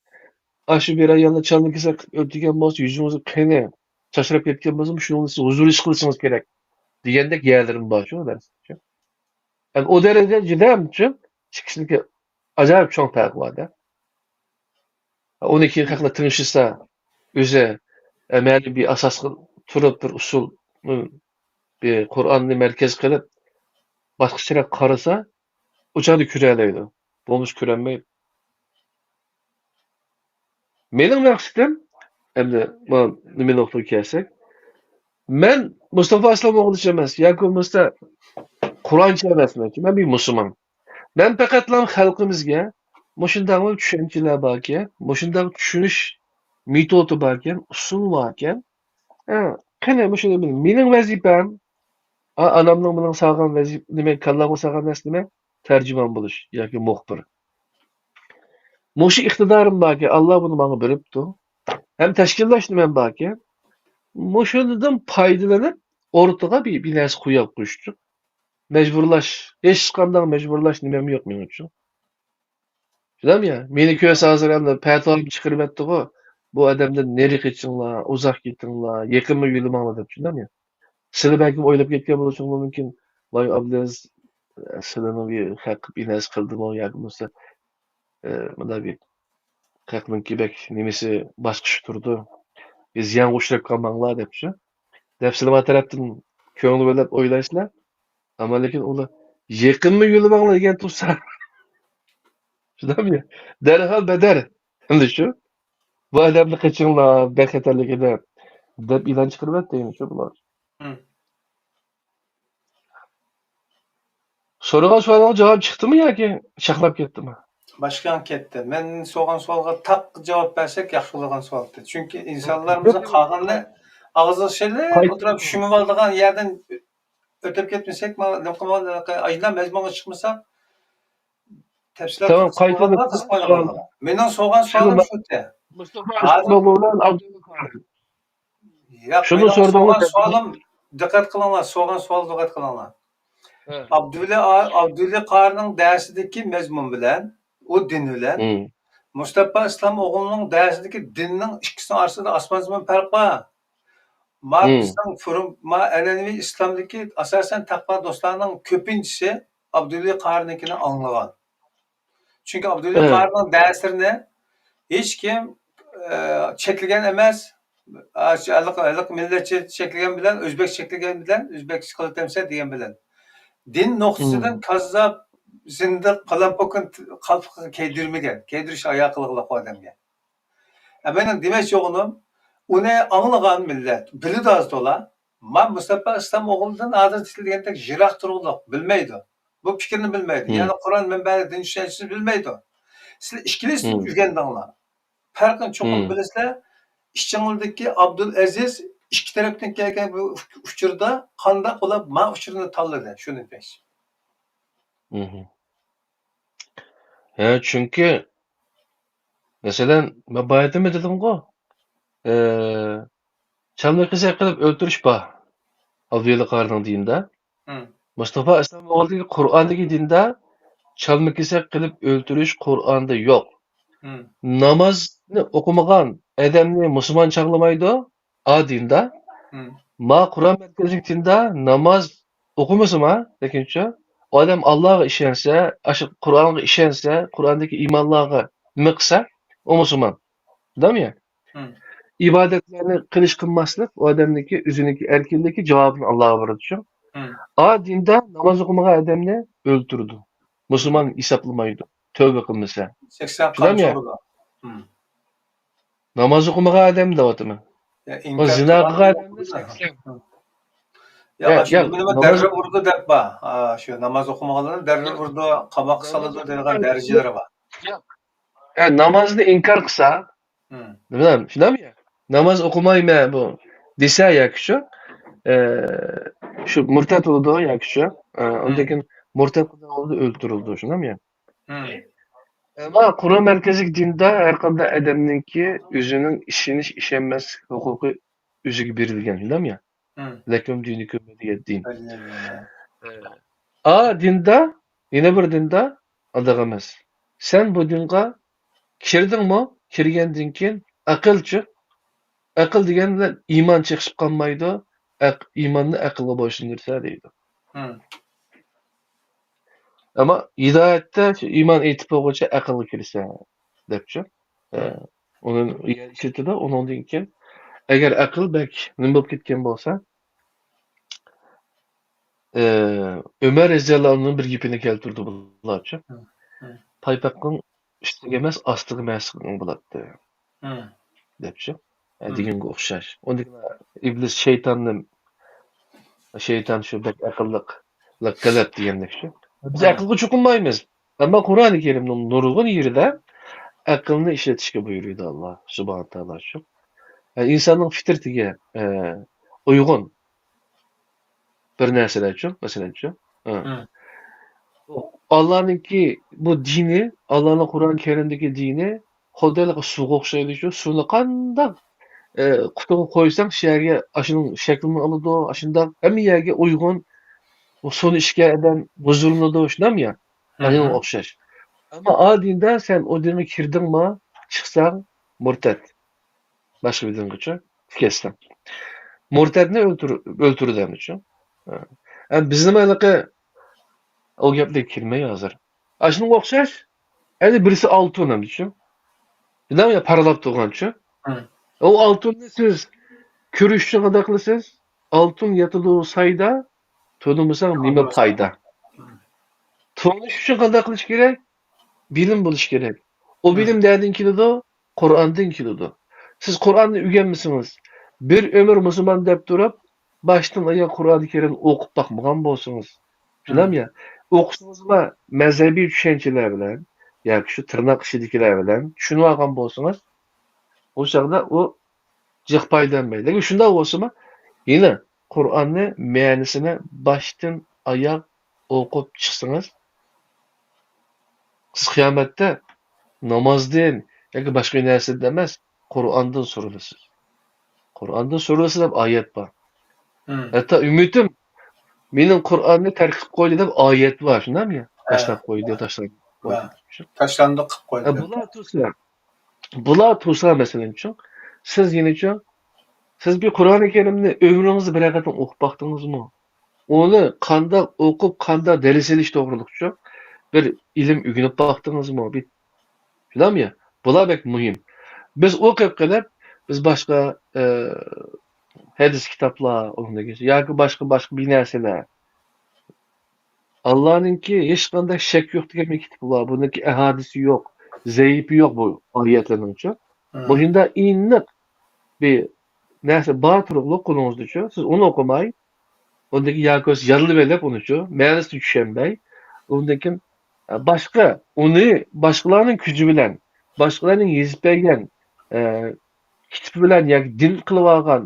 ئاشۇ بىر ئايالنى چالما كېسەك قىلىپ ئۆلتۈرگەن بولسا، يۈزىڭىزگە قېنى چاچراپ كەتكەن بولسا، شۇنىڭ ئۈستىگە ھۇزۇر ئىش قىلىشىڭىز كېرەك دېگەندەك يەرلىرىمۇ بار شۇ دەرس. يەنى ئۇ دەرىجىدە جۈدەمچۇ ئىككىسىنىڭكى ئاجايىپ چوڭ پەرقى بار-دە. ئۇنى كېيىن خەقلەر تىڭشىسا، ئۆزى ئەمەلىي بىر ئاساسقا تۇرۇپ، بىر ئۇسۇل، بىر قۇرئاننى مەركەز قىلىپ، باشقىچىراق قارىسا، ئۇ چاغدا كۆرەلەيدۇ. بولمىسا كۆرەلمەيدۇ. مېنىڭ مەقسىتىم، ئەمدى مانا نېمە نۇقتىغا كەلسەك، مەن مۇستاپا ئەسلەم ئوغلىچە ئەمەس ياكى بولمىسا قۇرئانچى ئەمەسمەن. مەن بىر مۇسۇلمان. مەن پەقەتلا خەلقىمىزگە مۇشۇنداق چۈشەنچىلەر باركەن، مۇشۇنداق چۈشىنىش مېتودى باركەن، ئۇسۇل باركەن. ھە، قېنى مۇشۇنى بىل-، مېنىڭ ۋەزىپەم، ئا-، ئانامنىڭ مېنىڭ سالغان ۋەزىپە، نېمە، كاللامغا سالغان نەرسە نېمە؟ تەرجىمان بولۇش ياكى مۇخبىر. مۇشۇ ئىقتىدارىم باركەن، ئاللا بۇنى ماڭا بېرىپتۇ. ھەم تەشكىللەش نېمەم باركەن، مۇشۇنىدىن پايدىلىنىپ، ئورتىغا بىر، بىر نەرسە قويۇپ قويۇشتۇق. مەجبۇرلاش، ھېچقانداق مەجبۇرلاش نېمەم يوق مېنىڭچۇ. شۇنداقمۇ يا؟ مېنى كۆرسە ھازىر ئەمدى پەتىۋامنى چىقىرىۋەتتىغۇ، بۇ ئادەمدىن نېرى قېچىڭلار، ئۇزاق كېتىڭلار، يېقىنمۇ يولىماڭلار دەپ، شۇنداقمۇ يا؟ سىلى بەلكىم ئويلاپ كەتكەن بولۇشۇڭلار مۇمكىن، ۋاي ئابلىز، سىلىنىڭ بىر خەق بىر نەرسە قىلدىمۇ ياكى بولمىسا، ئە، مۇنداق بىر خەقنىڭكى بەك نېمىسى باشقىچە تۇرىدۇ، زىيانغا ئۇچراپ قالماڭلار دەپچۇ. دەپ سىلى ما تەرەپتىن كۆڭۈل بۆلۈپ ئويلايسىلەر. ئەمما لېكىن ئۇلار يېقىنمۇ يولىماڭلار دېگەن تۇرسا، شۇنداقمۇ؟ دەرھال بەدەر. ئەمدى شۇ، بۇ ئادەمنى قېچىڭلار، بەك خەتەرلىك ئادەم، دەپ ئېلان چىقىرىۋەتتى شۇ بۇلار. ھىم. سورىغان سوئالىڭىز جاۋاب چىقتىمۇ ياكى چاقناپ كەتتىمۇ؟ باشقا كەتتى. مەن سورىغان سوئالغا تاق جاۋاب بەرسەك ياخشى بولىدىغان سوئال ئىدى. چۈنكى ئىنسانلىرىمىزنىڭ قالغىنى ئاغزىغا سېلىپ قايتا ئولتۇرۇپ چۈشىنىۋالىدىغان يەردىن ئۆتۈپ كەتمىسەك، ما-، نېمە قىلمىغان، ئاينا مەزمۇنغا چىقمىساق، تەپسىلات تامام، قىلسا قايتا بولىدىغان، قىلسا بولىدىغان. مېنىڭ سورىغان سوئالىم شۇ ئىدى. مۇستاپا ھازىر ئەسلەموغلۇ بىلەن ئابدۇللا قارى. ياق، شۇنى مېنىڭ سورىدىڭىز سورىغان دەپ. سوئالىم، دىققەت قىلىڭلار، سورىغان سوئال دىققەت قىلىڭلار. ھە. ئابدۇللا، ئابدۇللا قارىنىڭ دەرسىدىكى مەزمۇن بىلەن، ئۇ دىن بىلەن، ھىم. مۇستاپا ئىسلام ئوغلىنىڭ دەرسىدىكى دىننىڭ ئىككىسىنىڭ ئارىسىدا ئاسمان زېمىن پەرق بار. ما بىزنىڭ فورۇم، ما ئەنئەنىۋى ئىسلامدىكى ئاساسەن تەقۋا دوستلارنىڭ كۆپىنچىسى ئابدۇلۋەلى قارىنىڭكىنى ئاڭلىغان. چۈنكى ئابدۇلۋەلى قارىنىڭ دەرسلىرىنى ھېچكىم، ئە، چەكلىگەن ئەمەس. ئا، ھېلىقى، ھېلىقى مىللەتچى چەكلىگەن بىلەن، ئۆزبەك چەكلىگەن بىلەن، ئۆزبەكچە قىلىۋېتەمسەن دېگەن بىلەن. دىن نۇقتىسىدىن كاززاپ، زىندىق، پالان-پوكان قالپىقىغا كىيدۈرمىگەن. كىيدۈرۈش ھايا قىلغۇلۇق ئۇ ئادەمگە. ئە، مېنىڭ دېمەكچى بولغىنىم، ئۇنى ئاڭلىغان مىللەت بىلىدۇ ئاز تولا. ما مۇستاپا ئىسلام ئوغلىدىن ھازىر سىز دېگەندەك يىراق تۇرغۇلۇق، بىلمەيدۇ. بۇ پىكىرنى بىلمەيدۇ. يەنى قۇرئان مەنبەلىك دىن چۈشەنچىسىنى بىلمەيدۇ. سىلەر ئىككىلىسى ئۆگەندىڭلار. پەرقىنى چوقۇم بىلىسىلەر. ئىچىڭلىدىكى ئابدۇلئەزىز ئىككى تەرەپتىن كەلگەن بۇ ئۇچۇردا قانداق بولۇپ ما ئۇچۇرنى تاللىدى؟ شۇنى دېمەكچى. مم. ھە، چۈنكى، مەسىلەن، مەن بايىتىمۇ دېدىمغۇ، ئى، چالما كېسەك قىلىپ ئۆلتۈرۈش بار. ئابدۇلۋەلى قارىنىڭ دىنىدا. مم. مۇستاپا ئىسلام ئوغلىدىكى قۇرئاندىكى دىندا چالما كېسەك قىلىپ ئۆلتۈرۈش قۇرئاندا يوق. مم. نامازنى ئوقۇمىغان ئادەمنى مۇسۇلمان چاغلىمايدۇ. ئا دىندا. مم. ما قۇرئان مەركەزلىك دىندا ناماز ئوقۇمىسىما، لېكىنچۇ، ئۇ ئادەم ئاللاغا ئىشەنسە، ئاشۇ قۇرئانغا ئىشەنسە، قۇرئاندىكى ئىمانلارغا نېمە قىلسا، ئۇ مۇسۇلمان. شۇنداقمۇ يا؟ مم. ئىبادەتلەرنى قىلىش قىلماسلىق ئۇ ئادەمنىڭكى ئۆزىنىڭكى ئەركىنلىكى، جاۋابىنى ئاللاغا بېرىدۇ شۇ. مم. ئا دىندا ناماز ئوقۇمىغان ئادەمنى ئۆلتۈرىدۇ. مۇسۇلمان ھېسابلىمايدۇ. تەۋبە قىلمىسا. سەكسەن قامچا ئۇرىدۇ. مم. ناماز ئوقۇمىغان ئادەم دەۋاتىمەن. ئۇ زىنا قىلغان ئادەمنى سەكسەن. يا، يا، نېمە دەررە ئۇرىدۇ دەپ بار. ھا، شۇ ناماز ئوقۇمىغانلارنى دەررە ئۇرىدۇ، قاماققا سالىدۇ دەيدىغان دەرىجىلىرى بار. يا، نامازنى ئىنكار قىلسا، بىلمەم، شۇنداقمۇ يا؟ ناماز ئوقۇمايمەن بۇ دېسە ياكى شۇ، ئە، شۇ مۇرتەت بولىدۇ ياكى شۇ، ئە، ئاندىن كېيىن مۇرتەت قىلغان ھالدا ئۆلتۈرۈلىدۇ، شۇنداقمۇ يا؟ ئەمما قۇرئان مەركەزلىك دىندا ھەر قانداق ئادەمنىڭكى ئۆزىنىڭ ئىشىنىش، ئىشەنمەسلىك ھوقۇقى ئۆزىگە بېرىلگەن، شۇنداقمۇ يا؟ لەكۇم دىنۇكۇم ۋەلىيەددىن. ئا دىندا، يەنە بىر دىندا ئانداق ئەمەس. سەن بۇ دىنغا كىردىڭمۇ؟ كىرگەندىن كېيىن ئەقىلچۇ؟ ئەقىل دېگەن بىلەن ئىمان چېقىشىپ قالمايدۇ. ئەق-، ئىماننى ئەقىلگە بويسۇندۇرسا دەيدۇ. ئەمما ھىدايەتتە شۇ ئىمان ئېيتىپ بولغۇچە ئەقىلگە كىرسە دەپچۇ. ئۇنى ئىشلىتىدۇ. ئۇنىڭدىن كېيىن ئەگەر ئەقىل بەك نېمە بولۇپ كەتكەن بولسا، ئۆمەر رەزىياللاھۇ ئەنھۇنىڭ بىر گېپىنى كەلتۈردى بۇلارچۇ. پايپاقنىڭ ئۈستىگە ئەمەس، ئاستىغا مەس قىلغىن بولاتتى. دەپچۇ. دېگەنگە ئوخشاش. ئۇندىن ئىبلىس شەيتاننى، شەيتان شۇ بەك ئەقىللىق، لەققىلەپ دېگەندەك شۇ. بىز ئەقىلگە چوقۇنمايمىز. ئەمما قۇرئانى كەرىمنىڭ نۇرغۇن يېرىدە ئەقىلنى ئىشلىتىشكە بۇيرۇيدۇ ئاللا سۇبھانە تائالا شۇ. ئە، ئىنساننىڭ فىترىتىگە، ئە، ئۇيغۇن بىر نەرسىلەرچۇ، مەسىلەنچۇ. ئە. ئاللانىڭكى بۇ دىنى، ئاللانىڭ قۇرئان كەرىمدىكى دىنى خۇددى سۇغا ئوخشايدۇ شۇ. سۇنى قانداق، ئە، قۇتىغا قويساڭ، شۇ يەرگە ئاشۇنىڭ شەكلىنى ئالىدۇ، ئاشۇنداق ھەممە يەرگە ئۇيغۇن. ئۇ سۇنى ئىچكەن ئادەم بۇزۇلمىدۇ، شۇنداقمۇ يا؟ ئاشۇنىڭغا ئوخشاش. ئەمما ئا دىندا سەن ئۇ دىنغا كىردىڭما، چىقساڭ مۇرتەت. باشقا بىر دىنغىچۇ كەتسەڭ. مۇرتەتنى ئۆلتۈر-، ئۆلتۈرىدۇ ئەمدىچۇ. ھە. ئەمدى بىزنىمۇ ھېلىقى ئۇ گەپلەرگە كىرمەي ھازىر. ئاشۇنىڭغا ئوخشاش، ئەنە بىرسى ئالتۇن ئەمدىچۇ. بىلەم يا پارلاپ تۇرغانچۇ. ئۇ ئالتۇننى سىز كۆرۈش ئۈچۈن قانداق قىلىسىز؟ ئالتۇن ياتىدۇ سايدا، تونۇمىساڭ نېمە پايدا؟ تونۇش ئۈچۈن قانداق قىلىش كېرەك؟ بىلىم بولۇش كېرەك. ئۇ بىلىم نەدىن كېلىدۇ؟ قۇرئاندىن كېلىدۇ. سىز قۇرئاننى ئۆگەنمىسىڭىز، بىر ئۆمۈر مۇسۇلمان دەپ تۇرۇپ، باشتىن ئاياغ قۇرئانى كەرىمنى ئوقۇپ باقمىغان بولسىڭىز، شۇنداقمۇ يا؟ ئوقۇسىڭىزلا مەزھەبىي چۈشەنچىلەر بىلەن ياكى شۇ تىرناق ئىچىدىكىلەر بىلەن چۈشىنىۋالغان بولسىڭىز، ئۇ چاغدا ئۇ جىق پايدىلانمايدۇ. لېكىن شۇنداق بولسىمۇ، يەنە قۇرئاننى مەنىسىنى باشتىن ئاياغ ئوقۇپ چىقسىڭىز، سىز قىيامەتتە نامازدىن ياكى باشقا نەرسىدىن ئەمەس، قۇرئاندىن سورىلىسىز. قۇرئاندىن سورىلىسىز دەپ ئايەت بار. ھەتتا ئۈممىتىم مېنىڭ قۇرئاننى تەرك قىلىپ قويدى دەپ ئايەت بار، شۇنداقمۇ يا؟ تاشلاپ قويدى، تاشلاپ قويدى. تاشلاندى، قىلىپ قويدى. بۇلار تۇرسا، بۇلار تۇرسا مەسىلەنچۇ، سىز يەنىچۇ، سىز بىر قۇرئانى كەرىمنى ئۆمرىڭىزدە بىرەر قېتىم ئوقۇپ باقتىڭىزمۇ؟ ئۇنى قانداق ئوقۇپ، قانداق دەرس ئېلىش توغرۇلۇقچۇ بىر ئىلىم ئۆگىنىپ باقتىڭىزمۇ؟ بىر، شۇنداقمۇ يا؟ بۇلار بەك مۇھىم. بىز ئوقۇپ قېلىپ، بىز باشقا، ئە، ھەدىس كىتابلار، ئۇنىڭدىن كېيىن ياكى باشقا، باشقا بىر نەرسىلەر. ئاللانىڭكى ھېچقانداق شەك يوق دېگەن بىر كىتابى بار. بۇنىڭكى ئەھادىسى يوق، زەئىپى يوق بۇ ئايەتلەرنىڭچۇ. مۇشۇنداق ئېنىق بىر نەرسە بار تۇرۇقلۇق قولىڭىزدىچۇ. سىز ئۇنى ئوقۇماي، ئۇندىن كېيىن ياكى يادلىۋېلىپ ئۇنىچۇ، مەنىسىنى چۈشەنمەي، ئۇندىن كېيىن، ئە، باشقا، ئۇنى باشقىلارنىڭ كۈچى بىلەن، باشقىلارنىڭ يېزىپ بەرگەن، ئە، كىتابى بىلەن ياكى دىن قىلىۋالغان،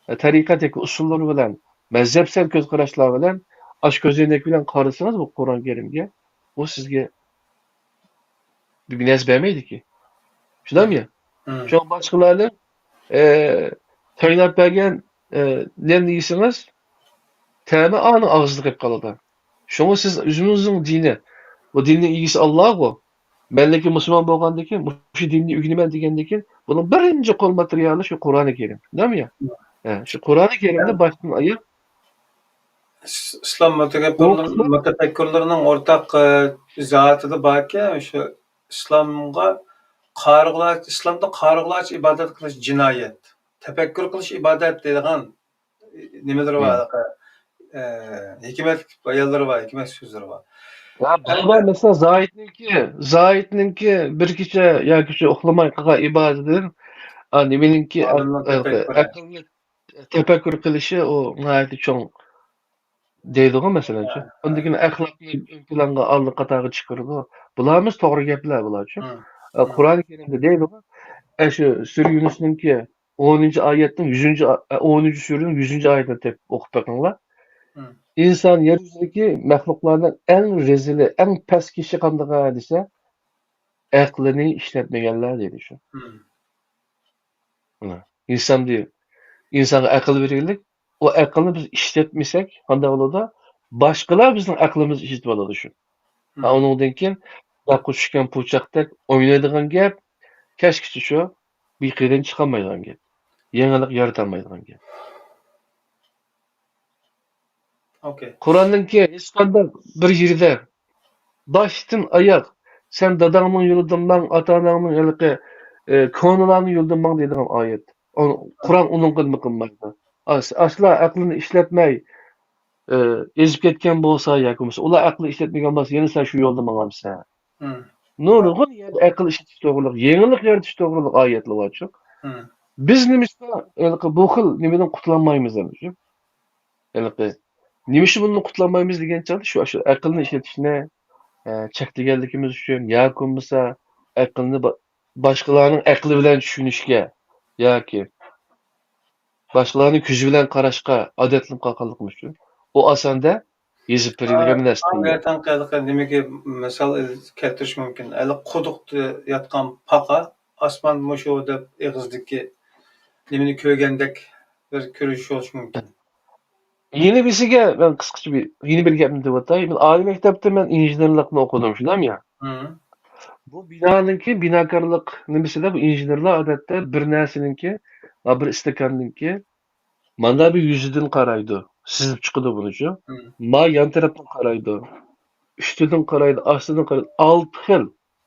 ئە، تەرىقەت ياكى ئۇسۇللىرى بىلەن، مەزھەپسەن كۆز قاراشلار بىلەن، ئاشۇ كۆزەينەك بىلەن قارىسىڭىز بۇ قۇرئان كەرىمگە، ئۇ سىزگە بىر نەرسە بەرمەيدىكى. شۇنداقمۇ يا؟ شۇڭا باشقىلارنىڭ، ئە، تەييارلاپ بەرگەن، ئە، نەننى يېسىڭىز، تەمى ئانىڭ ئاغزىدا قېلىپ قالىدۇ. شۇڭا سىز ئۆزىڭىزنىڭ دىنى، بۇ دىننىڭ ئىگىسى ئاللاغۇ. مەنلىكى مۇسۇلمان بولغاندىن كېيىن، مۇشۇ دىننى ئۆگىنىمەن دېگەندىن كېيىن، بۇنىڭ بىرىنچى قول ماتېرىيالى شۇ قۇرئانى كەرىم. شۇنداقمۇ يا؟ ھە، شۇ قۇرئانى كەرىمنى باشتىن ئاياق ئىس-، ئىسلام مۇتەكەببىرلىرىنىڭ، مۇتەپەككۇرلىرىنىڭ ئورتاق، ئە، ئىزاھاتىدا باركەن، شۇ ئىسلامغا قارىغۇلارچە، ئىسلامدا قارىغۇلارچە ئىبادەت قىلىش جىنايەت. تەپەككۇر قىلىش ئىبادەت دەيدىغان نېمىلىرى بار، ھېلىقى، ئە، ھېكمەتلىك بايانلىرى بار، ھېكمەت سۆزلىرى بار. ھە، بۇ بار، مەسىلەن، زاھىدنىڭكى، زاھىدنىڭكى بىر كېچە ياكى شۇ ئۇخلىماي قىلغان ئىبادىتىدىن، ئا، نېمىنىڭكى، ئە، ئادەمنىڭ ئە، تەپەككۇرى. ئەقىلنى تەپەككۇر قىلىشى ئۇ ناھايىتى چوڭ دەيدىغۇ، مەسىلەنچۇ. ئۇندىن كېيىن ئەخلاقنى ئۆز پىلانغا ئالدى قاتارغا چىقىرىدۇ. بۇلارمۇ توغرا گەپلەر بۇلارچۇ. ئە، قۇرئان كەرىمدە دەيدىغۇ، ئە، شۇ سۈرە يۇنۇسنىڭكى ئونىنچى ئايەتنىڭ يۈزىنچى ئا-، ئە، ئونىنچى سۈرىنىڭ يۈزىنچى ئايىتىنى تېپىپ ئوقۇپ بېقىڭلار. ئىنسان يەر يۈزىدىكى مەخلۇقلارنىڭ ئەڭ رەزىلى، ئەڭ پەس كىشى قاندىغان دېسە، ئەقلىنى ئىشلەتمىگەنلەر دەيدۇ شۇ. مانا، ئىنسان دېيىپ، ئىنسانغا ئەقىل بېرىلىك، ئۇ ئەقىلنى بىز ئىشلەتمىسەك، قانداق بولىدۇ؟ باشقىلار بىزنىڭ ئەقلىمىزنى ئىشلىتىۋالىدۇ شۇ. ھە، ئۇنىڭدىن كېيىن داققا چۈشكەن پۇرچاقتەك ئوينايدىغان گەپ، كەچكىچە شۇ، بىر قېرىن چىقالمايدىغان گەپ. يېڭىلىق يارىتالمايدىغان گەپ. ئوكەي. قۇرئاننىڭكى ھېچقانداق بىر يېرىدە باشتىن ئاياق، سەن داداڭنىڭ يولىدىن ماڭ، ئاتا-ئاناڭنىڭ ھېلىقى، ئە، كونىلارنىڭ يولىدىن ماڭ دەيدىغان ئايەت. ئۇنى قۇرئان ئۇنىڭغا نېمە قىلمايدۇ. ئاش-، ئاشۇلار ئەقلىنى ئىشلەتمەي، ئە، ئېزىپ كەتكەن بولسا ياكى بولمىسا، ئۇلار ئەقلىنى ئىشلەتمىگەن بولسا، يەنە سەن شۇ يولدا ماڭامسەن؟ نۇرغۇن يەردە ئەقىل ئىشلىتىش توغرۇلۇق، يېڭىلىق يارىتىش توغرۇلۇق ئايەتلەر بارچۇ. بىز نېمىشقا ھېلىقى بۇ خىل نېمىدىن قۇتۇلالمايمىز ئەمدى شۇ؟ ھېلىقى نېمىشقا بۇندىن قۇتۇلالمايمىز دېگەن چاغدا شۇ، شۇ ئەقىلنى ئىشلىتىشنى، ئە، چەكلىگەنلىكىمىز ئۈچۈن ياكى بولمىسا ئەقىلنى با-، باشقىلارنىڭ ئەقلى بىلەن چۈشىنىشكە ياكى باشقىلارنىڭ كۆزى بىلەن قاراشقا ئادەتلىنىپ قالغانلىقىمىز ئۈچۈن. ئۇ ئاساندا يېزىپ بېرىلگەن نەرسە. ھېلىقى نېمىگە مىسال كەلتۈرۈش مۇمكىن. ھېلىقى قۇدۇقتا ياتقان پاقا ئاسمان مۇشۇ دەپ ئېغىزدىكى نېمىنى كۆرگەندەك بىر كۆرۈش بولۇشى مۇمكىن. يەنە بىرسىگە مەن قىسقىچە بىر، يەنە بىر گەپنى دەۋاتاي. مەن ئالىي مەكتەپتە مەن ئىنژېنېرلىقنى ئوقۇدۇم، شۇنداقمۇ يا؟ بۇ بىنانىڭكى بىناكارلىق نېمىسىدە بۇ ئىنژېنېرلار ئادەتتە بىر نەرسىنىڭكى، ھە، بىر ئىستاكاننىڭكى مانا بۇ يۈزىدىن قارايدۇ، سىزىپ چىقىدۇ بۇنىچۇ. ما يان تەرەپتىن قارايدۇ، ئۈستىدىن قارايدۇ، ئاستىدىن قارايدۇ. ئالتە خىل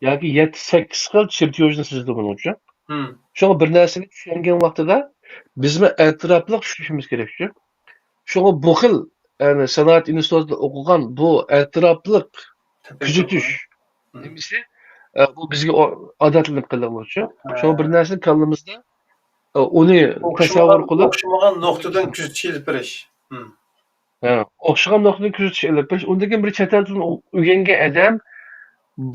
ياكى يەتتە، سەككىز خىل چېرتيوژنى سىزىدۇ بۇنىڭچۇ. شۇڭا بىر نەرسىنى چۈشەنگەن ۋاقتىدا بىزمۇ ئەتراپلىق چۈشىنىشىمىز كېرەكچۇ. شۇڭا بۇ خىل، يەنى سانائەت ئىنستىتۇتىدا ئوقۇغان بۇ ئەتراپلىق كۆزىتىش نېمىسى، ئە، بۇ بىزگە ئو-، ئادەتلىنىپ قېلىدىچۇ. شۇڭا بىر نەرسىنى كاللىمىزدا، ئە، ئۇنى تەسەۋۋۇر قىلىپ، ئوخشىمىغان نۇقتىدىن كۆزىتىش ئېلىپ بېرىش. ھە، ئوخشىغان نۇقتىدىن كۆزىتىش ئېلىپ بېرىش. ئۇندىن كېيىن بىر چەت ئەل تىلىنى ئۆگەنگەن ئادەم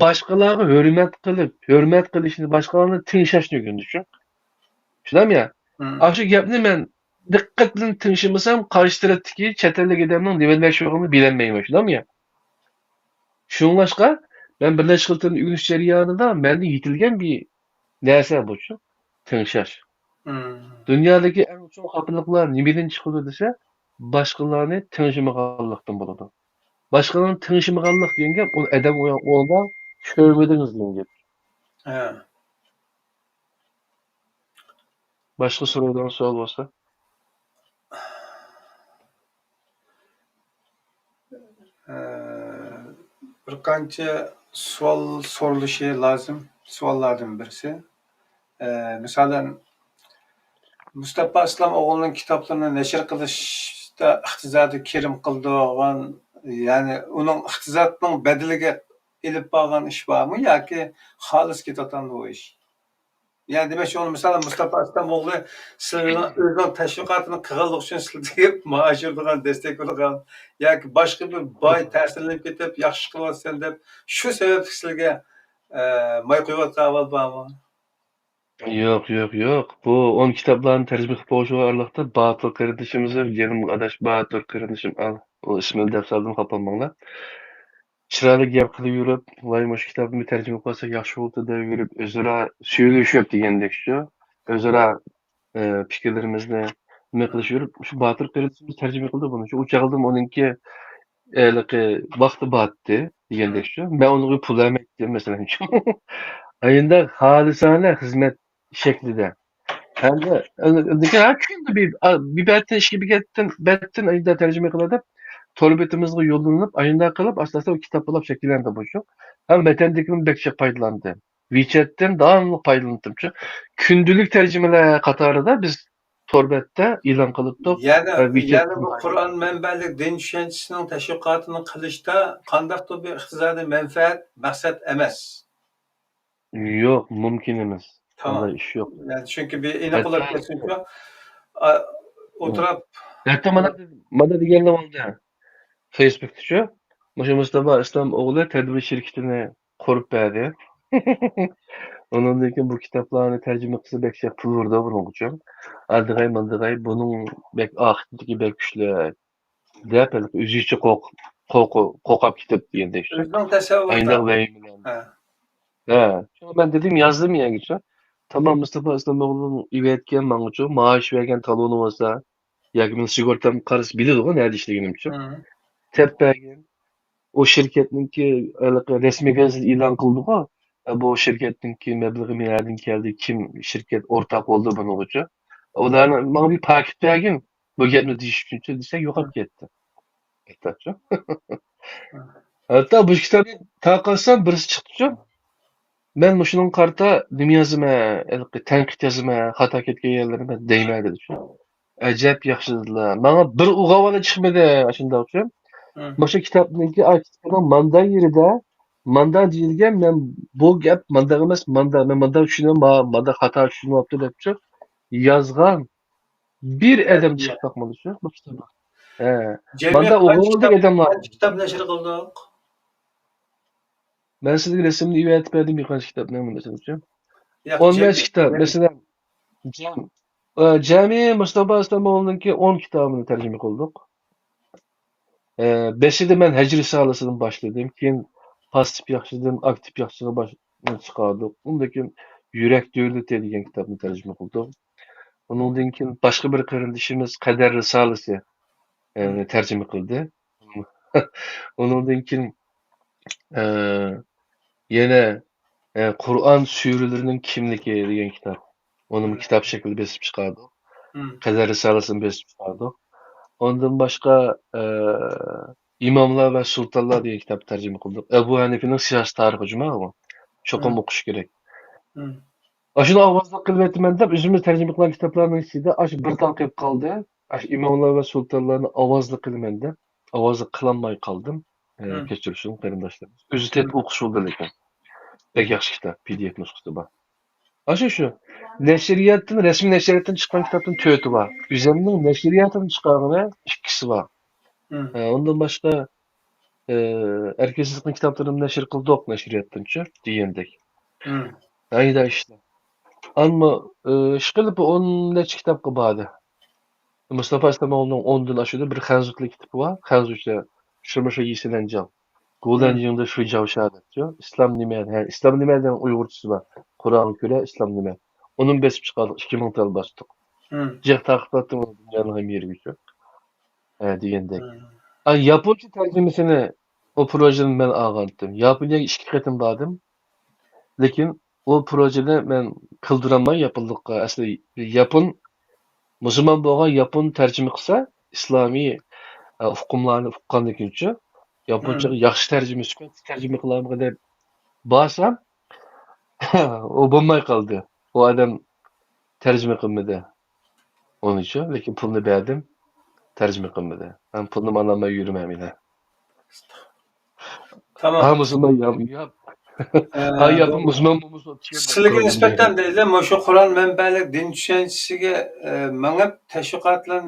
باشقىلارغا ھۆرمەت قىلىپ، ھۆرمەت قىلىشنى، باشقىلارنى تىڭشاشنى ئۆگىنىدۇچۇ. شۇنداقمۇ يا؟ ئاشۇ گەپنى مەن دىققەت بىلەن تىڭشىمىسام، قارشى تەرەپتىكى چەت ئەللىك ئادەمنىڭ نېمە دېمەكچى بولغىنىنى بىلەلمەيمەن، شۇنداقمۇ يا؟ شۇڭلاشقا، مەن بىر نەچچە خىل تىلنى ئۆگىنىش جەريانىدا مەندە يېتىلگەن بىر نەرسە بۇچۇ، تىڭشاش. دۇنيادىكى ئەڭ چوڭ خاپىلىقلار نېمىدىن چىقىدۇ دېسە، باشقىلارنى تىڭشىمىغانلىقتىن بولىدۇ. باشقىلارنى تىڭشىمىغانلىق دېگەن گەپ، ئۇنى ئادەم ئورنىدا چۆرمىدىڭىز دېگەن گەپ. ھە. باشقا سورايدىغان سوئال بولسا؟ ئە، بىر قانچە سوئال سورىلىشى لازىم. سوئاللاردىن بىرسى، ئە، مىسالەن، مۇستاپا ئىسلام ئوغلىنىڭ كىتابلىرىنى نەشر قىلىشتا ئىقتىسادىي كىرىم قىلىدىغان، يەنى ئۇنىڭ ئىقتىسادنىڭ بەدىلىگە ئېلىپ بارغان ئىش بارمۇ ياكى خالىس كېتىۋاتامدۇ بۇ ئىش؟ يەنى دېمەكچى، ئۇنى مىسالەن مۇستاپا ئىسلام ئوغلى سىلىنىڭ ئۆزىنىڭ تەشۋىقاتىنى قىلغانلىقى ئۈچۈن سىلەرگە مائاش بېرىدىغان، دەستەك بېرىدىغان ياكى باشقا بىر باي تەسىرلىنىپ كېتىپ، ياخشى قىلىۋاتىسەن دەپ، شۇ سەۋەبلىك سىلەرگە، ئە، ماي قۇيۇۋاتقان ئەھۋال بارمۇ؟ ياق، ياق، ياق. بۇ ئون كىتابلارنى تەرجىمە قىلىپ بولۇشىغا ئارىلىقتا باتۇر قېرىندىشىمىز، يېنىم ئاداش باتۇر قېرىندىشىم، ئال، ئۇ ئىسمىنى دەپ سالدىم، خاپا بولماڭلار. چىرايلىق گەپ قىلىۋېرىپ، ۋاي، مۇشۇ كىتابنى بىر تەرجىمە قىلساق ياخشى بولاتتى دەۋېرىپ، ئۆزئارا سۆيۈلۈشۈپ دېگەندەك شۇ. ئۆزئارا، ئە، پىكىرلىرىمىزنى نېمە قىلىشىپ يۈرۈپ، شۇ باتۇر قېرىندىشىمىز تەرجىمە قىلدى بۇنى. شۇ، ئۇ چاغدىمۇ ئۇنىڭكى ھېلىقى ۋاقتى بارتتى دېگەندەك شۇ. مەن ئۇنىڭغا پۇل بەرمەيتتىم، مەسىلەن، شۇ. ئايندا خالىسانە خىزمەت شەكلىدە. ھەمدە لېكىن ھە، كۈندە بىر، بىر بەتتىن، ئىككى بەتتىن، بەتتىن ئايندا تەرجىمە قىلىدۇ دەپ، تور بېتىمىزغا يوللىنىپ، ئايندا قىلىپ، ئاستا-ئاستا ئۇ كىتاب بولاپ شەكىللەندى بۇ شۇ. ھەم ۋەتەندىكىدىن بەك جىق پايدىلاندى. ۋىچەتتىن داۋاملىق پايدىلىنىپتىمچۇ. كۈندىلىك تەرجىمىلەر قاتارىدا بىز تور بەتتە ئېلان قىلىپتۇق. يەنى، ۋىچەتتىن يەنى بۇ قۇرئان مەنبەلىك دىن چۈشەنچىسىنىڭ تەشۋىقاتىنى قىلىشتا قانداقتۇر بىر ئىقتىسادىي مەنپەئەت مەقسەت ئەمەس. يوق، مۇمكىن ئەمەس. تامام. ئۇنداق ئىش يوق. يەنى چۈنكى بىر ئېنىق بولۇپ ھەتتا كەتسۇنچۇ، ئا، ئولتۇراپ. ھەتتا مانا، مانا دېگەنلىك بولدى. فېيسبۇكتىچۇ، مۇشۇ مۇستاپا ئىسلام ئوغلى تەدبىر شىركىتىنى قۇرۇپ بەردى. ئۇنىڭدىن كېيىن بۇ كىتابلارنى تەرجىمە قىلسا بەك جىق پۇل بېرىدۇ بۇنىڭغىچۇ. ئادىغاي، ماندىغاي، بۇنىڭ بەك ئاقىۋىتى بەك كۈچلۈك دەپ، ھېلىقى ئۆزىچە قورق-، قورق-، قورقۇپ كېتىپ دېگەندەك. ئۆزىنىڭ تەسەۋۋۇرىدا. ئاينداق ۋەھىمىلەر. ھە. ھە. شۇڭا مەن دېدىم، يازدىم يەنگىچە. تامام مۇستاپا ئىسلام ئوغلۇنىڭ ئېۋەتكەن ماڭىچۇ، مائاش بەرگەن تالونى بولسا، ياكى مېنىڭ سىگورتامغا قارىسا بىلىدىغۇ نەدە ئىشلىگىنىمچۇ. ھە. تەپ بەرگەن. ئۇ شىركەتنىڭكى ھېلىقى رەسمىي گېزىتىدە ئېلان قىلدىغۇ. بۇ شىركەتنىڭكى مەبلىغى نەدىن كەلدى، كىم شىركەت ئورتاق بولدى بۇنىڭغىچۇ. ئۇلارنى ماڭا بىر پاكىت بەرگىن. بۇ گەپنى دېيىش ئۈچۈنچۇ دېسە يوقاپ كەتتى. ئېيتتىڭچۇ. ھەتتا بۇ كىتابنى تارقاتسام بىرسى چىقتىچۇ. مەن مۇشۇنىڭغا قارىتا نېمە يازىمەن، ھېلىقى تەنقىد يازىمەن، خاتا كەتكەن يەرلىرىمنى دەيمەن دېدىچۇ. ئەجەب ياخشى دېدىلە. ماڭا بىر ئۇغاۋالا چىقمىدى ئاشۇنداقچۇ. مم. مۇشۇ كىتابنىڭكى ئارتىكلىنىڭ ماندا يېرىدە، ماندا دېيىلگەن، مەن بۇ گەپ مانداق ئەمەس، ماندا، مەن مانداق چۈشىنىمەن، ما-، مانداق خاتا چۈشىنىۋاپتۇ دەپچۇ يازغان بىر ئادەم چىقىپ باقمىدىچۇ بۇ كىتابقا. ھە. جەمئىي ماندا قانچە ئوغۇلدەك كىتاب، ئادەملەر. قانچە كىتاب نەشر قىلدۇق؟ مەن سىزگە رەسىمنى ئېۋەتىپ بەردىم، بىر قانچە كىتابنى، مەسىلەن. ياق، ئون بەش جەمئىي، كىتاب، جەمئىي. مەسىلەن، جەم-، ئە، جەمئىي مۇستاپا ئىسلام ئوغلىنىڭكى ئون كىتابىنى تەرجىمە قىلدۇق. ئە، بېشىدا مەن ھەج رىسالىسىدىن باشلىدىم، كېيىن پاسسىپ ياخشىدىن ئاكتىپ ياخشىغا باش-، چىقاردۇق. ئۇندىن كېيىن يۈرەك دۆلىتى دېگەن كىتابنى تەرجىمە قىلدۇق. ئۇنىڭدىن كېيىن باشقا بىر قېرىندىشىمىز قەدەر رىسالىسى، ئە، مم. تەرجىمە قىلدى. ئۇنىڭدىن كېيىن، ئە، يەنە، ئە، قۇرئان سۈرىلىرىنىڭ كىملىكى دېگەن كىتاب. ئۇنىمۇ مم. كىتاب شەكلىدە بېسىپ چىقاردۇق. مم. قەدەر رىسالىسىنى بېسىپ چىقاردۇق. ئۇندىن باشقا، ئە، ئىماملار ۋە سۇلتانلار دېگەن كىتابنى تەرجىمە قىلدۇق. ئەبۇ ھەنىفىنىڭ سىياسىي تارىخى جۇمۇ بۇ. چوقۇم مم. ئوقۇش كېرەك. مم. ئاشۇنى ئاۋازلىق قىلىۋېتىمەن دەپ، ئۆزىمىز تەرجىمە قىلغان كىتابلارنىڭ ئىچىدە ئاشۇ بىر تال قېلىپ قالدى. ئاشۇ ئىماملار ۋە سۇلتانلارنى ئاۋازلىق قىلىمەن دەپ، ئاۋازلىق قىلالماي قالدىم. ئە، مم. كەچۈرسۇن قېرىنداشلىرىمىز. ئۆزى تېتىپ ئوقۇش بولىدۇ لېكىن. بەك ياخشى كىتاب، پى دى ئېف نۇسخىسى بار. ئاشۇ شۇ. نەشرىياتتىن، رەسمىي نەشرىياتتىن چىققان كىتابتىن تۆتى بار. ئۆزۈمنىڭ نەشرىياتىدىن چىقارغىنى ئىككىسى بار. مم. ئە، ئۇندىن باشقا، ئە، ئەركىن سىدىقنىڭ كىتابلىرىنى نەشر قىلدۇق نەشرىياتتىنچۇ دېگەندەك. مم. ئايدا ئىشلار. ئەمما، ئە، ئىشقىلىپ بۇ ئون نەچچە كىتابقا باردى. مۇستاپا ئىسلامئوغلىنىڭ ئوندىن ئاشىدۇ، بىر خەنزۇ تىلى كىتابى بار. خەنزۇچە 什么是伊斯兰教؟ گۇلەنجىڭدە شۇجاۋشا دەپچۇ. ئىسلام نېمە؟ ھە، ئىسلام نېمە دېگەن ئۇيغۇرچىسى بار. قۇرئانغا كۆرە ئىسلام نېمە؟ ئۇنىمۇ بېسىپ چىقاردۇق، ئىككى مىڭ تال باستۇق. مم. جىق تارقىتىۋەتتىم ئۇنى دۇنيانىڭ ھەممە يېرىگىچۇ. ھە، دېگەندەك. مم. ئا، ياپونچە تەرجىمىسىنى ئۇ پروژىنى مەن ئالغانتىم. ياپونىيەگە ئىككى قېتىم باردىم. لېكىن ئۇ پروژىنى مەن قىلدۇرالماي ياپونلۇققا. ئەسلى ياپون، مۇسۇلمان بولغان ياپون تەرجىمە قىلسا، ئىسلامىي، ئە، ئۇقۇملارنى ئۇققاندىكىنچۇ، ياپونچىغا ياخشى تەرجىمە، سۈپەتلىك تەرجىمە قىلامغۇ دەپ بارسام، ئۇ بولماي قالدى. ئۇ ئادەم تەرجىمە قىلمىدى. ئۇنىڭ ئۈچۈن، لېكىن پۇلنى بەردىم، تەرجىمە قىلمىدى. مەن پۇلنى ئالالماي يۈرمەيمەن. تامام. ھا، مۇسۇلمان يا، يا. ھە، ھا، ياپون مۇسۇلمان بولمىسا، سىلىگە نىسبەتەن دەيلى، مۇشۇ قۇرئان مەنبەلىك دىن چۈشەنچىسىگە، ئە، مېڭىپ، تەشۋىقات بىلەن،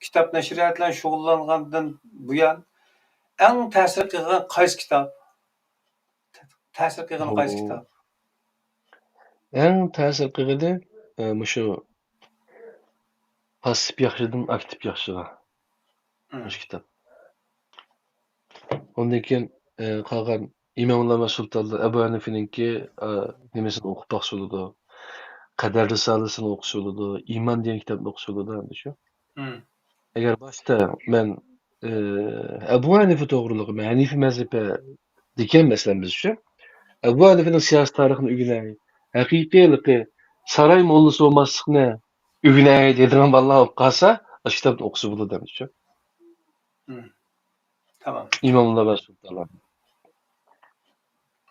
كىتاب نەشرىيات بىلەن شۇغۇللانغاندىن بۇيان، ئەڭ تەسىر قىلغان قايسى كىتاب؟ تەسىر قىلغىنى قايسى كىتاب؟ ئەڭ تەسىر قىلغىنى، ئە، مۇشۇ پاسسىپ ياخشىدىن ئاكتىپ ياخشىغا. مم. مۇشۇ كىتاب. ئۇندىن كېيىن، ئە، قالغان ئىماملار ۋە سۇلتانلار، ئەبۇ ھەنىفىنىڭكى، ئە، نېمىسىنى ئوقۇپ باقسا بولىدۇ. قەدەر رىسالىسىنى ئوقۇسا بولىدۇ. ئىمان دېگەن كىتابنى ئوقۇسا بولىدۇ، ئەمدى شۇ. مم. ئەگەر باشتا مەن، ئە، ئەبۇ ھەنىفە توغرىلىق، مەن ھەنىفە مەزھەپتىكەن، مەسىلەن، بىز شۇ. ئەبۇ ھەنىفىنىڭ سىياسىي تارىخىنى ئۆگىنەي، ھەقىقىي ھېلىقى ساراي موللىسى بولماسلىقنى ئۆگىنەي دەيدىغان بالىلار بولۇپ قالسا، ئاشۇ كىتابنى ئوقۇسا بولىدۇ، ئەمدى شۇ. مم. تامام. ئىماملار ۋە سۇلتانلار.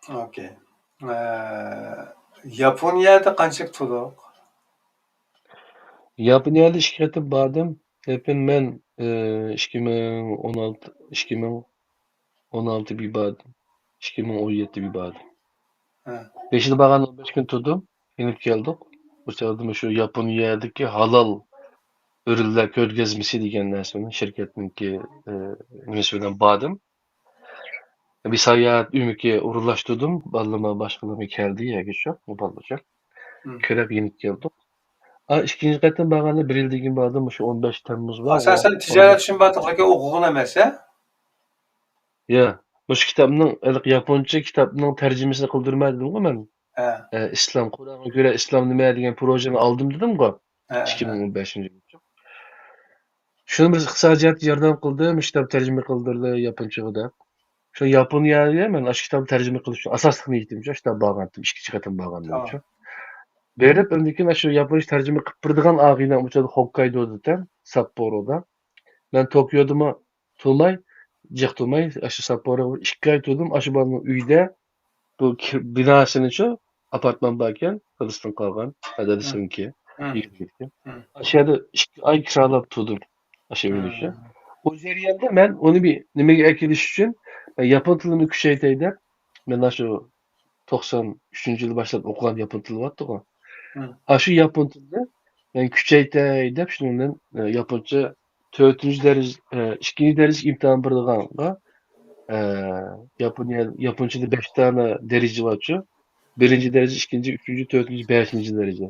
ئوكەي. ئە، ياپونىيەدە قانچىلىك تۇردۇق؟ ياپونىيەدە ئىككى قېتىم باردىم. لېكىن مەن، ئە، ئىككى مىڭ ئون ئالتە، ئىككى مىڭ ئون ئالتە بىر باردىم. ئىككى مىڭ ئون يەتتە بىر باردىم. ھە. بېشىدا بارغاندا ئون بەش كۈن تۇردۇم. يېنىپ كەلدۇق. بۇ چاغدا مۇشۇ ياپونىيەدىكى ھالال ئۆرۈنلەر كۆرگەزمىسى دېگەن نەرسىنىڭ شىركەتنىڭكى، ئە، نېمىسى بىلەن باردىم. بىر ساياھەت ئۆمىكى ئورۇنلاشتۇردۇم. بالىلىرىم باشقىلىرىمۇ كەلدى يەرگە شۇ، بالىلارچە. مم. كۆرۈپ يېنىپ كەلدۇق. ئا، ئىككىنچى قېتىم بارغاندا بىر يىلدىن كېيىن باردىم، مۇشۇ ئون بەش تەممۇز بار. ئاساسەن تىجارەت ئۈچۈن باردىڭ، ئوقۇغىن ئەمەس، ھە؟ يا، مۇشۇ كىتابنىڭ، ھېلىقى ياپونچە كىتابنىڭ تەرجىمىسىنى قىلدۇرماي دېدىمغۇ مەن. ھە. ئە، ئىسلام، قۇرئانغا كۆرە ئىسلام نېمە دېگەن پروژېنى ئالدىم دېدىمغۇ. ھە، ھە. ئىككى مىڭ ئون بەشىنچى يىل. شۇنى بىر ئىقتىسادىي جەھەتتىن ياردەم قىلدىم، مۇشۇ كىتاب تەرجىمە قىلدۇردى ياپونچىغا دەپ. شۇ ياپونىيەگە مەن ئاشۇ كىتابنى تەرجىمە قىلىش ئۈچۈن ئاساسلىق نىيىتىم شۇ، شۇ كىتاب بارغانتىم، ئىككىنچى قېتىم بارغاندا تامام. شۇ. بېرىپ، ئاندىن كېيىن ئاشۇ ياپونچە تەرجىمە قىلىپ بېرىدىغان ئاغىنەم ئۇ چاغدا خوككايدودىكەن، ساپپورودا. مەن توكيودىمۇ تۇرماي، جىق تۇرماي، ئاشۇ ساپپوروغا ئىككى ئاي تۇردۇم. ئاشۇ بالىنىڭ ئۆيىدە بۇ كىر-، بىناسىنىچۇ، ئاپارتمان باركەن، دادىسىدىن قالغان، ھە، دادىسىنىڭكى، مم. يىگىت يىگىتكەن. مم. ئاشۇ يەردە ئىككى ئاي كىرالاپ تۇردۇم، ئاشۇ ئۆينى شۇ. مم. ئۇ جەرياندا مەن ئۇنى بىر نېمىگە ئەكېلىش ئۈچۈن، ياپون تىلىنى كۈچەيتەي دەپ، مەن ئاشۇ توقسان ئۈچىنچى يىلى باشلاپ ئوقۇغان ياپون تىلى بارتتىغۇ. مم. ئاشۇ ياپون تىلىنى مەن كۈچەيتەي دەپ، شۇنىڭ بىلەن، ئە، ياپونچە تۆتىنچى دەرىجە، ئە، ئىككىنچى دەرىجە ئىمتىھان بېرىدىغانغا، ئە، ياپونىيە، ياپونچىدا بەش دانە دەرىجە بارچۇ. بىرىنچى دەرىجە، ئىككىنچى، ئۈچىنچى، تۆتىنچى، بەشىنچى دەرىجە.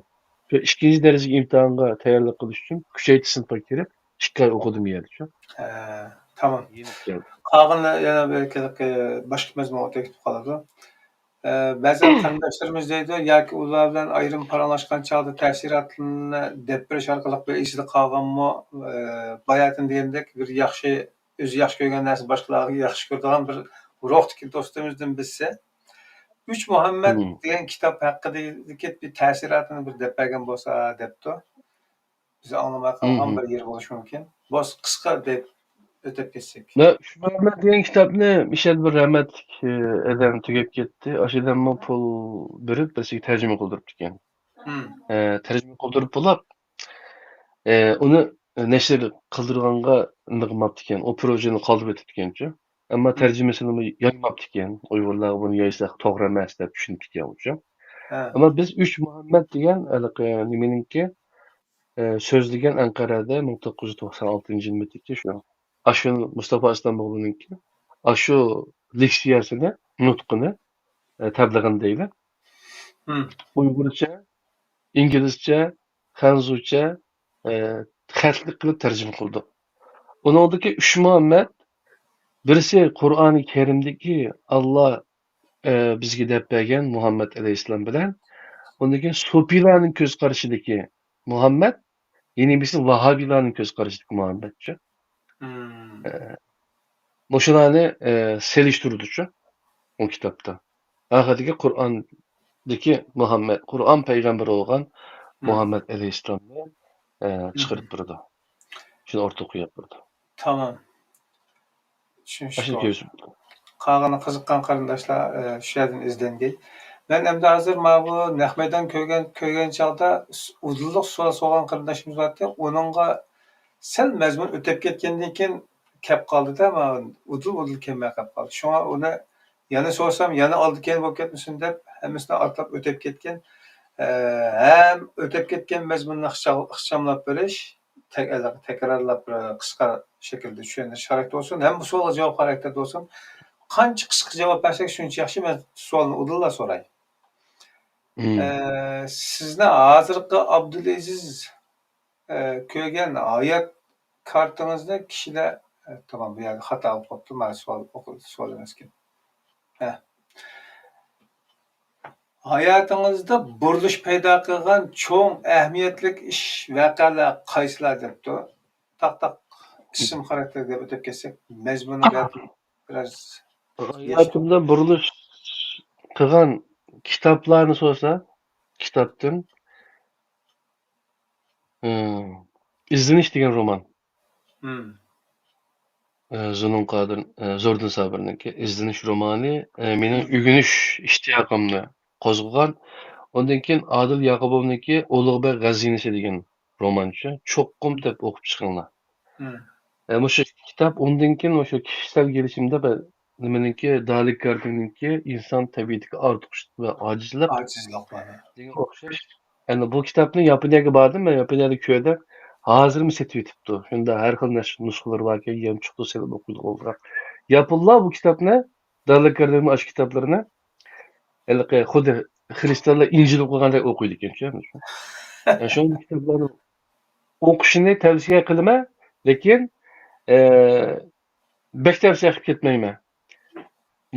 شۇ ئىككىنچى دەرىجىلىك ئىمتىھانغا تەييارلىق قىلىش ئۈچۈن كۈچەيتىش سىنىپىغا كىرىپ، ئىككى ئاي ئوقۇدۇم يەردە شۇ. ھە، تامام. يېنىپ كەلدى. قالغىنى يەنە بىر، بىر باشقا مەزمۇنغا تېگىپ قالىدۇ. ئە، بەزى قېرىنداشلىرىمىز دەيدۇ، ياكى ئۇلار بىلەن ئايرىم پاراڭلاشقان چاغدا تەسىراتلىرىنى دەپ بېرىش ئارقىلىق بىر ئېسىدە قالغانمۇ، ئە، باياتىن دېگەندەك بىر ياخشى، ئۆزى ياخشى كۆرگەن نەرسە باشقىلارغا ياخشى كۆرىدىغان بىر روھتىكى دوستىمىزدىن بىرسى. ئۈچ مۇھەممەد مم. دېگەن كىتاب ھەققىدىكى بىر تەسىراتىنى بىر دەپ بەرگەن بولسا دەپتۇ. بىز ئاڭلىماي قالغان مم. بىر يېرى بولۇشى مۇمكىن. بولسا قىسقا دەپ ئۆتۈپ كەتسەك. مەن ئۈچ مۇھەممەد دېگەن كىتابنى مىشەل بىر رەھمەتلىك، ئە، ئادەم تۈگەپ كەتتى. ئاشۇ ئادەممۇ پۇل بېرىپ بىرسىگە تەرجىمە قىلدۇرۇپتىكەن. مم. ئە، تەرجىمە قىلدۇرۇپ بولاپ، ئە، ئۇنى نەشر قىلدۇرغانغا ئۇنداق قىلماپتىكەن. ئۇ پروژېنى قالدۇرۇپ ئۆتۈپتىكەنچۇ. ئەمما مم. تەرجىمىسىنىمۇ يايماپتىكەن. ئۇيغۇرلارغا بۇنى يايساق توغرا ئەمەس دەپ چۈشىنىپتىكەن ئۇچۇ. ھە. ئەمما بىز ئۈچ مۇھەممەد دېگەن ھېلىقى نېمىنىڭكى، ئە، سۆزلىگەن ئەنقەرەدە مىڭ توققۇز يۈز توقسان ئالتىنچى يىلىمىزدىكى شۇ. ئاشۇ مۇستافا ئىسلامئوغلۇنىڭكى ئاشۇ لېكسىيەسىنى، نۇتقىنى، ئە، تەبلىغىنى دەيلى. مم. ئۇيغۇرچە، ئىنگلىزچە، خەنزۇچە، ئە، خەتلىك قىلىپ تەرجىمە قىلدۇق. ئۇنىڭدىكى ئۈچ مۇھەممەد، بىرسى قۇرئانى كەرىمدىكى ئاللا، ئە، بىزگە دەپ بەرگەن مۇھەممەد ئەلەيھىسسالام بىلەن، ئۇندىن كېيىن سوپىيلارنىڭ كۆز قارىشىدىكى مۇھەممەد، يەنە بىرسى ۋاھابىيلارنىڭ كۆز قارىشىدىكى مۇھەممەدچۇ. مم. ئە، مۇشۇلارنى، ئە، سېلىشتۇرىدۇچۇ ئۇ كىتابتا. ئاخىرىدىكى قۇرئاندىكى مۇھەممەد، قۇرئان پەيغەمبىرى بولغان مم. مۇھەممەد ئەلەيھىسسالامنى، ئە، مم. چىقىرىپ بېرىدۇ. شۇنى ئورتىغا قويۇپ بېرىدۇ. تامام. چۈشىنىشلىك. قالغان قىزىققان قېرىنداشلار، ئە، شۇ يەردىن ئىزدەنگەي. مەن ئەمدى ھازىر ماۋۇ نەق مەيدان كۆرگەن، كۆرگەن چاغدا س-، ئۇدۇللۇق سوئال سورىغان قېرىنداشىمىز بارتى. ئۇنىڭغا سەل مەزمۇن ئۆتۈپ كەتكەندىن كېيىن كەپ قالدى-دە، ماۋۇ ئۇدۇل-ئۇدۇل كەلمەي قاپ قالدى. شۇڭا ئۇنى يەنە سورىسام، يەنە ئالدى-كەينى بولۇپ كەتمىسۇن دەپ، ھەممىسىنى ئاتلاپ ئۆتۈپ كەتكەن، ئە، ھەم ئۆتۈپ كەتكەن مەزمۇننى ئىخچا-، ئىخچاملاپ بېرىش، تەك-، تەكرارلاپ بىر قىسقا شەكىلدە چۈشەندۈرۈش خاراكتېرى بولسۇن، ھەم بۇ سوئالغا جاۋاب خاراكتېرىدە بولسۇن. قانچە قىسقا جاۋاب بەرسەك، شۇنچە ياخشى. مەن سوئالنى ئۇدۇللا سوراي. مم. ئە، سىزنى ھازىرقى ئابدۇلئەزىز، ئە، كۆرگەن ھايات كارتىڭىزنى كىشىلەر، ئە، تامام، بۇ يەردە خاتا بولۇپ قاپتۇ، مانا سوئال ئوقۇ-، سوئال ئەمەسكەن. ھە. ھاياتىڭىزدا بۇرۇلۇش پەيدا قىلغان چوڭ ئەھمىيەتلىك ئىش، ۋەقەلەر قايسىلار دەپتۇ. تاق-تاق ئىسىم خاراكتېرىدە ئۆتۈپ كەتسەك، مەزمۇنى بىر-، بىراز ياشا-، ھاياتىمدا بۇرۇلۇش قىلغان كىتابلارنى سورىسا، كىتابتىن، ئىزدىنىش دېگەن رومان. مم. ئى، زۇنۇن قادىر، ئى، زوردۇن سابىرنىڭكى ئىزدىنىش رومانى، ئى، مېنىڭ مم. ئۆگىنىش ئىشتىياقىمنى قوزغىغان. ئۇندىن كېيىن ئادىل ياقۇپوۋنىڭكى ئۇلۇغبەگ غەزىنىسى دېگەن رومانچۇ. چوقۇم دەپ ئوقۇپ چىقىڭلار. مم. ئى، مۇشۇ ئىككى كىتاب، ئۇندىن كېيىن مۇشۇ كىشىسەل گېلىشىمدە بىر نېمىنىڭكى، دالى كارنېگىنىڭكى ئىنسان تەبىئىتىدىكى ئارتۇقچىلىق ۋە ئاجىزلىق ئاجىزلىق بار. دېگەنگە ئوخشاش. ئەنە بۇ كىتابنى ياپونىيەگە باردىم، مەن ياپونىيەدە كۆردۈم. ھازىرمۇ سېتىۋېتىپتۇ. شۇنداق ھەر خىل نەش-، نۇسخىلىرى باركەن، يانچۇقتا سېلىپ ئوقۇيدىغان بولساق. ياپونلار بۇ كىتابنى، دالى كارنېگىنىڭ ئاشۇ كىتابلىرىنى، ھېلىقى خۇددى خرىستىيانلار ئىنجىل ئوقۇغاندەك ئوقۇيدىكەن، چۈشەندىڭىزمۇ؟ يەنى شۇ كىتابلارنى ئوقۇشىنى تەۋسىيە قىلىمەن، لېكىن، ئە، بەك تەۋسىيە قىلىپ كەتمەيمەن.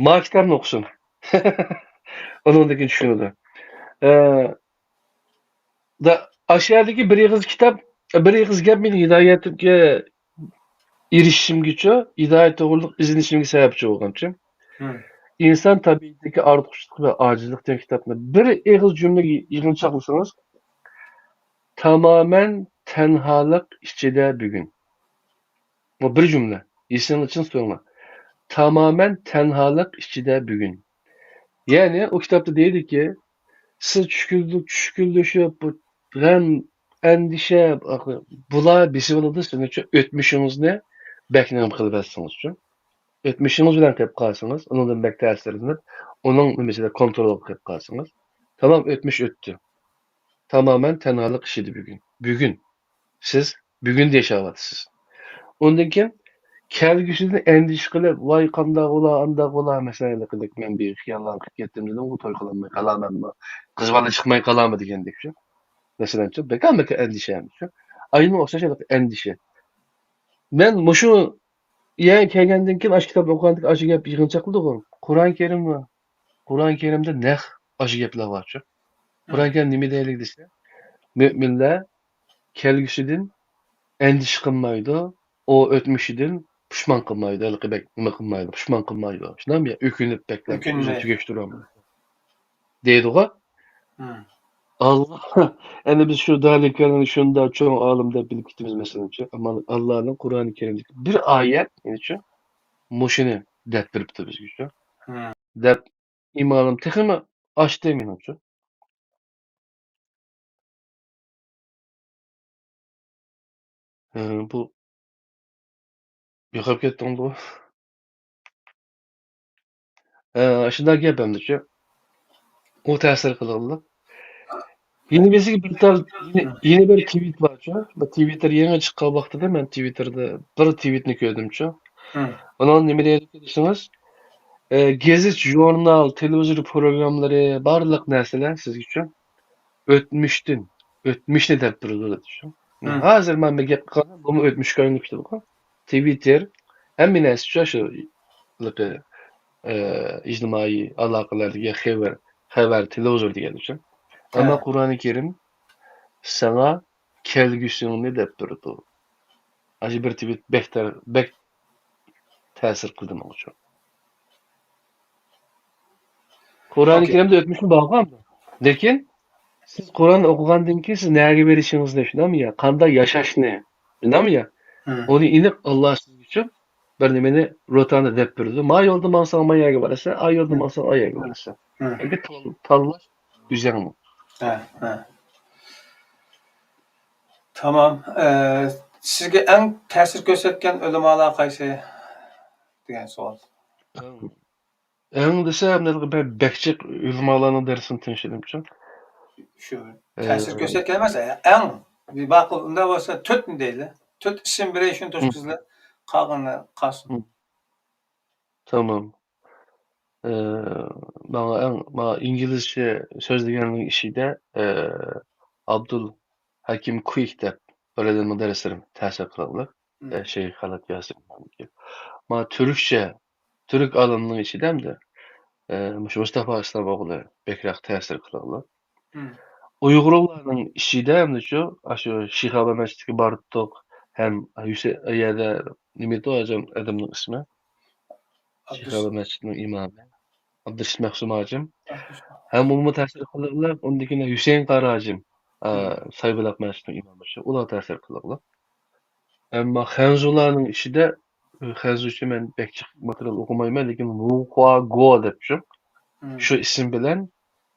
ما كىتابنى ئوقۇسۇن. ئۇنىڭدىن كېيىن چۈشىنىدۇ. ئە، دا-، ئاشۇ يەردىكى بىر ئېغىز كىتاب، بىر ئېغىز گەپ مېنىڭ ھىدايەتكە ئېرىشىشىمگىچۇ، ھىدايەت توغرۇلۇق ئىزدىنىشىمگە سەۋەبچى بولغانچۇ. مم. ئىنسان تەبىئىتىدىكى ئارتۇقچىلىق ۋە ئاجىزلىق دېگەن كىتابنى بىر ئېغىز جۈملە يىغىنچاقلىسىڭىز، تامامەن تەنھالىق ئىچىدە بۈگۈن. بۇ بىر جۈملە. ئېسىڭىزدە چىڭ تۇتۇڭلار. تامامەن تەنھالىق ئىچىدە بۈگۈن. يەنى ئۇ كىتابتا دەيدۇكى، سىز چۈشكۈنلىك، چۈشكۈنلىشىپ، بۇ غەم، ئەندىشە، بۇلار بېسىۋالىدۇ سىزنىچۇ، ئۆتمۈشىڭىزنى بەك نېمە قىلىۋەتسىڭىزچۇ. ئۆتمۈشىڭىز بىلەن قېلىپ قالسىڭىز، ئۇنىڭدىن بەك تەسىرلىنىپ، ئۇنىڭ نېمىسىدە كونترولىغا قېلىپ قالسىڭىز، تامام ئۆتمۈش ئۆتتى. تامامەن تەنھالىق ئىچىدە بۈگۈن. بۈگۈن. سىز بۈگۈندە ياشاۋاتىسىز. ئۇندىن كېيىن كەلگۈسىدىن ئەندىشە قىلىپ، ۋاي، قانداق بولا، ئانداق بولا، مەسىلەن، ھېلىقىدەك مەن بىر خىياللار قىلىپ كەتتىم دېدىمغۇ، توي قىلالماي قالارمەنمۇ، قىز بالا چىقماي قالارمۇ دېگەندەكچۇ. مەسىلەنچۇ، بەك ئەندىشە. ئاينى ئوخشاش ھېلىقى ئەندىشە. مەن مۇشۇ يەرگە كەلگەندىن كېيىن، ئاشۇ كىتابنى ئوقۇغاندىن كېيىن ئاشۇ گەپ يىغىنچاقلىدىغۇ. قۇرئان كەرىم، قۇرئان كەرىمدە نەق ئاشۇ گەپلەر بارچۇ. قۇرئان كەرىم نېمە دەيدۇ دېسە، مۆمىنلەر كەلگۈسىدىن ئەندىشە قىلمايدۇ، ئۇ ئۆتمۈشىدىن پۇشمان قىلمايدۇ، ھېلىقى بەك نېمە قىلمايدۇ، پۇشمان قىلمايدۇ. شۇنداقمۇ يا؟ ئۆكۈنۈپ بەكلا ئۆكۈنمەي. ئۆزىنى تۈگەشتۈرۈۋالمايدۇ. دەيدىغۇ. مم. ئاللا، ئەنە بىز شۇ دالىكەننى شۇنداق چوڭ ئالىم دەپ بىلىپ كېتىمىز، مەسىلەنچۇ. ئەمما ئاللانىڭ قۇرئانى كەرىمدىكى بىر ئايەت، يەنىچۇ، مۇشۇنى دەپ بېرىپتۇ بىزگىچۇ. مم. دەپ ئىمانىم تېخىمۇ ئاشتى مېنىڭچۇ. ھە، بۇ يوقاپ كەتتىڭدۇ؟ ھە، شۇنداق گەپ ئەمدىچۇ. ئۇ تەسىر قىلغانلىق. يەنە بىرسىگە بىر تال، يەنە، يەنە بىر تىۋىت بارچۇ. بۇ تىۋىتتېر يېڭى چىققان ۋاقتىدا مەن تىۋىتتېردا بىر تىۋىتنى كۆردۈمچۇ. ھە. ئۇنىڭ نېمە دەيدىكەن دېسىڭىز، ئە، گېزىت، ژۇرنال، تېلېۋىزور پروگراممىلىرى، بارلىق نەرسىلەر سىزگىچۇ. ئۆتمۈشتىن، ئۆتمۈشنى دەپ تۇرىدۇ دەپتۇ. ھە. ھازىر مەن بىر گەپ قىلغان، بۇمۇ ئۆتمۈشكە ئايلىنىپ كېتىدىغۇ. تىۋىتتېر، ھەممە نەرسىچۇ شۇ، ئە، ئىجتىمائىي ئالاقىلەردىكى خەۋەر، خەۋەر، تېلېۋىزور دېگەندىچۇ. ئەمما ھە. قۇرئانى كەرىم ساڭا كەلگۈسىڭنى دەپ تۇرىدۇ. ئاشۇ بىر تىۋىت بەك تەر-، بەك تەسىر قىلدى ماڭىچۇ. قۇرئانى ئوكەي. كەرىمدە ئۆتمۈشمۇ بارغۇ ئەمدى. لېكىن سىز قۇرئان ئوقۇغاندىن كېيىن سىز نەگە بېرىشىڭىزنى، شۇنداقمۇ يا؟ قانداق ياشاشنى، شۇنداقمۇ يا؟ ھە. ئۇنى ئېنىق ئاللا سىزگىچۇ بىر نېمىنى، روتانى دەپ بېرىدۇ. ما يولدا ماڭساڭ ما يەرگە بارىسەن، ئا يولدا ماڭساڭ ئا يەرگە بارىسەن. مم. يەنى تال-، تاللاش ئۆزۈڭنىڭ. ھە، ھە. تامام. ئە، سىزگە ئەڭ تەسىر كۆرسەتكەن ئۆلىمالار قايسى؟ دېگەن سوئال. ئەڭ، ئەڭ دېسە، مەن بەك جىق ئۆلىمالارنىڭ دەرسىنى تىڭشىدىمچۇ. شۇ ئە، تەسىر كۆرسەتكەن ئەمەس، ئەڭ. ماقۇل، ئۇنداق بولسا تۆتنى دەيلى. تۆت ئىسىم بېرەي، شۇنى توشقۇزلا. قالغىنى قالسۇن. تامام. ئى، ماڭا ئەڭ، ماڭا ئىنگلىزچە سۆزلىگەننىڭ ئىچىدە، ئى، ئابدۇل ھەكىم كۇيك دەپ بىر ئادەمنىڭ دەرسلىرى تەسىر قىلغانلىق. مم. ئى، شەيخ خەلەت ياسىن. ماڭا تۈركچە، تۈرك ئالىمنىڭ ئىچىدە ھەمدە، ئى، مۇشۇ مۇستاپا ئىسلام ئوغلى بەكرەك تەسىر قىلغانلىق. مم. ئۇيغۇرلارنىڭ ئىچىدە ھەمدە شۇ، ئاشۇ شىخابا مەسچىتىگە باردۇق ھەم يۈسە-، ئۇ يەردە نېمە ئىدى ئۇ ئادەم-، ئادەمنىڭ ئىسمى؟ ئابدۇس- شىخابا مەسچىتىنىڭ ئىمامى ئابدۇرېشىت مەخسۇم ھاجىم. ئابدۇس- ھەم ئۇمۇ تەسىر قىلغانلار، ئۇندىن كېيىن ھۈسەيىن قارى ھاجىم، ئا، مم. سايبۇلاق مەسچىتىنىڭ ئىمامى شۇ، ئۇلار تەسىر قىلغانلار. ئەمما خەنزۇلارنىڭ ئىچىدە، خەنزۇچە مەن بەك جىق ماتېرىيال ئوقۇمايمەن، لېكىن ۋۇخۇاگو دەپ شۇ، مم. شۇ ئىسىم بىلەن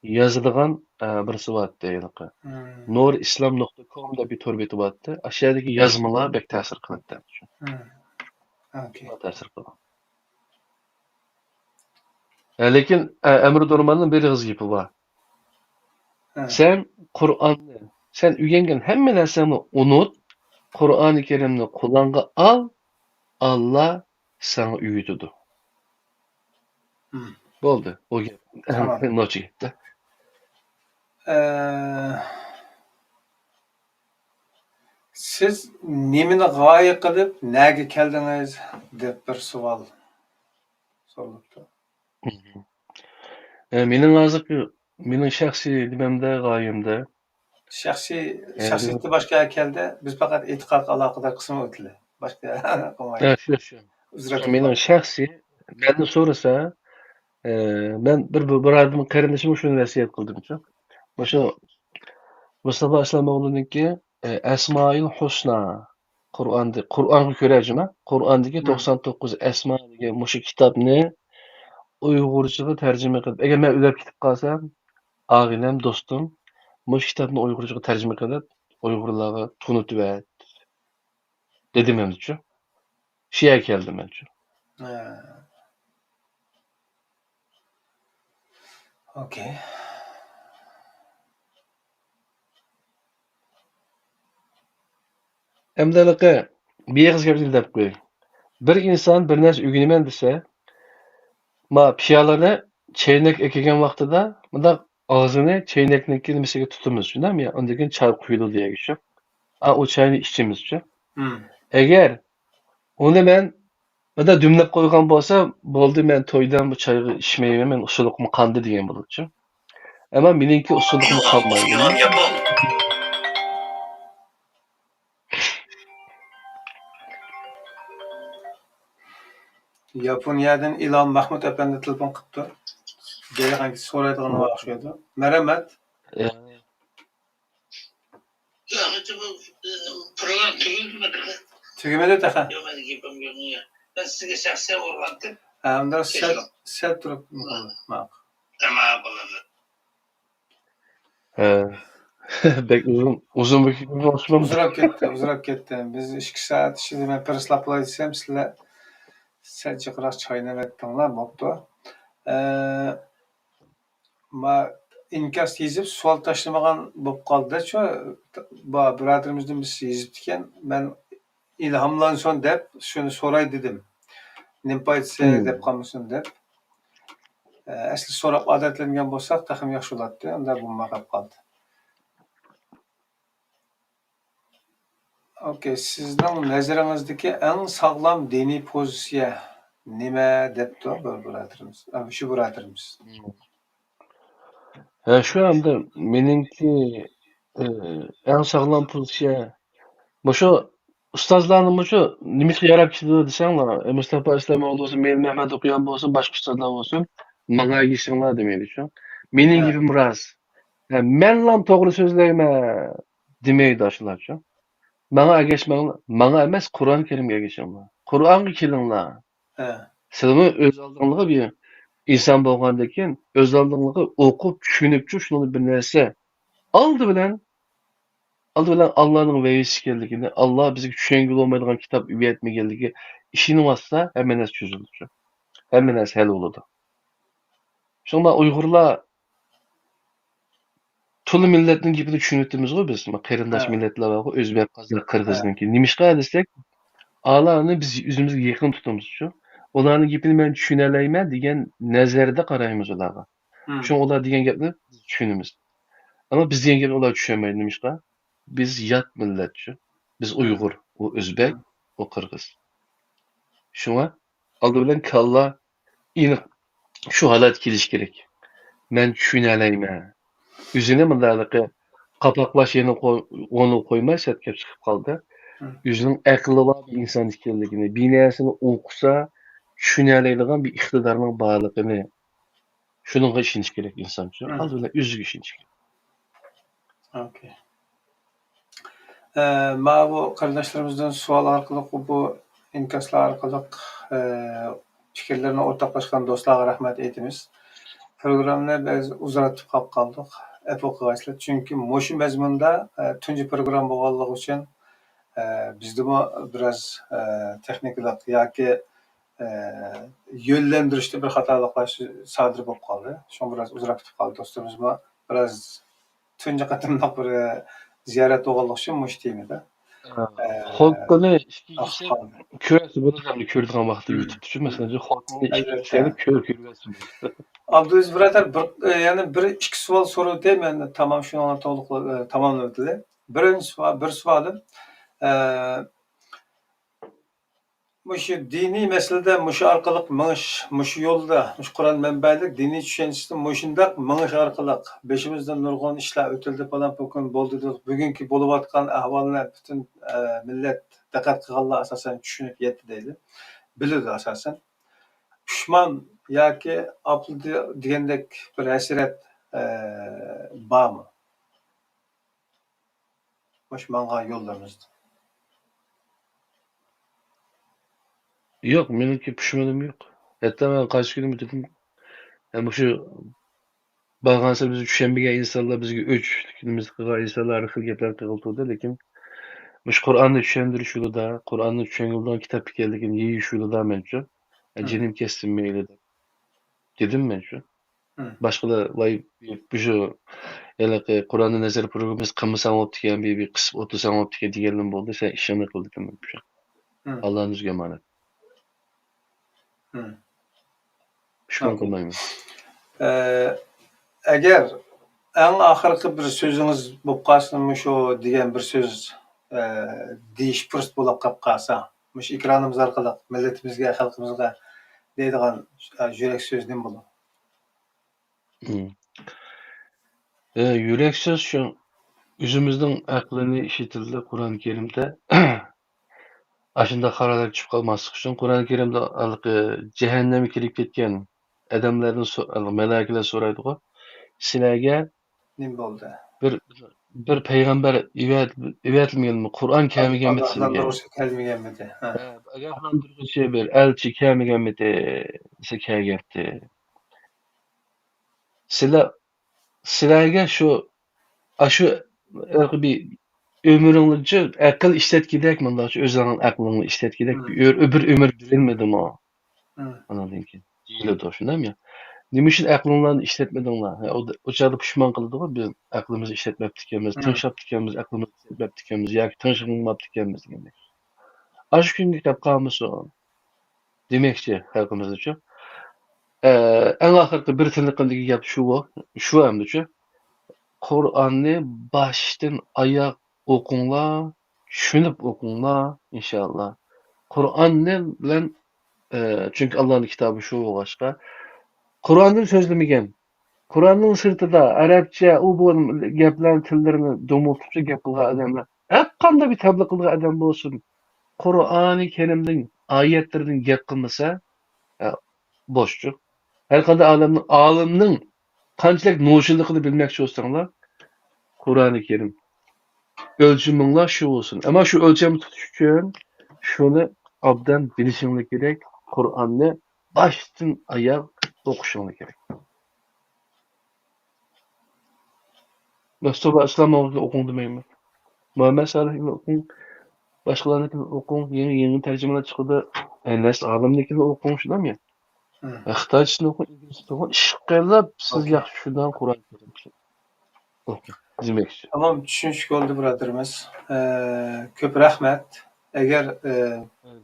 يازىدىغان، ئە، بىرسى بارتتى ھېلىقى. مم. نۇر ئىسلام نۇقتا كوم دەپ بىر تور بېتى بارتتى. ئاشۇ يەردىكى يازمىلار بەك تەسىر قىلاتتى. مم. ئوكەي. شۇڭا تەسىر قىلغان. ھە، لېكىن، ئە، ئەمىر دورماننىڭ بىر ئېغىز گېپى بار. ھە. سەن قۇرئاننى، سەن ئۆگەنگەن ھەممە نەرسەڭنى ئۇنۇت، قۇرئانى كەرىمنى قولۇڭغا ئال، ئاللا ساڭا ئۆگىتىدۇ. مم. بولدى، ئۇ گەپ. تامام. نوچى گەپتە. ئە، سىز نېمىنى غايە قىلىپ، نەگە كەلدىڭىز؟ دەپ بىر سوئال سورىلىپتۇ. مم. ئە، مېنىڭ ھازىرقى، مېنىڭ شەخسىي نېمەمدە، غايەمدە. شەخسىي، ئەمدى شەخسىيەتتە باشقا يەرگە كەلدى. بىز پەقەت ئېتىقادقا ئالاقىدار قىسمىنى ئۆتىلى. باشقا قىلمايلى. ھە، شۇ، شۇ. ئۇزرەك شۇ مېنىڭ شەخسىي، مەندىن سورىسا، ئە، مەن بىر، بىر، بىر ئادەم قېرىندىشىمغا شۇنى ۋەسىيەت قىلدىمچۇ. مۇشۇ مۇستاپا ئىسلام ئوغلىنىڭكى، ئە، ئەسمائىل ھۇسنا. قۇرئاندى-، قۇرئانغا كۆرە جۇما، قۇرئاندىكى مم. توقسان توققۇز ئەسما دېگەن مۇشۇ كىتابنى ئۇيغۇرچىغا تەرجىمە قىلىپ، ئەگەر مەن ئۆلۈپ كېتىپ قالسام، ئاغىنەم، دوستۇم، مۇشۇ كىتابنى ئۇيغۇرچىغا تەرجىمە قىلىپ، ئۇيغۇرلارغا تونۇتۇۋەت، دېدىم ئەمدىچۇ. شۇ يەرگە كەلدىم مەنچۇ. ھە. ئوكەي. ئەمدى ھېلىقى بىر ئېغىز گەپنى دەپ قوياي. بىر ئىنسان بىر نەرسە ئۆگىنىمەن دېسە، ما پىيالىنى چەينەك ئەكەلگەن ۋاقتىدا مۇنداق ئاغزىنى چەينەكنىڭكى نېمىسىگە تۇتىمىز، شۇنداقمۇ؟ ئاندىن كېيىن چاي قۇيۇلىدۇ يەرگە شۇ. ئا، ئۇ چاينى ئىچىمىزچۇ. مم. ئەگەر ئۇنى مەن مۇنداق دۈملەپ قويغان بولسا، بولدى، مەن تويدام بۇ چايغا ئىچمەيمەن، مەن ئۇسسۇلۇقۇم قاندى دېگەن بولىدۇچۇ. ئەمما مېنىڭكى ئۇسسۇلۇقۇم قانمايدۇ. ياپونىيەدىن ئىلھام مەھمۇت ئەپەندى تېلېفون قىپتۇ. دەيدىغان سورايدىغان ئوخشايدۇ. مەرھەمەت. ئە، ياق، بۇ، ئە، پروگرامما تۈگىدىمۇ تېخى؟ تۈگىمىدى تېخى. ياق، مېنىڭ گېپىم يوق. مەن سىزگە شەخسەن ئۇرغانتىم. ھە، ئۇنداق سەل، سەل تۇرۇپ ماقۇل. ھە، بەك ئۇزۇن، ئۇزۇن بولۇپ كېتىپتۇ. ئۇزىراپ كەتتى، ئۇزىراپ كەتتى. بىز ئىككى سائەت ئىچىدە مەن پىرىسلاپ بولاي دېسەم، سىلەر سەل جىقراق چاينىۋەتتىڭلار، بوپتۇ. ئە، ما ئىنكاس يېزىپ سوئال تاشلىمىغان بولۇپ قالدى-چۇ، بۇ بۇرادىرىمىزدىن بىرسى يېزىپتىكەن، مەن ئىلھاملانسۇن دەپ شۇنى سوراي دېدىم. نېمە پايدىسى مم. دەپ قالمىسۇن دەپ. ئە، ئەسلى سوراپ ئادەتلەنگەن بولساق تېخىمۇ ياخشى بولاتتى، ئۇنداق بولماي قېلىپ قالدى. ئوكەي، سىزنىڭ نەزىرىڭىزدىكى ئەڭ ساغلام دىنىي پوزىتسىيە نېمە دەپتۇ بىر بۇرادىرىمىز، ئە، شۇ بۇرادىرىمىز. ھە، شۇ ئەمدى مېنىڭكى، ئى، ئەڭ ساغلام پوزىتسىيە. مۇشۇ ئۇستازلارنىڭ مۇشۇ نېمىسىگە ياراپ كېتىدۇ دېسەڭلار، ئى، مۇستاپا ئىسلامئوغلى بولسۇن، مېھىر مەمەت ئوقۇيان بولسۇن، باشقا ئۇستازلار بولسۇن، ماڭا ئەگىشىڭلار دېمەيدىچۇ. مېنىڭ ھە. گېپىم راست. ھە، مەنلا توغرا سۆزلەيمەن دېمەيدۇ ئاشۇلارچۇ. ماڭا ئەگەشمەڭلار، ماڭا ئەمەس، قۇرئان كەرىمگە ئەگىشىڭلار. قۇرئانغا كېلىڭلار. ھە. سىلىمۇ ئۆز ئالدىڭلارغا بىر ئىنسان بولغاندىن كېيىن، ئۆز ئالدىڭلارغا ئوقۇپ، چۈشىنىپچۇ، شۇنىڭدىن بىر نەرسە. ئالدى بىلەن، ئالدى بىلەن ئاللانىڭ ۋەھىيسى ئىكەنلىكىنى، ئاللا بىزگە چۈشەنگىلى بولمايدىغان كىتاب ئېۋەتمىگەنلىكىگە ئىشىنىۋاتسا، ھەممە نەرسە چۈزۈلىدۇ. ھەممە نەرسە ھەل بولىدۇ. شۇڭا ئۇيغۇرلار تولا مىللەتنىڭ گېپىنى چۈشىنىۋېتىمىزغۇ بىز. ما قېرىنداش ھە. مىللەتلەر بارغۇ، ئۆزبەك، قازاق، ھە. قىرغىزنىڭكى. نېمىشقا دېسەك، ئالارنى بىز ئۆزىمىزگە يېقىن تۇتىمىزچۇ. ئۇلارنىڭ گېپىنى مەن چۈشىنەلەيمەن دېگەن نەزەردە قارايمىز ئۇلارغا. ھىم. شۇڭا ئۇلار دېگەن گەپنى بىز چۈشىنىمىز. ئەمما بىز دېگەن گەپنى ئۇلار چۈشەنمەيدۇ. نېمىشقا؟ بىز يات مىللەتچۇ. بىز ھىم. ئۇيغۇر، ئۇ ئۆزبەك، ھىم. ئۇ قىرغىز. شۇڭا ئالدى بىلەن كاللا ئېنىق شۇ ھالەتكە كېلىشى كېرەك. مەن چۈشىنەلەيمەن. ئۆزىنى مۇنداق قاپاقلاش يەنە قوي-، ئورنىغا قويماي سەتكەپ چىقىپ قالدى. ھىم. ئۆزىنىڭ ئەقلى بار بىر ئىنسان ئىكەنلىكىنى، بىر نەرسىنى ئوقۇسا، چۈشىنەلەيدىغان بىر ئىقتىدارنىڭ بارلىقىنى، شۇنىڭغا ئىشىنىش كېرەك ئىنسانچۇ. ھىم. ئالدى بىلەن ئۆزىگە ئىشىنىش كېرەك. ئوكەي. ئە، ماۋۇ قېرىنداشلىرىمىزدىن سوئال ئارقىلىق، بۇ ئىنكاسلار ئارقىلىق، ئە، پىكىرلىرىنى ئورتاقلاشقان دوستلارغا رەھمەت ئېيتىمىز. پروگراممىنى بىز ئۇزارتىپ قاپ قالدۇق. ئەپۇ قىلغايسىلەر. چۈنكى مۇشۇ مەزمۇندا، ئە، تۇنجى پروگرامما بولغانلىقى ئۈچۈن، ئە، بىزدىمۇ بىراز، ئە، تېخنىكىلىق ياكى، ئە، يۆنلەندۈرۈشتە بىر خاتالىقلار سادىر بولۇپ قالدى. شۇڭا بىراز ئۇزراپ كېتىپ قالدى. دوستلىرىمىزمۇ بىراز تۇنجى قېتىملىق بىر زىيارەت بولغانلىقى ئۈچۈن مۇشۇ تېمىدا. ھە. ئە، خولكىنى ئىككى ئاخ، كىشى قالدى. كۆرسە بولىدۇ، ئەمدى كۆرىدىغان ۋاقىتتا مم. يۇتۇبتا شۇ مەسىلەن، خولكىنى ئىككى ئەلۋەتتە. كىشى كۆرۈپ، كۆرۈۋەتسە بولىدۇ. ئابدۇلئەزىز بۇرادەر، بىر، ئە، يەنە بىر ئىككى سوئال سورىۋېتەي، مەن تامام شۇنىڭغا تولۇق، ئە، تاماملىۋېتىلى. بىرىنچى سوئال، بىر سوئالىم، ئە، مۇشۇ دىنىي مەسىلىدە مۇشۇ ئارقىلىق مېڭىش، مۇشۇ يولدا، مۇشۇ قۇرئان مەنبەلىك دىنىي چۈشەنچىسىدە مۇشۇنداق مېڭىش ئارقىلىق بېشىمىزدىن نۇرغۇن ئىشلار ئۆتۈلدى، پالان پۇكۇن بولدى دېدۇق. بۈگۈنكى بولۇۋاتقان ئەھۋالنى پۈتۈن، ئە، مىللەت دىققەت قىلغانلار ئاساسەن چۈشىنىپ يەتتى دەيلى. بىلىدۇ ئاساسەن. پۇشمان ياكى ئاپلىدى دېگەندەك بىر ھەسرەت، ئە، بارمۇ؟ مۇشۇ ماڭغان يوللىرىمىزدا. يوق، مېنىڭكى پۇشمىنىم يوق. ھەتتا مەن قايسى كۈنى دېدىم، ھە، مۇشۇ بارغانسېرى بىزنى چۈشەنمىگەن ئىنسانلار، بىزگە ئۆچلۈك نېمىسى قىلغان ئىنسانلار ھەر خىل گەپلەرنى قىلغىلى تۇردى، لېكىن مۇشۇ قۇرئاننى چۈشەندۈرۈش يولىدا، قۇرئاننى چۈشەنگۈدان كىتاب ئىكەنلىكىنى يېيىش يولىدا مەنچۇ، ھە، ھىم. جېنىم كەتسۇن مەيلى دەپ دېدىم مەنچۇ. ھىم. باشقىلار، ۋاي، مۇشۇ ھېلىقى قۇرئاننى نەزەر پروگراممىسى قىلمىساڭ بوپتىكەن، بىر، بىر قىسىپ ئولتۇرساڭ بوپتىكەن دېگەنلىرىم بولدى. سەن ئىشىڭنى قىل دېدىم مەن مۇشۇ. ھىم. ئاللانى ئۆزىگە ئامانەت. ھىم. پۇشمان قىلمايمەن. ئە، ئەگەر ئەڭ ئاخىرقى بىر سۆزىڭىز بولۇپ قالسۇن، مۇشۇ دېگەن بىر سۆز، ئە، دېيىش پۇرسىتى بولۇپ قاپ قالسا، مۇشۇ ئېكرانىمىز ئارقىلىق مىللىتىمىزگە، خەلقىمىزگە دەيدىغان، ئە، يۈرەك سۆز نېمە بولىدۇ؟ مم. ئە، يۈرەك سۆز شۇ، ئۆزىمىزنىڭ ئەقلىنى ئىشلىتىلدى قۇرئان كەرىمدە. ئاشۇنداق خارابىلىككە چۈشۈپ قالماسلىق ئۈچۈن، قۇرئان كەرىمدە ھېلىقى جەھەننەمگە كىرىپ كەتكەن ئادەملەردىن سو-، مەلائىكىلەر سورايدىغۇ، سىلەرگە نېمە بولدى؟ بىر، بىر پەيغەمبەر ئېۋەت-، ئېۋەتىلمىگەنمۇ؟ قۇرئان كەلمىگەنمىدى سىلىگە؟ ئاگاھلاندۇرغۇچى كەلمىگەنمىدى؟ ھە. ھە، ئاگاھلاندۇرغۇچى بىر ئەلچى كەلمىگەنمىدى؟ دېسە، كەلگەنتى. سىلەر، سىلەرگە شۇ، ئاشۇ ھېلىقى بىر ئۆمرۈڭلارچە ئەقىل ئىشلەتكۈدەك، مۇنداقچە ئۆزۈڭنىڭ ئەقلىڭنى ئىشلەتكۈدەك بىر مم. ئۆ-، بىر ئۆمۈر بېرىلمىدىمۇ؟ مم. ئانىڭدىن كېيىن دېيىلىدۇ، شۇنداقمۇ؟ نېمە ئۈچۈن ئەقلىڭلارنى ئىشلەتمىدىڭلار؟ ھە، ئۇ، ئۇ چاغدا پۇشمان قىلىدىغۇ، بىز ئەقلىمىزنى ئىشلەتمەپتىكەنمىز، مم. تىڭشاپتىكەنمىز، ئەقلىمىزنى ئىشلەتمەپتىكەنمىز ياكى تىڭشىماپتىكەنمىز دېگەندەك. ئاشۇ كۈنگە كەپ قالمىسۇن. دېمەكچى خەلقىمىزنىچۇ. ئە، ئەڭ ئاخىرقى بىر تىنىقىمدىكى گەپ شۇ، شۇ ئەمدىچۇ. قۇرئاننى باشتىن ئاياق ئوقۇڭلار، چۈشىنىپ ئوقۇڭلار، ئىنشائاللا. قۇرئاننى بىلەن، ئە، چۈنكى ئاللانىڭ كىتابى شۇ بولغاچقا، قۇرئاندىن سۆزلىمىگەن، قۇرئاننىڭ سىرتىدا ئەرەبچە، ئۇ بۇ گەپلەرنى، تىللىرىنى دومۇلتۇپچە گەپ قىلغان ئادەملەر، ھەرقانداق بىر تەبلىغ قىلىدىغان ئادەم بولسۇن، قۇرئانى كەرىمنىڭ ئايەتلىرىدىن گەپ قىلمىسا، ئە، بوشچۇ. ھەرقانداق ئالەمنىڭ، ئالىمنىڭ قانچىلىك نوچىلىقىنى بىلمەكچى بولساڭلار، قۇرئانى كەرىم. ئۆلچىمىڭلار شۇ بولسۇن. ئەمما شۇ ئۆلچەمنى تۇتۇش ئۈچۈن شۇنى ئوبدان بىلىشىڭلار كېرەك، قۇرئاننى باشتىن ئاياغ ئوقۇشۇڭلار كېرەك. مەستۇربا ئىسلاموۋنىڭكىنى ئوقۇڭ دېمەيمەن. مۇھەممەد سالىھنىڭكىنى ئوقۇڭ، باشقىلارنىڭكىنى ئوقۇڭ، يېڭى، يېڭى تەرجىمىلەر چىقىدۇ. ئەنەس ئالىمنىڭكىنى ئوقۇڭ، شۇنداقمۇ؟ مم. خىتايچىسىنى ئوقۇڭ، ئىنگلىزچىسىنى ئوقۇڭ، ئىشقىلىپ سىز ئوكەي. ياخشى چۈشىنىدىغان قۇرئان كەرىم. ئوكەي. دېمەكچى. تامام چۈشىنىشكە بولدى، بۇرادىرىمىز. ئە، كۆپ رەھمەت. ئەگەر، ئە،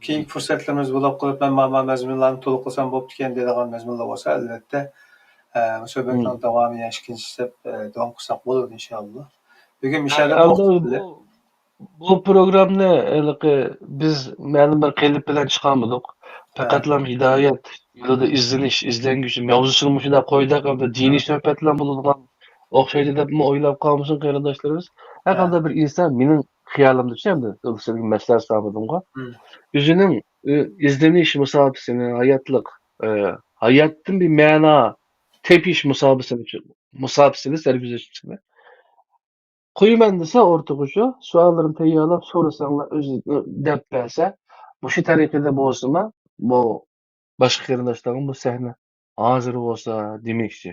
كېيىنكى پۇرسەتلىرىمىز بولۇپ قېلىپ، مەن مانا مەزمۇنلارنى تولۇق قىلسام بوپتىكەن دەيدىغان مەزمۇنلار بولسا، ئەلۋەتتە، ئە، سۆھبەتنىڭ مم. داۋامى يا ئىككىنچى دەپ، ئە، داۋام قىلساق بولىدۇ، ئىنشائاللا. بۈگۈن مۇشۇ يەردە ئەمدى توختىلىپ بۇ، بۇ پروگراممىنى ھېلىقى بىز مەلۇم بىر قېلىپ بىلەن چىقارمىدۇق. ھە. پەقەتلا ھىدايەت يولىدا ئىزدىنىش، ئىزلەنگۈچى ماۋزۇسىنى مۇشۇنداق قويدۇق، ئەمدى دىنىي ھە. سۆھبەتلەر بولىدىغان ئوخشايدۇ دەپمۇ ئويلاپ قالمىسۇن قېرىنداشلىرىمىز. ھەر ھە. قانداق بىر ئىنسان، مېنىڭ خىيالىمدىچۇ، ئەمدى سىلەرگە مەسلىھەت سالمىدىمغۇ. مم. ئۆزىنىڭ، ئۆ-، ئىزدىنىش مۇساپىسىنى، ھاياتلىق، ئە، ھاياتتىن بىر مەنا تېپىش مۇساپىسىنى، مۇساپىسىنى سەرگۈزەشت قىلىش. قويىمەن دېسە ئورتىغا شۇ، سوئاللىرىمنى تەييارلاپ سورىساڭلار ئۆزى دەپ بەرسە، مۇشۇ تەرىقىدە بولسىمۇ، بۇ باشقا قېرىنداشلارغا بۇ سەھنە ھازىر بولسا دېمەكچى.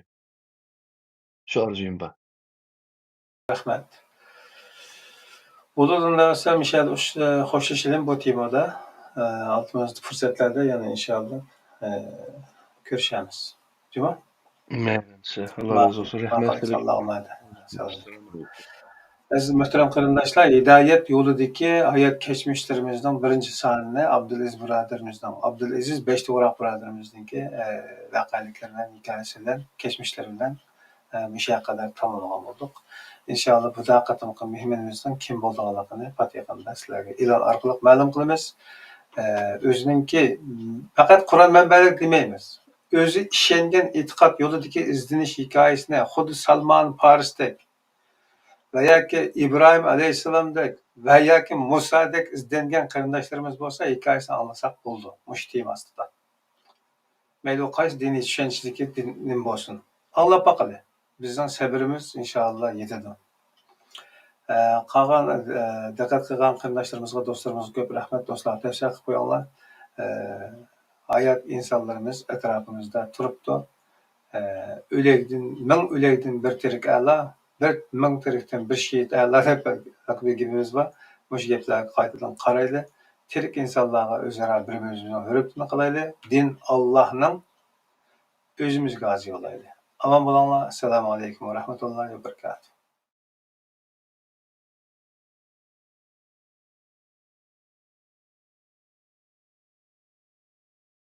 شۇ ئارزۇيۇم بار. رەھمەت. بولىدۇ، ئۇنداق بولسا مۇشۇ يەردە ئۇش-، خوشلىشىلىم بۇ تېمىدا. ئالتۇنچى پۇرسەتلەردە يەنە ئىنشائاللا، ئە، كۆرۈشەرمىز. جۇمۇ؟ مەيلى، ئاللا رازى بولسۇن. رەھمەت. ئاللاھۇمما ئامىن. سالام. ئەزىز مۆھتەرەم قېرىنداشلار، ھىدايەت يولىدىكى ھايات كەچمىشلىرىمىزنىڭ بىرىنچى سانىنى ئابدۇلئەزىز بۇرادىرىمىزنىڭ، ئابدۇلئەزىز بەشتوغراق بۇرادىرىمىزنىڭكى، ئە، ۋەقەلىكلىرى بىلەن، ھېكايىسى بىلەن، كەچمىشلىرى بىلەن، ئە، مۇشۇ يەرگە قەدەر تاماملىغان بولدۇق. ئىنشائاللا، بۇ قېتىمقى مېھمىنىمىزنىڭ كىم بولىدىغانلىقىنى پات يېقىندا سىلەرگە ئېلان ئارقىلىق مەلۇم قىلىمىز. ئە، ئۆزىنىڭكى، پەقەت قۇرئان مەنبەلىك دېمەيمىز. ئۆزى ئىشەنگەن ئېتىقاد يولىدىكى ئىزدىنىش ھېكايىسىنى خۇددى سالمان پارستەك ۋە ياكى ئىبراھىم ئەلەيھىسسالامدەك ۋە ياكى مۇسادەك ئىزدەنگەن قېرىنداشلىرىمىز بولسا، ھېكايىسىنى ئاڭلىساق بولىدۇ، مۇشۇ تېما ئاستىدا. مەيلى، ئۇ قايسى دىنىي چۈشەنچىدىكى دىن، نېمە بولسۇن، ئاڭلاپ باقىلى. بىزنىڭ سەۋرىمىز، ئىنشائاللا، يېتىدۇ. ئە، قالغان، ئە، دىققەت قىلغان قېرىنداشلىرىمىزغا، دوستلىرىمىزغا كۆپ رەھمەت. دوستلار، تەۋسىيە قىلىپ قويۇڭلار. ئە، ھايات ئىنسانلىرىمىز ئەتراپىمىزدا تۇرۇپتۇ. ئە، ئۆلەكتىن، مىڭ ئۆلەكتىن بىر تىرىك ئەلا، بىر مىڭ تىرىكتىن بىر شېھىت ئەلا دەپ بىر گېپىمىز بار. مۇشۇ گەپلەرگە قايتىدىن قارايلى. تىرىك ئىنسانلارغا ئۆزئارا بىر-بىرىمىزنىڭ ھۆرمىتىنى قىلايلى. دىن ئاللاھنىڭ، ئۆزىمىزگە ھازىر يوللايلى. ئامان بولۇڭلار. ئەسسالامۇ ئەلەيكۇم ۋە رەھمەتۇللاھى ۋە بەرىكاتۇھ.